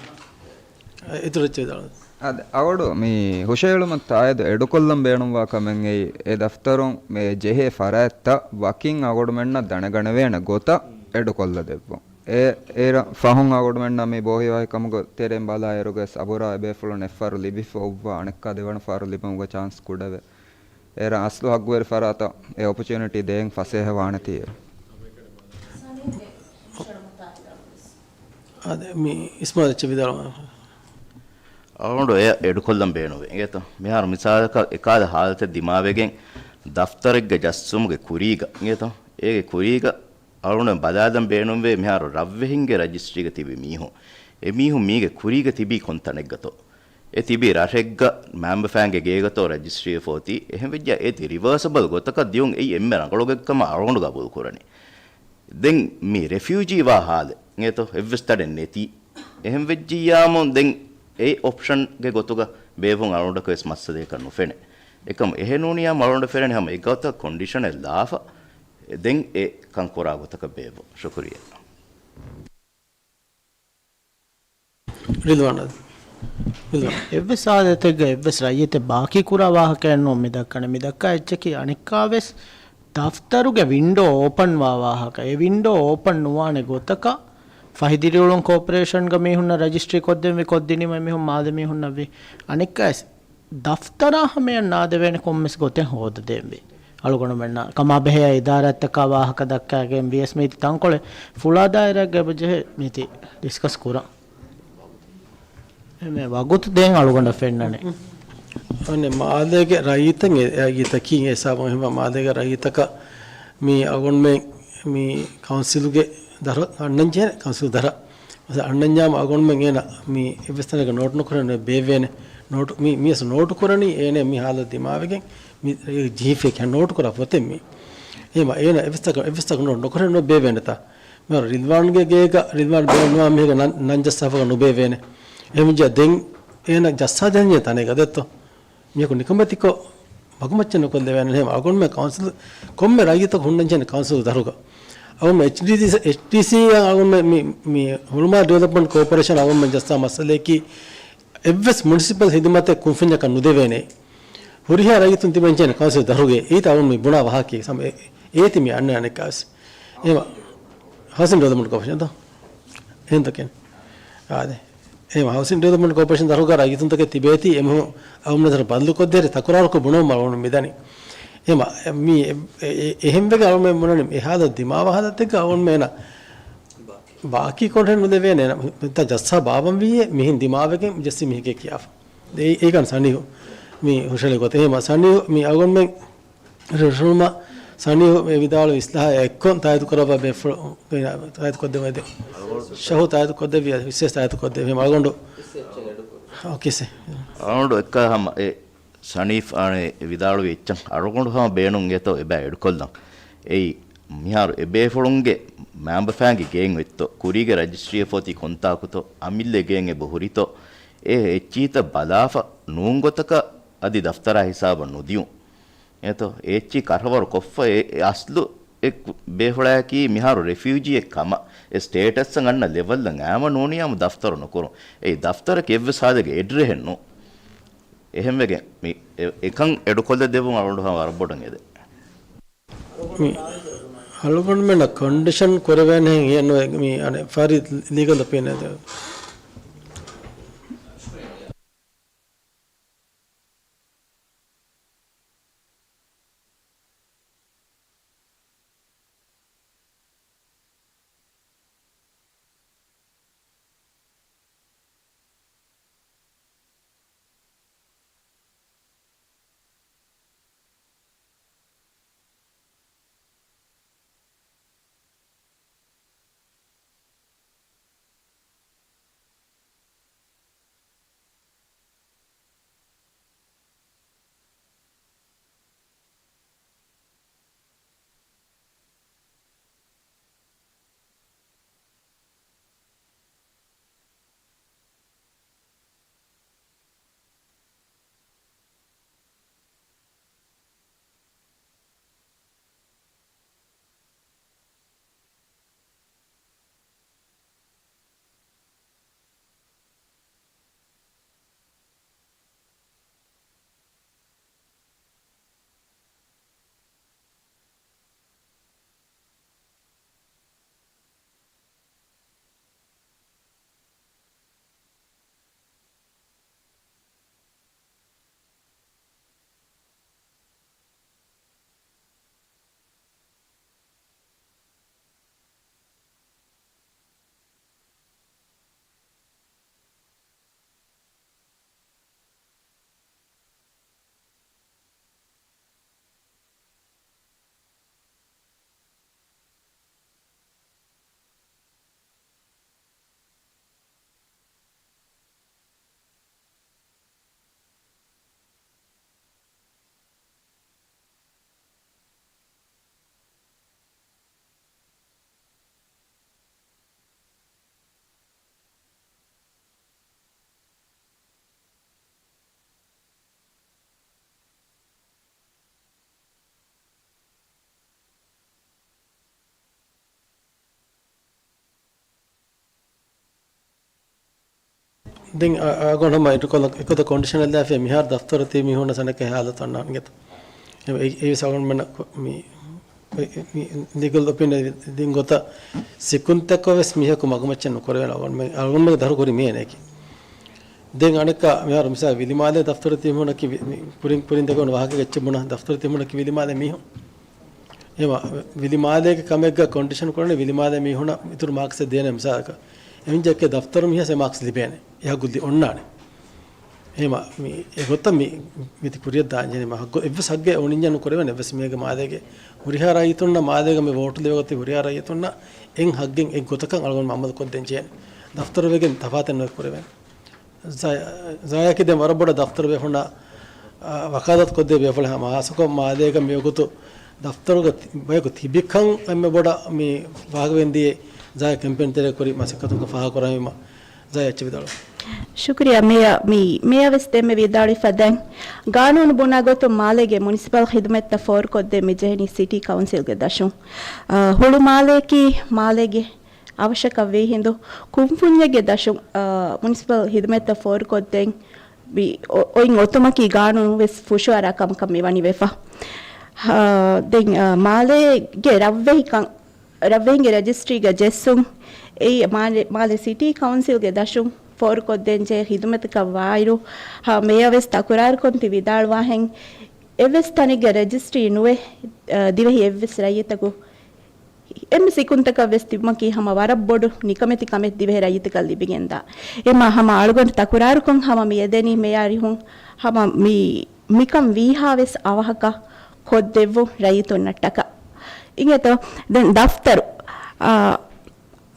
އިތުރު އެއްޗެއް ވިދާޅުވެ. އަދި އަޅުގަނޑު މި ހުށަހެޅުމަށް ތާއީދު އެޑުކޮށްލަން ބޭނުންވާ ކަމެއް އެއީ، އެ ދަފްތަރުން މި ޖެހޭ ފަރާތްތައް ވަކިން އަޅުގަނޑުމެންނަށް ދަނެގަނެވޭނެ ގޮތަށް އެޑުކޮށްލަ ދެއްވުން. އެ، އޭރަށް ފަހުން އަޅުގަނޑުމެންނަށް މި ބޯހިވާހިކަމުގެ ތެރެއިން ބަލާއިރުގަ ސަބުރާ އެބޭފުޅުން އެއްފަހަރު ލިބިފަ އޮއްވާ އަނެއްކާ ދެވަނަ ފަހަރު ލިބުމުގެ ޗާންސް ކުޑަވޭ. އޭރަށް އަސްލު ހައްގުވެރި ފަރާތަށް އެ އޮޕޮޗުނިޓީ ދޭން ފަސޭހަވާނެތީ. އާދެ، މި އިސްމާއިލް އެއްޗެއް ވިދާޅުވާ. އަޅުގަނޑު އެ އެޑުކޮށްލަން ބޭނުންވޭ. އިނގޭތޯ؟ މިހާރު މިސާލަކަށް އެކާލަ ހާލަތެއް ދިމާވެގެން ދަފްތަރެއްގަ ޖައްސުމުގެ ކުރީގަ، އިނގޭތޯ؟ އޭގެ ކުރީގަ އަޅުގަނޑު ބަލާލަން ބޭނުންވޭ މިހާރު ރަށްވެހިންގެ ރަޖިސްޓްރީގަ ތިބި މީހުން. އެ މީހުން މީގެ ކުރީގަ ތިބީ ކޮން ތަނެއްގަތޯ؟ އެ ތިބީ ރަށެއްގަ މައިންބަފައިންގެ ގޭގަތޯ ރަޖިސްޓްރީ ފޯތީ، އެހެންވެއްޖެ އޭތި ރިވާސަބަލް ގޮތަކަށް ދިޔުން އެއީ އެންމެ ރަނގަޅު ގޮތްކަމަށް އަޅުގަނޑު ގަބޫލު ކުރަނީ. ދެން މި ރެފިއުޖީ ވާ ހާލެއް އިނގޭތޯ އެއްވެސް ތަނެއް ނެތީ. އެހެން ވެއްޖިއްޔާމު ދެން އެ އޮޕްޝަންގެ ގޮތުގަ ބޭފުން އަޅުގަނޑަކަށް ވެސް މައްސަލައަކަށް ނުފެނޭ. އެކަމު އެހެނޫނިއްޔާމު އަޅުގަނޑަށް ފެނޭނެ ހަމަ އެގޮތަށް ކޮންޑިޝަނެއް ލާފަ ދެން އެ ކަން ކުރާ ގޮތަކަށް ބޭއްވުން. ޝުކުރިއްޔާ. ރިލްވާން. ރިލްވާން. އެއްވެސް ހާލަތެއްގަ އެއްވެސް ރައްޔިތެއް ބާކީ ކުރާ ވާހަކައެއް ނޫން މި ދައްކަނީ. މި ދައްކާ އެއްޗަކީ އަނެއްކާވެސް ދަފްތަރުގެ ވިންޑޯ އޯޕަން ވާ ވާހަކަ. އެ ވިންޑޯ އޯޕަން ނުވާނެ ގޮތަކަށް ފަހި ދިރިއުޅުން ކޯޕަރޭޝަންގަ މީހުންނަށް ރަޖިސްޓްރީ ކޮށްދެންވި ކޮށްދިނީމަ މީހުން މާލެ މީހުންނަށްވީ. އަނެއްކާވެސް ދަފްތަރާ ހަމަޔަށް ނާދެވޭނެ ކޮންމެސް ގޮތެއް ހޯދަދޭންވީ. އަޅުގަނޑުމެންނަށް ކަމާބެހޭ އިދާރާތަކާ ވާހަކަ ދައްކާގެން ވިޔަސް މީތި ތަންކޮޅެއް ފުޅާ ދާއިރާއެއްގަ އެބަޖެހޭ މީތި ޑިސްކަސް ކުރަން. އެމެ ވަގުތު ދޭން އަޅުގަނޑަށް ފެންނަނީ. އަނެއް މާލޭގެ ރައްޔިތަކީ އެ ހިސާބުން އެހެންވާ މާލޭގެ ރައްޔިތަކަށް މި އަޅުގަނޑުމެން މި ކައުންސިލުގެ ދަށަށް އަންނަންޖެހޭ ކައުންސިލް ދަށަށް. އަންނަންޏާމު އަޅުގަނޑުމެން އޭނަ މި އެއްވެސް ތަނަކަށް ނޯޓު ނުކުރަން ބޭއްވޭނެ. ނޯޓު މި، މިއަސް ނޯޓު ކުރަނީ އޭނަ މި ހާލަތު ދިމާވެގެން މި ޖީފޭ ކިޔާ ނޯޓު ކުރާ ފޮތެއް މި. އެހެންވީމަ އޭނަ އެއްވެސް ތަކަށް، އެއްވެސް ތަކަށް ނޯޓު ނުކުރެއްނު ބޭއްވޭނެތާ. މިހާރު ރިލްވާންގެ ގޭގަ ރިލްވާން ބޭނުންވާ މީހެއްގެ ނަން، ނަން ޖައްސާފަކަށް ނުބޭއްވޭނެ. އެހެންވެއްޖެ ދެން އޭނަ ޖައްސާދޭން ތަނެއްގަ ދެއްތޯ. މީހަކު ނިކަމެތިކޮށް މަގުމައްޗެއް ނުކޮށްލެވޭނެ. އެހެން އަޅުގަނޑުމެން ކައުންސިލް ކޮންމެ ރައްޔިތަކު ހުންނަންޖެހޭނެ ކައުންސިލް ދަށުގަ. އަޅުގަނޑު އެޗްޑީސީ، އެޗްޑީސީ އަޅުގަނޑު މި، މި ހުޅުމާލެ ޑިވެލޮޕްމަންޓް ކޯޕަރޭޝަން އަޅުގަނޑުމެން ޖައްސާ މައްސަލައަކީ އެއްވެސް މުނިސިޕަލް ހިދުމަތެއް ކުންފުންޏަކަށް ނުދެވޭނެ. ހުރިހާ ރައްޔިތުން ތިބެންޖެހޭނެ ކައުންސިލް ދަށުގައި. އެއީތަ އަޅުގަނޑު މި ބުނާ ވާހަކައެއް. ސަމް އެ، އޭތި މި އަންނަ އަނެއްކާވެސް. އެހެންވީމަ ހައުސިން ޑިވެލޮޕްމަންޓް ކޯޕަރޭޝަން ދޯ؟ އެހެންތޯ ކެން. އާދެ. އެހެންވީމަ ހައުސިން ޑިވެލޮޕްމަންޓް ކޯޕަރޭޝަން ދަށުގަ ރައްޔިތުންތަކެއް ތިބޭތީ އެމީހުން އަޅުގަނޑުމެން ދަށަށް ބަދަލުކޮށްދޭށޭ ތަކުރާރުކޮށް ބުނުމަށް އަޅުގަނޑު މިދަނީ. އެހެންވީމަ މި އެ، އެ، އެ، އެހެންވެގެން އަޅުގަނޑުމެން ބުނަނީ އެ ހާލަތު ދިމާވާ ހާލަތެއްގަ އަޅުގަނޑުމެންނަށް ބާކީ ކޮންޓެންޓް ނުދެވޭނެ. ނަ، މިތާ ޖައްސާ ބާވަންވީއޭ މިހެން ދިމާވެގެން ޖެއްސި މީހެކޭ ކިޔާފަ. އެ، އެކަން ސަނީހު މި ހުށަހެޅި ގޮތެއް. އެހެންވީމަ ސަނީހު މި އަޅުގަނޑުމެން ރިޝުމަ ސަނީހު އެ ވިދާޅުވި އިސްލާހާ އެއްކޮށް ތާއީދު ކުރައްވާ ބޭފުޅު، ތާއީދު ކޮށްދެވޭ. ޝަހު ތާއީދު ކޮށްދެއްވި، ވިސްވެސް ތާއީދު ކޮށްދެވި. އަޅުގަނޑު، އޯކޭ ސަރ. އަޅުގަނޑު އެއްކާ ހަމަ އެ ސަނީފް އާނެ ވިދާޅުވި އެއްޗަށް އަޅުގަނޑު ހަމަ ބޭނުން އެތޯ އެބަ އެޑުކޮށްލަން. އެއީ މިހާރު އެބޭފުޅުންގެ މައިންބަފައިންގެ ގެއިން އޮތްތޯ ކުރީގެ ރަޖިސްޓްރީއަށް ފޯތި ކޮންތާކުތޯ އަމިއްލަ ގެއިން އެބަ ހުރިތޯ އެ އެއްޗިހިތައް ބަލާފަ ނޫން ގޮތަކަށް އަދި ދަފްތަރާ ހިސާބަށް ނުދިޔުން. އެތޯ، އެ އެއްޗި ކަށަވަރު ކޮށްފަ އެ، އެ އަސްލު އެ ބޭފުޅާއަކީ މިހާރު ރެފިއުޖީއެއް ކަމަށް އެ ސްޓޭޓަސްއަށް އަންނަ ލެވަލްއަށް އައިމަ ނޫނިއްޔާމު ދަފްތަރު ނުކުރުން. އެއީ ދަފްތަރަކީ އެއްވެސް ހާލެއްގެ އެޑްރެހެއް ނޫން. އެހެންވެގެން މި އެ، އެކަން އެޑުކޮށްލަ ދެއްވުން އަޅުގަނޑު ހަމަ ވަރަށް ބޮޑަށް އެދެން. މި އަޅުގަނޑުމެންނަށް ކޮންޑިޝަން ކުރެވޭނެހެން އެއް ނުވޭ. މި އަނެއް ފަހަރި ލީގަލް އޮޕިނިއަން ދެވޭ. ދެން އަ-، އަޅުގަނޑު ހަމަ އިތުރުކޮށްލަ-، އެކޮތަށް ކޮންޑިޝަން އެއްލާފައި މިހާރު ދަފްތަރު ތިބީ މީހުންނަށް ސަނަކަ ހާލަތު އަންނާނެ އިނގޭތަ؟ އެ-، އެ-، އެއީ ސަގުންމެންނަށް ކު-، މި-، އެ-، އެ-، މި ލީގަލް އޮޕިނިއަން ދިން ގޮތަށް ސިކުންތަކަށް ވެސް މީހަކު މަގުމައްޗެއް ނުކުރެވޭނެ އަޅުގަނޑުމެން، އަޅުގަނޑުމެންގެ ދަށު ކުރީ މި އެނެކި. ދެން އަނެއްކާ މިހާރު މިސާލް ވިލިމާލޭ ދަފްތަރު ތިބީ މީހުންނަކީ ވި-، މި ކުރިން، ކުރިން ދެކެވުނު ވާހަކަ އެއްޗެއް ބުނާ، ދަފްތަރު ތިބީ މީހުންނަކީ ވިލިމާލޭ މީހުން. އެމަ ވިލިމާލޭގެ ކަމެއްގަ ކޮންޑިޝަން ކުރަނީ ވިލިމާލޭ މީހުނަށް އިތުރު މާކްސް ދޭނެ މިސާލަކަށް. އެމިންޖަކެ ދަފްތަރު މީހަސް އެ މާކްސް ލިބޭނެ. އެ ހައްގު ލި-، އޮންނާނެ. އެމަ މި އެގޮތަށް މި މިތި ކުރިޔަށް ދާންޖެހޭ މަ ހައްގު އެއްވެސް ހައްގެއް އޮނިންޏާ ނުކުރެވޭނެ އެއްވެސް މީހެއްގެ މާލޭގެ ހުރިހާ ރައްޔިތުންނަށް މާލޭގަ މި ވޯޓު ލިބޭގޮތީ ހުރިހާ ރައްޔިތުންނަށް އެއް ހައްގެއް އެއް ގޮތަކަށް އަޅުގަނޑު އަމަލު ކޮށްދޭން ޖެހޭނެ. ދަފްތަރު ވެގެން ތަފާތެއް ނުކުރެވޭނެ. ޒާ-، ޒާޔާއަކީ ދެން ވަރަށް ބޮޑަށް ދަފްތަރު ބޭފުޅުންނާ، އާ، ވަކާލަތު ކޮށްދޭ ބޭފުޅެއް ހަމަ ހާއްސަކޮށް މާލޭގަ މިވަގުތު ދަފްތަރުގަ ތި-، ބަޔަކު ތިބިކަން އެންމެ ބޮޑަށް މި ވާހަކަވެން ދިޔަ ޒާޔާ ކެމްޕޭން ތެރޭ ކުރި މަސައްކަތުގަ ފާހަގަކުރަންވީމަ ޒާޔާ އެއްޗެއް ވިދާޅުވާ. ޝުކުރިއްޔާ މޭޔަ، މި މޭޔަ ވެސް ދެންމެ ވިދާޅުވިފަ ދެން ގާނޫނު ބުނާ ގޮތުން މާލޭގެ މުނިސިޕަލް ޚިދުމަތްތައް ފޯރުކޮށްދޭން މި ޖެހެނީ ސިޓީ ކައުންސިލްގެ ދަށުން. އާ، ހުޅު މާލެއަކީ މާލޭގެ އަވަށަކަށް ވީ ހިނދު، ކުންފުންޏެއްގެ ދަށުން، އާ، މުނިސިޕަލް ހިދުމަތްތައް ފޯރުކޮށްދޭން ވި-، އޮ-، އޮތް އޮތުމަކީ ގާނޫނު ވެސް ފުށުއަރާ ކަމަކަށް މި ވަނީ ވެފަ. އާ، ދެން، އާ، މާލޭގެ ރަށްވެހިކަން، ރަށްވެހިންގެ ރަޖިސްޓްރީގަ ޖެއްސުން، އެއީ މާލެ-، މާލެ ސިޓީ ކައުންސިލްގެ ދަށުން ފޯރުކޮށްދޭން ޖެހޭ ހިދުމަތަކަށް ވާއިރު، ހަ، މޭޔަ ވެސް ތަކުރާރުކޮށް ތި ވިދާޅުވާހެން، އެއްވެސް ތަނެއްގެ ރަޖިސްޓްރީ ނުވެ، އާ، ދިވެހި އެއްވެސް ރައްޔިތަކު އެންމެ ސިކުންތަކަށް ވެސް ތިބުމަކީ ހަމަ ވަރަށް ބޮޑު ނިކަމެތި ކަމެއް ދިވެހި ރައްޔިތަކަށް ލިބިގެންދާ. އެމާ ހަމަ އަޅުގަނޑު ތަކުރާރުކޮށް ހަމަ މި އެދެނީ މެޔާރިހުން ހަމަ މި، މިކަން ވީހާވެސް އަވަހަކަށް ކޮށްދެއްވުން ރައްޔިތުންނަށްޓަކާ. އިނގޭތޯ؟ ދެން ދަފްތަރު، އާ،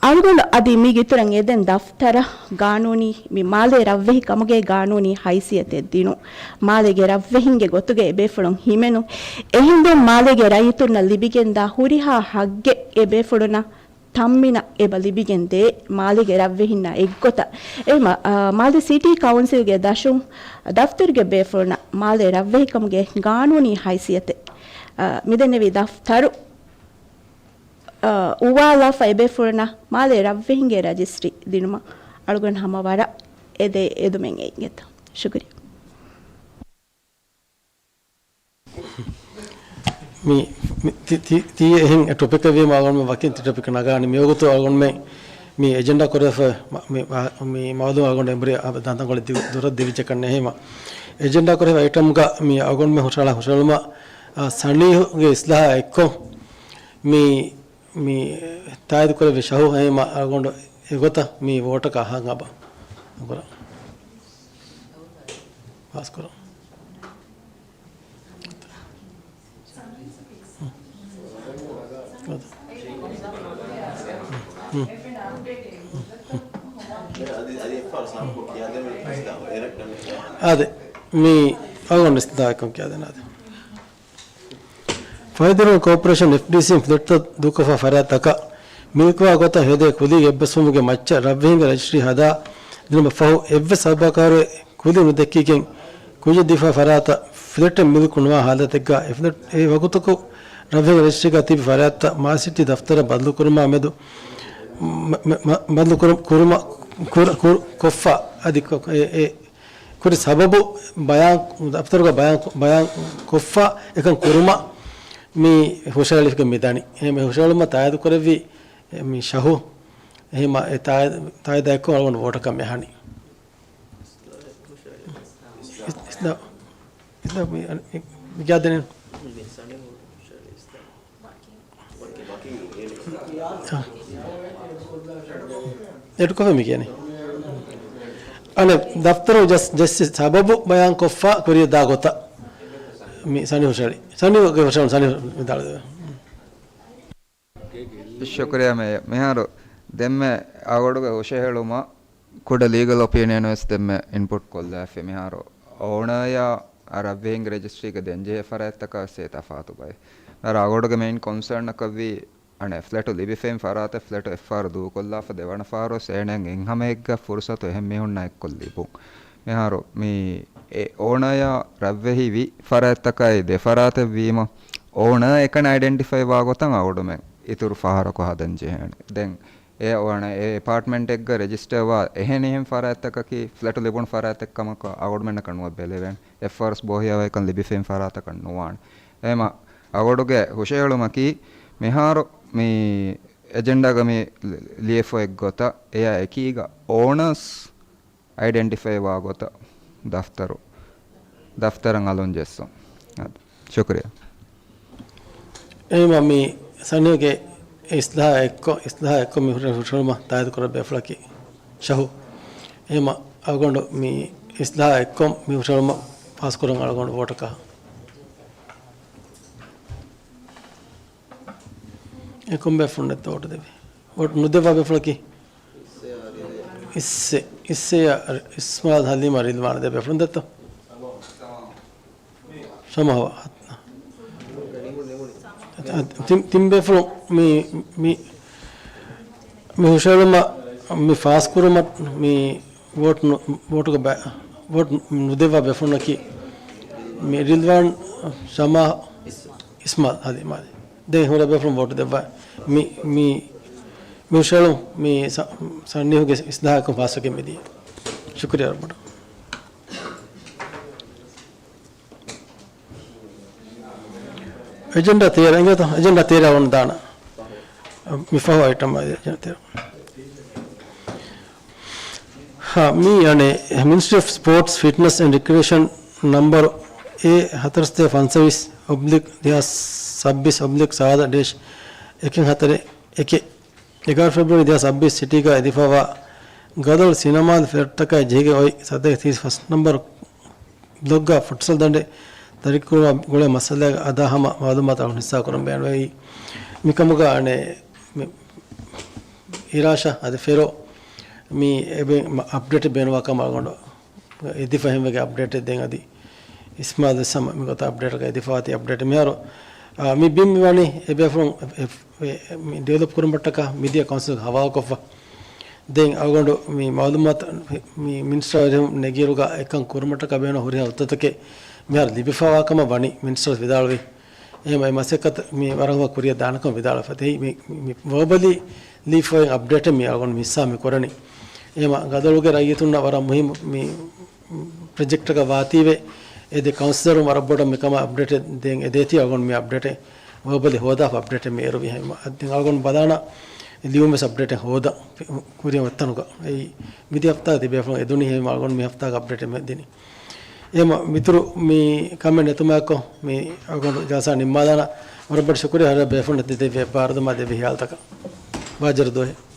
އަޅުގަނޑު އަދި މީގެ އިތުރަށް އެދެން ދަފްތަރަށް ގާނޫނީ މި މާލޭ ރަށްވެހި ކަމުގެ ގާނޫނީ ހައިސިއްޔަތެއް ދިނުން. މާލޭގެ ރަށްވެހިންގެ ގޮތުގައި އެބޭފުޅުން ހިމެނުން. އެހިނދުން މާލޭގެ ރައްޔިތުންނަށް ލިބިގެންދާ ހުރިހާ ހައްގެއް އެބޭފުޅުންނަށް ތައްމިނަށް އެބަ ލިބިގެން ދޭ މާލޭގެ ރަށްވެހިންނަށް އެއްގޮތަށް. އެހެންމަ، އާ، މާލެ ސިޓީ ކައުންސިލްގެ ދަށުން ދަފްތަރުގެ ބޭފުޅުންނަށް މާލޭ ރަށްވެހިކަމުގެ ގާނޫނީ ހައިސިއްޔަތެއް، އާ، މިދެންނެވި ދަފްތަރު އާ، އުވާލާފަ އެބޭފުޅުންނަށް މާލޭ ރަށްވެހިންގެ ރަޖިސްޓްރީ ދިނުމަށް އަޅުގަނޑު ހަމަ ވަރަށް އެދޭ އެދުމެއް އެއްގެތަ؟ ޝުކުރިއްޔާ. މި، މި، ތި، ތި، ތީ އެހެން ޓޮޕިކެއް ވީމަ އަޅުގަނޑުމެން ވަކިން ތި ޓޮޕިކް ނަގާނީ. މިވަގުތު އަޅުގަނޑުމެން މި އެޖެންޑާ ކުރެފަ، މި، މި، މި މައުލޫމް އަޅުގަނޑު އެނބުރި ދަންތަންކޮޅެއް ދި-، ދުރަށް ދިވިއްޖެ ކަންނޭ ހީމަ. އެޖެންޑާ ކުރެފަ އައިޓަމްގަ މި އަޅުގަނޑުމެން ހުށަހަޅާ ހުށަހެޅުމަށް، އާ، ސަނީހުގެ އިސްލާހާ އެއްކޮށް، މި، މި ތާއީދު ކުރެއްވި ޝަހު އެހީމަ އަޅުގަނޑު އެގޮތަށް މި ވޯޓަކަށް އަހަން އަބަ އަނބުރާ ފާސްކުރަން. އާދެ، މި އަޅުގަނޑު އިސްތިދާކުން ކިޔާދެން އާދެ. ފަހި ދިރިއުޅުން ކޯޕަރޭޝަން އެފްޑީސީން ފްލެޓްތައް ދޫކޮށްފަ ފަރާތްތަކަށް މިލްކުވާ ގޮތަށް ހެދޭ ކުލީގެ އެއްބަސްވުމުގެ މައްޗަށް ރަށްވެހިންގެ ރަޖިސްޓްރީ ހަދާ ދިނުމަށް ފަހު، އެއްވެސް ސަބަބަކާރު ކުލި ނުދެއްކިގެން ކުއްޖެއް ދީފާ ފަރާތަށް ފްލެޓެއް މިލްކު ނުވާ ހާލަތެއްގަ، އެ ފްލެޓް އެ ވަގުތަކު ރަށްވެހިންގެ ރަޖިސްޓްރީގަ ތިބި ފަރާތްތައް މާލެ ސިޓީ ދަފްތަރަށް ބަދަލުކުރުމާ މެދު މަ-، މަ-، މަ-، ބަދަލު ކުރު-، ކުރުމަ-، ކުރު-، ކުރު-، ކޮށްފަ އަދި ކޮ-، އެ، އެ، ކުރި ސަބަބު ބަޔާން، ދަފްތަރުގަ ބަޔާން، ބަޔާން ކޮށްފަ އެކަން ކުރުމަށް މި ހުށަހެޅިފަ މި ދަނީ. އެހެން މި ހުށަހެޅުމަށް ތާއީދު ކުރެއްވި މި ޝަހު، އެހެން އެ ތާއީ-، ތާއީދާ އެއްކޮށް އަޅުގަނޑު ވޯޓަކަށް މި އަހަނީ. އިސް-، އިސްލާ-، އިސްލާ-، މި-، މި-، މި ގާދެނެ. އާ. އެޑްކޮފެ މި ކިޔަނީ. އަނެއް ދަފްތަރު ޖަސް-، ޖަސްޓިސް ސަބަބު ބަޔާންކޮށްފަ ކުރިޔަށް ދާ ގޮތަށް މި ސަނި ހުށަހެޅި. ސަނި ގެ ހުށަހެޅުން ސަނި ވިދާޅުވެ. ޝުކުރިއްޔާ މޭޔަ. މިހާރު ދެންމެ އަޅުގަޑުގެ ހުށަހެޅުމަށް ކުޑަ ލީގަލް އޮޕީނިއަން ވެސް ދެންމެ އިންޕުޓް ކޮށްލާފި. މިހާރު އޯނަރ އަށް ރަށްވެހިންގެ ރަޖިސްޓްރީގަ ދޭންޖެހޭ ފަރާތްތަކާ ވެސް އެ ތަފާތު ބައެއް. މިހާރު އަޅުގަޑުގެ މެއިން ކޮންސާނަކަށްވީ އަނެއް ފްލެޓު ލިބިފައިން ފަރާތެއް ފްލެޓު އެއްފަހަރު ދޫކޮށްލާފަ ދެވަނަ ފަހަރު ވެސް އޭނައަށް އެއްހަމައެއްގަ ފުރުސަތު އެހެން މީހުންނަށް އެއްކޮށް ލިބުން. މިހާރު މި އެ އޯނަރ އަށް ރަށްވެހި ވި ފަރާތްތަކާއި ދެ ފަރާތެއް ވީމަ، އޯނަރ އެކަނި އައިޑެންޓިފައި ވާ ގޮތަށް އަޅުގަޑުމެން އިތުރު ފަހަރަކު ހަދަން ޖެހޭނެ. ދެން އެ ވާނެ އެ އެޕާޓްމަންޓެއްގަ ރެޖިސްޓަރވާ އެހެނިހެން ފަރާތްތަކަކީ ފްލެޓު ލިބުނު ފަރާތްތައް ކަމަކަށް އަޅުގަނޑުމެންނަކަށް ނުވަތަ ބެލެވޭނެ. އެއް އާރް އެސް ބޯހިޔާވަހިކަން ލިބިފައި ފަރާތަކަށް ނުވާނެ. އެހެމަ އަޅުގަނޑުގެ ހުށަހެޅުމަކީ މިހާރު މި އެޖެންޑާގަ މި ލިޔެފަ އެއްގޮތަށް އެޔާ އެކީގަ އޯނަރސް އައިޑެންޓިފައިވާ ގޮތަށް ދަފްތަރު، ދަފްތަރަށް އަލުން ޖެއްސުން. ޝުކުރިއްޔާ. އެހެމަ މި ސަނީގެ އިސްލާހާ އެއްކޮށް، އިސްލާހާ އެއްކޮށް މި ހުށަ-، ހުށަހެޅުމަށް ތާއީދު ކުރެއްވި ބޭފުޅަކީ ޝަހު. އެހެމަ އަޅުގަނޑު މި އިސްލާހާ އެއްކޮށް މި ހުށަހެޅުމަށް ފާސްކުރަން އަޅުގަނޑު ވޯޓަކަށް އެކަން ބޭފުޅުންނެއްތޯ ވޯޓު ދެއްވީ؟ ވޯޓު ނުދެއްވާ ބޭފުޅަކީ؟ އިސްސެ، އިސްސެއަށް އިސްމާއިލް ހަލީމަށް ރިލްވާން ދެ ބޭފުޅުން ދެއްތޯ؟ ޝަމާ ހަވާ. ތިން، ތިން ބޭފުޅުން މި، މި، މި ހުށަހެޅުމަށް މި ފާސްކުރުމަށް މި ވޯޓު ނު-، ވޯޓުގެ ބައި-، ވޯޓު ނުދެއްވާ ބޭފުޅުންނަކީ މި ރިލްވާން، ޝަމާ، އިސްމާއިލް ހަލީމާ. ދެން ހުރެ ބޭފުޅުން ވޯޓު ދެއްވާ. މި، މި، މި ހުށަހެޅުން މި ސަ-، ސަނީހުގެ އިސްލާހަކުން ފާސްވެގެން މިދިޔަ. ޝުކުރިއްޔާ ވަރަށް ބޮޑަށް. އެޖެންޑާ ތޭރަ އިނގޭތޯ؟ އެޖެންޑާ ތޭރަ އޮން ދާނަ. މި ފަހު އައިޓަމް އެޖެންޑާ ތޭރަ. ހާ، މީ އަނެއް މިނިސްޓްރީ އޮފް ސްޕޯޓްސް، ފިޓްނަސް އެންޑް ރިކްރިއޭޝަން ނަމްބަރު އޭ ހަތަރުސަތޭކަ ފަންސަވީސް އޮބްލިކް ދެހާސް ސައްބީސް އޮބްލިކް ސާދަ ޑޭޝް އެކެއް ހަތަރެއް އެކެއް. އެގާރަ ފެބްރުއަރީ ދެހާސް ސައްބީސް ސިޓީގަ އެދިފަވާ ގަދަޅު ސިނަމާލް ފްލެޓްތަކާއި ޖެހިގެން އޮތް ސަތޭކަ ތިރީސް ފަސް ނަމްބަރު ބްލޮކްގަ ފުޓްސަލް ދަނޑެއް ދަރިކުރުމާ ގުޅޭ މައްސަލައިގެ އަދާ ހަމަ މައުލޫމާތު އަޅުގަނޑު ހިއްސާ ކުރަން ބޭނުންވޭ. މިކަމުގަ އަނެއް މި އިރާޝާ އަދި ފެރޯ މި އެބެ އަޕްޑޭޓެއް ބޭނުންވާ ކަމަށް އަޅުގަނޑު އެދިފަ ހެންވެގެ އަޕްޑޭޓެއް ދެން އަދި އިސްމާލް ވެސް ހަމަ މިގޮތަށް އަޕްޑޭޓަކަށް އެދިފަވާތީ އަޕްޑޭޓެއް މިހާރު، އާ، މި ބިން މި ވަނީ އެބޭފުޅުން އެ، އެ، އެ، މި ޑިވެލޮޕް ކުރުމަށްޓަކާ މިދިޔަ ކައުންސިލް ހަވާލުކޮށްފަ. ދެން އަޅުގަނޑު މި މައުލޫމާތު މި މިނިސްޓަރ އެރިހުން ނެގިއިރުގަ އެކަން ކުރުމަށްޓަކާ ބޭނުން ހުރިހާ ހުއްދަތަކެއް މިހާރު ލިބިފަވާ ކަމަށް ވަނީ މިނިސްޓަރ ވިދާޅުވި. އެހެން އެ މަސައްކަތަށް މި ވަރަށް ހަމަ ކުރިއަށް ދާނެކަމަށް ވިދާޅުވެފަ. ދެން މި، މި ވަރބަލީ ލީފް އޮތް އަޕްޑޭޓެއް މި އަޅުގަނޑު މި ހިއްސާ މި ކުރަނީ. އެހެން ގަދަޅުގެ ރައްޔިތުންނަށް ވަރަށް މުހިއްމު މި ޕްރޮޖެކްޓަކަށް ވާތީވެ، އެ ދެ ކައުންސިލަރުން ވަރަށް ބޮޑަށް މިކަމަށް އަޕްޑޭޓެއް ދޭން އެދޭތީ އަޅުގަނޑު މި އަޕްޑޭޓެއް ވަރބަލީ ހޯދާފަ އަޕްޑޭޓެއް މި އެރުވި. އެހެން ދެން އަޅުގަނޑު ބަލާނަ ލިޔުން ވެސް އަޕްޑޭޓެއް ހޯދަ ކުރިއަށް އޮތްތަނުގަ. އެއީ މިދިޔަ ހަފްތާ ތިބޭފުޅުން އެދުނީ ހެން އަޅުގަނޑު މި ހަފްތާގަ އަޕްޑޭޓެއް މި ދިނީ. އެހެން މިތުރު މި ކަމެއް ނެތުމާއެކު މި އަޅުގަނޑު ޖަލްސާ ނިންމާލާނަ. ވަރަށް ބޮޑަށް ޝުކުރިއްޔާ ހަރަ ބޭފުޅުން ދެއްވި ބާރުދުމާ ދެއްވި ހިޔާލުތަކަށް. ބާއްޖަވެރި ދުވަހެއް.